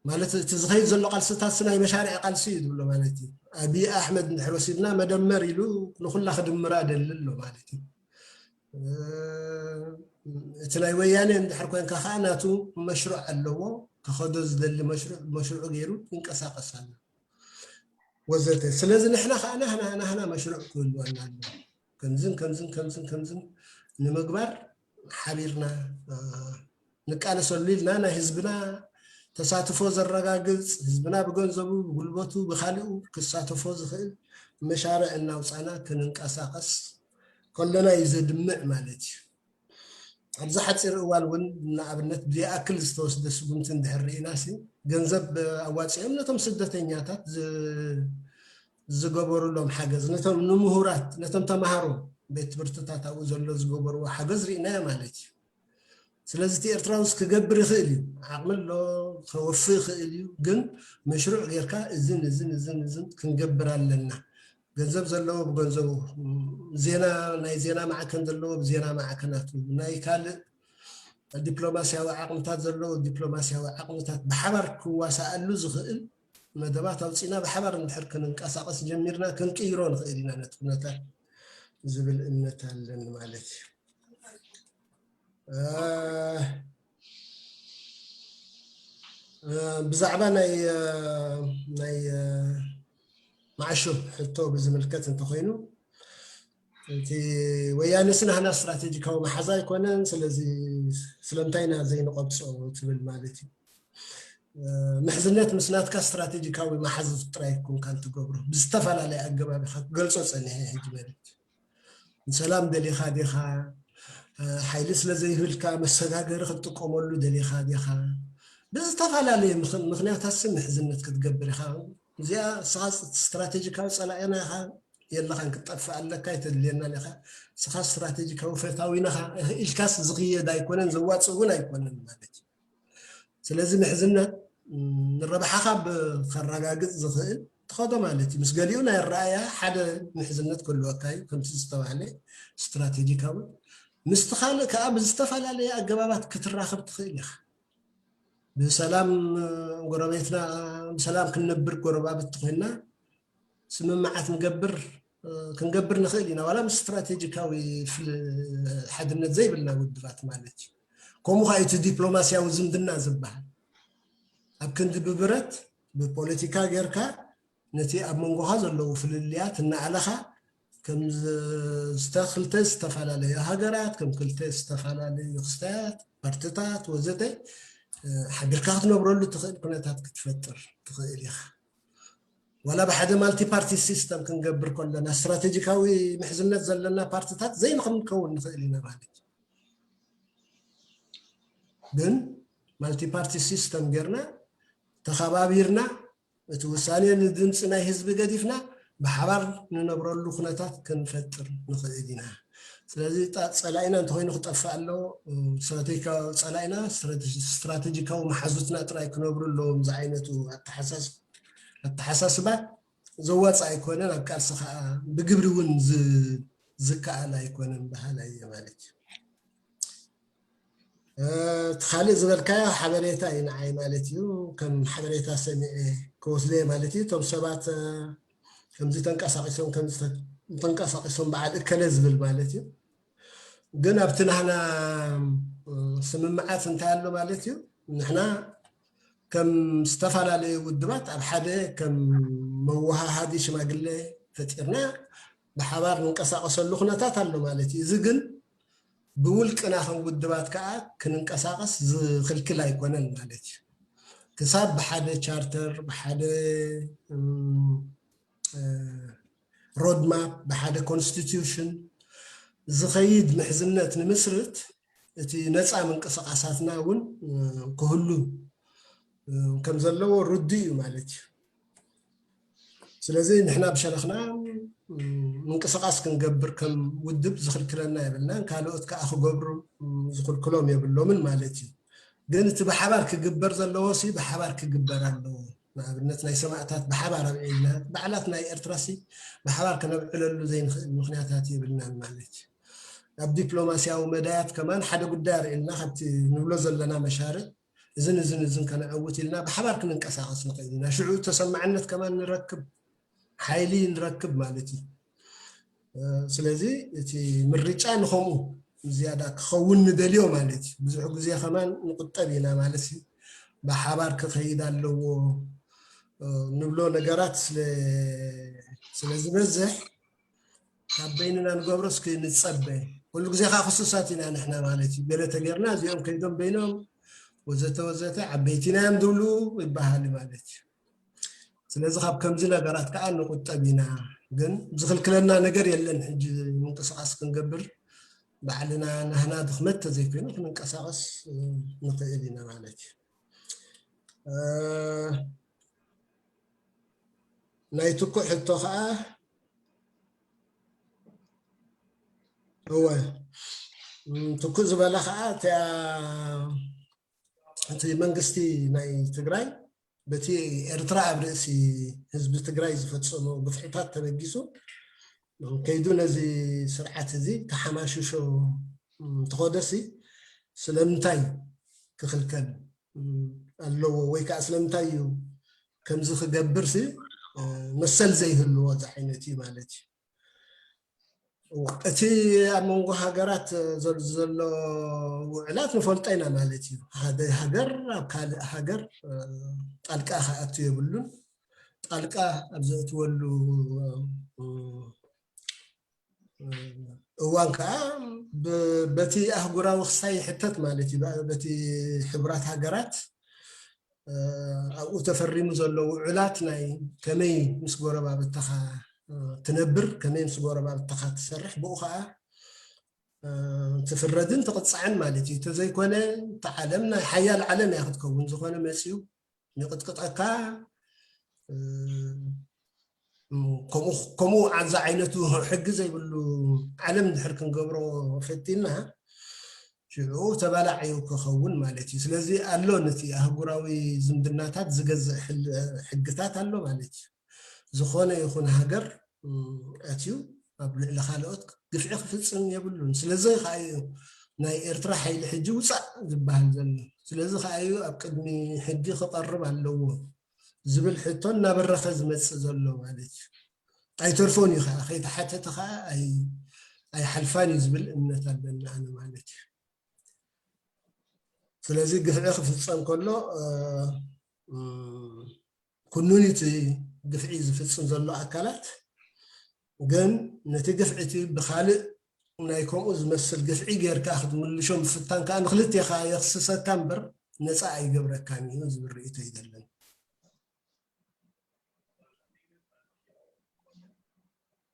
ማለት እቲ ዝኸይድ ዘሎ ቃልስታት ናይ መሻርዕ ቃልሲ እዩ ዝብሎ ማለት እዩ። ኣብይ ኣሕመድ እንድሕር ወሲድና መደመር ኢሉ ንኩላ ክድምራ ደሊ ኣሎ ማለት እዩ። እቲ ናይ ወያኔ እንድሕር ኮንካ ከዓ ናቱ መሽሩዕ ኣለዎ፣ ክኸዶ ዝደሊ መሽሩዕ፣ መሽሩዕ ገይሩ ይንቀሳቀስ ኣሎ ወዘተ። ስለዚ ንሕና ከዓ ናህና ናህና መሽሩዕ ክህልወና ኣሎ። ከምዝን ከምዝን ከምዝን ከምዝን ንምግባር ሓቢርና ንቃለሰሉ ኢልና ናይ ህዝብና ተሳትፎ ዘረጋግፅ፣ ህዝብና ብገንዘቡ፣ ብጉልበቱ፣ ብካልኡ ክሳተፎ ዝኽእል መሻርዕ እናውፃና ክንንቀሳቀስ ከለና እዩ ዘድምዕ ማለት እዩ። ኣብዚ ሓፂር እዋን እውን ንኣብነት ብዝኣክል ዝተወስደ ስጉምቲ እንድሕር ርኢና ሲ፣ ገንዘብ ኣዋፂኦም ነቶም ስደተኛታት ዝገበሩሎም ሓገዝ፣ ነቶም ንምሁራት፣ ነቶም ተምሃሮ ቤት ትምህርትታት ኣብኡ ዘሎ ዝገበርዎ ሓገዝ ርኢናዮ ማለት እዩ። ስለዚ እቲ ኤርትራውስ ክገብር ይኽእል እዩ፣ ዓቕሚ ኣሎ፣ ከወፊ ይኽእል እዩ። ግን መሽሩዕ ጌርካ እዝን እዝን እዝን እዝን ክንገብር ኣለና። ገንዘብ ዘለዎ ብገንዘቡ፣ ዜና፣ ናይ ዜና ማዕከን ዘለዎ ብዜና ማዕከናቱ፣ ናይ ካልእ ዲፕሎማሲያዊ ዓቕምታት ዘለዎ ዲፕሎማሲያዊ ዓቕምታት ብሓባር ክዋሳኣሉ ዝኽእል መደባት ኣውፂና ብሓባር እንድሕር ክንንቀሳቐስ ጀሚርና ክንቅይሮ ንኽእል ኢና ነቲ ኩነታት ዝብል እምነት ኣለኒ ማለት እዩ። ብዛዕባ ናይ ናይ ማዕሾ ሕቶ ብዝምልከት እንተኮይኑ፣ እቲ ወያነ ስናህና ስትራቴጂካዊ መሓዛ ኣይኮነን፣ ስለዚ ስለምንታይ ኢና ዘይንቆብፆ ትብል ማለት እዩ። ምሕዝነት ምስ ናትካ ስትራቴጂካዊ መሓዙት ጥራይ ኮንካ እንትገብሮ ብዝተፈላለየ ኣገባብ ኢካ ክገልፆ ፀኒሐ ሕጂ ማለት እዩ። ንሰላም ደሊኻ ዲኻ፣ ሓይሊ ስለ ዘይብልካ መሰጋገሪ ክትጥቀመሉ ደሊኻ ዲኻ፣ ብዝተፈላለየ ምኽንያታት ስም ምሕዝነት ክትገብር ኢኻ። እዚኣ ስኻ ስትራቴጂካዊ ፀላኢና ኢኻ፣ የለኻን ክትጠፍእ ኣለካ ኣይተድልየናን ኢኻ፣ ስኻ ስትራቴጂካዊ ፈታዊና ኢኻ ኢልካስ ዝኽየድ ኣይኮነን፣ ዘዋፅእ እውን ኣይኮነን ማለት እዩ። ስለዚ ምሕዝነት ንረብሓኻ ከረጋግፅ ዝኽእል ትኸዶ ማለት እዩ። ምስ ገሊኡ ናይ ኣረኣያ ሓደ ምሕዝነት ክህልወካ እዩ፣ ከምቲ ዝተባህለ ስትራቴጂካዊ። ምስቲ ካልእ ከዓ ብዝተፈላለየ ኣገባባት ክትራኸብ ትኽእል ኢኻ። ብሰላም ጎረቤትና፣ ብሰላም ክንነብር ጎረባብቲ ኮይና ስምምዓት ንገብር ክንገብር ንኽእል ኢና፣ ዋላ ምስ ስትራቴጂካዊ ሓድነት ዘይብልና ውድባት ማለት እዩ። ከምኡ ከዓ እቲ ዲፕሎማሲያዊ ዝምድና ዝበሃል ኣብ ክንዲ ብብረት ብፖለቲካ ጌርካ ነቲ ኣብ መንጎኻ ዘለዉ ፍልልያት እናኣለኻ ከም ክልተ ዝተፈላለዩ ሃገራት፣ ከም ክልተ ዝተፈላለዩ ክስታያት፣ ፓርትታት ወዘተ ሓቢርካ ክትነብረሉ ትኽእል ኩነታት ክትፈጥር ትኽእል ኢኻ። ዋላ ብሓደ ማልቲ ፓርቲ ሲስተም ክንገብር ከለና ስትራቴጂካዊ ምሕዝነት ዘለና ፓርትታት ዘይንክንከውን ንኽእል ኢና ማለት እዩ። ግን ማልቲ ፓርቲ ሲስተም ጌርና ተኸባቢርና እቲ ውሳኔ ንድምፂ ናይ ህዝቢ ገዲፍና ብሓባር ንነብረሉ ኩነታት ክንፈጥር ንኽእል ኢና። ስለዚ ፀላኢና እንተኮይኑ ክጠፍእ ኣለዎ። ስትራቴጂካዊ ፀላኢና ስትራቴጂካዊ መሓዙትና ጥራይ ክነብሩ ኣለዎም። ዝዓይነቱ ኣተሓሳስባ ዘዋፅእ ኣይኮነን፣ ኣብ ቃልሲ ከዓ ብግብሪ እውን ዝ- ዝከኣል ኣይኮነን በሃላይ እየ ማለት እዩ። እቲ ካልእ ዝበልካዮ ሓበሬታ እዩ ንዓይ ማለት እዩ። ከም ሓበሬታ ሰሚዐ ክወስደየ ማለት እዩ። እቶም ሰባት ከምዚ ተንቀሳቂሶም ከምዚ ተንቀሳቂሶም በዓል እከለ ዝብል ማለት እዩ። ግን ኣብቲ ናህና ስምምዓት እንታይ ኣሎ ማለት እዩ? ንሕና ከም ዝተፈላለዩ ውድባት ኣብ ሓደ ከም መወሃሃዲ ሽማግሌ ፈጢርና ብሓባር ንንቀሳቀሰሉ ኩነታት ኣሎ ማለት እዩ። እዚ ግን ብውልቅና ከም ውድባት ከዓ ክንንቀሳቀስ ዝኽልክል ኣይኮነን ማለት እዩ። ክሳብ ብሓደ ቻርተር፣ ብሓደ ሮድማፕ፣ ብሓደ ኮንስቲትዩሽን ዝኸይድ ምሕዝነት ንምስርት እቲ ነፃ ምንቅስቃሳትና እውን ክህሉ ከም ዘለዎ ርዱ እዩ ማለት እዩ። ስለዚ ንሕና ብሸነኽና ምንቅስቃስ ክንገብር ከም ውድብ ዝኽልክለና የብልናን፣ ካልኦት ከዓ ክገብሩ ዝኽልክሎም የብሎምን ማለት እዩ። ግን እቲ ብሓባር ክግበር ዘለዎ ሲ ብሓባር ክግበር ኣለዎ። ንኣብነት ናይ ሰማእታት ብሓባር ኣብዒልና በዓላት ናይ ኤርትራ ሲ ብሓባር ከነብዕለሉ ዘይንኽእል ምክንያታት የብልናን ማለት እዩ። ኣብ ዲፕሎማስያዊ መዳያት ከማን ሓደ ጉዳይ ኣርዒልና ካብቲ ንብሎ ዘለና መሻርዕ እዝን እዝን እዝን ከነዕውት ኢልና ብሓባር ክንንቀሳቀስ ንኽእል ኢና። ሽዑ ተሰማዕነት ከማን ንረክብ፣ ሓይሊ ንረክብ ማለት እዩ። ስለዚ እቲ ምርጫ ንኸምኡ ዝያዳ ክኸውን ንደልዮ ማለት እዩ። ብዙሕ ግዜ ከማን ንቁጠብ ኢና ማለት እዩ። ብሓባር ክኸይድ ኣለዎ ንብሎ ነገራት ስለ ዝበዝሕ ካብ በይንና ንገብሮ እስኪ ንፀበ። ኩሉ ግዜ ከዓ ክሱሳት ኢና ንሕና ማለት እዩ። ገለ ተጌርና እዚኦም ከይዶም በይኖም ወዘተ ወዘተ ዓበይቲ ኢና እዮም ዝብሉ ይበሃል ማለት እዩ። ስለዚ ካብ ከምዚ ነገራት ከዓ ንቁጠብ ኢና። ግን ዝኽልክለና ነገር የለን። ሕጂ ምንቅስቃስ ክንገብር ባዕልና ናህና ድኽመት ተዘይኮይኑ ክንንቀሳቀስ ንኽእል ኢና ማለት እዩ። ናይ ትኩእ ሕቶ ከዓ እወ ትኩእ ዝበላ ከዓ እቲኣ እቲ መንግስቲ ናይ ትግራይ በቲ ኤርትራ ኣብ ርእሲ ህዝቢ ትግራይ ዝፈፀሞ ግፍዕታት ተበጊሱ ከይዱ ነዚ ስርዓት እዚ ተሓማሽሾ እንተኾደሲ ስለምንታይ ክኽልከል ኣለዎ? ወይ ከዓ ስለምንታይ እዩ ከምዚ ክገብር ሲ መሰል ዘይህልዎ እዚ ዓይነት እዩ ማለት እዩ። እቲ ኣብ መንጎ ሃገራት ዘሎ ውዕላት ንፈልጦ ኢና ማለት እዩ። ሓደ ሃገር ኣብ ካልእ ሃገር ጣልቃ ክኣቱ የብሉን። ጣልቃ ኣብ ዘእትወሉ እዋን ከዓ በቲ ኣህጉራዊ ክሳይ ይሕተት ማለት እዩ። በቲ ሕቡራት ሃገራት ኣብኡ ተፈሪሙ ዘሎ ውዕላት ናይ ከመይ ምስ ጎረባብትኻ ትነብር፣ ከመይ ምስ ጎረባብትኻ ትሰርሕ፣ ብኡ ከዓ ትፍረድን ትቕፃዕን ማለት እዩ። እንተዘይኮነ እታ ዓለም ናይ ሓያል ዓለም እያ ክትከውን። ዝኾነ መፅዩ ይቕጥቅጠካ ከምኡ ዓዛ ዓይነቱ ሕጊ ዘይብሉ ዓለም ድሕር ክንገብሮ ፈቲና ሽዑ ተባላዕ እዩ ክኸውን ማለት እዩ። ስለዚ ኣሎ ነቲ ኣህጉራዊ ዝምድናታት ዝገዝእ ሕግታት ኣሎ ማለት እዩ። ዝኾነ ይኹን ሃገር ኣትዩ ኣብ ልዕሊ ካልኦት ግፍዒ ክፍፅም የብሉን። ስለዚ ከዓ እዩ ናይ ኤርትራ ሓይሊ ሕጂ ውፃእ ዝበሃል ዘሎ። ስለዚ ከዓ እዩ ኣብ ቅድሚ ሕጊ ክቐርብ ኣለዎ ዝብል ሕቶ እናበረኸ ዝመፅእ ዘሎ ማለት እዩ። ኣይተርፎን እዩ ከዓ፣ ከይተሓተተ ከዓ ኣይሓልፋን እዩ ዝብል እምነት ኣለኒ ኣነ ማለት እዩ። ስለዚ ግፍዒ ክፍፀም ከሎ ኩኑን እቲ ግፍዒ ዝፍፅም ዘሎ ኣካላት ግን ነቲ ግፍዒ እቲ ብካልእ ናይ ከምኡ ዝመስል ግፍዒ ጌርካ ክትምልሾ ምፍታን ከዓ ንክልቴኻ የኽስሰካ እምበር ነፃ ኣይገብረካን እዩ ዝብል ርእይቶ እዩ ዘለኒ።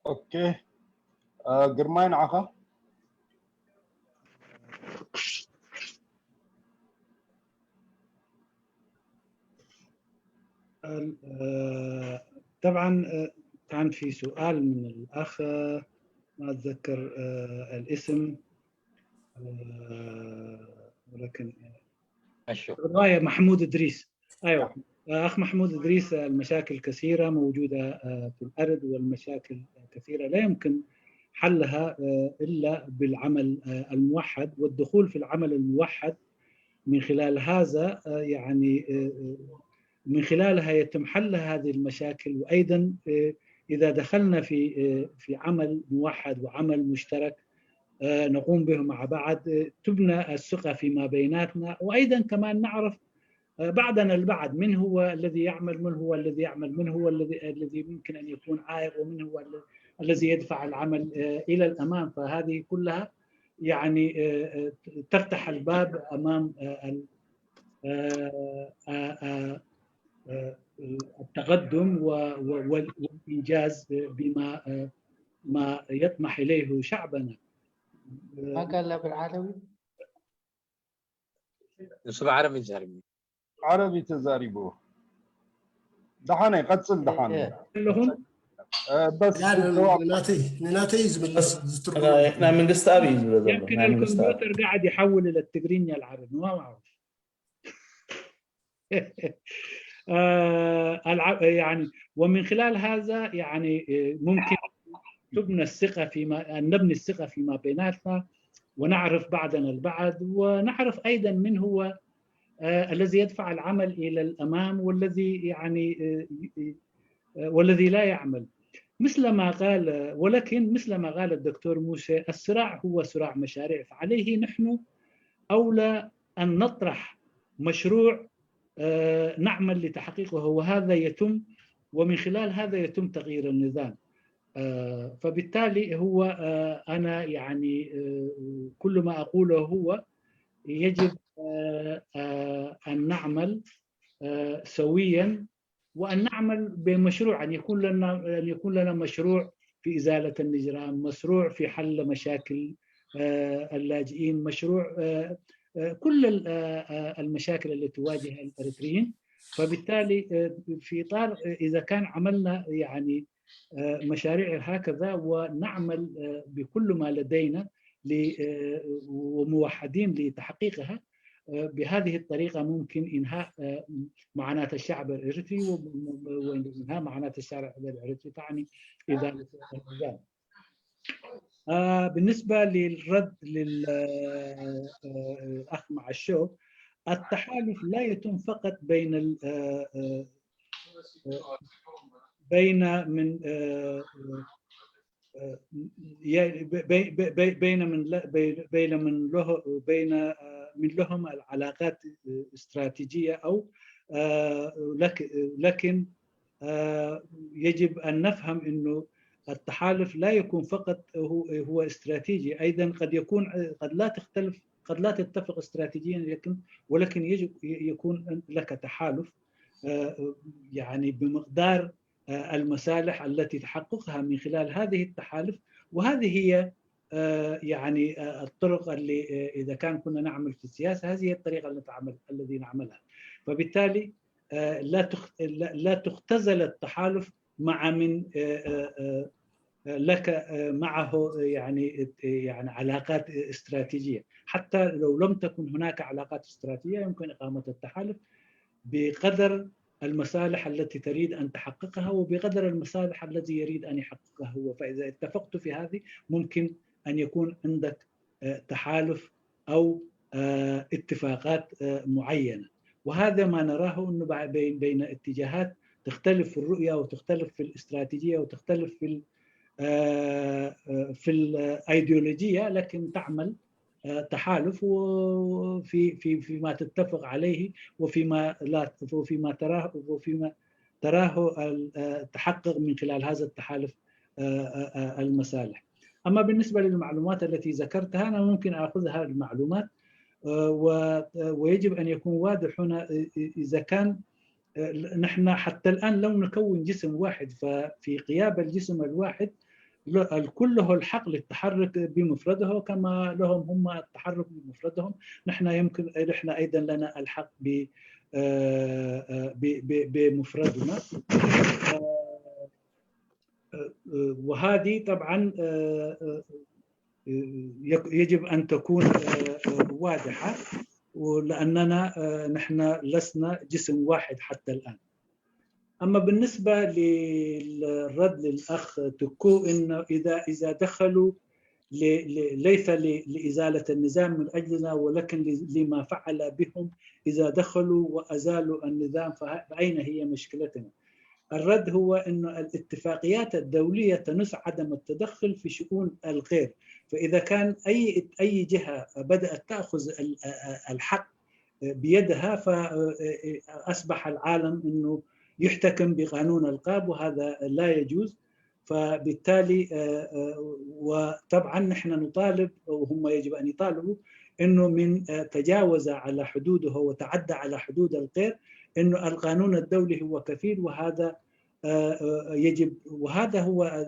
ኦኬ፣ ግርማይ ንዓኻ። طبعا كان في سؤال من الأخ، ما أتذكر الاسم، ولكن أشو رواية محمود إدريس. أيوة، أخ محمود إدريس، المشاكل كثيرة موجودة في الأرض، والمشاكل كثيرة لا يمكن حلها إلا بالعمل الموحد والدخول في العمل الموحد. من خلال هذا يعني من خلالها يتم حل هذه المشاكل. وأيضا إذا دخلنا في في عمل موحد وعمل مشترك نقوم به مع بعض، تبنى الثقة فيما بيناتنا، وأيضا كمان نعرف بعضنا البعض، من هو الذي يعمل، من هو الذي يعمل، من هو الذي الذي ممكن أن يكون عائق، ومن هو الذي يدفع العمل إلى الأمام. فهذه كلها يعني تفتح الباب أمام التقدم والإنجاز بما ما يطمح إليه شعبنا. ما قال لا بالعربي؟ እሱ ብዓረቢ ይዛረብ። ዓረቢ ተዛሪቡ። ደሓን ይቐጽል። ደሓን ኣለኹም። በስ ናተይ ዝምልስ ዝትርጉም ናይ መንግስቲ ኣብ እዩ ዝብሎ ዘሎ። يمكن الكمبيوتر قاعد يحول إلى التجرينيا العربي، ما بعرف. يعني ومن خلال هذا يعني ممكن تبنى الثقة فيما نبني الثقة فيما بيناتنا، ونعرف بعضنا البعض، ونعرف أيضا من هو الذي يدفع العمل إلى الأمام والذي يعني والذي لا يعمل. مثل ما قال، ولكن مثل ما قال الدكتور موسى، الصراع هو صراع مشاريع، فعليه نحن أولى أن نطرح مشروع نعمل لتحقيقه، وهذا يتم، ومن خلال هذا يتم تغيير النظام. فبالتالي هو أنا يعني كل ما أقوله هو يجب أن نعمل سويا، وأن نعمل بمشروع، أن يكون لنا أن يكون لنا مشروع في إزالة النجران، مشروع في حل مشاكل اللاجئين، مشروع كل المشاكل التي تواجه الإريتريين. فبالتالي في إطار إذا كان عملنا يعني مشاريع هكذا ونعمل بكل ما لدينا وموحدين لتحقيقها، بهذه الطريقة ممكن إنهاء معاناة الشعب الإريتري وإنهاء معاناة الشعب الإريتري، تعني إزالة النظام. بالنسبة للرد للأخ معشوق، التحالف لا يتم فقط بين بين من بين من بين من له بين من له من لهم العلاقات استراتيجيه او لكن يجب ان نفهم انه التحالف لا يكون فقط هو استراتيجي، ايضا قد يكون قد لا تختلف، قد لا تتفق استراتيجيا، لكن ولكن يجب يكون لك تحالف يعني بمقدار المصالح التي تحققها من خلال هذه التحالف. وهذه هي يعني الطرق اللي اذا كان كنا نعمل في السياسه، هذه هي الطريقه اللي تعمل الذي نعملها. فبالتالي لا لا تختزل التحالف مع من لك معه يعني يعني علاقات استراتيجيه، حتى لو لم تكن هناك علاقات استراتيجيه يمكن اقامه التحالف بقدر المصالح التي تريد ان تحققها وبقدر المصالح التي يريد ان يحققها هو. فاذا اتفقت في هذه ممكن ان يكون عندك تحالف او اتفاقات معينه. وهذا ما نراه انه بين اتجاهات تختلف في الرؤيه وتختلف في الاستراتيجيه وتختلف في في الايديولوجيه، لكن تعمل تحالف وفي في فيما تتفق عليه وفيما لا وفيما تراه وفيما تراه تحقق من خلال هذا التحالف المصالح. اما بالنسبه للمعلومات التي ذكرتها انا ممكن اخذها المعلومات ويجب ان يكون واضح هنا اذا كان نحن حتى الان لو نكون جسم واحد ففي قياب الجسم الواحد الكل له الحق للتحرك بمفرده كما لهم هم التحرك بمفردهم. نحن يمكن نحن ايضا لنا الحق ب بمفردنا. وهذه طبعا يجب ان تكون واضحه. ولأننا نحن لسنا جسم واحد حتى الآن. أما بالنسبة للرد للأخ تكو، إنه إذا إذا دخلوا ليس لإزالة النظام من أجلنا، ولكن لما فعل بهم. إذا دخلوا وأزالوا النظام، فأين هي مشكلتنا؟ الرد هو أن الاتفاقيات الدولية تنص عدم التدخل في شؤون الغير. فإذا كان أي أي جهة بدأت تأخذ الحق بيدها، فأصبح العالم أنه يحتكم بقانون القاب، وهذا لا يجوز. فبالتالي وطبعا نحن نطالب، وهم يجب أن يطالبوا، أنه من تجاوز على حدوده وتعدى على حدود الغير، أنه القانون الدولي هو كفيل، وهذا يجب، وهذا هو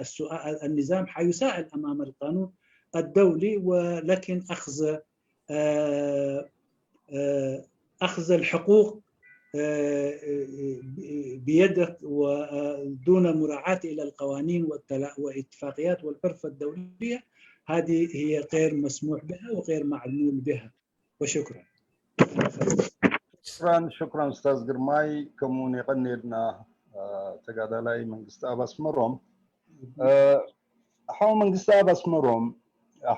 السؤال، النظام حيساءل أمام القانون الدولي، ولكن أخذ أخذ الحقوق بيدك ودون مراعاة إلى القوانين والاتفاقيات والعرف الدولية، هذه هي غير مسموح بها وغير معمول بها. وشكرا. شكرا شكرا استاذ ግርማይ፣ ከምኡውን የቐንየልና ተጋዳላይ መንግስቲ ኣብ ኣስመሮም። ሓው መንግስቲ ኣብ ኣስመሮም፣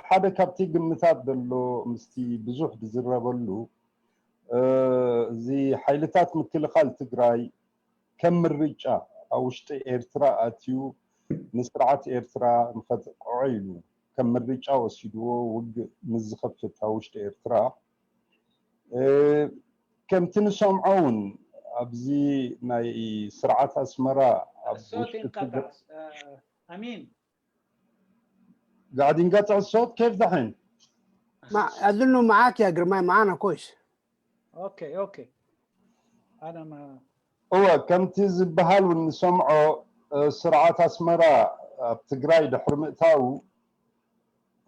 ሓደ ካብቲ ግምታት ዘሎ ምስቲ ብዙሕ ዝዝረበሉ፣ እዚ ሓይልታት ምክልኻል ትግራይ ከም ምርጫ ኣብ ውሽጢ ኤርትራ ኣትዩ ንስርዓት ኤርትራ ንኸጥቅዖ ኢሉ ከም ምርጫ ወሲድዎ ውግእ ምስ ዝኸፍት ኣብ ውሽጢ ኤርትራ፣ ከምቲ ንሰምዖ እውን ኣብዚ ናይ ስርዓት ኣስመራ ኣብ الصوت ውሽጢ انقطع ትግራይ آه، أمين قاعد ينقطع الصوت كيف دحين؟ ما أظنه معاك يا جرماي، معانا كويس. أوكي أوكي أنا ما እወ ከምቲ ዝበሃል እውን ንሰምዖ እ፣ ስርዓት ኣስመራ ኣብ ትግራይ ድሕሪ ምእታዉ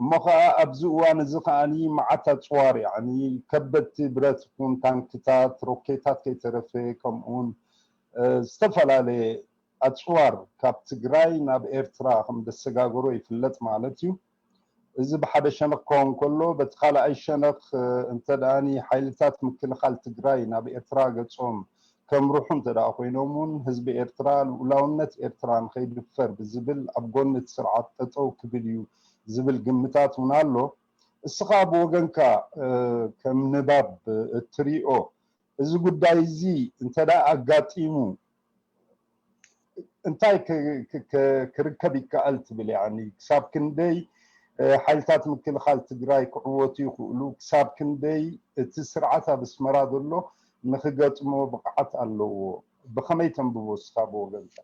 እሞ ከዓ ኣብዚ እዋን እዚ ከዓኒ መዓት ኣፅዋር ያኒ ከበድቲ ብረት ይኹን ታንክታት ሮኬታት ከይተረፈ ከምኡውን እ፣ ዝተፈላለየ ኣፅዋር ካብ ትግራይ ናብ ኤርትራ ከም ደሰጋገሮ ይፍለጥ ማለት እዩ። እዚ ብሓደ ሸነኽ ክኸውን ከሎ በቲ ካልኣይ ሸነኽ እ፣ እንተ ደኣኒ ሓይልታት ምክልኻል ትግራይ ናብ ኤርትራ ገጾም ከምርሑ እንተ ደኣ ኮይኖም እውን ህዝቢ ኤርትራ ልኡላውነት ኤርትራ ንኸይድፈር ብዝብል ኣብ ጎኒ እቲ ስርዓት ጠጠው ክብል እዩ ዝብል ግምታት እውን ኣሎ። እስኻ ብወገንካ እ፣ ከም ንባብ እትሪኦ እዚ ጉዳይ እዚ እንተ ደኣ ኣጋጢሙ እንታይ ክ- ክ- ክ- ክርከብ ይከኣል ትብል? ያኒ ክሳብ ክንደይ እ፣ ሓይልታት ምክልኻል ትግራይ ክዕወቱ ይኽእሉ? ክሳብ ክንደይ እቲ ስርዓት ኣብ ኣስመራ ዘሎ ንክገጥሞ ብቕዓት ኣለዎ? ብኸመይ ተንብቦ እስኻ ብወገንካ?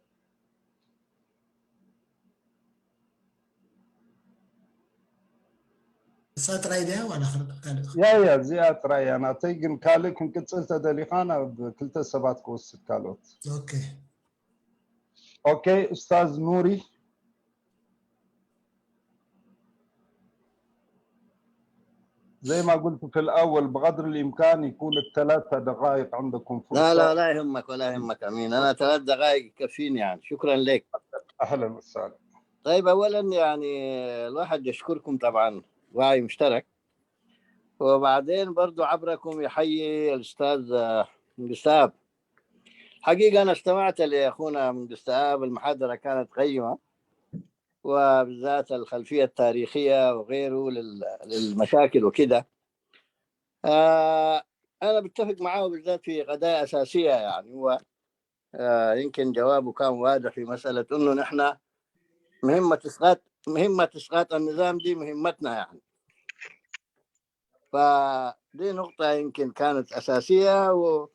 እሳ ጥራይ ድያ ዋላ ካልእ? ያ ያ እዚኣ ጥራይ እያ ናተይ፣ ግን ካልእ ክንቅፅል ተደሊኻ ናብ ክልተ ሰባት ክወስድ ካልኦት። ኦኬ ኦኬ ኡስታዝ ኑሪ، زي ما قلت في الأول بقدر الإمكان يكون الثلاثة دقائق عندكم فرصة. لا لا لا يهمك ولا يهمك أمين، أنا ثلاث دقائق يكفيني يعني. شكرا لك. أهلا وسهلا. طيب، أولا يعني الواحد يشكركم طبعا، وعي مشترك، وبعدين برضو عبركم يحيي الأستاذ آه، قساب. حقيقة أنا استمعت لأخونا من قساب، المحاضرة كانت قيمة، وبالذات الخلفية التاريخية وغيره لل- للمشاكل وكده. آه، أنا بتفق معاه بالذات في قضايا أساسية، يعني هو آه، يمكن جوابه كان واضح في مسألة إنه نحن مهمة إسقاط مهمة إسقاط النظام دي مهمتنا يعني. فدي نقطة يمكن كانت أساسية و...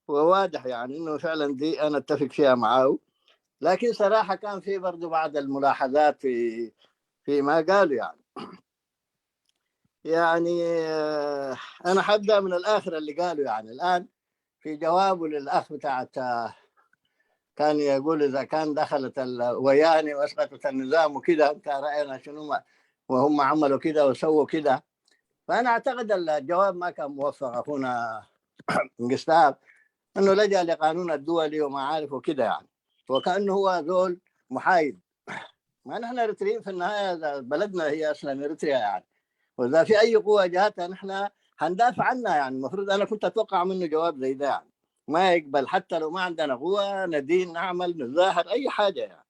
وواضح يعني إنه فعلا دي أنا أتفق فيها معاه، لكن صراحة كان في برضو بعض الملاحظات في فيما قالوا يعني. يعني آه، أنا حبدأ من الآخر اللي قالوا يعني الآن في جوابه للأخ بتاعت آه، كان يقول إذا كان دخلت الوياني وأسقطت النظام وكده، أنت رأينا شنو ما وهم عملوا كده وسووا كده. فأنا أعتقد الجواب ما كان موفق أخونا قساب، إنه لجأ لقانون الدولي وما عارف وكده يعني، وكأنه هو زول محايد. ما نحن إريتريين في النهاية، إذا بلدنا هي أصلا إريتريا يعني، وإذا في أي قوة جاتها نحن هندافع عنها. يعني المفروض أنا كنت أتوقع منه جواب زي ده، يعني ما يقبل حتى لو ما عندنا قوة، ندين، نعمل، نظاهر، أي حاجة يعني.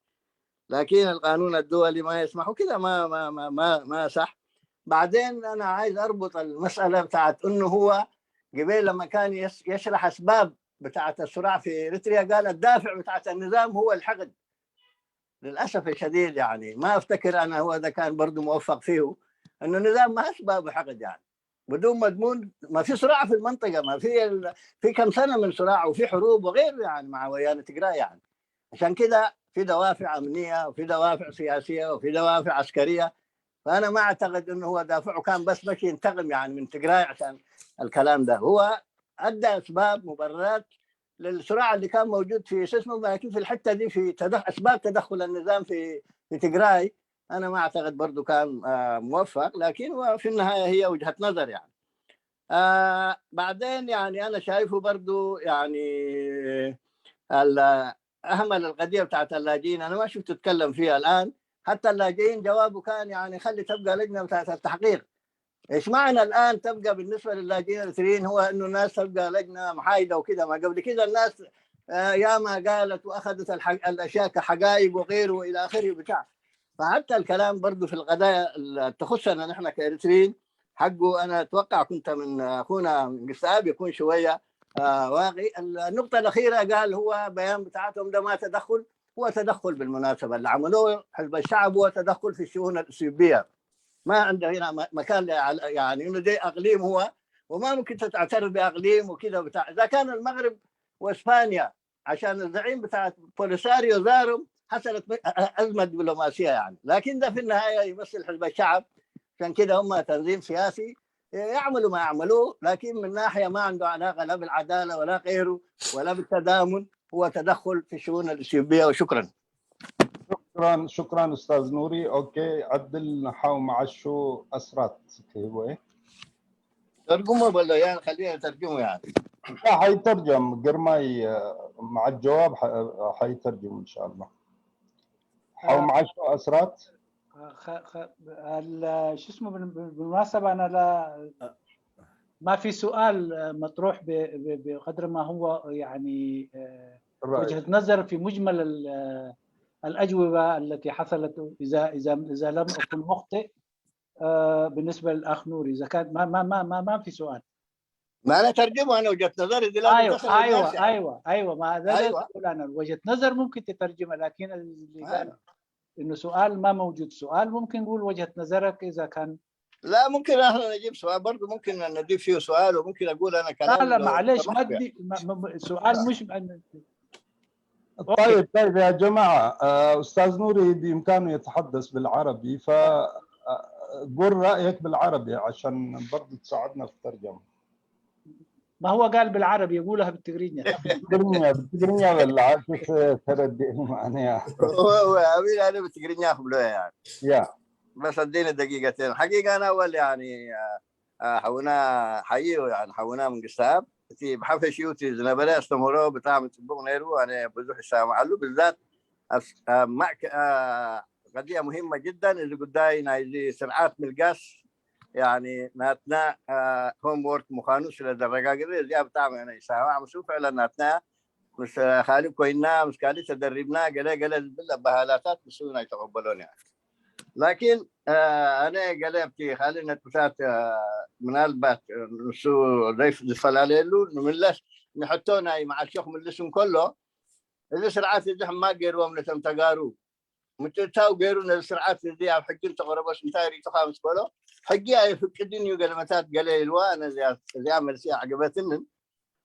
لكن القانون الدولي ما يسمح، وكده ما ما ما ما, ما صح. بعدين أنا عايز أربط المسألة بتاعت إنه هو قبل لما كان يس- يشرح أسباب بتاعت الصراع في إريتريا، قال الدافع بتاعت النظام هو الحقد. للأسف الشديد يعني ما أفتكر أنا هو ده كان برضو موفق فيه، إنه النظام ما أسبابه حقد يعني. بدون مضمون، ما في صراع في المنطقة، ما في ال... في كم سنة من صراع وفي حروب وغيره يعني مع ويان تجراي يعني. عشان كده في دوافع أمنية وفي دوافع سياسية وفي دوافع عسكرية. فأنا ما أعتقد إنه هو دافعه كان بس مشي ينتقم يعني من تجراي عشان الكلام ده. هو أدى أسباب مبررات للصراع اللي كان موجود في شو اسمه، لكن في الحتة دي في تدخ... أسباب تدخل النظام في في تجراي، أنا ما أعتقد برضو كان آه، موفق، لكن هو في النهاية هي وجهة نظر يعني. آه بعدين يعني أنا شايفه برضو يعني ال- أهمل القضية بتاعت اللاجئين، أنا ما شفت يتكلم فيها الآن. حتى اللاجئين جوابه كان يعني خلي تبقى لجنة بتاعت التحقيق. إيش معنى الآن تبقى بالنسبة للاجئين الإريتريين هو إنه الناس تبقى لجنة محايدة وكده؟ ما قبل كده الناس آه، ياما قالت وأخذت الحق... الأشياء كحقائق وغيره إلى آخره بتاع. فحتى الكلام برضو في القضايا اللي تخصنا نحن كإريتريين حقه، أنا أتوقع كنت من أخونا من قساب يكون شوية آه، واقعي. النقطة الأخيرة قال هو بيان بتاعتهم ده ما تدخل، هو تدخل بالمناسبة، اللي عملوه حزب الشعب هو تدخل في الشؤون الإثيوبية. ما عنده هنا م- مكان ل- يعني إنه ده إقليم هو، وما ممكن تعترف بإقليم وكده بتاع. إذا كان المغرب وإسبانيا عشان الزعيم بتاع بوليساريو زارهم حصلت م- أ- أ- أزمة دبلوماسية يعني، لكن ده في النهاية يمثل حزب الشعب. عشان كده هم تنظيم سياسي، يعملوا ما يعملوه، لكن من ناحية ما عنده علاقة لا بالعدالة ولا غيره ولا بالتضامن، هو تدخل في الشؤون الإثيوبية. وشكرا. شكرا شكرا استاذ نوري. اوكي، عدل نحاو معشو اسرات كيبوي. ترجمه ولا يعني خلينا نترجمه يعني. لا، حيترجم قرماي آه، مع الجواب ح- حيترجم ان شاء الله. حاو آه. معشو اسرات. خ... خ... ال- شو اسمه بال- بال- بالمناسبة أنا لا ما في سؤال مطروح ب... ب... بقدر ما هو يعني آه، الرأي. وجهة نظر في مجمل ال- آه، الأجوبة التي حصلت، إذا إذا إذا لم أكن مخطئ آه، بالنسبة للأخ نوري، إذا كان ما ما ما ما, ما في سؤال. ما انا ترجمه انا وجهه نظري دي لازم ايوه تصل للناس ايوه يعني. ايوه ايوه ما هذا أيوة. أيوة. اقول انا وجهه نظر ممكن تترجمها، لكن اللي قال آه. انه سؤال ما موجود سؤال، ممكن نقول وجهه نظرك اذا كان لا، ممكن احنا نجيب سؤال برضه، ممكن نضيف فيه سؤال، وممكن اقول انا كلام لا لا لو معلش سمحت ما يعني. بدي ما- ما- ما- سؤال مش عن- طيب طيب يا جماعة، آه، أستاذ نوري بإمكانه يتحدث بالعربي، فقول رأيك بالعربي عشان برضه تساعدنا في الترجمة. ما هو قال بالعربي يقولها بالتقرينيا. بالتقرينيا، بالتقرينيا ولا عارف تردي معناها. هو هو أمين، أنا بتقرينيا أخبله يعني. يا بس اديني دقيقتين. حقيقة أنا أول يعني آه، آه، حونا حيو يعني حونا من قساب تي بحفش يوتي زنبري استمروا بتعمل تبوغ نيرو. أنا بزوح السلام علو بالذات أس- آه، معك آه، قضية مهمة جدا اللي قداي نايزي سرعات من القاس يعني ناتنا هوم وورك مخانوس لدرجة قليل زي بتعمل أنا يساوي عم شوف فعلا ناتنا مش خالي كوينا مش كالي تدربنا قلي قلي بالله بهالاتات بسونا يتقبلون يعني. لكن آه، أنا قلي بتي خالي نتبتات آه، من البات نسو ضيف ضيف على ليلو من لس نحطونا مع الشيخ من لسن كله. إذا سرعات الزحم ما قيروا من تم تقارو متتاو قيروا سرعات دي حقين تقرب بس متاري تخامس كله. حقي أي فكدين يقل متات قلي الوا أنا زي زي عمل سي عقبتن.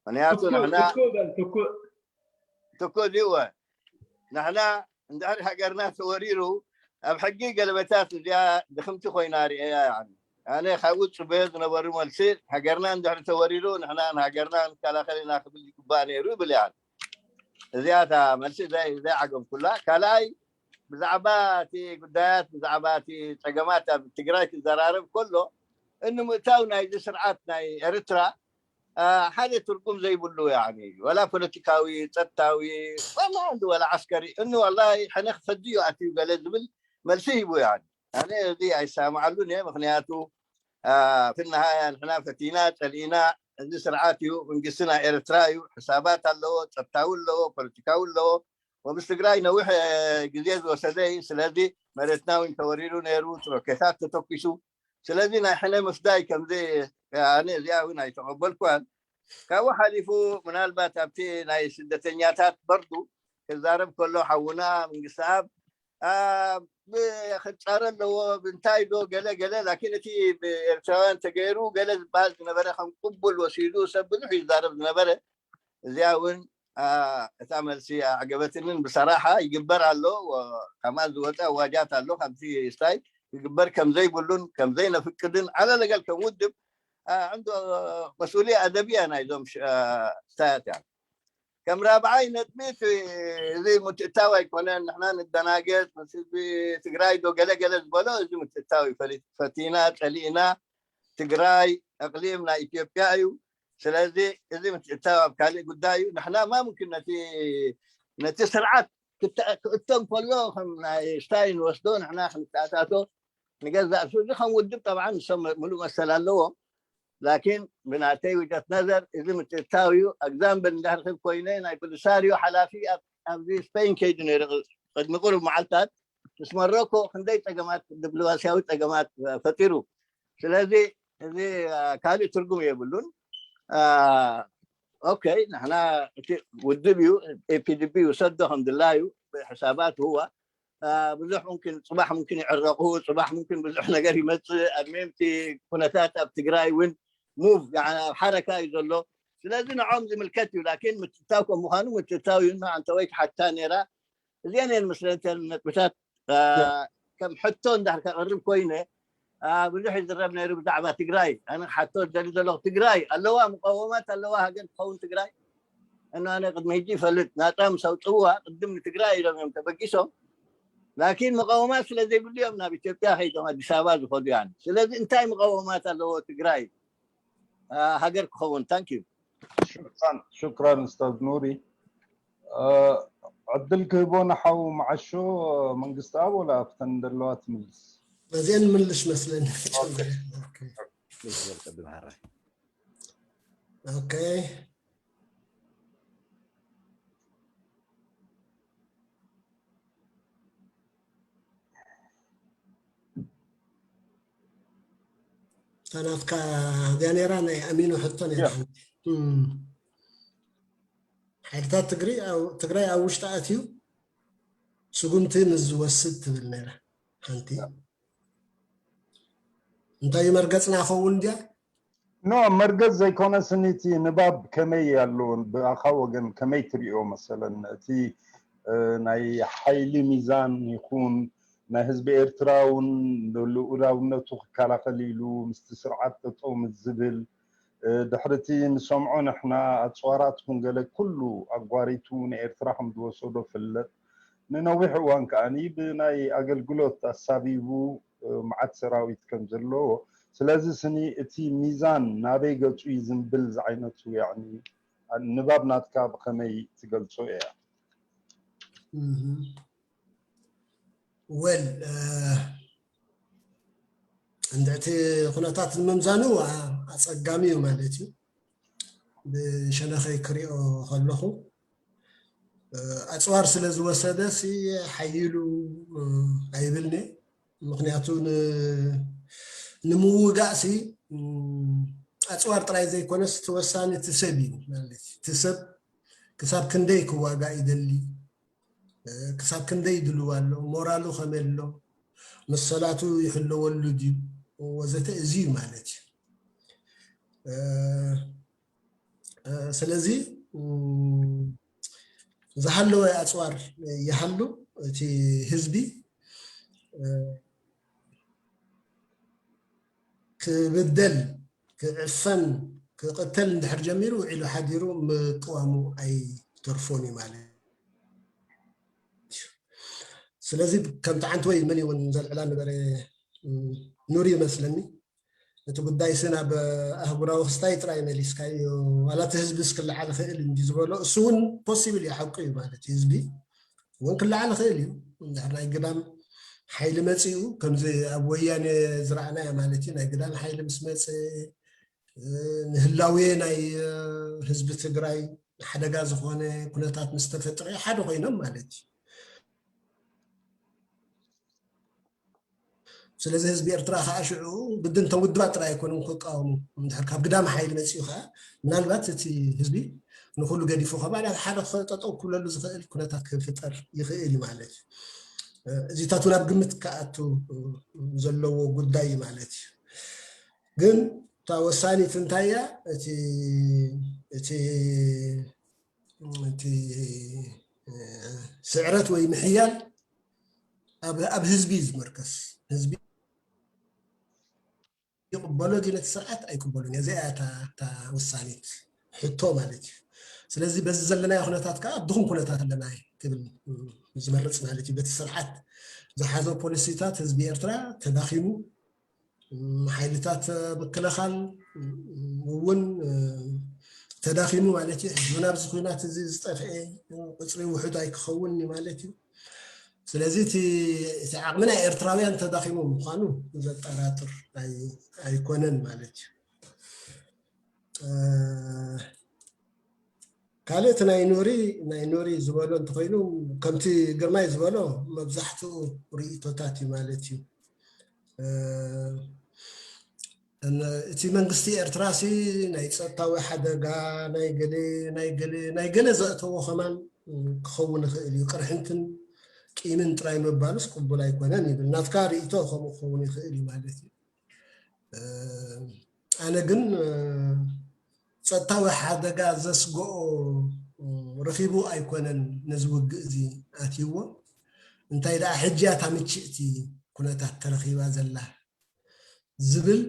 أنا ياتو ትኩ نحنا ትኩ በል ትኩ ትኩ ዲወ ንሕና እንድሕር ሃገርና ተወሪሩ ኣብ ሕጊ ገለበታት እዚኣ ድኽምቲ ኮይና ርእያ። ያኒ ኣነ ካብኡ ጽበዮ ዝነበሩ መልሲ ሃገርና እንድሕር ተወሪሩ ንሕና ንሃገርና ንከላኸል ኢና ክብል ይግባእ ነይሩ ይብል። ያኒ እዚኣ እታ መልሲ ዘይ ዘይዓገምኩላ። ካልኣይ ብዛዕባ እቲ ጉዳያት ብዛዕባ እቲ ጸገማት ኣብ ትግራይ ክዘራረብ ከሎ እንምእታው ናይዚ ስርዓት ናይ ኤርትራ ሓደ ትርጉም ዘይብሉ ያኒ ወላ ፖለቲካዊ ጸጥታዊ ወላ ዓንዲ ወላ ዓስከሪ እኑ ወላ ሕነ ክፈዲ እዩ ኣትዩ ገለ ዝብል መልሲ ሂቡ። ያኒ ኣነ እዚ ኣይሰማማዓሉን እየ። ምክንያቱ ፍናሃያ ንሕና ፈቲና ጸሊእና፣ እዚ ስርዓት እዩ፣ መንግስቲ ናይ ኤርትራ እዩ፣ ሕሳባት ኣለዎ፣ ጸጥታዊ ኣለዎ፣ ፖለቲካዊ ኣለዎ። ወምስ ትግራይ ነዊሕ ግዜ ዝወሰደ እዩ። ስለዚ መሬትና እውን ተወሪሩ ነይሩ፣ ሮኬታት ተተኪሱ። ስለዚ ናይ ሕነ ምፍዳይ ከምዚ ኣነ እዚኣ እውን ኣይተቐበልኳን። ካብኡ ሓሊፉ ምናልባት ኣብቲ ናይ ስደተኛታት በርዱ ክዛረብ ከሎ ሓውና መንግስቲ ኣብ ክፃረ ኣለዎ ብእንታይ ዶ ገለ ገለ፣ ላኪን እቲ ብኤርትራውያን ተገይሩ ገለ ዝበሃል ዝነበረ ከም ቅቡል ወሲዱ ሰብ ብዙሕ ይዛረብ ዝነበረ። እዚኣ እውን እታ መልሲ ኣዕገበትንን ብሰራሓ ይግበር ኣሎ። ከማን ዝወፀ ኣዋጃት ኣሎ ካብዚ ስታይ ክግበር ከምዘይብሉን ከምዘይነፍቅድን ዓለለገል ከም ውድብ ዕንዶ መስኡልያ ኣደብያ ናይዞም ስታያት እያ። ከም ራብዓይ ነጥቢ እቲ እዚ ምትእታው ኣይኮነን። ንሕና ንደናገጽ ምስ ህዝቢ ትግራይ ዶ ገለ ገለ ዝበሎ እዚ ምትእታው እዩ። ፈሊ- ፈቲና ጸሊእና ትግራይ እቅሊም ናይ ኢትዮጵያ እዩ። ስለዚ እዚ ምትእታው ኣብ ካልእ ጉዳይ እዩ። ንሕና ማ ምምክን ነቲ ነቲ ስርዓት ክተ- ክእቶ እንከሎ ከም ናይ ስታሊን ወስዶ ንሕና ክንተኣታቶ ንገዛእ ሱ እዚ ከም ውድብ ጠብዓ ንሶም ምሉእ መሰል ኣለዎም። ላኪን ብናተይ ውጀት ነዘር እዚ ምትእታው እዩ። ኣግዛምብል እንዳርክብ ኮይነ ናይ ፖሊሳሪዮ ሓላፊ ኣብ- ኣብዚ ስፔን ከይዱ ነይሩ ቅድሚ ቅሩብ መዓልታት ምስ መሮኮ ክንደይ ፀገማት ዲፕሎማሲያዊ ፀገማት ፈጢሩ። ስለዚ እዚ ካልእ ትርጉም የብሉን። ኦኬ ንሕና እቲ ውድብ እዩ ኤፒዲፒ ይውሰዶ ከም ድላዩ ብሕሳባት ህዋ ብዙሕ ሙምኪን ፅባሕ ሙምኪን ይዕረቁ ፅባሕ ሙምኪን ብዙሕ ነገር ይመፅእ ኣድሚምቲ ኩነታት ኣብ ትግራይ እውን ሙቭ ኣብ ሓረካ እዩ ዘሎ። ስለዚ ንዖም ዝምልከት እዩ ላኪን ምትእታው ከም ምኳኑ ምትእታው እዩ። ኣንተ ወይ ትሓታ ነይራ እዚአን እየን መስለተን ነጥብታት ከም ሕቶ እንዳር ከቅርብ ኮይነ ብዙሕ ይዝረብ ነይሩ ብዛዕባ ትግራይ። ኣነ ክሓቶ ዝደሊ ዘለኹ ትግራይ ኣለዋ ምቀወማት ኣለዋ ሃገር ትኸውን ትግራይ? እነ ኣነ ቅድሚ ሕጂ ይፈልጥ ናፃ ምስ ኣውፅእዋ ቅድም ንትግራይ ኢሎም እዮም ተበጊሶም። ላኪን መቃወማት ስለ ዘይብሉ እዮም ናብ ኢትዮጵያ ከይዶም ኣዲስ ኣበባ ዝኸዱ። ያን ስለዚ እንታይ መቃወማት ኣለዎ ትግራይ ሃገር ክኸውን? ታንክ ዩ። ሽክራን ሽክራን ኡስታዝ ኑሪ። ዕድል ክህቦ ንሓው መዓሾ መንግስቲ ኣብ ወላ ኣብተን ዘለዋ ትምልስ። እዚአን ምልሽ መስለኒ። ኦኬ ናትካ እዚኣ ነራ ናይ ኣሚኖ ሕቶ ነራ። ሓይልታት ትግራይ ኣብ ውሽጢ ኣትዩ ስጉምቲ ምስ ዝወስድ ትብል ነራ ሓንቲ። እንታይ እዩ መርገፅና ኸውን ድያ? ኖ መርገፅ ዘይኮነ ስኒቲ ንባብ ከመይ ኣሎ ብኣኻ ወገን ከመይ ትሪኦ መሰለን እቲ ናይ ሓይሊ ሚዛን ይኹን ናይ ህዝቢ ኤርትራ እውን ልኡላውነቱ ክከላኸል ኢሉ ምስቲ ስርዓት ጠጠው ምስ ዝብል ድሕርቲ ንሰምዖ ንሕና ኣፅዋራት ኩን ገለ ኩሉ ኣጓሪቱ ንኤርትራ ከም ዝወሰዶ ፍለጥ ንነዊሕ እዋን ከዓኒ ብናይ ኣገልግሎት ኣሳቢቡ መዓት ሰራዊት ከም ዘለዎ ስለዚ ስኒ እቲ ሚዛን ናበይ ገፁ ይዝንብል ዝዓይነቱ ያኒ ንባብ ናትካ ብኸመይ ትገልፆ እያ? ወል እንድዕቲ ኩነታት ንምምዛኑ ኣፀጋሚ እዩ ማለት እዩ። ብሸነኸይ ክሪኦ ከለኹ ኣፅዋር ስለ ዝወሰደ ሲ ሓይሉ ኣይብልኒ። ምክንያቱ ንምውጋእ ሲ ኣፅዋር ጥራይ ዘይኮነስ ተወሳኒ እቲ ሰብ እዩ ማለት እዩ። እቲ ሰብ ክሳብ ክንደይ ክዋጋእ ይደሊ፣ ክሳብ ክንደይ ድልው ኣሎ፣ ሞራሉ ከመይ ኣሎ፣ መሰላቱ ይሕለወሉ ድዩ ወዘተ እዚ እዩ ማለት እዩ። ስለዚ ዝሃለወ ኣፅዋር ይሃሉ እቲ ህዝቢ ክብደል ክዕፈን ክቅተል እንድሕር ጀሚሩ ውዒሉ ሓዲሩ ምቅዋሙ ኣይተርፎን እዩ ማለት እዩ። ስለዚ ከምቲ ዓንቲ ወይ መን እውን ዘልዕላ ነበረ ኑር ይመስለኒ እቲ ጉዳይ ሲ ናብ ኣህጉራዊ ክስታይ ጥራይ መሊስካዮ ዋላ እቲ ህዝብስ ክለዓል ክእል እንዲ ዝበሎ እሱ እውን ፖሲብል እዩ ሓቁ እዩ ማለት እዩ ህዝቢ እውን ክለዓል ክእል እዩ እንድሕር ናይ ግዳም ሓይሊ መፂኡ ከምዚ ኣብ ወያነ ዝረኣናዮ ማለት እዩ። ናይ ግዳም ሓይሊ ምስ መፀ ንህላዌ ናይ ህዝቢ ትግራይ ሓደጋ ዝኾነ ኩነታት ምስ ተፈጥረ ሓደ ኮይኖም ማለት እዩ። ስለዚ ህዝቢ ኤርትራ ከዓ ሽዑ ግድን እቶም ውድባት ጥራይ ኣይኮኑን ክቃወሙ። እንድሕር ካብ ግዳም ሓይሊ መፂኡ ከዓ ምናልባት እቲ ህዝቢ ንኩሉ ገዲፉ ከማን ኣብ ሓደ ጠጠው ክብለሉ ዝኽእል ኩነታት ክፍጠር ይኽእል እዩ ማለት እዩ። እዚታት እውን ኣብ ግምት ክኣቱ ዘለዎ ጉዳይ እዩ ማለት እዩ። ግን እታ ወሳኒት እንታይ እያ? እቲ እቲ እቲ ስዕረት ወይ ምሕያል ኣብ ህዝቢ እዩ ዝምርከስ። ህዝቢ ይቕበሎ ድዩ ነቲ ስርዓት ኣይቅበሉን? እዚኣ እያ እታ ወሳኒት ሕቶ ማለት እዩ። ስለዚ በዚ ዘለናዮ ኩነታት ከዓ ኣብ ድኹም ኩነታት ኣለና ክብል ዝመርፅ ማለት እዩ። በቲ ስርዓት ዝሓዞ ፖሊሲታት ህዝቢ ኤርትራ ተዳኺሙ፣ ሓይልታት ምክልኻል እውን ተዳኺሙ ማለት እዩ። ሕጂ እውን ኣብዚ ኩናት እዚ ዝጠፍአ ቁፅሪ ውሑድ ኣይክኸውን እዩ ማለት እዩ። ስለዚ እቲ ዓቕሚ ናይ ኤርትራውያን ተዳኺሙ ምዃኑ ዘጠራጥር ኣይኮነን ማለት እዩ። ካልእ እቲ ናይ ኑሪ ናይ ኑሪ ዝበሎ እንተኮይኑ ከምቲ ግርማይ ዝበሎ መብዛሕትኡ ርእቶታት እዩ ማለት እዩ። እቲ መንግስቲ ኤርትራ ሲ ናይ ፀጥታዊ ሓደጋ ናይ ገለ ናይ ገለ ናይ ገለ ዘእተዎ ከማን ክኸውን ይኽእል እዩ። ቅርሕንትን ቂምን ጥራይ ምባሉስ ቅቡል ኣይኮነን ይብል። ናትካ ርእቶ ከምኡ ክኸውን ይኽእል እዩ ማለት እዩ። ኣነ ግን ፀጥታዊ ሓደጋ ዘስግኦ ረኺቡ ኣይኮነን ነዚ ውግእ እዚ ኣትይዎ። እንታይ ደኣ ሕጂ እያ እታ ምችእቲ ኩነታት ተረኺባ ዘላ ዝብል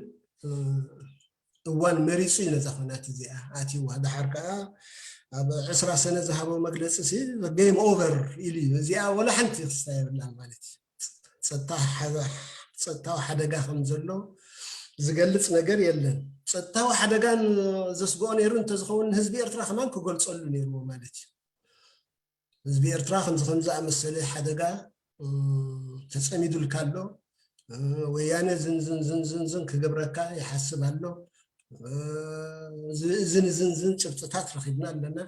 እዋን መሪፁ እዩ ነዛ ኩናት እዚኣ ኣትይዋ። ደሓር ከዓ ኣብ ዕስራ ሰነ ዝሃቦ መግለፂ ሲ game over ኢሉ እዩ። እዚኣ ወላ ሓንቲ ክስታ የብላን ማለት እዩ። ፀጥታዊ ሓደጋ ከም ዘሎ ዝገልፅ ነገር የለን። ፀጥታዊ ሓደጋ ዘስግኦ ነይሩ እንተዝኸውን ንህዝቢ ኤርትራ ከማን ክገልፀሉ ነይርዎ ማለት እዩ። ህዝቢ ኤርትራ ከምዚ ከም ዝኣመሰለ ሓደጋ ተፀሚዱልካ ኣሎ። ወያነ ዝንዝን ዝንዝንዝን ክገብረካ ይሓስብ ኣሎ። እዝን እዝንዝን ጭብጥታት ረኺብና ኣለና።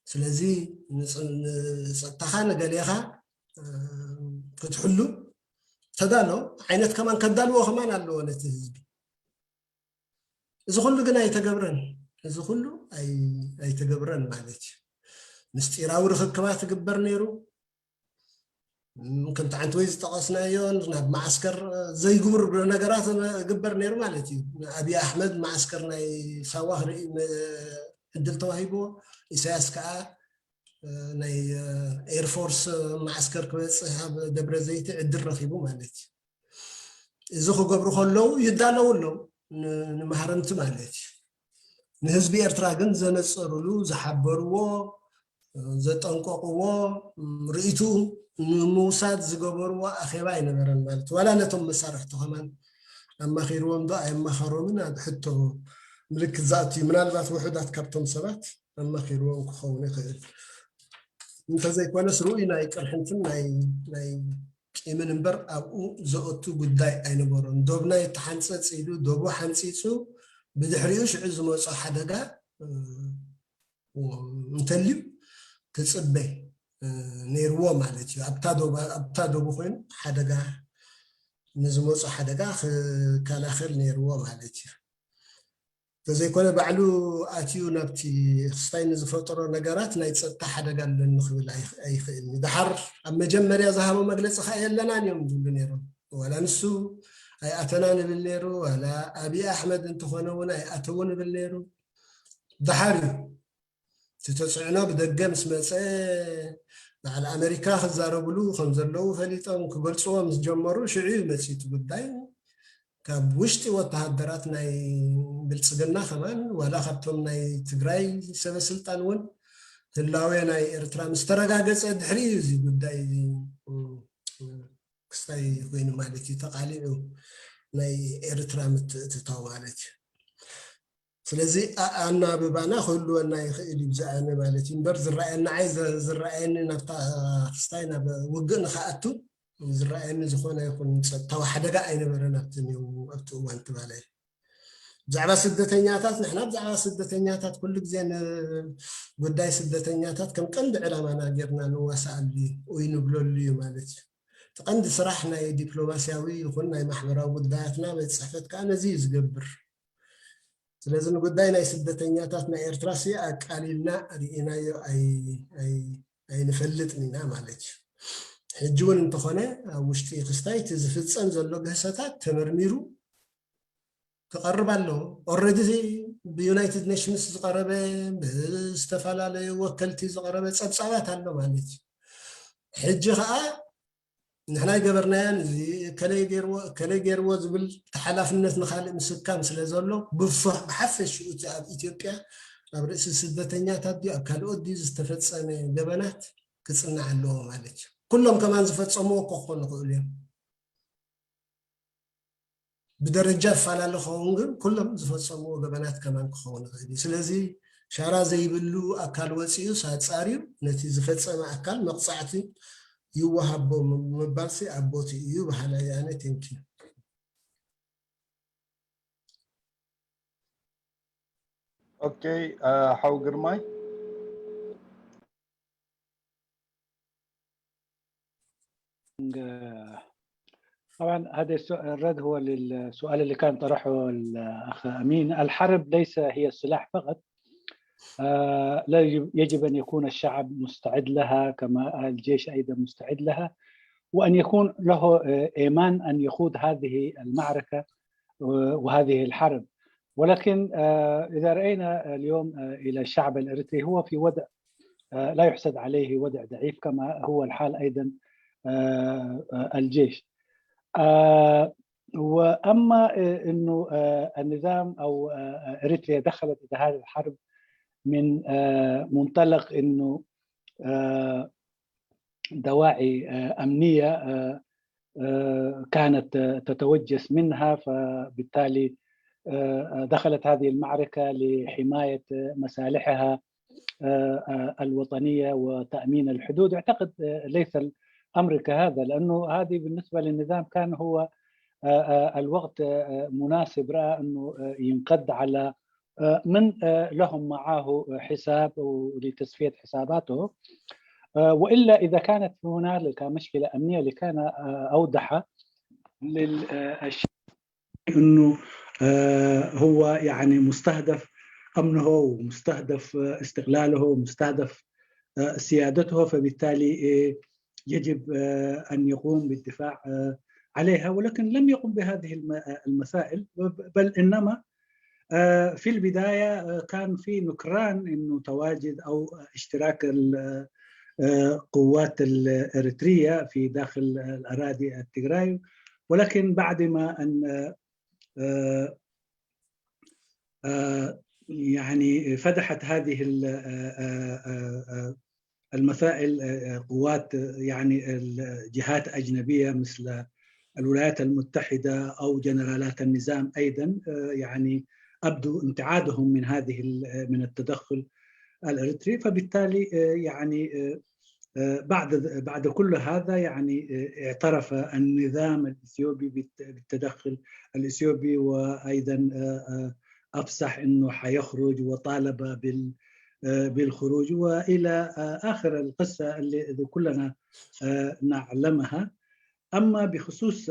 ስለዚ ንፀጥታኻ ንገሌኻ ክትሕሉ ተዳሎ ዓይነት ከማን ከዳልዎ ከማን ኣለዎ ነቲ ህዝቢ። እዚ ኩሉ ግን ኣይተገብረን። እዚ ኩሉ ኣይተገብረን ማለት እዩ። ምስጢራዊ ርክክባት ይግበር ነይሩ። ከምቲ ሓንቲ ወይ ዝጠቐስናዮ ናብ ማዓስከር ዘይግብር ነገራት ይግበር ነይሩ ማለት እዩ። ንኣብይ ኣሕመድ ማዓስከር ናይ ሳዋ ክርኢ ዕድል ተዋሂብዎ። ኢሳያስ ከዓ ናይ ኤርፎርስ ማዓስከር ክበፅሕ ኣብ ደብረ ዘይቲ ዕድል ረኺቡ ማለት እዩ። እዚ ክገብሩ ከለዉ ይዳለዉ ኣለዉ ንመሃረምቲ ማለት እዩ። ንህዝቢ ኤርትራ ግን ዘነፀሩሉ ዝሓበርዎ ዘጠንቀቕዎ ርእይትኡ ንምውሳድ ዝገበርዎ ኣኼባ ኣይነበረን ማለት ዋላ ነቶም መሳርሕቲ ከማን ኣማኺርዎም ዶ ኣየማኸሮምን ኣብ ሕቶ ምልክት ዝኣቱ እዩ። ምናልባት ውሑዳት ካብቶም ሰባት ኣማኺርዎም ክኸውን ይኽእል። እንተዘይኮነስ ርኡይ ናይ ቅርሕንትን ናይ ቂምን እምበር ኣብኡ ዘእቱ ጉዳይ ኣይነበሮን። ዶብና የተሓንፀፅ ኢሉ ዶቡ ሓንፂፁ ብድሕሪኡ ሽዑ ዝመፆ ሓደጋ እንተልዩ ክፅበ ነይርዎ ማለት እዩ። ኣብታ ዶቡ ኮይኑ ሓደጋ ንዝመፁ ሓደጋ ክከላኸል ነይርዎ ማለት እዩ። እንተዘይኮነ ባዕሉ ኣትዩ ናብቲ ክስታይ ንዝፈጠሮ ነገራት ናይ ፀጥታ ሓደጋ ኣለኒ ክብል ኣይኽእልን። ደሓር ኣብ መጀመርያ ዝሃቦ መግለፂ ከዓ የለናን እዮም ዝብሉ ነይሮም። ዋላ ንሱ ኣይኣተናን ይብል ነይሩ፣ ዋላ ኣብይ ኣሕመድ እንተኾነ እውን ኣይኣተውን ይብል ነይሩ። ደሓር እዩ እቲ ተፅዕኖ ብደገ ምስ መፀ በዓል ኣመሪካ ክዛረብሉ ከም ዘለዉ ፈሊጦም ክገልፅዎ ምስ ጀመሩ ሽዑ እዩ መፂኡ እቲ ጉዳይ። ካብ ውሽጢ ወተሃደራት ናይ ብልፅግና ከማን ዋላ ካብቶም ናይ ትግራይ ሰበ ስልጣን እውን ህላዌ ናይ ኤርትራ ምስ ተረጋገፀ ድሕሪ እዩ እዚ ጉዳይ እዚ ክስታይ ኮይኑ ማለት እዩ ተቃሊዑ ናይ ኤርትራ ምትእትታው ማለት እዩ። ስለዚ ኣናብባና ክህልወና ይኽእል እዩ ብዛዕባ ማለት እዩ እምበር ዝረኣየና ዓይ ዝረኣየኒ ናብታ ክስታይ ናብ ውግእ ንክኣቱ ዝረኣየኒ ዝኾነ ይኹን ጸጥታዊ ሓደጋ ኣይነበረን ኣብቲ ኒው ኣብቲ እዋን ትማሊ። ብዛዕባ ስደተኛታት ንሕና ብዛዕባ ስደተኛታት ኩሉ ግዜ ንጉዳይ ስደተኛታት ከም ቀንዲ ዕላማና ጌርና ንዋሳኣሉ እዩ ወይ ንብለሉ እዩ ማለት እዩ። እቲ ቀንዲ ስራሕ ናይ ዲፕሎማስያዊ ይኹን ናይ ማሕበራዊ ጉዳያትና ቤት ጽሕፈት ከዓ ነዚ እዩ ዝገብር። ስለዚ ንጉዳይ ናይ ስደተኛታት ናይ ኤርትራ ሲ ኣቃሊልና ርኢናዮ ኣይንፈልጥን ኢና ማለት እዩ። ሕጂ እውን እንተኾነ ኣብ ውሽጢ ክስታይ እቲ ዝፍፀም ዘሎ ግህሰታት ተመርሚሩ ክቐርብ ኣለዎ። ኦረዲ ብዩናይትድ ኔሽንስ ዝቐረበ ብዝተፈላለዩ ወከልቲ ዝቐረበ ፀብፃባት ኣሎ ማለት እዩ። ሕጂ ከዓ ንሕና ይገበርናያን እዚ ከለይ ገይርዎ ዝብል ተሓላፍነት ንካልእ ምስካም ስለ ዘሎ ብሓፈሽኡ እቲ ኣብ ኢትዮጵያ ኣብ ርእሲ ስደተኛታት ድዩ ኣብ ካልኦት ድዩ ዝተፈፀመ ገበናት ክፅናዕ ኣለዎ ማለት እዩ። ኩሎም ከማን ዝፈፀምዎ እኮ ክኾኑ ይኽእሉ እዮም። ብደረጃ ይፈላለ ክኸውን ግን ኩሎም ዝፈፀምዎ ገበናት ከማን ክኸውን ይኽእል እዩ። ስለዚ ሻራ ዘይብሉ ኣካል ወፂኡ ሳፃርዩ ነቲ ዝፈፀመ ኣካል መቕፃዕቲ ይወሃቦ ምባልሲ ኣብ ቦቲ እዩ በሃላይ ኣነ። ቴንኪዩ። ኦኬ ሓው ግርማይ። طبعا هذا الرد هو للسؤال اللي كان طرحه الأخ أمين. الحرب ليس هي السلاح فقط. يجب أن يكون الشعب مستعد لها كما الجيش أيضا مستعد لها، وأن يكون له إيمان أن يخوض هذه المعركة وهذه الحرب. ولكن إذا رأينا اليوم إلى الشعب الإريتري، هو في وضع لا يحسد عليه، وضع ضعيف كما هو الحال أيضا الجيش. وأما أنه النظام أو إريتريا دخلت إلى هذه الحرب من منطلق أنه دواعي أمنية كانت تتوجس منها، فبالتالي دخلت هذه المعركة لحماية مصالحها الوطنية وتأمين الحدود. أعتقد ليس الأمر كهذا، لأنه هذه بالنسبة للنظام كان هو الوقت مناسب، رأى أنه ينقض على من لهم معه حساب لتصفية حساباته. وإلا إذا كانت هنالك مشكلة أمنية لكان أوضح للشعب أنه هو يعني مستهدف أمنه ومستهدف استقلاله ومستهدف سيادته، فبالتالي يجب أن يقوم بالدفاع عليها، ولكن لم يقم بهذه المسائل، بل إنما في البداية كان في نكران إنه تواجد أو اشتراك القوات الإريترية في داخل الأراضي التجراي، ولكن بعد ما أن يعني فتحت هذه المسائل قوات يعني جهات أجنبية مثل الولايات المتحدة أو جنرالات النظام أيضا يعني أبدوا امتعادهم من هذه من التدخل الإريتري، فبالتالي يعني بعد بعد كل هذا يعني اعترف النظام الإثيوبي بالتدخل الإثيوبي، وأيضا أفصح أنه حيخرج وطالب بال بالخروج والى اخر القصه اللي كلنا نعلمها. اما بخصوص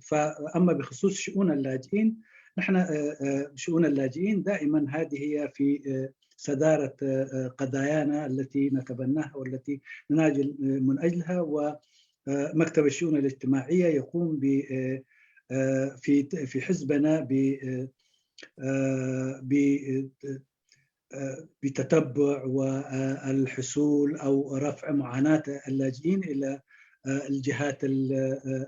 فاما بخصوص شؤون اللاجئين، نحن شؤون اللاجئين دائما هذه هي في صداره قضايانا التي نتبناها والتي نناجل من اجلها، ومكتب الشؤون الاجتماعيه يقوم ب في في حزبنا ب بتتبع والحصول او رفع معاناه اللاجئين الى الجهات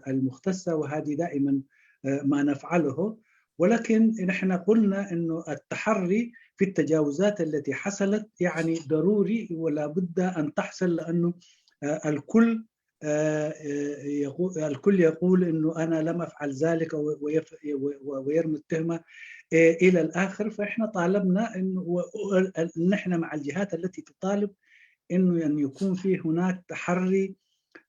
المختصه، وهذه دائما ما نفعله. ولكن نحن قلنا انه التحري في التجاوزات التي حصلت يعني ضروري ولا بد ان تحصل، لانه الكل الكل يقول انه انا لم افعل ذلك ويرمي التهمه الى الاخر. فاحنا طالبنا انه نحن مع الجهات التي تطالب انه ان يكون في هناك تحري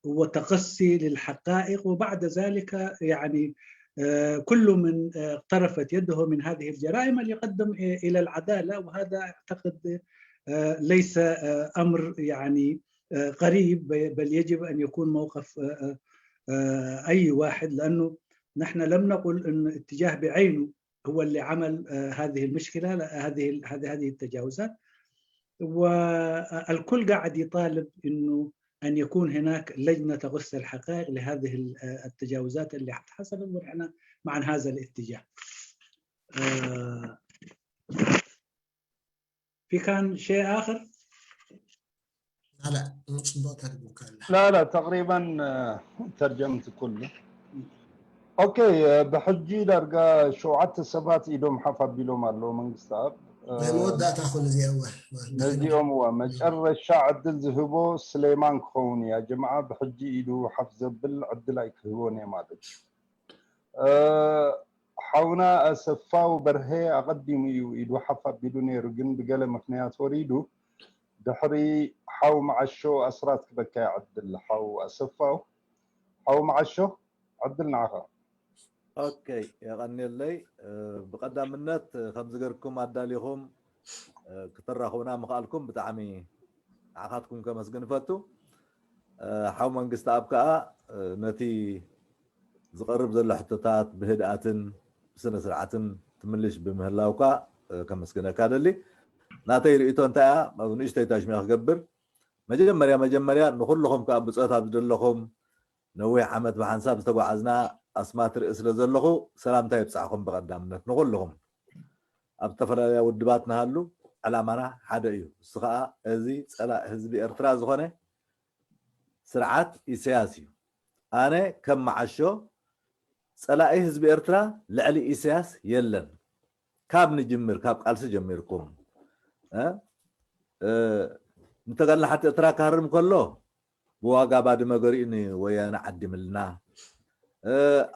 وتقصي للحقائق، وبعد ذلك يعني آه، كل من آه، اقترفت يده من هذه الجرائم أن يقدم إلى العدالة، وهذا أعتقد آه، ليس آه، أمر يعني آه، غريب، بل يجب أن يكون موقف آه، آه، آه، أي واحد، لأنه نحن لم نقل أن اتجاه بعينه هو اللي عمل آه، هذه المشكلة، لا، هذه ال- هذه هذه التجاوزات. والكل قاعد يطالب انه ان يكون هناك لجنه تغص الحقائق لهذه ال- آه، التجاوزات اللي حصلت، ونحن مع هذا الاتجاه. آه، في كان شيء اخر؟ لا لا مش بقى ترجمة كاملة. لا لا تقريبا آه، ترجمت كله. ኦኬ፣ ብሕጂ ዳርጋ ሸውዓተ ሰባት ኢዶም ሓፍ ኣቢሎም ኣለዉ መንግስቲ ኣብ ናይ መወዳእታ ኹን እዚኣ እወ ነዚኦም እዋ መጨረሻ ዕድል ዝህቦ ስሌማን ክኸውን እያ። ጀማዓ ብሕጂ ኢዱ ሓፍ ዘብል ዕድል ኣይክህቦን እየ ማለት እዩ። ሓውና ኣሰፋው በርሀ ኣቐዲሙ እዩ ኢዱ ሓፍ ኣቢሉ ነይሩ፣ ግን ብገለ ምኽንያት ወሪዱ። ድሕሪ ሓው መዓሾ ኣስራት ክበካ ዕድል። ሓው ኣሰፋው፣ ሓው መዓሾ ዕድል ንዓኻ። ኦኬ፣ የቐንየለይ። ብቐዳምነት ከምዚ ገርኩም ኣዳሊኹም ክትራኸቡና ምኽኣልኩም ብጣዕሚ ንዓኻትኩም ከመስግን እፈቱ። ሓው መንግስቲ ኣብ ከኣ ነቲ ዝቐርብ ዘሎ ሕቶታት ብህድኣትን ብስነ ስርዓትን ትምልሽ ብምህላውካ ከመስግነካ ደሊ። ናተይ ርእቶ እንታይ እያ? ንእሽተይ ታሽሚያ ክገብር። መጀመርያ መጀመርያ ንኹልኹም ከኣ ብፆት ኣብ ዘለኹም ነዊሕ ዓመት ብሓንሳብ ዝተጓዓዝና ኣስማት ርኢ ስለ ዘለኹ ሰላምታ ይብፃዕኹም። ብቐዳምነት ንኹልኹም ኣብ ዝተፈላለያ ውድባት ንሃሉ ዕላማና ሓደ እዩ። እሱ ከዓ እዚ ፀላእ ህዝቢ ኤርትራ ዝኾነ ስርዓት ኢሳያስ እዩ። ኣነ ከም መዓሾ ፀላኢ ህዝቢ ኤርትራ ልዕሊ ኢሳያስ የለን። ካብ ንጅምር ካብ ቃልሲ ጀሚርኩም ንተጋድሎ ሓድነት ኤርትራ ክሃርም ከሎ ብዋጋ ባድመ ገሪኡ ንወያነ ዓዲምልና።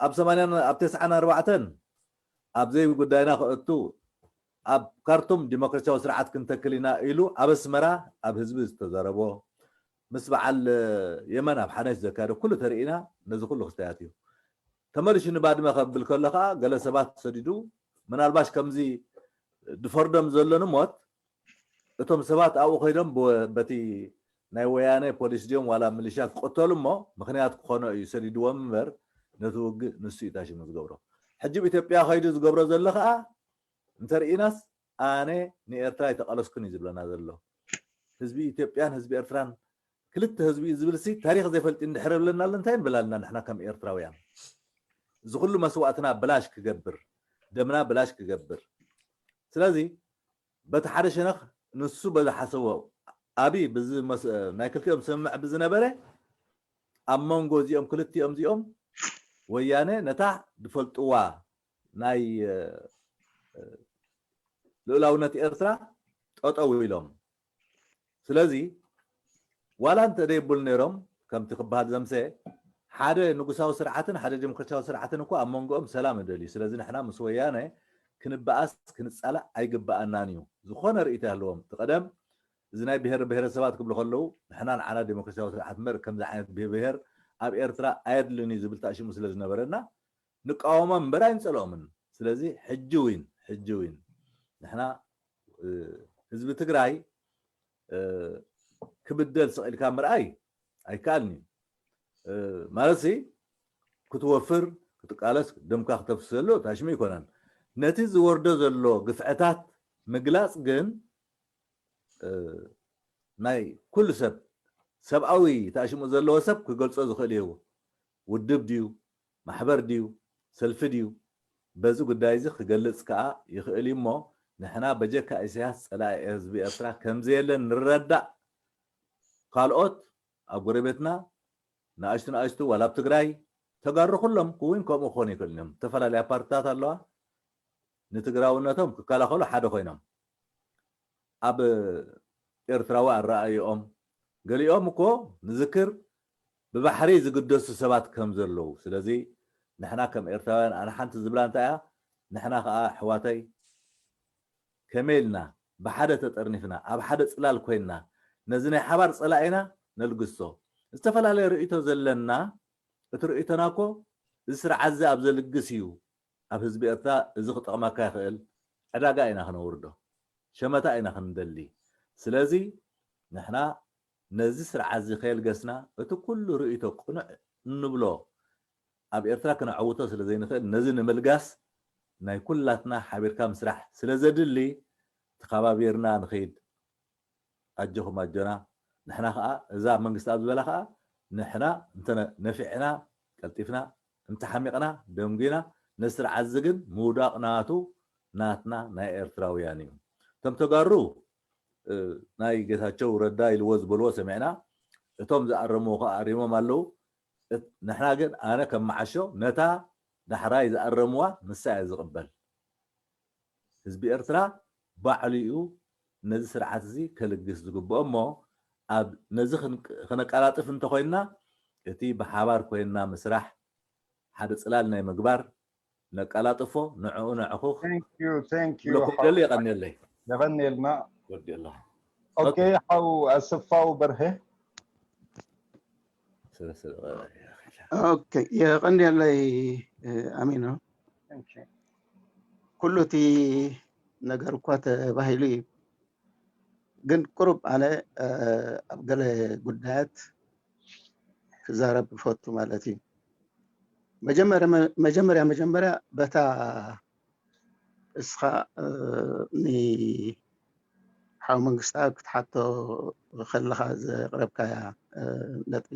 ኣብ ሰማንያን ኣብ ተስዓን ኣርባዕተን ኣብ ዘይጉዳይና ከእቱ ኣብ ካርቱም ዲሞክራሲያዊ ስርዓት ክንተክል ኢና ኢሉ ኣብ ኣስመራ ኣብ ህዝቢ ዝተዘረቦ ምስ በዓል የመን ኣብ ሓዳሽ ዘካየዶ ኩሉ ተርኢና ነዚ ኩሉ ክስተያት እዩ። ተመሊሹ ንባድመ ከብል ከሎ ከዓ ገለ ሰባት ሰዲዱ ምናልባሽ ከምዚ ድፈርዶም ዘሎ ንሞት እቶም ሰባት ኣብኡ ከይዶም በቲ ናይ ወያነ ፖሊስ ድዮም ዋላ ምልሻ ክቀተሉ እሞ ምክንያት ክኾኖ እዩ ሰዲድዎም እምበር ነቲ ውግእ ንሱ እዩ ታሽሙ ዝገብሮ። ሕጂ ኣብ ኢትዮጵያ ከይዱ ዝገብሮ ዘሎ ከዓ እንተርኢናስ ኣነ ንኤርትራ ኣይተቃለስኩን እዩ ዝብለና ዘሎ። ህዝቢ ኢትዮጵያን ህዝቢ ኤርትራን ክልተ ህዝቢ እዩ ዝብል ሲ ታሪክ ዘይፈልጥ እንድሕር ብለና ኣሎ እንታይ ንብል ኣለና ንሕና ከም ኤርትራውያን? እዚ ኩሉ መስዋእትና ብላሽ ክገብር ደምና ብላሽ ክገብር ስለዚ በቲ ሓደ ሸነኽ ንሱ በዚ ሓሰቦ ኣብይ ናይ ክልቲኦም ስምምዕ ብዝነበረ ኣብ መንጎ እዚኦም ክልቲኦም እዚኦም ወያነ ነታ ዝፈልጥዋ ናይ ልኡላውነት ኤርትራ ጠጠው ኢሎም ስለዚ ዋላ እንተ ደይብሉ ነይሮም ከምቲ ክበሃል ዘምሰ ሓደ ንጉሳዊ ስርዓትን ሓደ ዲሞክራሲያዊ ስርዓትን እኮ ኣብ መንጎኦም ሰላም ይደልዩ። ስለዚ ንሕና ምስ ወያነ ክንበኣስ ክንፃላእ ኣይግበኣናን እዩ። ዝኾነ ርእይቶ ይሃልዎም። እቲ ቀደም እዚ ናይ ብሄር ብሄረሰባት ክብሉ ከለዉ ንሕና ንዓና ዲሞክራሲያዊ ስርዓት እምበር ከምዚ ዓይነት ብሄር ኣብ ኤርትራ ኣየድልን እዩ ዝብል ተኣሽሙ ስለ ዝነበረና ንቃወሞም እምበር ኣይንፀልኦምን። ስለዚ ሕጂ ዊን ሕጂ ዊን ንሕና ህዝቢ ትግራይ ክብደል ስቕ ኢልካ ምርኣይ ኣይከኣልን እዩ። ማለት ክትወፍር ክትቃለስ ደምካ ክተፍስሰሉ ታሽሙ ኣይኮነን። ነቲ ዝወርዶ ዘሎ ግፍዕታት ምግላፅ ግን ናይ ኩሉ ሰብ ሰብኣዊ ታሽሙ ዘለዎ ሰብ ክገልፆ ዝኽእል እዩ። ውድብ ድዩ ማሕበር ድዩ ሰልፊ ድዩ በዚ ጉዳይ እዚ ክገልፅ ከዓ ይኽእል እዩ እሞ ንሕና በጀካ ኢሳያስ ፀላኢ ህዝቢ ኤርትራ ከምዘየለ ንረዳእ። ካልኦት ኣብ ጎረቤትና ንኣሽቱ ንኣሽቱ ዋላ ኣብ ትግራይ ተጋሩ ኩሎም ክውን ከምኡ ክኾኑ ይኽእል እዮም። ዝተፈላለያ ፓርትታት ኣለዋ ንትግራውነቶም ክከላኸሉ ሓደ ኮይኖም ኣብ ኤርትራዊ ኣረኣይኦም ገሊኦም እኮ ንዝክር ብባሕሪ ዝግደሱ ሰባት ከም ዘለዉ ስለዚ ንሕና ከም ኤርትራውያን ኣነ ሓንቲ ዝብላ እንታይ እያ ንሕና ከዓ ኣሕዋተይ ከመይ ኢልና ብሓደ ተጠርኒፍና ኣብ ሓደ ፅላል ኮይንና ነዚ ናይ ሓባር ፀላኢና ነልግሶ ዝተፈላለየ ርእይቶ ዘለና፣ እቲ ርእይቶና እኮ እዚ ስርዓት እዚ ኣብ ዘልግስ እዩ። ኣብ ህዝቢ ኤርትራ እዚ ክጠቕመካ ይኽእል፣ ዕዳጋ ኢና ክነውርዶ፣ ሸመታ ኢና ክንደሊ። ስለዚ ንሕና ነዚ ስርዓት እዚ ከየልገስና፣ እቲ ኩሉ ርእይቶ ቅኑዕ እንብሎ ኣብ ኤርትራ ክነዐውቶ ስለ ዘይንኽእል፣ ነዚ ንምልጋስ ናይ ኩላትና ሓቢርካ ምስራሕ ስለ ዘድሊ፣ ተኸባቢርና ንኸይድ። ኣጆኹም ኣጆና። ንሕና ኸኣ እዛ መንግስቲ ኣብ ዝበላ ኸኣ ንሕና እንተ ነ- ነፊዕና፣ ቀልጢፍና፣ እንተ ሓሚቕና፣ ደንጒና፣ ነዚ ስርዓት እዚ ግን ምውዳቕ ናቱ፣ ናትና፣ ናይ ኤርትራውያን እዩ። እቶም ተጋሩ እ፣ ናይ ጌታቸው ረዳ ኢልዎ ዝበልዎ ሰሚዕና፣ እቶም ዝኣረምዎ ከኣ ኣሪሞም ኣለዉ። እት- ንሕና ግን ኣነ ከም መዓሾ ነታ ዳሕራይ ዝኣረምዋ ንሳ እየ ዝቕበል። ህዝቢ ኤርትራ ባዕሉ እዩ ነዚ ስርዓት እዚ ከልግስ ዝግብኦ እሞ፣ ኣብ ነዚ ክንቅ- ከነቀላጥፍ እንተኾይንና፣ እቲ ብሓባር ኮይንና ምስራሕ፣ ሓደ ጽላል ናይ ምግባር ነቀላጥፎ፣ ንዕኡ ነዕኹኽ Thank you, thank you. ክብለኩም ደሊ። የቐንየለይ። የቐንየልና። ወዲ ኣለኹ። ኦኬ፣ ሓው ኣሰፋው በርሀ። ስለ- ስለ- ኦኬ፣ የቐንየለይ። ኣሚኖ፣ ኩሉ እቲ ነገር እኳ ተባሂሉ እዩ፣ ግን ቁሩብ ኣነ ኣብ ገለ ጉዳያት ክዛረብ እፈቱ ማለት እዩ። መጀመርያ መጀመርያ በታ እስኻ ንሓው መንግስታ ክትሓቶ ከለኻ ዘቕረብካያ ነጥቢ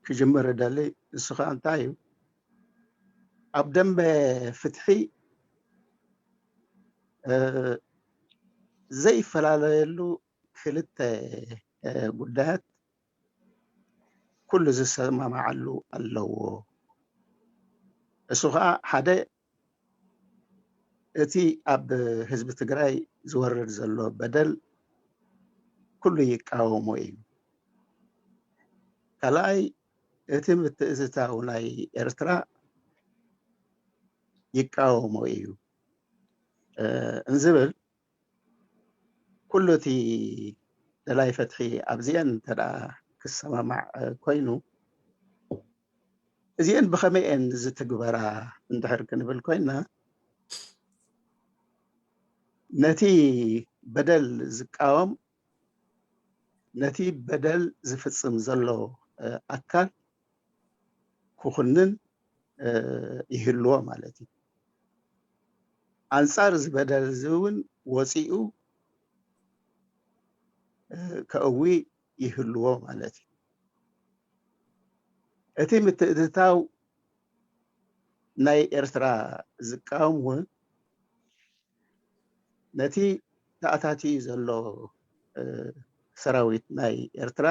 ክጅምር እደሊ። እሱ ከዓ እንታይ እዩ? ኣብ ደንበ ፍትሒ ዘይፈላለየሉ ክልተ ጉዳያት ኩሉ ዝሰማማዓሉ ኣለዎ። እሱ ከዓ ሓደ እቲ ኣብ ህዝቢ ትግራይ ዝወርድ ዘሎ በደል ኩሉ ይቃወሞ እዩ። ካልኣይ እቲ ምትእትታው ናይ ኤርትራ ይቃወሞ እዩ እንዝብል ኩሉ እቲ ደላይ ፍትሒ ኣብዚአን እንተ ደኣ ክሰማማዕ ኮይኑ እዚአን ብኸመይ እየን ዝትግበራ እንድሕር ክንብል ኮይና ነቲ በደል ዝቃወም ነቲ በደል ዝፍጽም ዘሎ ኣካል ክኹንን ይህልዎ ማለት እዩ። ኣንጻር እዚ በደል እዚ እውን ወፂኡ ከእዊ ይህልዎ ማለት እዩ። እቲ ምትእትታው ናይ ኤርትራ ዝቃወም እውን ነቲ ተኣታትዩ ዘሎ ሰራዊት ናይ ኤርትራ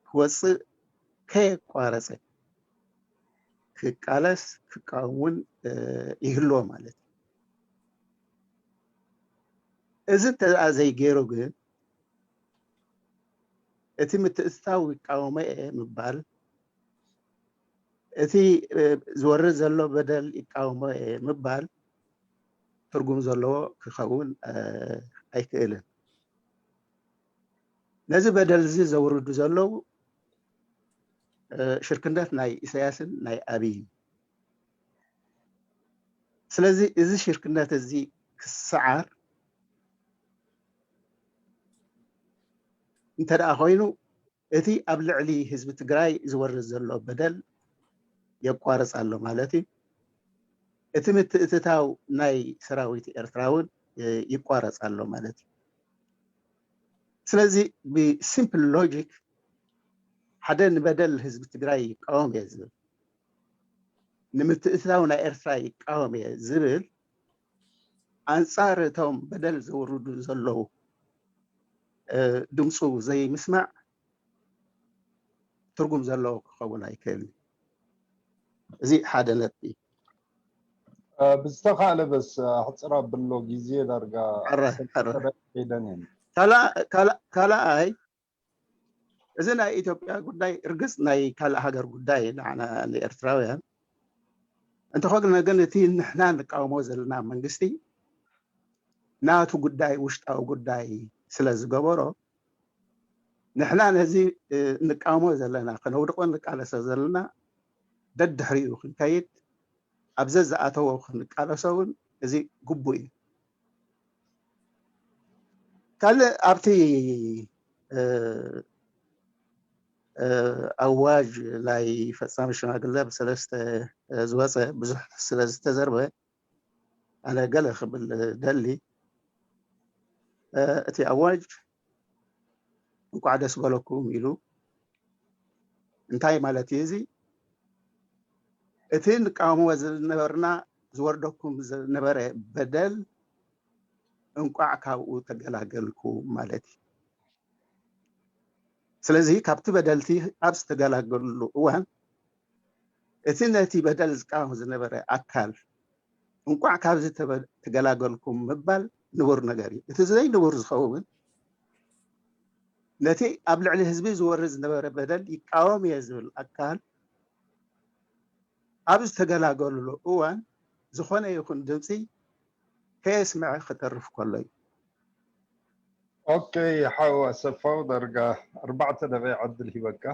ክወፅእ ከየቋረፀ ክቃለስ ክቃወም እውን ይህልዎ ማለት እዩ። እዚ እንተ ዘይገይሩ ግን እቲ ምትእትታው ይቃወሞ እየ ምባል እቲ ዝወርድ ዘሎ በደል ይቃወሞ እየ ምባል ትርጉም ዘለዎ ክኸውን ኣይክእልን። ነዚ በደል እዚ ዘውርዱ ዘለዉ ሽርክነት ናይ ኢሳያስን ናይ ኣብይን። ስለዚ እዚ ሽርክነት እዚ ክሰዓር እንተ ደኣ ኮይኑ እቲ ኣብ ልዕሊ ህዝቢ ትግራይ ዝወርድ ዘሎ በደል የቋርፅ ኣሎ ማለት እዩ። እቲ ምትእትታው ናይ ሰራዊት ኤርትራ እውን ይቋረፅ ኣሎ ማለት እዩ። ስለዚ ብሲምፕል ሎጂክ ሓደ ንበደል ህዝቢ ትግራይ ይቃወም እየ ዝብል ንምትእትታው ናይ ኤርትራ ይቃወም እየ ዝብል ኣንፃር እቶም በደል ዘውርዱ ዘለዉ ድምፁ ዘይምስማዕ ትርጉም ዘለዎ ክኸውን ኣይክእልን። እዚ ሓደ ነጥቢ። ብዝተኻእለ በስ ኣሕፅር ኣብሎ ግዜ ዳርጋ ሕረ ሕረ ሄደን እየን። ካልኣይ እዚ ናይ ኢትዮጵያ ጉዳይ እርግፅ ናይ ካልእ ሃገር ጉዳይ ንዓና ንኤርትራውያን እንተኾነ ግን እቲ ንሕና ንቃወሞ ዘለና መንግስቲ ናቱ ጉዳይ ውሽጣዊ ጉዳይ ስለ ዝገበሮ ንሕና ነዚ እንቃወሞ ዘለና፣ ከነውድቆ እንቃለሶ ዘለና ደድሕሪኡ ክንከይድ፣ ኣብ ዘዝኣተዎ ክንቃለሶ እውን እዚ ግቡእ እዩ። ካልእ ኣብቲ ኣዋጅ ናይ ፈጻሚ ሽማግለ ብሰለስተ ዝወፀ ብዙሕ ስለ ዝተዘርበ ኣነ ገለ ክብል ደሊ፣ እቲ ኣዋጅ እንኳዕ ደስ በለኩም ኢሉ። እንታይ ማለት እዩ እዚ? እቲ ንቃወሞ ዝነበርና ዝወርደኩም ዝነበረ በደል እንቋዕ ካብኡ ተገላገልኩም ማለት እዩ። ስለዚ ካብቲ በደልቲ ኣብ ዝተገላገሉሉ እዋን እቲ ነቲ በደል ዝቃወም ዝነበረ ኣካል እንቋዕ ካብዚ ተገላገልኩም ምባል ንቡር ነገር እዩ። እቲ ዘይንቡር ዝኸውን ነቲ ኣብ ልዕሊ ህዝቢ ዝወርድ ዝነበረ በደል ይቃወም እየ ዝብል ኣካል ኣብ ዝተገላገሉሉ እዋን ዝኾነ ይኹን ድምፂ ከየስምዐ ክተርፍ ከሎ እዩ። ኦኬ ሓው ኣሰፋው ዳርጋ ኣርባዕተ ደቂቕ ዕድል ሂበካ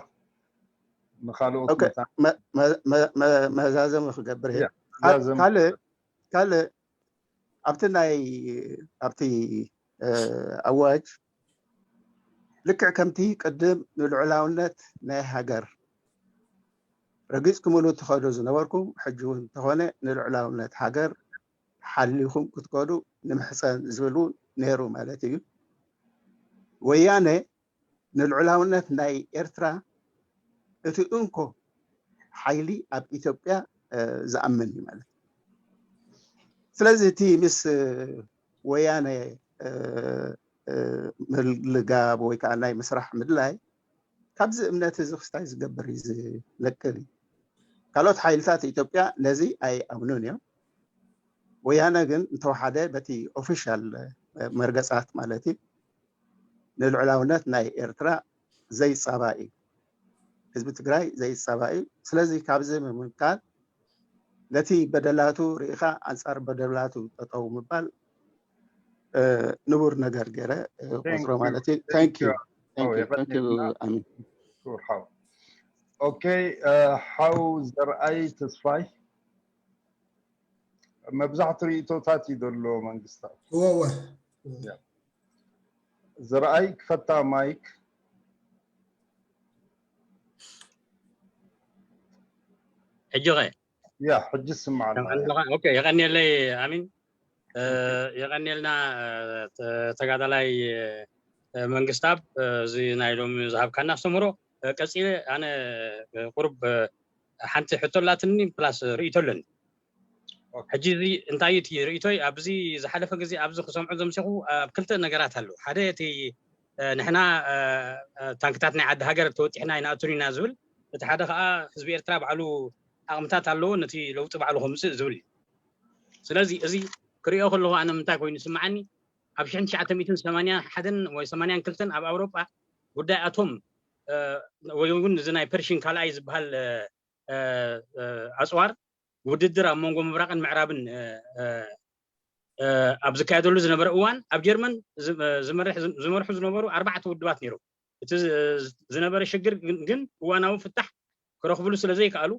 ንኻልኦት መዛዘሚ ክገብር ካልእ ካልእ ኣብቲ ናይ ኣብቲ ኣዋጅ ልክዕ ከምቲ ቅድም ንልዑላውነት ናይ ሃገር ረጊፅኩምሉ ትኸዱ ዝነበርኩም ሕጂ እውን እንተኾነ ንልዑላውነት ሃገር ሓሊኹም ክትከዱ ንምሕፀን ዝብል እውን ነይሩ ማለት እዩ። ወያነ ንልዑላውነት ናይ ኤርትራ እቲ እንኮ ሓይሊ ኣብ ኢትዮጵያ ዝኣምን እዩ ማለት እዩ። ስለዚ እቲ ምስ ወያነ ምልጋብ ወይ ከዓ ናይ ምስራሕ ምድላይ ካብዚ እምነት እዚ ክስታይ ዝገብር እዩ ዝነቅል እዩ። ካልኦት ሓይልታት ኢትዮጵያ ነዚ ኣይኣምኑን እዮም። ወያነ ግን እንተወሓደ በቲ ኦፊሻል መርገፃት ማለት እዩ ንልዑላውነት ናይ ኤርትራ ዘይፃባእ እዩ። ህዝቢ ትግራይ ዘይፃባእ እዩ። ስለዚ ካብዚ ምምካል ነቲ በደላቱ ርኢኻ ኣንፃር በደላቱ ጠጠው ምባል ንቡር ነገር ገይረ ቆፅሮ ማለት እዩ። Thank you. Thank you. Thank you. ኣሚን። ኦኬ ሓው ዘርኣይ ተስፋይ መብዛሕቱ ርእቶታት እዩ ዘሎ መንግስታዊ እወ ዘርኣይ ክፈታ ማይክ ሕጂ ኸ ያ ሕጂ ስማዕ የቐንየለይ ኣሚን። የቐንየልና ተጋዳላይ መንግስታብ እዚ ናይ ሎሚ ዝሃብካና ኣስተምህሮ። ቀፂለ ኣነ ቁሩብ ሓንቲ ሕቶ ኣላትኒ ፕላስ ርእይቶ ኣለኒ። ሕጂ እዚ እንታይ እዩ እቲ ርእይቶይ? ኣብዚ ዝሓለፈ ግዜ ኣብዚ ክሰምዖ ዘምሰኹ ኣብ ክልተ ነገራት ኣለዉ። ሓደ እቲ ንሕና ታንክታት ናይ ዓዲ ሃገር ተወጢሕና ኣይንኣቱን ኢና ዝብል፣ እቲ ሓደ ከዓ ህዝቢ ኤርትራ ባዕሉ ዓቕምታት ኣለዎ ነቲ ለውጢ ባዕሉ ከምፅእ ዝብል እዩ። ስለዚ እዚ ክሪኦ ከለኹ ኣነ ምንታይ ኮይኑ ይስምዓኒ፣ ኣብ ሽሕን ትሽዓተ ሚእትን ሰማንያን ሓደን ወይ ሰማንያን ክልተን ኣብ ኣውሮጳ ጉዳይ ኣቶም ወይ እውን እዚ ናይ ፐርሽን ካልኣይ ዝበሃል ኣፅዋር ውድድር ኣብ መንጎ ምብራቕን ምዕራብን ኣብ ዝካየደሉ ዝነበረ እዋን ኣብ ጀርመን ዝመርሑ ዝነበሩ ኣርባዕተ ውድባት ነይሮም። እቲ ዝነበረ ሽግር ግን እዋናዊ ፍታሕ ክረኽብሉ ስለ ዘይከኣሉ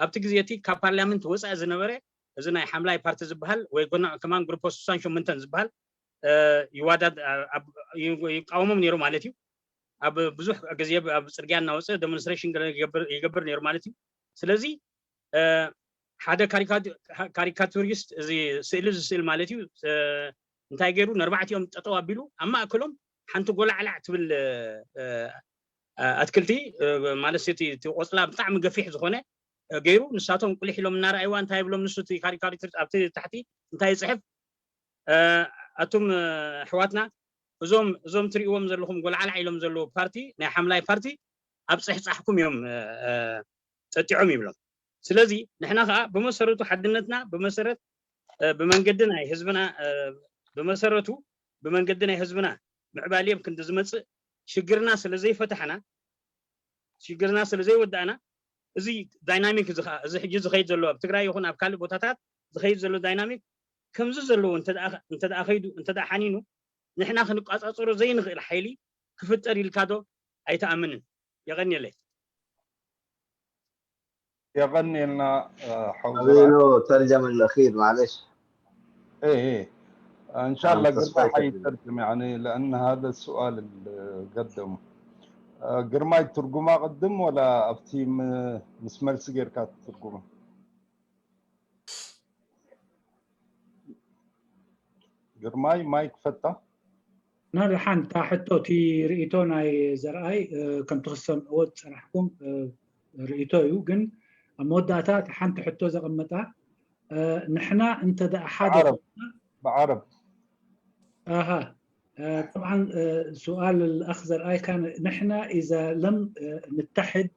ኣብቲ ግዜ እቲ ካብ ፓርላመንት ወፃኢ ዝነበረ እዚ ናይ ሓምላይ ፓርቲ ዝበሃል ወይ ጎና ከማን ግሩፖ ስሳን ሸሞንተን ዝበሃል ይዋዳድ ይቃወሞም ነይሩ ማለት እዩ። ኣብ ብዙሕ ግዜ ኣብ ፅርግያ እናወፀ ደሞንስትሬሽን ይገብር ነይሩ ማለት እዩ። ስለዚ ሓደ ካሪካቱሪስት እዚ ስእሊ ዝስእል ማለት እዩ እንታይ ገይሩ ንኣርባዕቲኦም ጠጠው ኣቢሉ ኣብ ማእከሎም ሓንቲ ጎላዕላዕ ትብል ኣትክልቲ ማለት እቲ ቆፅላ ብጣዕሚ ገፊሕ ዝኾነ ገይሩ ንሳቶም ቁሊሕ ኢሎም እናረኣይዋ እንታይ ይብሎም ንሱ እቲ ካሪካሪስት ኣብቲ ታሕቲ እንታይ ይፅሕፍ ኣቱም ኣሕዋትና እዞም እዞም ትሪእዎም ዘለኹም ጎላዕላዕ ኢሎም ዘለዉ ፓርቲ ናይ ሓምላይ ፓርቲ ኣብ ፅሕፃሕኩም እዮም ጠጢዖም ይብሎም። ስለዚ ንሕና ከዓ ብመሰረቱ ሓድነትና ብመሰረት ብመንገዲ ናይ ህዝብና ብመሰረቱ ብመንገዲ ናይ ህዝብና ምዕባለ እዮም ክንዲ ዝመፅእ ሽግርና ስለ ዘይፈታሕና ሽግርና ስለ ዘይወዳእና እዚ ዳይናሚክ እዚ ከዓ እዚ ሕጂ ዝኸይድ ዘሎ ኣብ ትግራይ ይኹን ኣብ ካልእ ቦታታት ዝኸይድ ዘሎ ዳይናሚክ ከምዚ ዘለዎ እንተ ከይዱ እንተ ሓኒኑ ንሕና ክንቋፃፀሮ ዘይንኽእል ሓይሊ ክፍጠር ኢልካ ዶ ኣይትኣምንን። የቐንየለይ። የቐንየልና ሓው أبينو ترجم الأخير معلش ايه ايه ان شاء الله تصفية ግርማይ ترجمة. ሓይተርጅም يعني لان هذا السؤال اللي قدمه ግርማይ ትርጉማ ቅድም ወላ ኣብቲ ም- ምስ መልሲ ጌርካ ትርጉማ ግርማይ ማይክ ፈታ ናድሓን እታ ሕቶ እቲ ርእይቶ ናይ ዘርኣይ እ፣ ከምቲ ክሰምዕዎ ዝፀናሕኩም እ፣ ርእይቶ እዩ። ግን ኣብ መወዳእታ እቲ ሓንቲ ሕቶ ዘቐመጣ እ፣ ንሕና እንተ ደኣ ሓደ ብዓረብ ብዓረብ أها آه، طبعا آه، سؤال الأخ زرعاي كان: نحن إذا لم آه، نتحد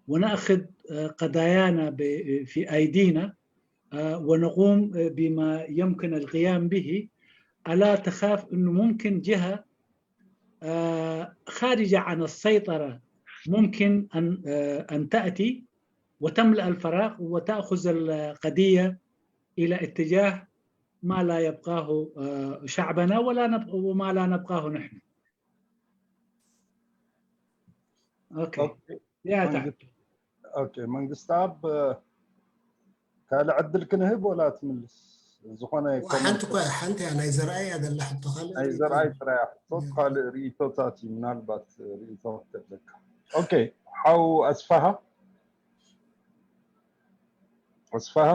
ونأخذ آه، قضايانا ب- في أيدينا آه، ونقوم آه، بما يمكن القيام به، ألا تخاف أنه ممكن جهة آه، خارجة عن السيطرة ممكن أن آه، أن تأتي وتملأ الفراغ وتأخذ القضية إلى اتجاه ما لا يبغاه آه، شعبنا ولا نب... وما لا نبغاه نحن. اوكي. ኦኬ يا መንግስት- تحت. ኦኬ መንግስታብ ካልእ ዕድል ክንህብ ወላ ትምልስ ዝኾነ ሓንቲ እኳ ሓንቲ እያ ናይ ዘርኣይ እያ ዘላ ሕቶ ካልእ ናይ ርእይቶ ዘርኣይ የለን። ጥራይ ሕቶ ካልእ ርእይቶታት እዩ ምናልባት ርእይቶ ተለካ ኦኬ ሓው ኣስፋሃ ኣስፋሃ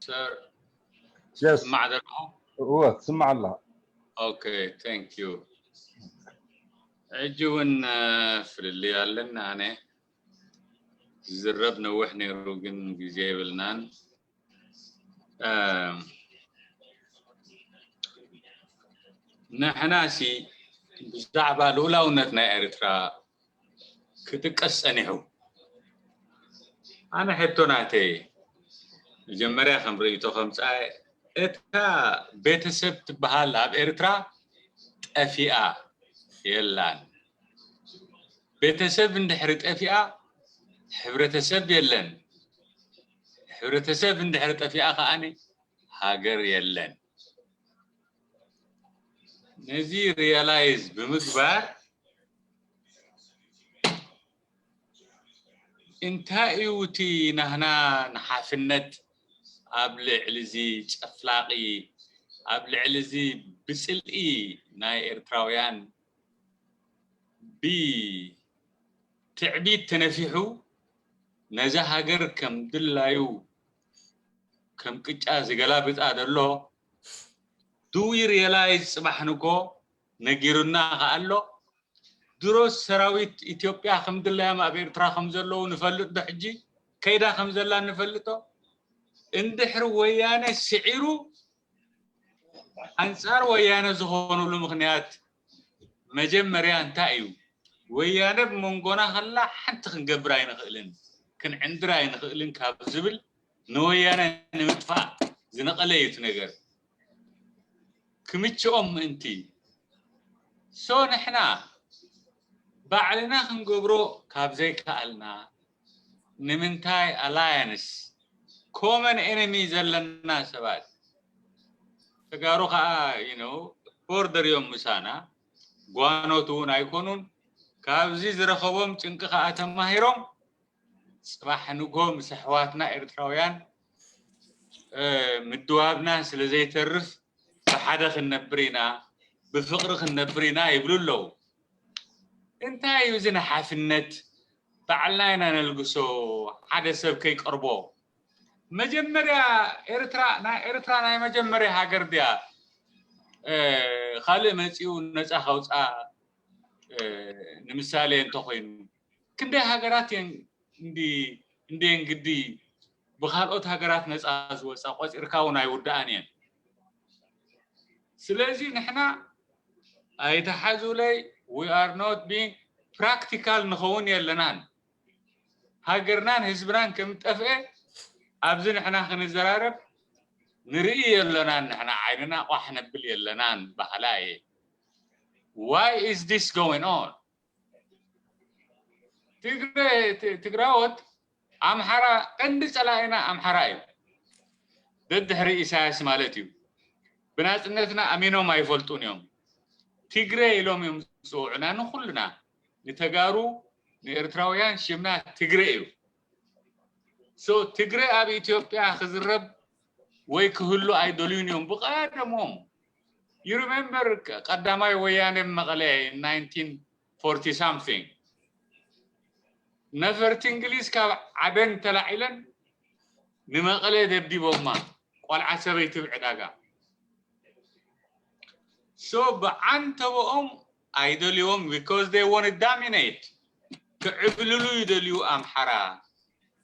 ሰር የስ ስማዕ ዘለኹ እወ ትስማዕ ኣለኻ ኦኬ thank you ሕጂ እውን ፍልልይ ኣለና ኣነ ዝዝረብ ነዊሕ ነይሩ ግን ግዜ የብልናን ንሕና ሲ ብዛዕባ ልኡላውነት ናይ ኤርትራ ክጥቀስ ጸኒሑ ኣነ ሕቶ ናተይ መጀመርያ ከም ርእይቶ ከምጻ እታ ቤተሰብ ትበሃል ኣብ ኤርትራ ጠፊኣ የላን ቤተሰብ እንድሕሪ ጠፊኣ ሕብረተሰብ የለን ሕብረተሰብ እንድሕሪ ጠፊኣ ከኣ ሃገር የለን ነዚ realize ብምግባር እንታይ እዩ እቲ ናህና ንሓፍነት ኣብ ልዕሊ እዚ ጨፍላቂ ኣብ ልዕሊ እዚ ብፅልኢ ናይ ኤርትራውያን ብትዕቢት ተነፊሑ ነዛ ሃገር ከም ድላዩ ከም ቅጫ ዝገላብጣ ዘሎ do we realize ፅባሕ ንጎ ነጊሩና ከኣሎ ድሮ ሰራዊት ኢትዮጵያ ከም ድላዮም ኣብ ኤርትራ ከም ዘለዉ ንፈልጥ ዶ ሕጂ ከይዳ ከም ዘላ ንፈልጦ እንድሕሪ ወያነ ስዒሩ ኣንፃር ወያነ ዝኾኑሉ ምክንያት መጀመርያ እንታይ እዩ ወያነ ብመንጎና ከላ ሓንቲ ክንገብር ኣይንኽእልን ክንዕንድር ኣይንኽእልን ካብ ዝብል ንወያነ ንምጥፋእ ዝነቐለ እዩ እቲ ነገር ክምችኦም ምእንቲ so ንሕና ባዕልና ክንገብሮ ካብ ዘይከኣልና ንምንታይ alliance common enemy ዘለና ሰባት ተጋሩ ከዓ you know border እዮም ምሳና ጓኖት እውን ኣይኮኑን ካብዚ ዝረኸቦም ጭንቂ ከዓ ተማሂሮም ፅባሕ ንጎ ምስ ኣሕዋትና ኤርትራውያን ምድዋብና ስለ ዘይተርፍ ብሓደ ክንነብር ኢና ብፍቅሪ ክንነብር ኢና ይብሉ ኣለዉ እንታይ እዩ እዚ ንሓፍነት ባዕልና ኢና ነልግሶ ሓደ ሰብ ከይቀርቦ መጀመርያ ኤርትራ ናይ ኤርትራ ናይ መጀመርያ ሃገር ድያ ካልእ መፂኡ ነፃ ከውፃ ንምሳሌ እንተኮይኑ ክንደይ ሃገራት እየን እንድየን ግዲ ብካልኦት ሃገራት ነፃ ዝወፃ ቆፂርካ እውን ኣይውዳኣን እየን ስለዚ ንሕና ኣይተሓዙለይ we are not being practical ንኸውን የለናን ሃገርናን ህዝብናን ከም ጠፍአ ኣብዚ ንሕና ክንዘራረብ ንርኢ የለናን ንሕና ዓይንና ቋሕ ነብል የለናን ባህላ እየ why is this going on ትግራዎት ኣምሓራ ቀንዲ ፀላኢና ኣምሓራ እዩ ደድሕሪ ኢሳያስ ማለት እዩ ብናፅነትና ኣሚኖም ኣይፈልጡን እዮም ትግረ ኢሎም እዮም ዝፅውዑና ንኩልና፣ ንተጋሩ፣ ንኤርትራውያን ሽምና ትግረ እዩ። So ትግረ ኣብ ኢትዮጵያ ክዝረብ ወይ ክህሉ ኣይደልዩን እዮም ብቀደሞም። You remember ቀዳማይ ወያነ መቐለ in nineteen forty something፣ ነፈርቲ እንግሊዝ ካብ ዓደን ተላዒለን ንመቐለ ደብዲቦማ፣ ቆልዓ ሰበይቲ ብዕዳጋ። So ብዓንተቦኦም ኣይደልዎም፣ because they want to dominate። ክዕብልሉ ይደልዩ ኣምሓራ።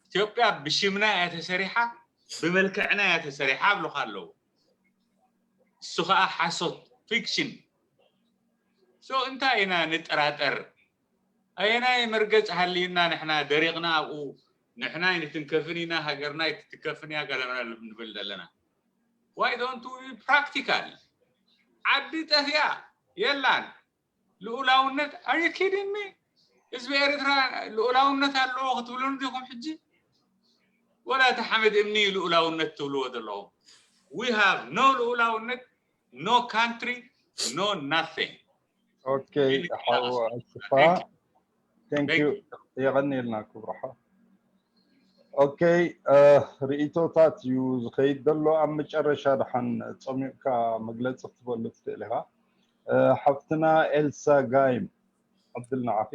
ኢትዮጵያ ብሽምና እያ ተሰሪሓ፣ ብመልክዕና እያ ተሰሪሓ ኣብሉካ ኣለዉ። እሱ ከዓ ሓሶት፣ ፊክሽን። So እንታይ ኢና ንጠራጠር? ኣየናይ መርገፅ ሃልዩና ንሕና ደሪቕና ኣብኡ? ንሕና ኣይንትንከፍን ኢና፣ ሃገርና ኣይትትከፍን እያ ገለና ንብል ዘለና። Why don't we be practical? ዓዲ ጠፊኣ የላን። ልኡላውነት፣ are you kidding me? ህዝቢ ኤርትራ ልኡላውነት ኣለዎ ክትብሉን ዲኹም ሕጂ? ወላ እቲ ሓመድ እምኒ ልኡላውነት ትብልዎ ዘለኹም? We have no ልኡላውነት፣ no country, no nothing። Okay፣ ሓው ኣስፋ፣ thank you። የቐንየልና ክብርኻ። Okay፣ ርኢቶታት እዩ ዝኸይድ ዘሎ። ኣብ መጨረሻ ደሓን ጸሚቕካ መግለጺ ክትበሉ ትኽእል ኢኻ። ሓፍትና ኤልሳ ጋይም፣ ዕድል ንዓኺ።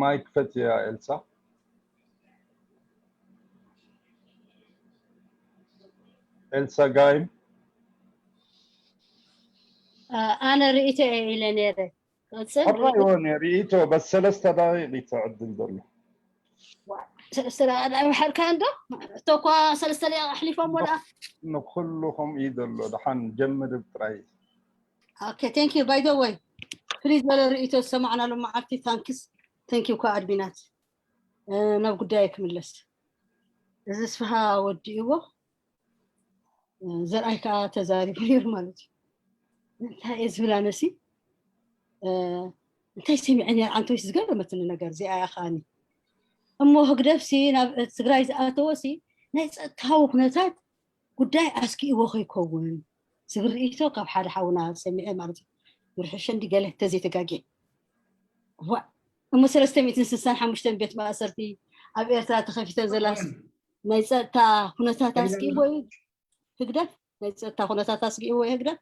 ማይክ ፈትያ ኤልሳ። ኤልሳ ጋይም። ኣነ ርእይቶ እየ ኢለ ነይረ። ቀጽል። ሕራይ ሆነ ርእይቶ በስ ሰለስተ ደቂቕ እዩ ዕድል ዘሎ። ሰለስተ ደቂቕ ምሓርካ እንዶ እቶ እኳ ሰለስተ ደቂቕ ኣሕሊፎም ወላ። ንኩሉ ከምኡ እዩ ዘሎ። ደሓን ጀምር ጥራይ። Okay, thank you. By the way, please በለ ርእይቶ ዝሰማዕናሉ መዓልቲ ታንክስ። Thank you እኳ ኣድሚናት። ናብ ጉዳይ ክምለስ። እዚ ስፍሃ ወዲእዎ። ዘርኣይ ከዓ ተዛሪቡ ነይሩ ማለት እዩ። እንታይ እየ ዝብል ኣነሲ እንታይ ሰሚዐ ነር ዓንቶይስ ዝገረመትኒ ነገር እዚኣ እያ ከዓኒ። እሞ ህግደፍሲ ናብ ትግራይ ዝኣተወሲ ናይ ፀጥታዊ ኩነታት ጉዳይ ኣስጊእዎ ከይከውን ዝብል ርእይቶ ካብ ሓደ ሓውና ሰሚዐ ማለት እዩ። ብርሕሸ እንዲ ገለ ተዘይተጋጊ ዋ እሞ ሰለስተ ሚእትን ስሳን ሓሙሽተን ቤት ማእሰርቲ ኣብ ኤርትራ ተኸፊተን ዘላስ ናይ ፀጥታ ኩነታት ኣስጊእዎ እዩ ህግደፍ ናይ ፀጥታ ኩነታት ኣስጊእዎ እዩ ህግደፍ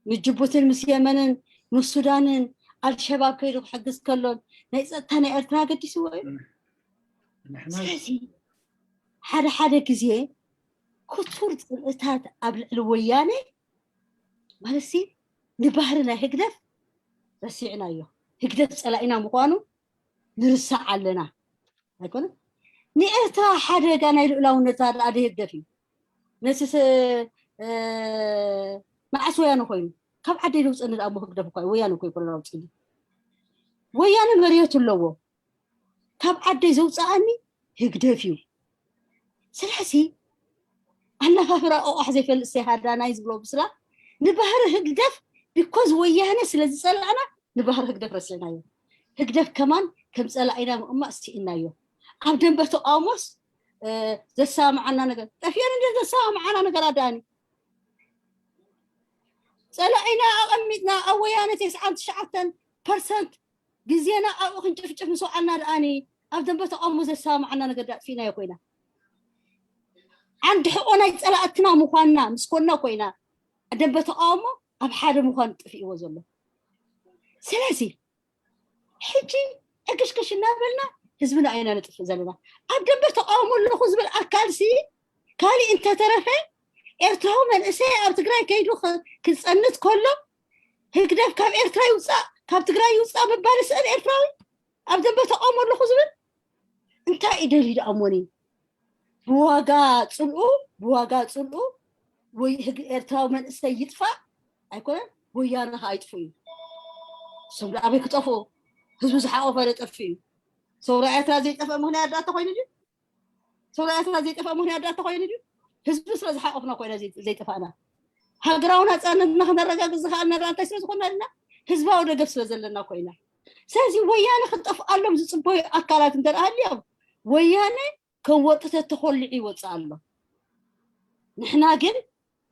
ምስ ጅቡትን ምስ የመንን ምስ ሱዳንን ኣልሸባብ ከይዱ ክሕግዝ ከሎን ናይ ፀጥታ ናይ ኤርትራ ኣገዲስዎ እዩ ስለዚ ሓደ ሓደ ግዜ ክቱር ፅልእታት ኣብ ልዕሊ ወያነ ማለት ንባህሪ ናይ ህግደፍ ረሲዕናዮ ህግደፍ ፀላኢና ምኳኑ ንርሳዕ ኣለና ኣይኮነ ንኤርትራ ሓደጋ ናይ ልኡላውነታ ደኣ ህግደፍ እዩ ነቲ መዓስ ወያነ ኮይኑ ካብ ዓደይ ደውፀኒ ደኣ ህግደፍ እኳ ወያነ እኮ ይኮነ ኣውፅኒ ወያነ መርየቱ ኣለዎ ካብ ዓደይ ዘውፅኣኒ ህግደፍ እዩ ስለዚ ኣነፋፍራ ቆቋሕ ዘይፈልጥ ሰይ ሃዳናይ ዝብሎ ብስላ ንባህሪ ህግደፍ because ወያነ ስለ ዝፀላእና ንባህሪ ህግደፍ ረሲዕናዮ ህግደፍ ከማን ከም ፀላኢና ምቕማጥ ስኢናዮ ኣብ ደንበ ተቃውሞስ ዘሰማምዓና ነገር ጠፊአን እንደ ዘሰማምዓና ነገር ኣዳኒ ፀላኢና ኣቐሚጥና ኣብ ወያነ ተስዓን ትሽዓተን ፐርሰንት ግዜና ኣብኡ ክንጭፍጭፍ ምስ ወዓልና ደኣኒ ኣብ ደንበ ተቃውሞ ዘሰማምዓና ነገር ዳጥፊእናዮ ኮይና ዓንዲ ሕቆ ናይ ፀላእትና ምኳንና ምስ ኮና ኮይና ደንበ ተቃውሞ ኣብ ሓደ ምኳን ጥፊእዎ ዘሎ ስለዚ ሕጂ ዕግሽግሽ እናበልና ህዝብና ኢና ነጥፍእ ዘለና ኣብ ደንበ ተቃውሞ ኣለኹ ዝብል ኣካል ሲ ካሊእ እንተተረፈ ኤርትራዊ መንእሰይ ኣብ ትግራይ ከይዱ ክፀንት ከሎ ህግደፍ ካብ ኤርትራ ይውፃእ ካብ ትግራይ ይውፃእ ምባል ስእል ኤርትራዊ ኣብ ደንበ ተቃውሞ ኣለኹ ዝብል እንታይ እዩ ደልዩ ደኣ እሞኒ ብዋጋ ፅልኡ ብዋጋ ፅልኡ ወይ ህግ ኤርትራዊ መንእሰይ ይጥፋእ ኣይኮነን ወያነ ከዓ ይጥፍኡ እዩ እሶም ኣበይ ክጠፍኡ ህዝቢ ዝሓቆፈ ደጠፍ እዩ ሰውራ ኤርትራ ዘይጠፍአ ምክንያት ዳ ተኮይኑ ድዩ ሰውራ ኤርትራ ዘይጠፍአ ምክንያት ዳ ተኮይኑ ድዩ ህዝቢ ስለ ዝሓቆፍና ኮይና ዘይጠፋእና ሃገራዊ ናፃነትና ክነረጋግፅ ዝከኣልና ዳ እንታይ ስለ ዝኮና ድና ህዝባዊ ደገፍ ስለ ዘለና ኮይና ስለዚ ወያነ ክጠፍኣሎም ዝፅበዩ ኣካላት እንተደኣ ሃልዮም ወያነ ከም ወጥተት ተኾሊዑ ይወፅእ ኣሎ ንሕና ግን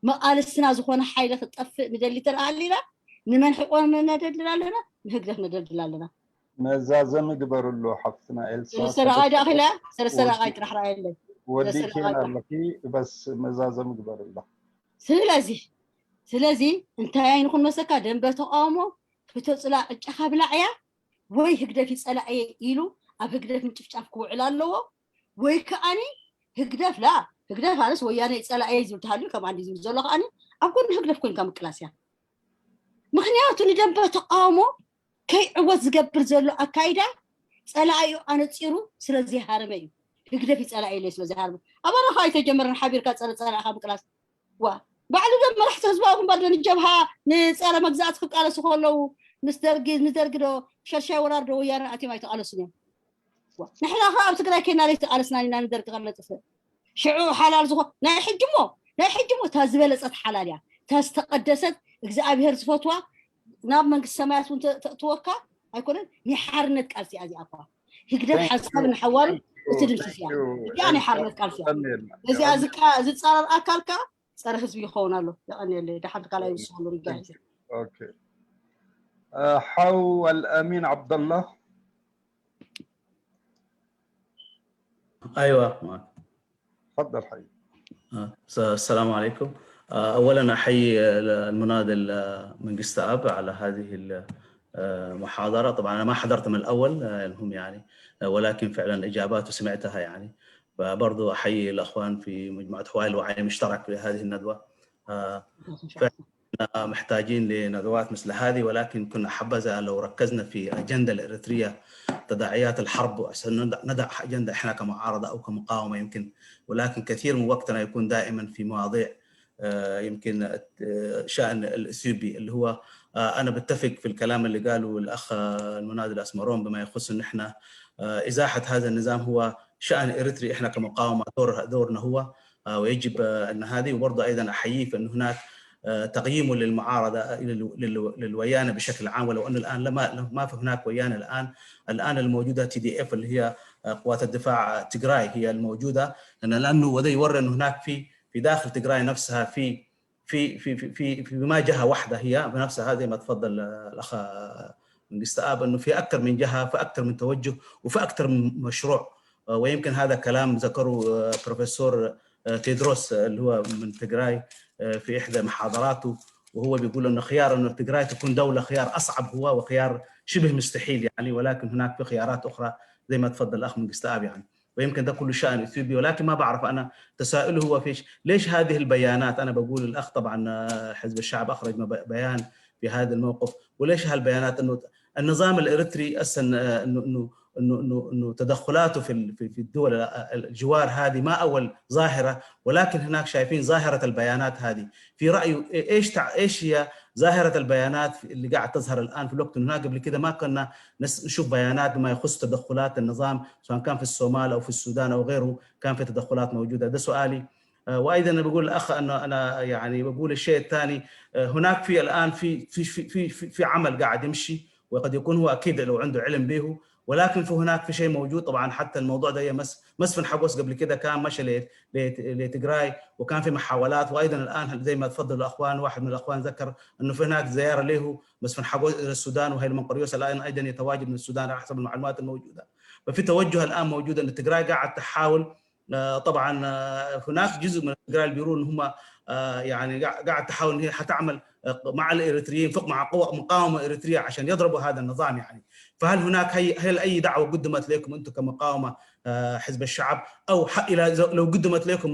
መቓልስትና ዝኾነ ሓይሊ ክጠፍእ ንደሊ ተረኣሊና ንመን ሕቆን ነደልድል ኣለና? ንህግደፍ ነደልድል ኣለና። መዛዘሚ ግበርሉ ሓፍትና ኤልሳ። ሰለስተ ደቓይ ዳኺላ ሰለስተ ደቓይ ጥራሕ ረኣየለይ። ወዲእኪን ኣለኺ። በስ መዛዘሚ ግበርሉ። ስለዚ ስለዚ እንታይ ንኹን መሰካ ደንበ ተቃውሞ ፍቶ ጽላ ዕጫኻ ብላዕያ ወይ ህግደፍ ይጸላእየ ኢሉ ኣብ ህግደፍ ምጭፍጫፍ ክውዕል ኣለዎ ወይ ከኣኒ ህግደፍ ላ ህግደፍ ኣነስ ወያነ ይጸላእየ ዝብል ተሃልዩ ከም ኣንዲ ዝብል ዘሎ ከኣኒ ኣብ ጎኒ ህግደፍ ኮይንካ ምቅላስ እያ። ምክንያቱ ንደንበ ተቃውሞ ከይዕወት ዝገብር ዘሎ ኣካይዳ ጸላእዩ ኣነጺሩ ስለ ዘይሃረመ እዩ። ህግደፍ ይጸላእየ ኢለ ስለ ዘይሃረመ ኣባና ከዓ ኣይተጀመረን ሓቢርካ ጸረ ጸላእካ ምቅላስ ዋ ባዕሉ ዶ መራሕቲ ህዝባዊ ግንባር ዶ ንጀብሃ ንጸረ መግዛእቲ ክቃለሱ ከለዉ ምስ ደርጊ ንደርጊ ዶ ሸርሻይ ወራር ዶ ወያነ ኣትዮም ኣይተቃለሱን እዮም። ንሕና ከ ኣብ ትግራይ ኬና ዘይተቃለስና ኢና ንደርጊ ከነጥፍእ ሽዑ ሓላል ዝኾ ናይ ሕጂ ሞ ናይ ሕጂ ሞ እታ ዝበለጸት ሓላል እያ እታ ዝተቀደሰት እግዚኣብሄር ዝፈትዋ ናብ መንግስቲ ሰማያት እውን ተእትወካ ኣይኮነን ናይ ሓርነት ቃልሲ እያ እዚኣ እኳ ህግደፍ ሓሳብ ንሓዋሩ እቲ ድምስስ እያ እዚኣ ናይ ሓርነት ቃልሲ እያ እዚኣ ዝፃረር ኣካል ከዓ ፀረ ህዝቢ ይኸውን ኣሎ የቐንየለ ደሓን ካልኣይ ይውስኸሉ ርጋ ሓው ኣልኣሚን ዓብደላ ايوه تفضل حي السلام عليكم. اولا احيي المناضل منقست اب على هذه المحاضره. طبعا انا ما حضرت من الاول المهم يعني، ولكن فعلا اجاباته سمعتها يعني. فبرضو احيي الاخوان في مجموعه حوائل الوعي المشترك في هذه الندوه. فعلا محتاجين لندوات مثل هذه، ولكن كنا حبذا لو ركزنا في الاجنده الاريتريه، تداعيات الحرب، عشان ندع اجنده احنا كمعارضه او كمقاومه يمكن، ولكن كثير من وقتنا يكون دائما في مواضيع يمكن شان الاثيوبي اللي هو انا بتفق في الكلام اللي قاله الاخ المناضل اسمرون بما يخص ان احنا ازاحه هذا النظام هو شان اريتري، احنا كمقاومه دور دورنا هو ويجب ان هذه، وبرضه ايضا احييه في انه هناك تقييمه للمعارضه للويانه بشكل عام، ولو انه الان ما ما في هناك ويانه الان. الان الموجوده تي دي اف اللي هي قوات الدفاع تجراي هي الموجوده، لانه وده يوري انه هناك في في داخل تجراي نفسها في في في في في, في ما جهه واحده هي بنفسها زي ما تفضل الاخ من قستاب انه في اكثر من جهه، في اكثر من توجه، وفي اكثر من مشروع. ويمكن هذا كلام ذكره بروفيسور تيدروس اللي هو من تجراي في احدى محاضراته، وهو بيقول انه خيار انه تجراي تكون دوله خيار اصعب هو وخيار شبه مستحيل يعني، ولكن هناك في خيارات اخرى زي ما تفضل الاخ من قستاب يعني. ويمكن ده كله شأن اثيوبيا، ولكن ما بعرف انا تساؤلي هو فيش ليش هذه البيانات؟ انا بقول الاخ طبعا حزب الشعب اخرج بيان في هذا الموقف، وليش هالبيانات؟ انه النظام الاريتري اصلا انه انه انه انه انه تدخلاته في في في الدول الجوار هذه ما اول ظاهره، ولكن هناك شايفين ظاهره البيانات هذه. في رايه ايش ايش هي ظاهره البيانات اللي قاعد تظهر الان في الوقت؟ هناك قبل كده ما كنا نشوف بيانات بما يخص تدخلات النظام سواء كان في الصومال او في السودان او غيره، كان في تدخلات موجوده. ده سؤالي. وايضا بقول الاخ انه انا يعني بقول الشيء الثاني، هناك في الان في في في في في عمل قاعد يمشي، وقد يكون هو اكيد لو عنده علم به، ولكن في هناك في شيء موجود. طبعا حتى الموضوع ده مسفن حقوس قبل كده كان مشى لتجراي، وكان في محاولات، وايضا الان زي ما تفضل الاخوان، واحد من الاخوان ذكر انه في هناك زياره له مسفن حقوس الى السودان، وهيلمان قريوس الان ايضا يتواجد من السودان على حسب المعلومات الموجوده. ففي توجه الان موجود ان تجراي قاعد تحاول طبعا هناك جزء من تجراي اللي بيقولوا ان هم يعني قاعد تحاول ان هي حتعمل مع الاريتريين فوق مع قوى مقاومه اريتريه عشان يضربوا هذا النظام يعني. فهل هناك هي هل اي دعوه قدمت لكم انتم كمقاومه حزب الشعب، او الى لو قدمت لكم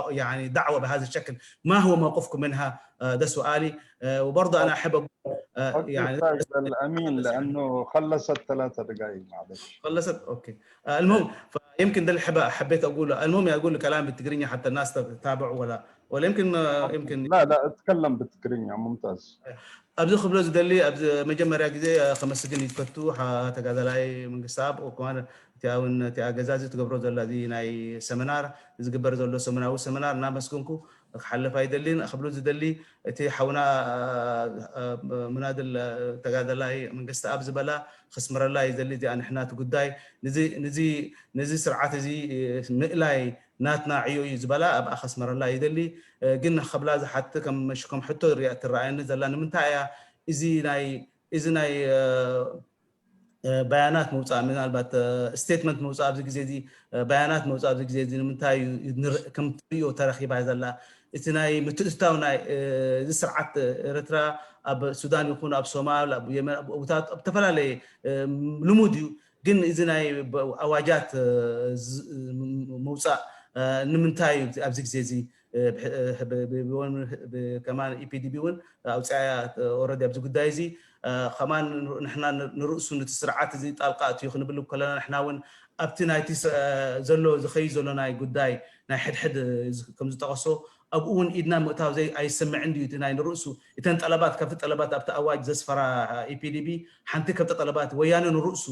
يعني دعوه بهذا الشكل ما هو موقفكم منها؟ ده سؤالي. وبرضه انا احب اقول يعني الامين لانه خلصت ثلاثة دقائق معلش. خلصت اوكي. المهم فيمكن ده اللي حب حبيت اقوله. المهم اقول كلام بالتقريني حتى الناس تتابع ولا ولا يمكن يمكن لا لا اتكلم بالتقريني ممتاز. ኣብዚ ክብሎ ዝደሊ ኣብዚ መጀመርያ ግዜ ከመስግን እዩ ዝፈቱ ተጋዳላይ መንግስቲ ኣብ እኳን እቲ ኣውን እቲ ኣገዛዚ ትገብሮ ዘሎ እዚ ናይ ሰሚናር ዝግበር ዘሎ ሰሙናዊ ሰሚናር እናመስግንኩ ክሓልፍ ኣይደልን። ክብሎ ዝደሊ እቲ ሓውና ምናድል ተጋዳላይ መንግስቲ ኣብ ዝበላ ክስምረላ እዩ ዘሊ እዚኣ ንሕና እቲ ጉዳይ ንዚ ስርዓት እዚ ምእላይ ናትና ዕዮ እዩ ዝበላ ኣብኣ ከስመረላ ይደሊ። ግን ከብላ ዝሓት ከም ሕቶ ትረኣየኒ ዘላ ንምንታይ እያ እዚ ናይ እዚ ናይ ባያናት መውፃእ ምናልባት ስቴትመንት መውፃእ ኣብዚ ግዜ እዚ ባያናት መውፃእ ኣብዚ ግዜ እዚ ንምንታይ እዩ ከም ትሪኦ ተረኪባ ዘላ? እቲ ናይ ምትእትታው ናይ እዚ ስርዓት ኤርትራ ኣብ ሱዳን ይኹን ኣብ ሶማል ኣብ የመን ኣብ ቦታት ኣብ ዝተፈላለየ ልሙድ እዩ። ግን እዚ ናይ ኣዋጃት ምውፃእ ንምንታይ እዩ ኣብዚ ግዜ እዚ ከማን ኢፒዲቢ እውን ኣውፅኣያ ኦረዲ ኣብዚ ጉዳይ እዚ ከማን ንሕና ንርእሱ ነቲ ስርዓት እዚ ጣልቃ እትዩ ክንብል ከለና ንሕና እውን ኣብቲ ናይቲ ዘሎ ዝኸይ ዘሎ ናይ ጉዳይ ናይ ሕድሕድ ከም ዝጠቐሶ ኣብኡ እውን ኢድና ምእታው ዘይ ኣይሰምዕን ድዩ እቲ ናይ ንርእሱ እተን ጠለባት ካብቲ ጠለባት ኣብቲ ኣዋጅ ዘስፈራ ኢፒዲቢ ሓንቲ ካብቲ ጠለባት ወያነ ንርእሱ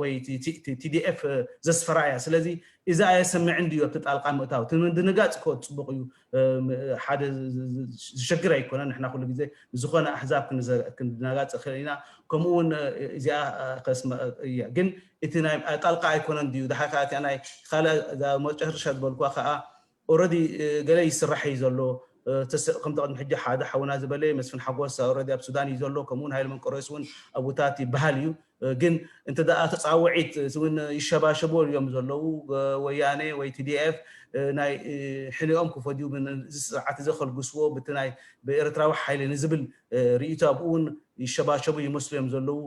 ወይ ቲዲኤፍ ዘስፈራ እያ። ስለዚ እዚ ኣየሰምዕን ድዩ ኣብቲ ጣልቃ ምእታው? እቲ ምድንጋፅ እኮ ፅቡቕ እዩ፣ ሓደ ዝሸግር ኣይኮነን። ንሕና ኩሉ ግዜ ዝኾነ ኣሕዛብ ክንደናጋፅ ክእል ኢና። ከምኡ እውን እዚኣ ከስመ እያ። ግን እቲ ናይ ጣልቃ ኣይኮነን ድዩ? ድሓር ከዓ እቲኣ ናይ ካልእ እዛ መጨረሻ ዝበልኩዋ ከዓ ኦረዲ ገለ ይስራሕ እዩ ዘሎ። ከምቲ ቅድሚ ሕጂ ሓደ ሓውና ዝበለ መስፍን ሓጎስ ኦረዲ ኣብ ሱዳን እዩ ዘሎ። ከምኡውን ሃይለ መንቀሮስ እውን ኣብታት ይበሃል እዩ። ግን እንተ ደኣ ተፃውዒት እውን ይሸባሸቡ እዮም ዘለዉ ወያኔ ወይ ቲዲኤፍ ናይ ሕኒኦም ክፈድዩ ስርዓት እዚ ከልግስዎ ብቲ ናይ ብኤርትራዊ ሓይሊ ንዝብል ርእይቶ ኣብኡ እውን ይሸባሸቡ ይመስሉ እዮም ዘለዉ።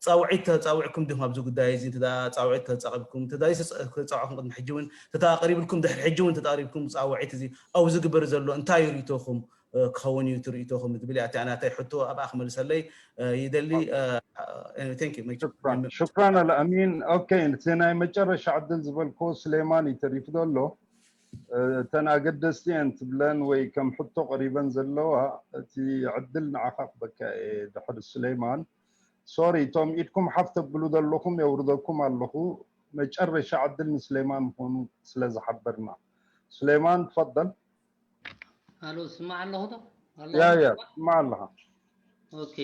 ፃውዒት ተፃዊዕኩም ዲኹም ኣብዚ ጉዳይ እዚ? እንተ ፃውዒት ተፃቂብኩም እንተ ተፃውዕኩም ቅድሚ ሕጂ እውን ተተኣቅሪብልኩም ድሕሪ ሕጂ እውን ተተኣቅሪብኩም ፃውዒት እዚ ኣብኡ ዝግበር ዘሎ እንታይ ርእይቶኹም ክኸውን እዩ ትርእይቶኹም ትብል እያ እቲኣ ናተይ ሕቶ ኣብኣ ክመልሰለይ ይደሊ። ሽክራን ኣልኣሚን። ኦኬ፣ እቲ ናይ መጨረሻ ዕድል ዝበልኮ ስሌማን እዩ ተሪፉ ዘሎ። እተን ኣገደስቲ እየን ትብለን ወይ ከም ሕቶ ቀሪበን ዘለዋ እቲ ዕድል ንዓኻ ክበካ እየ ድሕሪ ስሌማን። ሶሪ፣ እቶም ኢድኩም ሓፍ ተብሉ ዘለኹም የውርደኩም ኣለኹ። መጨረሻ ዕድል ንስሌማን ምዃኑ ስለ ዝሓበርና። ስሌማን ትፈደል። ኣሎ ስማዕ ኣለኹ ዶ? ያ ያ ስማዕ ኣለኻ። ኦኬ፣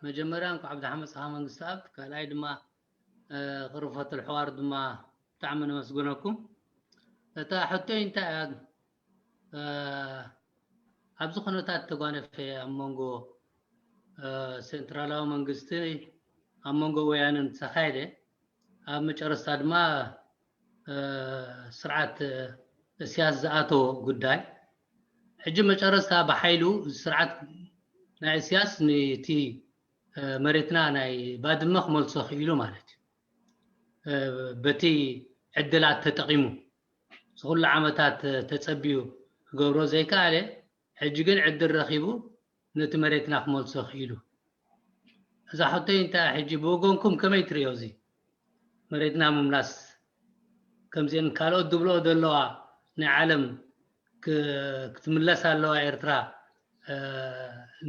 መጀመርያ እንኳዕ ብደሓን መጻኻ መንግስቲ ኣብ ካልኣይ ድማ ክርፈት ልሕዋር ድማ ብጣዕሚ ነመስግነኩም። እታ ሕቶይ እንታይ እያ? ኣብዚ ኩነታት ተጓነፈ ኣብ መንጎ ሴንትራላዊ መንግስቲ ኣብ መንጎ ወያንን ዝተኻየደ ኣብ መጨረስታ ድማ ስርዓት እስያስ ዝኣተዎ ጉዳይ ሕጂ መጨረስታ ብሓይሉ ስርዓት ናይ እስያስ ነቲ መሬትና ናይ ባድመ ክመልሶ ክኢሉ ማለት እዩ። በቲ ዕድላት ተጠቒሙ ዝኩሉ ዓመታት ተጸቢዩ ክገብሮ ዘይከኣለ ሕጂ ግን ዕድል ረኺቡ ነቲ መሬትና ክመልሶ ክኢሉ። እዛ ሕቶይ እንታይ ሕጂ ብወገንኩም ከመይ ትርእዮ እዚ መሬትና ምምላስ ከምዚአን ካልኦት ዝብልኦ ዘለዋ ናይ ዓለም ክትምለስ ኣለዋ ኤርትራ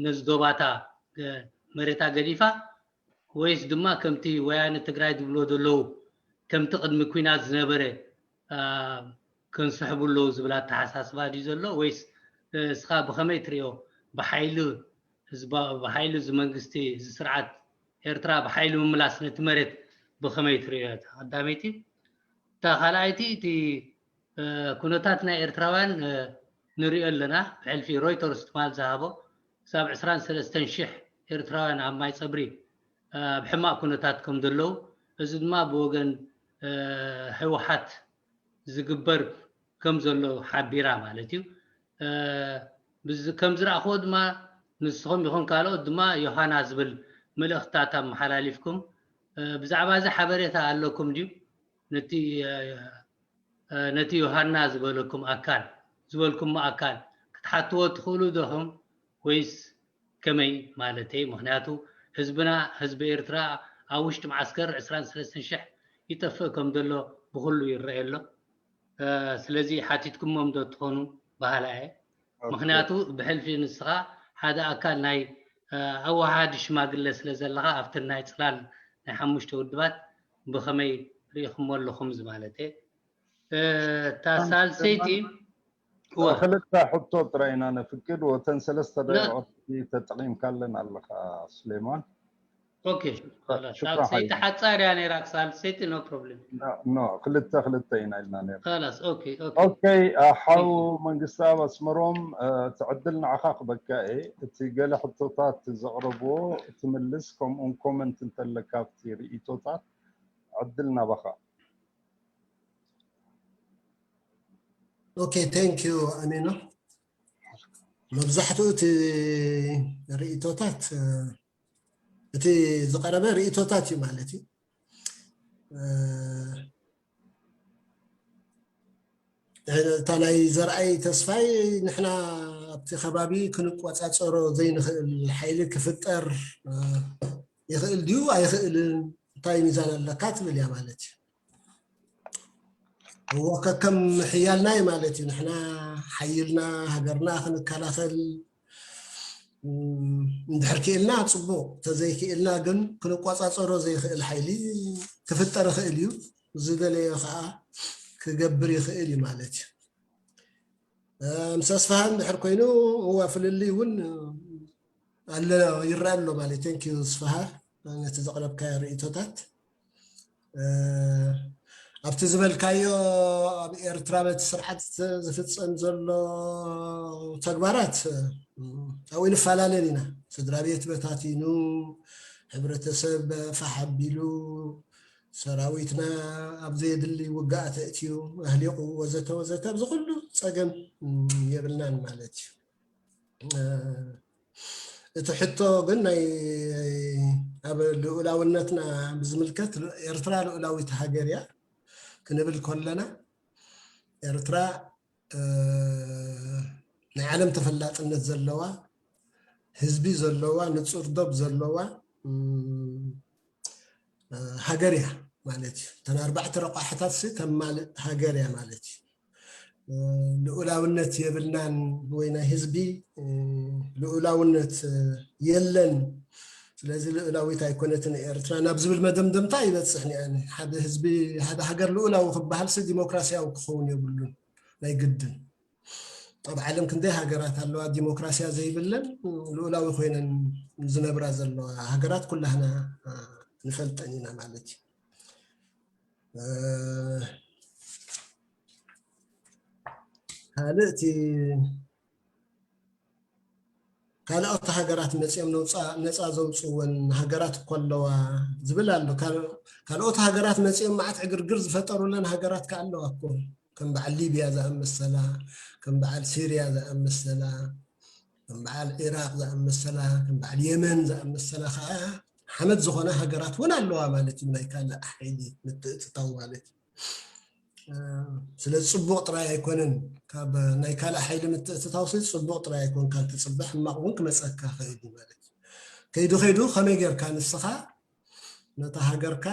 ነዚ ዶባታ መሬታ ገዲፋ ወይስ ድማ ከምቲ ወያነ ትግራይ ዝብልዎ ዘለዉ ከምቲ ቅድሚ ኩናት ዝነበረ ከንስሕቡ ኣለዉ ዝብል ኣተሓሳስባ ድዩ ዘሎ ወይስ እስኻ ብኸመይ ትሪኦ ብሓይሊ ብሓይሊ እዚ መንግስቲ እዚ ስርዓት ኤርትራ ብሓይሊ ምምላስ ነቲ መሬት ብኸመይ ትሪኦ እታ ቀዳመይቲ እታ ካልኣይቲ እቲ ኩነታት ናይ ኤርትራውያን ንሪኦ ኣለና ብሕልፊ ሮይተርስ ትማል ዝሃቦ ክሳብ ዕስራን ሰለስተን ሽሕ ኤርትራውያን ኣብ ማይ ፀብሪ ኣብ ሕማቕ ኩነታት ከም ዘለዉ እዚ ድማ ብወገን ህወሓት ዝግበር ከም ዘሎ ሓቢራ ማለት እዩ። ከም ዝረእኽዎ ድማ ንስኹም ይኹን ካልኦት ድማ ዮሃና ዝብል መልእኽትታት ኣመሓላሊፍኩም ብዛዕባ እዚ ሓበሬታ ኣለኩም ድዩ? ነቲ ነቲ ዮሃና ዝበለኩም ኣካል ዝበልኩሞ ኣካል ክትሓትዎ ትኽእሉ ዶኹም ወይስ ከመይ ማለተይ? ምኽንያቱ ህዝብና ህዝቢ ኤርትራ ኣብ ውሽጢ መዓስከር ዕስራን ሰለስተን ሽሕ ይጠፍእ ከም ዘሎ ብኹሉ ይረአ ኣሎ። ስለዚ ሓቲትኩሞም ዶ ትኾኑ በሃላ እየ። ምኽንያቱ ብሕልፊ ንስኻ ሓደ ኣካል ናይ ኣወሃሃዲ ሽማግለ ስለ ዘለኻ ኣብተን ናይ ፅላል ናይ ሓሙሽተ ውድባት ብኸመይ ርኢኹሞ ኣለኹም እዚ ማለት እየ። እታ ሳልሰይቲ ክልተ ሕቶ ጥራይ ኢና ነፍቅድ ወተን ሰለስተ ደቂቕቲ ተጠቒምካለን ኣለኻ ስሌማን። ኦኬ፣ ኸላስ። ሽክራን ሓይሉ። ሳልሰይቲ ሓጻር እያ ነይራ፣ ሳልሰይቲ፣ no problem። ኖ፣ ክልተ ክልተ ኢና ኢልና ነይሩ። ኸላስ፣ ኦኬ፣ ኦኬ። ኦኬ፣ ሓው መንግስቲ ኣብ ኣስመሮም፣ እቲ ዕድል ንዓኻ ክበካ እየ። እቲ ገለ ሕቶታት ዘቕረብዎ ትምልስ፣ ከምኡውን ኮመንት እንተለካ ኣብቲ ርእይቶታት፣ ዕድል ናባኻ። ኦኬ፣ thank you ኣሜኖ። መብዛሕትኡ እቲ ርእይቶታት፣ እቲ ዝቐረበ ርእይቶታት እዩ ማለት እዩ። እታ ናይ ዘርኣይ ተስፋይ፣ ንሕና ኣብቲ ከባቢ ክንቆጻጸሮ ዘይንኽእል ሓይሊ ክፍጠር ይኽእል ድዩ ኣይኽእልን፣ እንታይ ሚዛን ኣለካ ትብል እያ ማለት እዩ። እዎ፣ ከከም ሕያልና እዩ ማለት እዩ። ንሕና ሓይልና ሃገርና ክንከላኸል እንድሕር ክኢልና ጽቡቕ፣ ተዘይክኢልና ግን ክንቆጻጸሮ ዘይኽእል ሓይሊ ክፍጠር ይኽእል እዩ። ዝደለዮ ከዓ ክገብር ይኽእል እዩ ማለት እዩ። ምስ ኣስፍሃ እንድሕር ኮይኑ፣ እዋ፣ ፍልልይ እውን ኣሎ፣ ይረአ ኣሎ ማለት እዩ። Thank you ኣስፍሃ፣ ነቲ ዘቕረብካዮ ርእይቶታት። ኣብቲ ዝበልካዮ፣ ኣብ ኤርትራ በቲ ስርዓት ዝፍጸም ዘሎ ተግባራት ኣብኡ ንፈላለን ኢና። ስድራ ቤት በታቲኑ፣ ሕብረተሰብ ፋሕ ኣቢሉ፣ ሰራዊትና ኣብ ዘየድሊ ውግኣት ኣእትዩ ኣህሊቑ፣ ወዘተ ወዘተ፣ ኣብዚ ኩሉ ጸገም የብልናን ማለት እዩ። እቲ ሕቶ ግን ናይ ኣብ ልኡላውነትና ብዝምልከት፣ ኤርትራ ልኡላዊት ሃገር እያ ክንብል ከለና፣ ኤርትራ ናይ ዓለም ተፈላጥነት ዘለዋ፣ ህዝቢ ዘለዋ፣ ንጹር ዶብ ዘለዋ ሃገር እያ ማለት እዩ። እተን ኣርባዕተ ረቋሕታት ሲ ተማልእ ሃገር እያ ማለት እዩ። ልኡላውነት የብልናን ወይ ናይ ህዝቢ ልኡላውነት የለን፣ ስለዚ ልኡላዊት ኣይኮነትን ኤርትራ ናብ ዝብል መደምደምታ ይበጽሕ። ንኣነ ሓደ ህዝቢ፣ ሓደ ሃገር ልኡላዊ ክበሃል ሲ ዲሞክራሲያዊ ክኸውን የብሉን፣ ናይ ግድን። ኣብ ዓለም ክንደይ ሃገራት ኣለዋ ዲሞክራሲያ ዘይብለን፣ ልኡላዊ ኮይነን ዝነብራ ዘለዋ ሃገራት ኩላህና ንፈልጠን ኢና ማለት እዩ። ካልእ እቲ ካልኦት ሃገራት መፂኦም ነፃ ዘውፅወን ሃገራት እኮ ኣለዋ ዝብል ኣሎ። ካልኦት ሃገራት መፂኦም መዓት ዕግርግር ዝፈጠሩለን ሃገራት ከ ኣለዋ እኮ፣ ከም በዓል ሊብያ ዝኣመሰላ፣ ከም በዓል ሲርያ ዝኣመሰላ፣ ከም በዓል ዒራቅ ዝኣመሰላ፣ ከም በዓል የመን ዝኣመሰላ ከዓ ሓመድ ዝኾነ ሃገራት እውን ኣለዋ ማለት እዩ። ናይ ካልእ ሓይሊ ምትእትታው ማለት እዩ። ስለዚ ፅቡቕ ጥራይ ኣይኮነን፣ ካብ ናይ ካልእ ሓይሊ ምትእትታው ሲ ፅቡቕ ጥራይ ኣይኮን፣ ካብ ትፅበ ሕማቕ እውን ክመፀካ ይኽእል እዩ ማለት እዩ። ከይዱ ከይዱ ከመይ ጌርካ ንስኻ ነታ ሃገርካ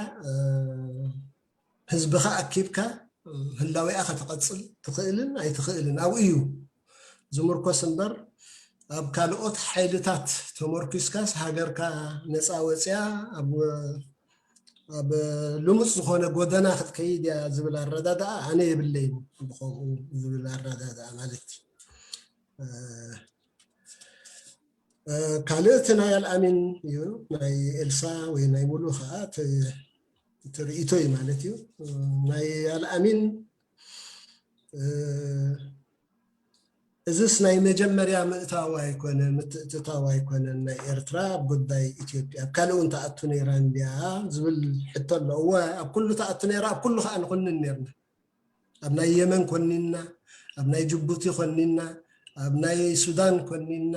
ህዝብኻ ኣኪብካ ህላዊኣ ከተቐፅል ትኽእልን ኣይትኽእልን ኣብኡ እዩ ዝምርኮስ እምበር፣ ኣብ ካልኦት ሓይልታት ተመርኪስካስ ሃገርካ ነፃ ወፅያ ኣብ ልሙፅ ዝኾነ ጎደና ክትከይድ እያ ዝብል ኣረዳድኣ ኣነ የብለይን። ብኸምኡ ዝብል ኣረዳድኣ ማለት ካልእ እቲ ናይ ኣልኣሚን እዩ፣ ናይ ኤልሳ ወይ ናይ ሙሉ ከዓ እቲ ርእይቶ እዩ ማለት እዩ። ናይ ኣልኣሚን እዝስ ናይ መጀመርያ ምእታው ኣይኮነ፣ ምትእትታው ኣይኮነን ናይ ኤርትራ ኣብ ጉዳይ ኢትዮጵያ። ኣብ ካልእ እውን ተኣቱ ነይራ እንድያ ዝብል ሕቶ ኣሎ። እወ፣ ኣብ ኩሉ ተኣቱ ነይራ፣ ኣብ ኩሉ ከዓ ንኮንን ነይርና። ኣብ ናይ የመን ኮኒንና፣ ኣብ ናይ ጅቡቲ ኮኒንና፣ ኣብ ናይ ሱዳን ኮኒንና።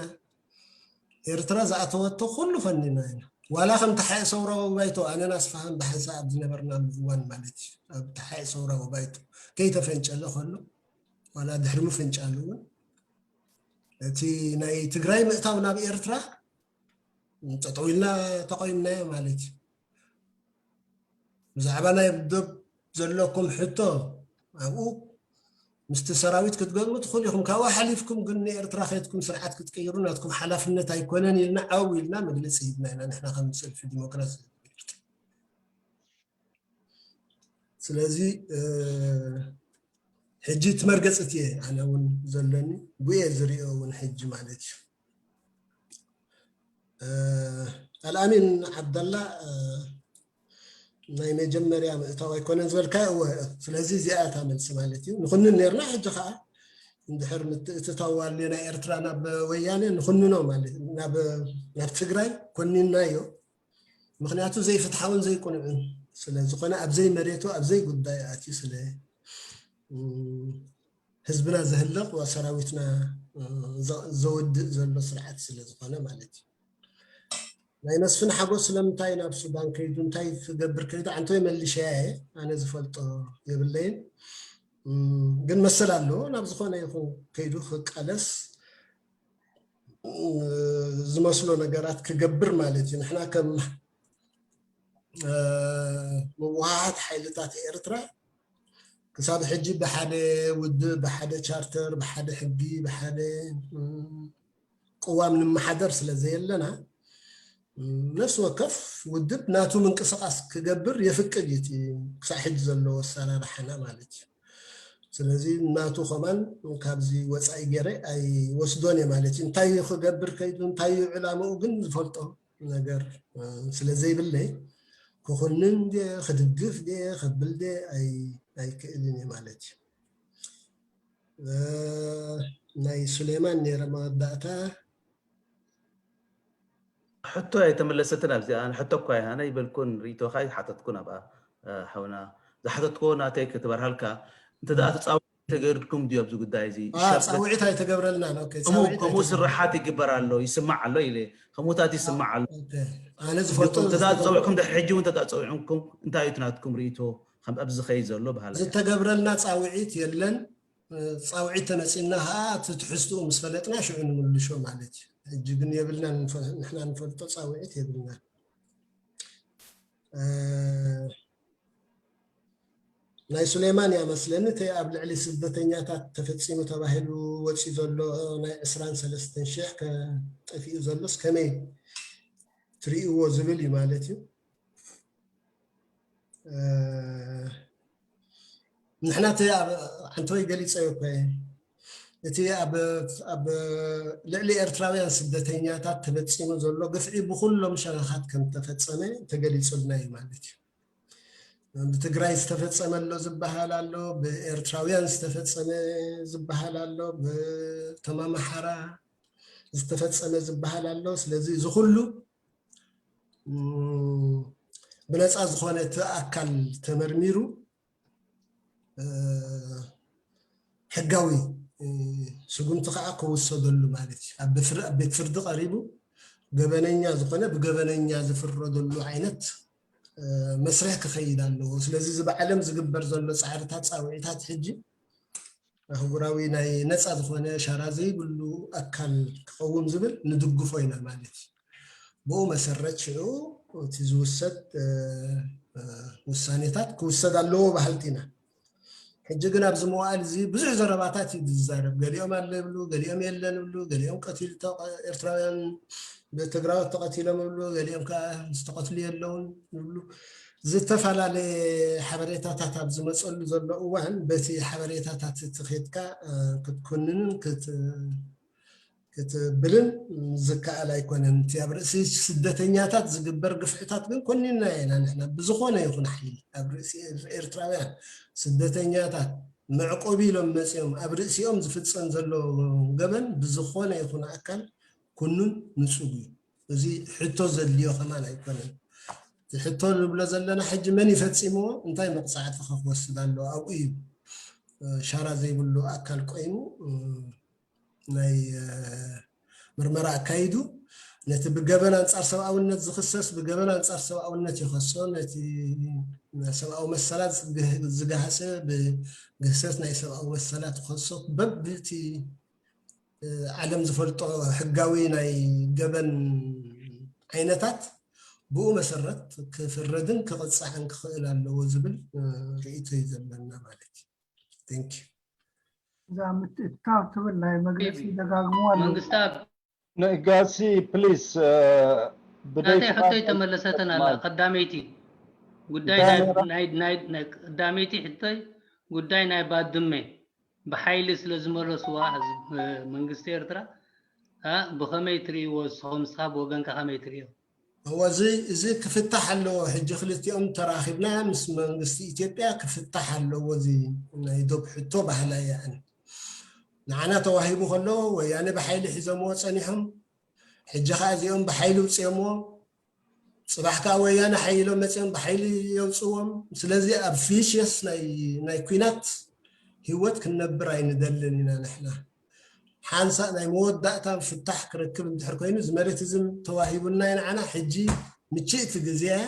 ኤርትራ ዝኣተወቶ ኩሉ ኮኒና ኢና። ዋላ ከም ተሓኤ ሰውራዊ ባይቶ፣ ኣነን ኣስፍሃን ብሓንሳእ ኣብ ዝነበርናሉ እዋን ማለት እዩ፣ ኣብ ተሓኤ ሰውራዊ ባይቶ ከይተፈንጨለ ከሎ፣ ዋላ ድሕሪ ምፍንጫሉ እውን እቲ ናይ ትግራይ ምእታው ናብ ኤርትራ ጠጠው ኢልና ተቆይምናዮ ማለት እዩ። ብዛዕባ ናይ ዶብ ዘለኩም ሕቶ ኣብኡ ምስቲ ሰራዊት ክትገጥሙ ትኽእሉ ኢኹም። ካብኡ ሓሊፍኩም ግን ንኤርትራ ከይድኩም ስርዓት ክትቅይሩ ናትኩም ሓላፍነት ኣይኮነን ኢልና ዓው ኢልና መግለፂ ሂብና ኢና፣ ንሕና ከም ሰልፊ ዲሞክራሲ። ስለዚ ሕጂ እቲ መርገፂ እቲ እየ ኣነ እውን ዘለኒ፣ ብኡ እየ ዝሪኦ እውን ሕጂ ማለት እዩ። ኣልኣሚን ዓብደላ፣ ናይ መጀመርያ ምእታው ኣይኮነን ዝበልካዮ። እወ፣ ስለዚ እዚኣ እታ መልሲ ማለት እዩ። ንኹንን ነርና፣ ሕጂ ከዓ እንድሕር ምትእትታው ኣልዮ ናይ ኤርትራ ናብ ወያነ ንኹንኖ ማለት እዩ። ናብ ትግራይ ኮኒናዮ። ምኽንያቱ ዘይፍትሓውን ዘይቁኑዕን ስለዝኾነ፣ ኣብዘይ መሬቱ ኣብዘይ ጉዳዩ ኣትዩ ስለ ህዝብና ዘህልቕ፣ ሰራዊትና ዘውድእ ዘሎ ስርዓት ስለዝኾነ ማለት እዩ። ናይ መስፍን ሓጎስ ስለምንታይ ናብ ሱዳን ከይዱ፣ እንታይ ክገብር ከይዱ፣ ኣንቶይ መልሸያ እየ፣ ኣነ ዝፈልጦ የብለይን። ግን መሰል ኣለዎ ናብ ዝኾነ ይኹን ከይዱ ክቃለስ ዝመስሎ ነገራት ክገብር ማለት እዩ። ንሕና ከም ምውሃሃድ ሓይልታት ኤርትራ ክሳብ ሕጂ ብሓደ ውድብ፣ ብሓደ ቻርተር፣ ብሓደ ሕጊ፣ ብሓደ ቅዋም ንመሓደር ስለ ዘየለና፣ ነፍሲ ወከፍ ውድብ ናቱ ምንቅስቃስ ክገብር የፍቅድ እዩ እቲ ክሳብ ሕጂ ዘለዎ ኣሰራርሓና ማለት እዩ። ስለዚ ናቱ ከማን ካብዚ ወፃኢ ገይረ ኣይወስዶን እየ ማለት እዩ። እንታይ እዩ ክገብር ከይዱ፣ እንታይ እዩ ዕላምኡ ግን ዝፈልጦ ነገር ስለ ዘይብለይ፣ ክኹንን ድየ ክድግፍ ድየ ክብል ድየ ኣይክእልን እየ ማለት እዩ። ናይ ሱሌማን ነይረ መወዳእታ። ሕቶ ኣይተመለሰትን ኣብዚኣ። ሕቶ እኳ ኣነ ይበልኩን ርእይቶኻ ይሓተትኩን ኣብኣ ሓውና ዝሓተትኮ ናተይ ክትበርሃልካ እንተ ደኣ ተፃው ተገርድኩም ድዩ ኣብዚ ጉዳይ እዚ? ጻውዒት ኣይተገብረልናን። ከምኡ ስርሓት ይግበር ኣሎ ይስማዕ ኣሎ ኢለ ከምኡታት ይስማዕ ኣሎ። ኣነ ዝፈልጦ ተዛፀውዕኩም ድሕሪ ሕጂ እውን ተዛፀውዕኩም እንታይ እዩ ትናትኩም ርእይቶ ኣብዚ ዝኸይድ ዘሎ ባህል? ዝተገብረልና ጻውዒት የለን። ጻውዒት ተመፂና ከዓ እቲ ትሕዝትኡ ምስ ፈለጥና ሽዑ ንምልሾ ማለት እዩ። ሕጂ ግን የብልናን፣ ንሕና ንፈልጦ ጻውዒት የብልናን። ናይ ሱሌማን እያ መስለኒ። እቲ ኣብ ልዕሊ ስደተኛታት ተፈፂሙ ተባሂሉ ወፂኡ ዘሎ ናይ ዕስራን ሰለስተን ሽሕ ጠፊኡ ዘሎስ ከመይ ትርእይዎ ዝብል እዩ ማለት እዩ። ንሕና እቲ ዓንተወይ ገሊፀዮ እኮ እቲ ኣብ ልዕሊ ኤርትራውያን ስደተኛታት ተፈፂሙ ዘሎ ግፍዒ ብኩሎም ሸነኻት ከም ተፈፀመ ተገሊፁልና እዩ ማለት እዩ። ብትግራይ ዝተፈፀመ ኣሎ ዝበሃል ኣሎ፣ ብኤርትራውያን ዝተፈፀመ ዝበሃል ኣሎ፣ ብቶም ኣምሓራ ዝተፈፀመ ዝበሃል ኣሎ። ስለዚ እዚ ኩሉ ብነፃ ዝኾነ እቲ ኣካል ተመርሚሩ ሕጋዊ ስጉምቲ ከዓ ክውሰደሉ ማለት እዩ። ኣብ ቤት ፍርዲ ቀሪቡ ገበነኛ ዝኾነ ብገበነኛ ዝፍረደሉ ዓይነት መስርሕ ክኸይድ ኣለዎ። ስለዚ እዚ ብዓለም ዝግበር ዘሎ ፃዕርታት፣ ፃውዒታት ሕጂ ኣህጉራዊ ናይ ነፃ ዝኾነ ሻራ ዘይብሉ ኣካል ክቐውም ዝብል ንድግፎ ኢና ማለት እዩ። ብኡ መሰረት ሽዑ እቲ ዝውሰድ ውሳኔታት ክውሰድ ኣለዎ በሃልቲ ኢና። ሕጂ ግን ኣብዚ መዋእል እዚ ብዙሕ ዘረባታት እዩ ዝዛረብ። ገሊኦም ኣለ ይብሉ፣ ገሊኦም የለን ይብሉ፣ ገሊኦም ቀቲሉ ኤርትራውያን ብትግራዎት ተቐቲሎም ይብሉ፣ ገሊኦም ከዓ ዝተቐትሉ የለውን ይብሉ። ዝተፈላለየ ሓበሬታታት ኣብ ዝመፀሉ ዘሎ እዋን በቲ ሓበሬታታት እቲ ኬድካ ክትኮንንን ክትብልን ዝከኣል ኣይኮነን። እቲ ኣብ ርእሲ ስደተኛታት ዝግበር ግፍዕታት ግን ኮኒንና ኢና ንሕና ብዝኾነ ይኹን ሓይሊ ኣብ ርእሲ ኤርትራውያን ስደተኛታት መዕቆቢ ኢሎም መፂኦም ኣብ ርእሲኦም ዝፍፀም ዘሎ ገበን ብዝኾነ ይኹን ኣካል ኩኑን ንፁግ እዩ። እዚ ሕቶ ዘድልዮ ከማን ኣይኮነን። እቲ ሕቶ ንብሎ ዘለና ሕጂ መን ይፈፂምዎ እንታይ መቕፃዕቲ ከክወስድ ኣለዎ ኣብኡ እዩ ሻራ ዘይብሉ ኣካል ቆይሙ ናይ ምርመራ ኣካይዱ ነቲ ብገበን ኣንፃር ሰብኣውነት ዝኽሰስ ብገበን ኣንፃር ሰብኣውነት ይኸሶ፣ ነቲ ሰብኣዊ መሰላት ዝገሃሰ ብግህሰት ናይ ሰብኣዊ መሰላት ይኸሶ። በብቲ ዓለም ዝፈልጦ ሕጋዊ ናይ ገበን ዓይነታት ብኡ መሰረት ክፍረድን ክቕፃዕን ክኽእል ኣለዎ ዝብል ርእይቶ እዩ ዘለና ማለት እዩ። Thank you። እዛ ምትእትታው ትብል ናይ መግለፂ ደጋግሙ ኣለዉ። መንግስታብ ነጋሲ ፕሊስ ናተይ ሕቶ ይተመለሰትን ኣላ። ቀዳመይቲ ጉዳይ ናይ ቀዳመይቲ ሕቶይ ጉዳይ ናይ ባድመ ብሓይሊ ስለ ዝመለስዋ መንግስቲ ኤርትራ እ፣ ብኸመይ ትርእይዎ ንስኹም? ንስኻ ብወገንካ ከመይ ትርእዮ? እወ፣ እዚ እዚ ክፍታሕ ኣለዎ። ሕጂ ክልቲኦም ተራኺብና ምስ መንግስቲ ኢትዮጵያ ክፍታሕ ኣለዎ። እዚ ናይ ዶብ ሕቶ ባህላ እያ። ንዓና ተዋሂቡ ከሎ ወያነ ብሓይሊ ሒዞምዎ ጸኒሖም፣ ሕጂ ከዓ እዚኦም ብሓይሊ ውፅኦምዎ፣ ፅባሕ ከዓ ወያነ ሓይሎም መፅኦም ብሓይሊ የውፅዎም። ስለዚ ኣብ ፊሽየስ ናይ ናይ ኩናት ህይወት ክንነብር ኣይንደልን ኢና ንሕና። ሓንሳእ ናይ መወዳእታ ፍታሕ ክረክብ እንድሕር ኮይኑ፣ እዚ መሬት እዚ ተዋሂቡና እዩ ንዓና፣ ሕጂ ምችእቲ ግዜ እያ፣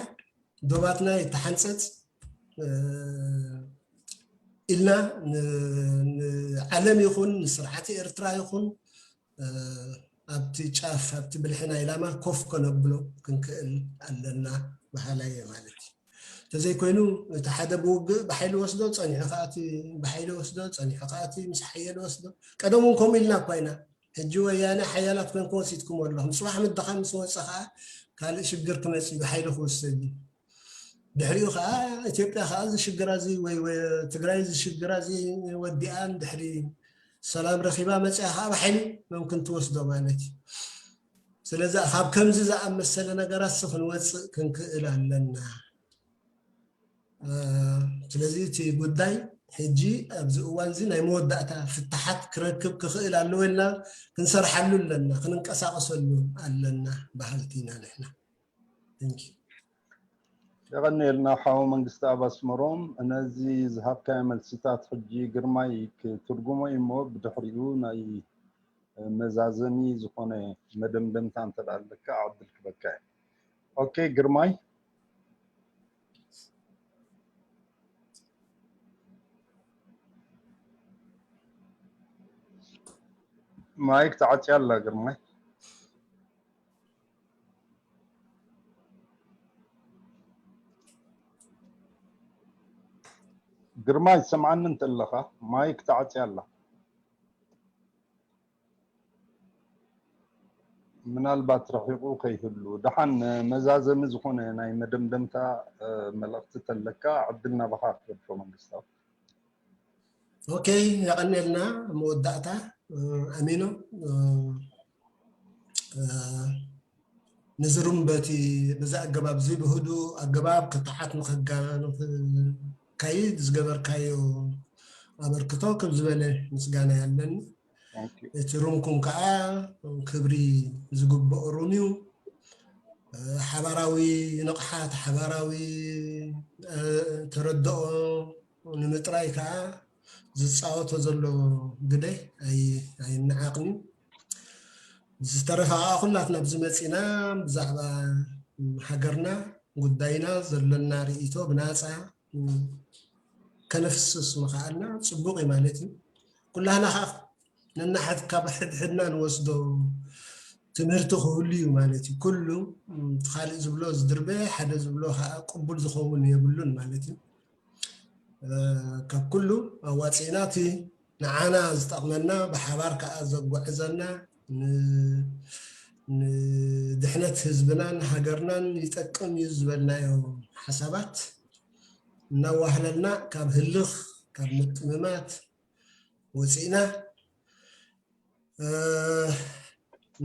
ዶባትና ይተሓንፀፅ ኢልና ንዓለም ይኹን ንስርዓት ኤርትራ ይኹን ኣብቲ ጫፍ ኣብቲ ብልሕና ኢላማ ኮፍ ከነብሎ ክንክእል ኣለና በሃላይ እየ ማለት እዩ። እንተዘይኮይኑ እቲ ሓደ ብውግእ ብሓይሊ ወስዶ ጸኒሑ ከኣቲ ብሓይሊ ወስዶ ጸኒሑ ከኣቲ ምስ ሓየለ ወስዶ ቀደም እውን ከምኡ ኢልና እኳ ኢና። ሕጂ ወያነ ሓያላት ኮንኩም ወሲድኩም ኣለኹም። ጽባሕ ምድኻ ምስ ወጸ ከኣ ካልእ ሽግር ክመጽእ እዩ፣ ብሓይሊ ክውሰድ እዩ። ድሕሪኡ ከዓ ኢትዮጵያ ከዓ እዚ ሽግራ እዚ ወይ ትግራይ እዚ ሽግራ እዚ ወዲኣን ድሕሪ ሰላም ረኺባ መፅያ ከዓ ብሓይሊ መምክን ትወስዶ ማለት እዩ። ስለዚ ካብ ከምዚ ዝኣመሰለ ነገራት ክንወፅእ ክንክእል ኣለና። ስለዚ እቲ ጉዳይ ሕጂ ኣብዚ እዋን እዚ ናይ መወዳእታ ፍትሓት ክረክብ ክኽእል ኣለዎ ኢልና ክንሰርሓሉ ኣለና፣ ክንንቀሳቀሰሉ ኣለና በሃልቲ ኢና ንሕና። የቐንየልና ሓው መንግስቲ ኣብ ኣስመሮም ነዚ ዝሃብካዮ መልሲታት። ሕጂ ግርማይ ክትርጉሞ እዩ እሞ ብድሕሪኡ ናይ መዛዘሚ ዝኾነ መደምደምታ እንተ ኣለካ ዕድል ክበካ እየ። ኦኬ ግርማይ። ማይክ ተዓፅያ ኣላ ግርማይ። ግርማይ ትሰምዓኒ እንተለኻ ማይክ ተዓፅያ ኣላ። ምናልባት ረሒቑ ከይህሉ ደሓን መዛዘሚ ዝኾነ ናይ መደምደምታ መልእኽቲ ተለካ ዕድል ናባኻ ክገድፎ መንግስታዊ። ኦኬ፣ የቐንየልና መወዳእታ ኣሚኖ። ንዝሩም በቲ በዚ ኣገባብ እዚ ብህዱ ኣገባብ ክትዓት ንኸካይድ ዝገበርካዮ ኣበርክቶ ክብ ዝበለ ምስጋና ያለኒ። እቲ ሩምኩም ከዓ ክብሪ ዝግብኦ ሩም እዩ። ሓባራዊ ንቕሓት፣ ሓባራዊ ተረድኦ ንምጥራይ ከዓ ዝፃወቶ ዘሎ ግደ ኣይነዓቕን እዩ። ዝተረፈ ከዓ ኩላትና ኣብዚ መፂና ብዛዕባ ሃገርና ጉዳይና ዘሎና ርእይቶ ብናፃ ከነፍስስ ምኽኣልና ፅቡቕ እዩ ማለት እዩ። ኩላህና ከዓ ነናሕት ካብ ሕድሕድና ንወስዶ ትምህርቲ ክህሉ እዩ ማለት እዩ። ኩሉ እቲ ካልእ ዝብሎ ዝድርበ ሓደ ዝብሎ ከዓ ቅቡል ዝኸውን የብሉን ማለት እዩ። ካብ ኩሉ ኣዋፂእና እቲ ንዓና ዝጠቕመና ብሓባር ከዓ ዘጓዕዘና ንድሕነት ህዝብናን ሃገርናን ይጠቅም እዩ ዝበልናዮ ሓሳባት እናዋህለልና ካብ ህልኽ ካብ ምጥምማት ወፂእና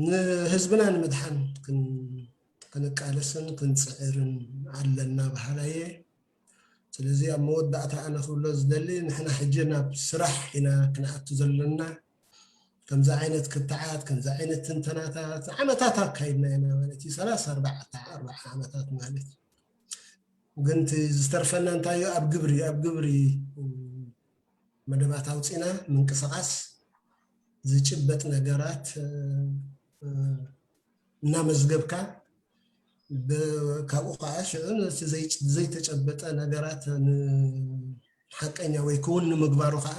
ንህዝብና ንምድሓን ክንቃለስን ክንፅዕርን ኣለና በሃላየ። ስለዚ ኣብ መወዳእታ ኣነ ክብሎ ዝደሊ ንሕና ሕጂ ናብ ስራሕ ኢና ክንኣቱ ዘለና። ከምዚ ዓይነት ክትዓት ከምዚ ዓይነት ትንተናታት ዓመታት ኣካይድና ኢና ማለት እዩ። ሰላሳ ኣርባዕተ ኣርባዓ ዓመታት ማለት እዩ። ግን እቲ ዝተርፈና እንታይ እዩ? ኣብ ግብሪ ኣብ ግብሪ መደባት ኣውፂና ምንቅስቃስ ዝጭበጥ ነገራት እናመዝገብካ ካብኡ ከዓ ሽዑ ነቲ ዘይተጨበጠ ነገራት ሓቀኛ ወይ ክውን ንምግባሩ ከዓ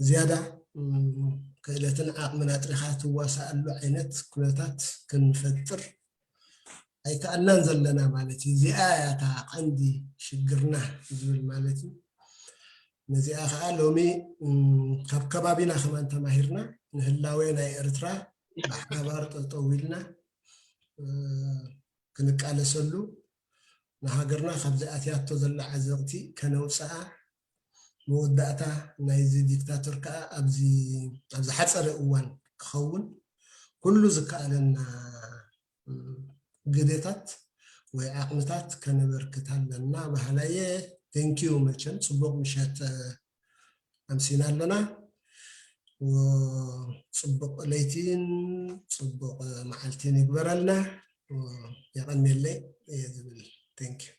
ዝያዳ ክእለትን ዓቕምን ኣጥሪኻ ትዋሳኣሉ ዓይነት ኩነታት ክንፈጥር ኣይከኣልናን ዘለና ማለት እዩ። እዚኣ እያ እታ ቀንዲ ሽግርና ዝብል ማለት እዩ። ነዚኣ ከዓ ሎሚ ካብ ከባቢና ከማን ተማሂርና ንህላዌ ናይ ኤርትራ ብሓባር ጠጠው ኢልና ክንቃለሰሉ ንሃገርና ካብዚ ኣትያቶ ዘላ ዓዘቕቲ ከነውፅኣ መወዳእታ ናይዚ ዲክታቶር ከዓ ኣብዚ ኣብዚ ሓፀረ እዋን ክኸውን ኩሉ ዝከኣለና ግዴታት ወይ ዓቕምታት ከነበርክት ኣለና በሃላየ። ቴንኪዩ። መቸም ጽቡቕ ምሸት ኣምሲና ኣለና። ጽቡቕ ለይቲን ጽቡቕ መዓልቲን ይግበረልና። የቐንየለይ እየ ዝብል። ቴንኪዩ።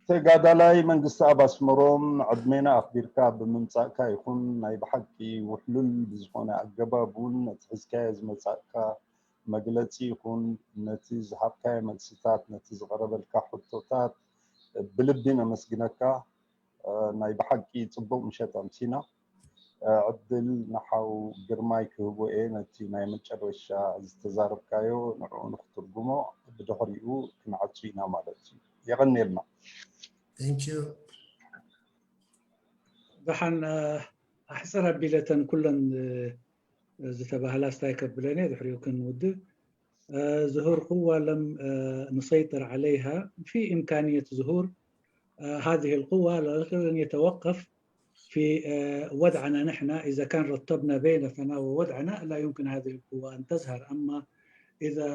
ተጋዳላይ መንግስቲ ኣብ ኣስመሮም ዕድሜና ኣኽቢርካ ብምምጻእካ ይኹን ናይ ብሓቂ ውሕሉል ብዝኾነ ኣገባብ እውን ነቲ ሒዝካዮ ዝመጻእካ መግለጺ ይኹን ነቲ ዝሃብካዮ መልስታት ነቲ ዝቐረበልካ ሕቶታት ብልቢ ነመስግነካ። ናይ ብሓቂ ጽቡቕ ምሸት ኣምሲና። ዕድል ንሓው ግርማይ ክህቦ እየ ነቲ ናይ መጨረሻ ዝተዛረብካዮ ንዕኡ ንክትርጉሞ ብድሕሪኡ ክንዓጹ ኢና ማለት እዩ። የቐንየልና። Thank you። ደሓን ኣሕፅር ኣቢለተን ኩለን ዝተባህላ ስታይ ከብለን እየ ድሕሪኡ ክንውድእ። ظهور قوة لم نسيطر عليها في إمكانية ظهور هذه القوة لكن يتوقف في وضعنا نحن. إذا كان رتبنا بينتنا ووضعنا لا يمكن هذه القوة أن تظهر. أما إذا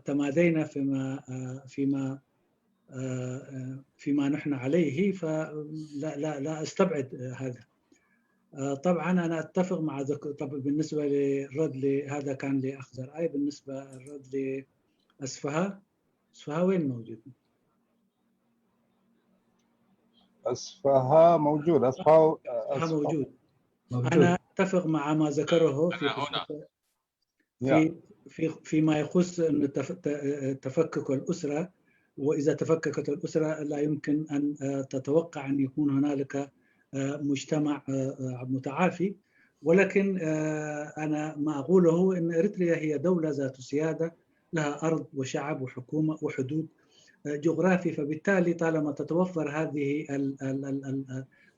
تمادينا فيما فيما فيما نحن عليه فلا لا لا أستبعد هذا. طبعا أنا أتفق مع ذك... طب بالنسبة للرد لهذا كان لأخضر أي بالنسبة الرد لأسفها. أسفها وين موجود؟ أسفها موجود. أسفها أسفها موجود. أنا أتفق مع ما ذكره في في في فيما يخص أن تفكك الأسرة. وإذا تفككت الأسرة لا يمكن أن تتوقع أن يكون هنالك مجتمع متعافي. ولكن أنا ما أقوله أن إريتريا هي دولة ذات سيادة، لها أرض وشعب وحكومة وحدود جغرافي. فبالتالي طالما تتوفر هذه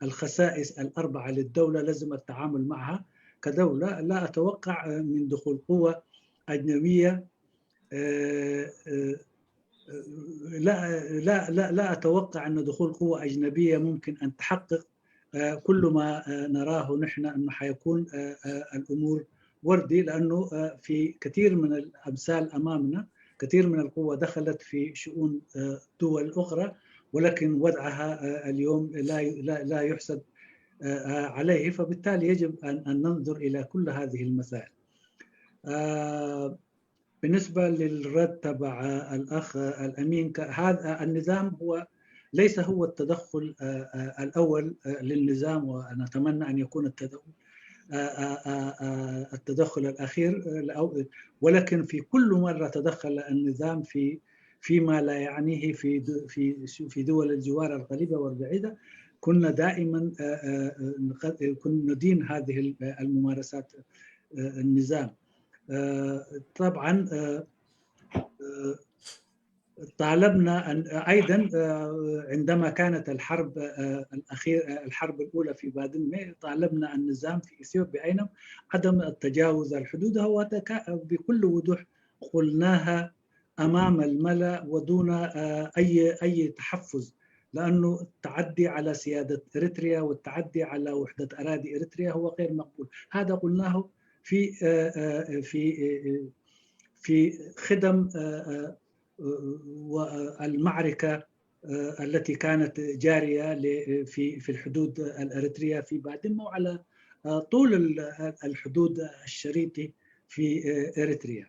الخصائص الأربعة للدولة لازم التعامل معها كدولة. لا أتوقع من دخول قوة أجنبية لا لا لا لا اتوقع ان دخول قوه اجنبيه ممكن ان تحقق كل ما نراه نحن انه حيكون الامور وردي، لانه في كثير من الامثال امامنا كثير من القوى دخلت في شؤون دول اخرى، ولكن وضعها اليوم لا لا يحسد عليه. فبالتالي يجب ان ننظر الى كل هذه المسائل. بالنسبة للرد تبع الأخ الأمين، هذا النظام هو ليس هو التدخل الأول للنظام، ونتمنى أن يكون التدخل التدخل الأخير، ولكن في كل مرة تدخل النظام في فيما لا يعنيه في في في دول الجوار القريبة والبعيدة، كنا دائما كنا ندين هذه الممارسات النظام. طبعا طالبنا أن أيضا عندما كانت الحرب الأخير الحرب الأولى في بادمة، طالبنا النظام في إثيوبيا أيضا عدم التجاوز الحدود. هو بكل وضوح قلناها أمام الملأ ودون أي أي تحفظ، لأنه التعدي على سيادة إريتريا والتعدي على وحدة أراضي إريتريا هو غير مقبول. هذا قلناه في في في خدم والمعركة التي كانت جارية في في الحدود الإريترية في بادمة وعلى طول الحدود الشريطة في إريتريا.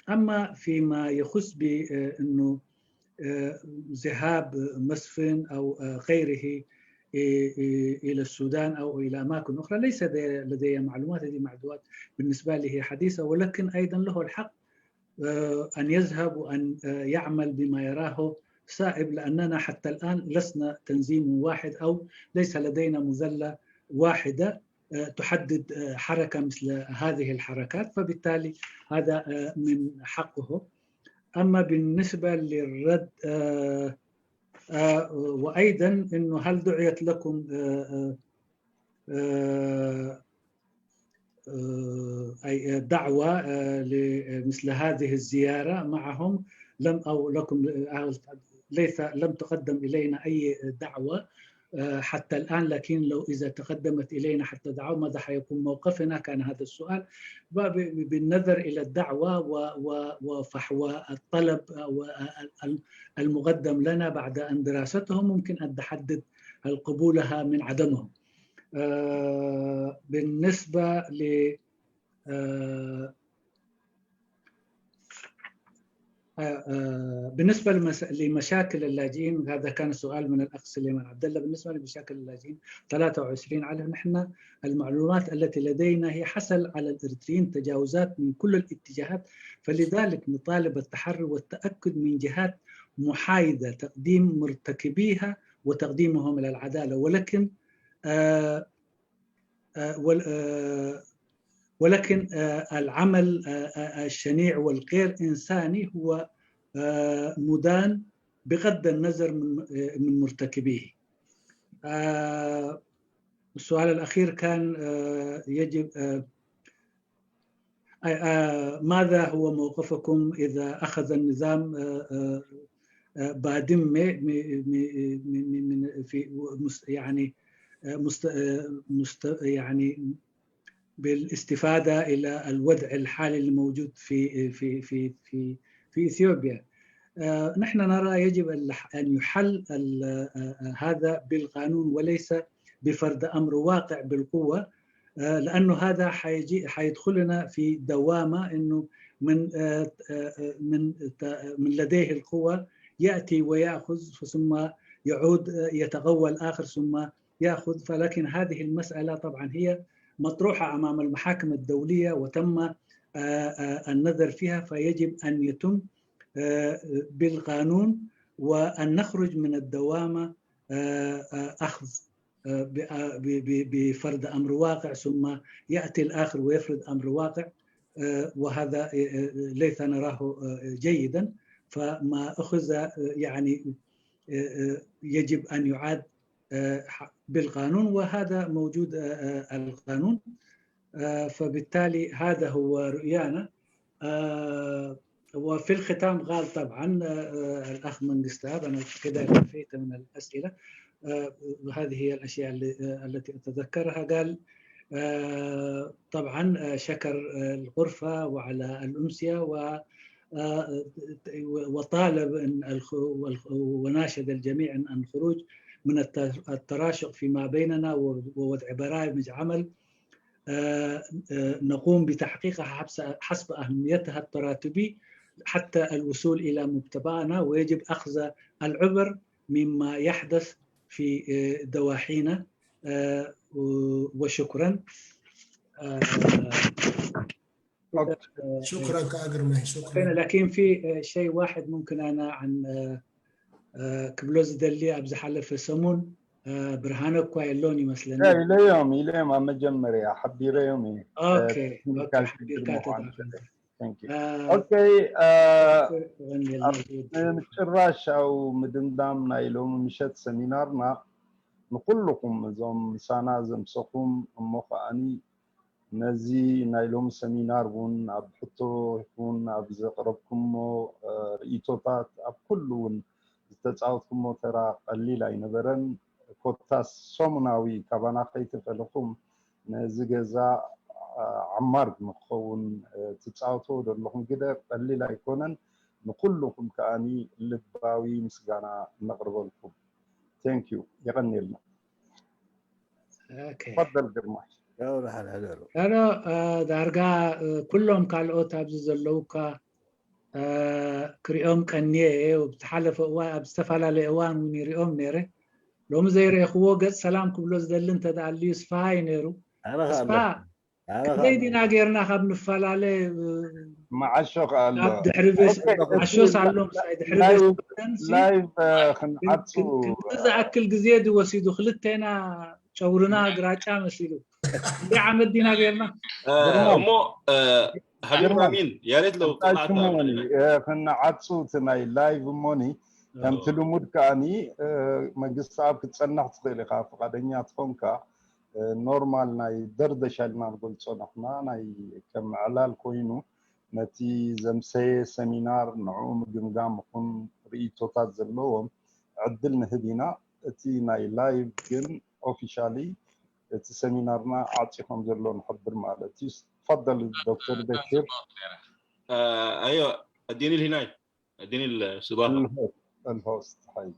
أما فيما يخص بأنه ذهاب مسفن أو غيره إلى السودان أو إلى أماكن أخرى، ليس لدي معلومات، هذه معلومات بالنسبة لي هي حديثة، ولكن أيضا له الحق أن يذهب وأن يعمل بما يراه صائب، لأننا حتى الآن لسنا تنظيم واحد أو ليس لدينا مذلة واحدة تحدد حركة مثل هذه الحركات، فبالتالي هذا من حقه. أما بالنسبة للرد وأيضا أنه هل دعيت لكم أي دعوة لمثل هذه الزيارة معهم؟ لم أو لكم ليس لم تقدم إلينا أي دعوة. آه، حتى الآن، لكن لو إذا تقدمت إلينا حتى دعوة، ماذا حيكون موقفنا؟ كان هذا السؤال. ب-، ب-، بالنظر إلى الدعوة و-، و-، وفحوى الطلب، آه، و-، ال-، المقدم لنا بعد أن دراستهم، ممكن أن تحدد القبولها من عدمهم. آه، بالنسبة ل-، آه، آه، آه، بالنسبة لمس-، لمشاكل اللاجئين، هذا كان سؤال من الأخ سليمان عبد الله. بالنسبة لمشاكل اللاجئين ثلاثة وعشرين ألف، نحن المعلومات التي لدينا هي حصل على الإريتريين تجاوزات من كل الاتجاهات، فلذلك نطالب التحري والتأكد من جهات محايدة تقديم مرتكبيها وتقديمهم إلى العدالة. ولكن، آه، آه، وال-، آه، ولكن، آه، العمل، آه، آه، الشنيع والغير إنساني هو، آه، مدان بغض النظر من، آه، من مرتكبيه. آه، السؤال الأخير كان، آه، يجب، آه، آه، آه، ماذا هو موقفكم إذا أخذ النظام، آه، آه، آه، بادمة م-، م-، م-، م-، من، في مس-، يعني، آه، مست-، آه، مست-، يعني بالاستفادة إلى الوضع الحالي الموجود في، في، في، في، في إثيوبيا. آه، نحن نرى يجب أن لح-، أن يحل ال-، آه، آه، هذا بالقانون وليس بفرض أمر واقع بالقوة، آه، لأنه هذا حيجي-، حيدخلنا في دوامة إنه من، آه، آه، آه، من ت-، من لديه القوة يأتي ويأخذ، ثم يعود، آه، يتقوى الآخر، ثم يأخذ. فلكن هذه المسألة طبعًا هي مطروحة أمام المحاكم الدولية وتم، آه، آه، النظر فيها، فيجب أن يتم، آه، بالقانون، وأن نخرج من الدوامة، آه، آه، أخذ، آه، ب-، آه، ب-، ب-، بفرض أمر واقع، ثم يأتي الآخر ويفرض أمر واقع، آه، وهذا، آه، آه، ليس نراه، آه، جيدا. فما أخذ، آه، يعني، آه، آه، يجب أن يعاد، آه، ح-، بالقانون، وهذا موجود، آه، آه، القانون. آه، فبالتالي هذا هو رؤيانا. آه، وفي الختام قال طبعًا، آه، آه، الأخ منقستاب، أنا كده كفيت من الأسئلة. آه، وهذه هي الأشياء اللي، آه، التي أتذكرها. قال، آه، طبعًا، آه، شكر، آه، الغرفة وعلى الأمسية و، آه، وطالب أن الخ-، والخ-، وناشد الجميع أن الخروج من الت-، التراشق فيما بيننا و-، ووضع برامج عمل، آه، آه، نقوم بتحقيقها حبس-، حسب أهميتها التراتبي حتى الوصول إلى مبتغانا، ويجب أخذ العبر مما يحدث في، آه، ضواحينا. آه، و-، وشكرًا. آه، شكرًا كأجر ماهي، شكرًا. لكن في، آه، شيء واحد ممكن أنا عن، آه، آه، ክብሎ ዝደሊ ኣብ ዝሓለፈ ሰሙን፣ آه، ብርሃነ እኳ የሎን ይመስለኒ። ኢለዮም ኢለዮም ኣብ መጀመርያ ሓቢረዮም እየ። ኦኬ፣ ኦኬ፣ ሓቢርካ ተጣዕምካ። ኦኬ፣ ምጭራሽ ኣብ ምድምዳም ናይ ሎሚ ምሸት ሰሚናርና ንኩልኩም እዞም ምሳና ዘምሰኹም እሞ ከዓኒ ነዚ ናይ ሎሚ ሰሚናር እውን ኣብ ሕቶ ይኹን ኣብ ዘቕረብኩሞ ርእይቶታት ኣብ ኩሉ እውን ዝተፃወትኩሞ ተራ ቀሊል ኣይነበረን። ኮታስ ሰሙናዊ ካባና ከይተፈለኹም ነዚ ገዛ ዓማር ንክኸውን ትፃወትዎ ዘለኹም ግደ ቀሊል ኣይኮነን። ንኩልኹም ከዓኒ ልባዊ ምስጋና ነቕርበልኩም። Thank you። የቐንየልና። ተፈደል ግርማይ። ዳርጋ ኩሎም ካልኦት ኣብዚ ዘለዉ እኳ ክሪኦም ቀንየ እየ። ብዝሓለፈ እዋን ኣብ ዝተፈላለየ እዋን እውን ይሪኦም ነይረ። ሎሚ ዘይረእኽዎ ገፅ ሰላም ክብሎ ዝደሊ እንተደኣ ኣልዩ ስፍሃ እዩ ነይሩ። ስፍሃ ክንደይ ዲና ጌርና ካብ ንፈላለ? መዓሾ ከኣሎ ድሕሪ ዓሾስ ኣሎ ምሳይ ድሕሪ ላይቭ ክንዓፁ ክንዲ ዝኣክል ግዜ ድወሲዱ ክልቴና ጨውርና ግራጫ መሲሉ እንዲ ዓመት ዲና ጌርና እሞ ሓቢብ ኣሚን ያሬት ለው ክንዓፁ እቲ ናይ ላይቭ እሞኒ ከምቲ ልሙድ ከዓኒ መንግስቲ ኣብ ክትፀንሕ ትኽእል ኢኻ ፍቃደኛ ትኾንካ ኖርማል ናይ ደርደሻ ኢልና ንገልፆ ንሕና ናይ ከም ዕላል ኮይኑ ነቲ ዘምሰየ ሰሚናር ንዕኡ ምግምጋም ይኹን ርእይቶታት ዘለዎም ዕድል ንህብ ኢና። እቲ ናይ live ግን officially እቲ ሰሚናርና ዓፂ ከም ዘሎ ንሕብር ማለት እዩ። تفضل دكتور بكر. آه، ايوه، اديني ال هناك، اديني الصداقه. ال host، ال host. هاي.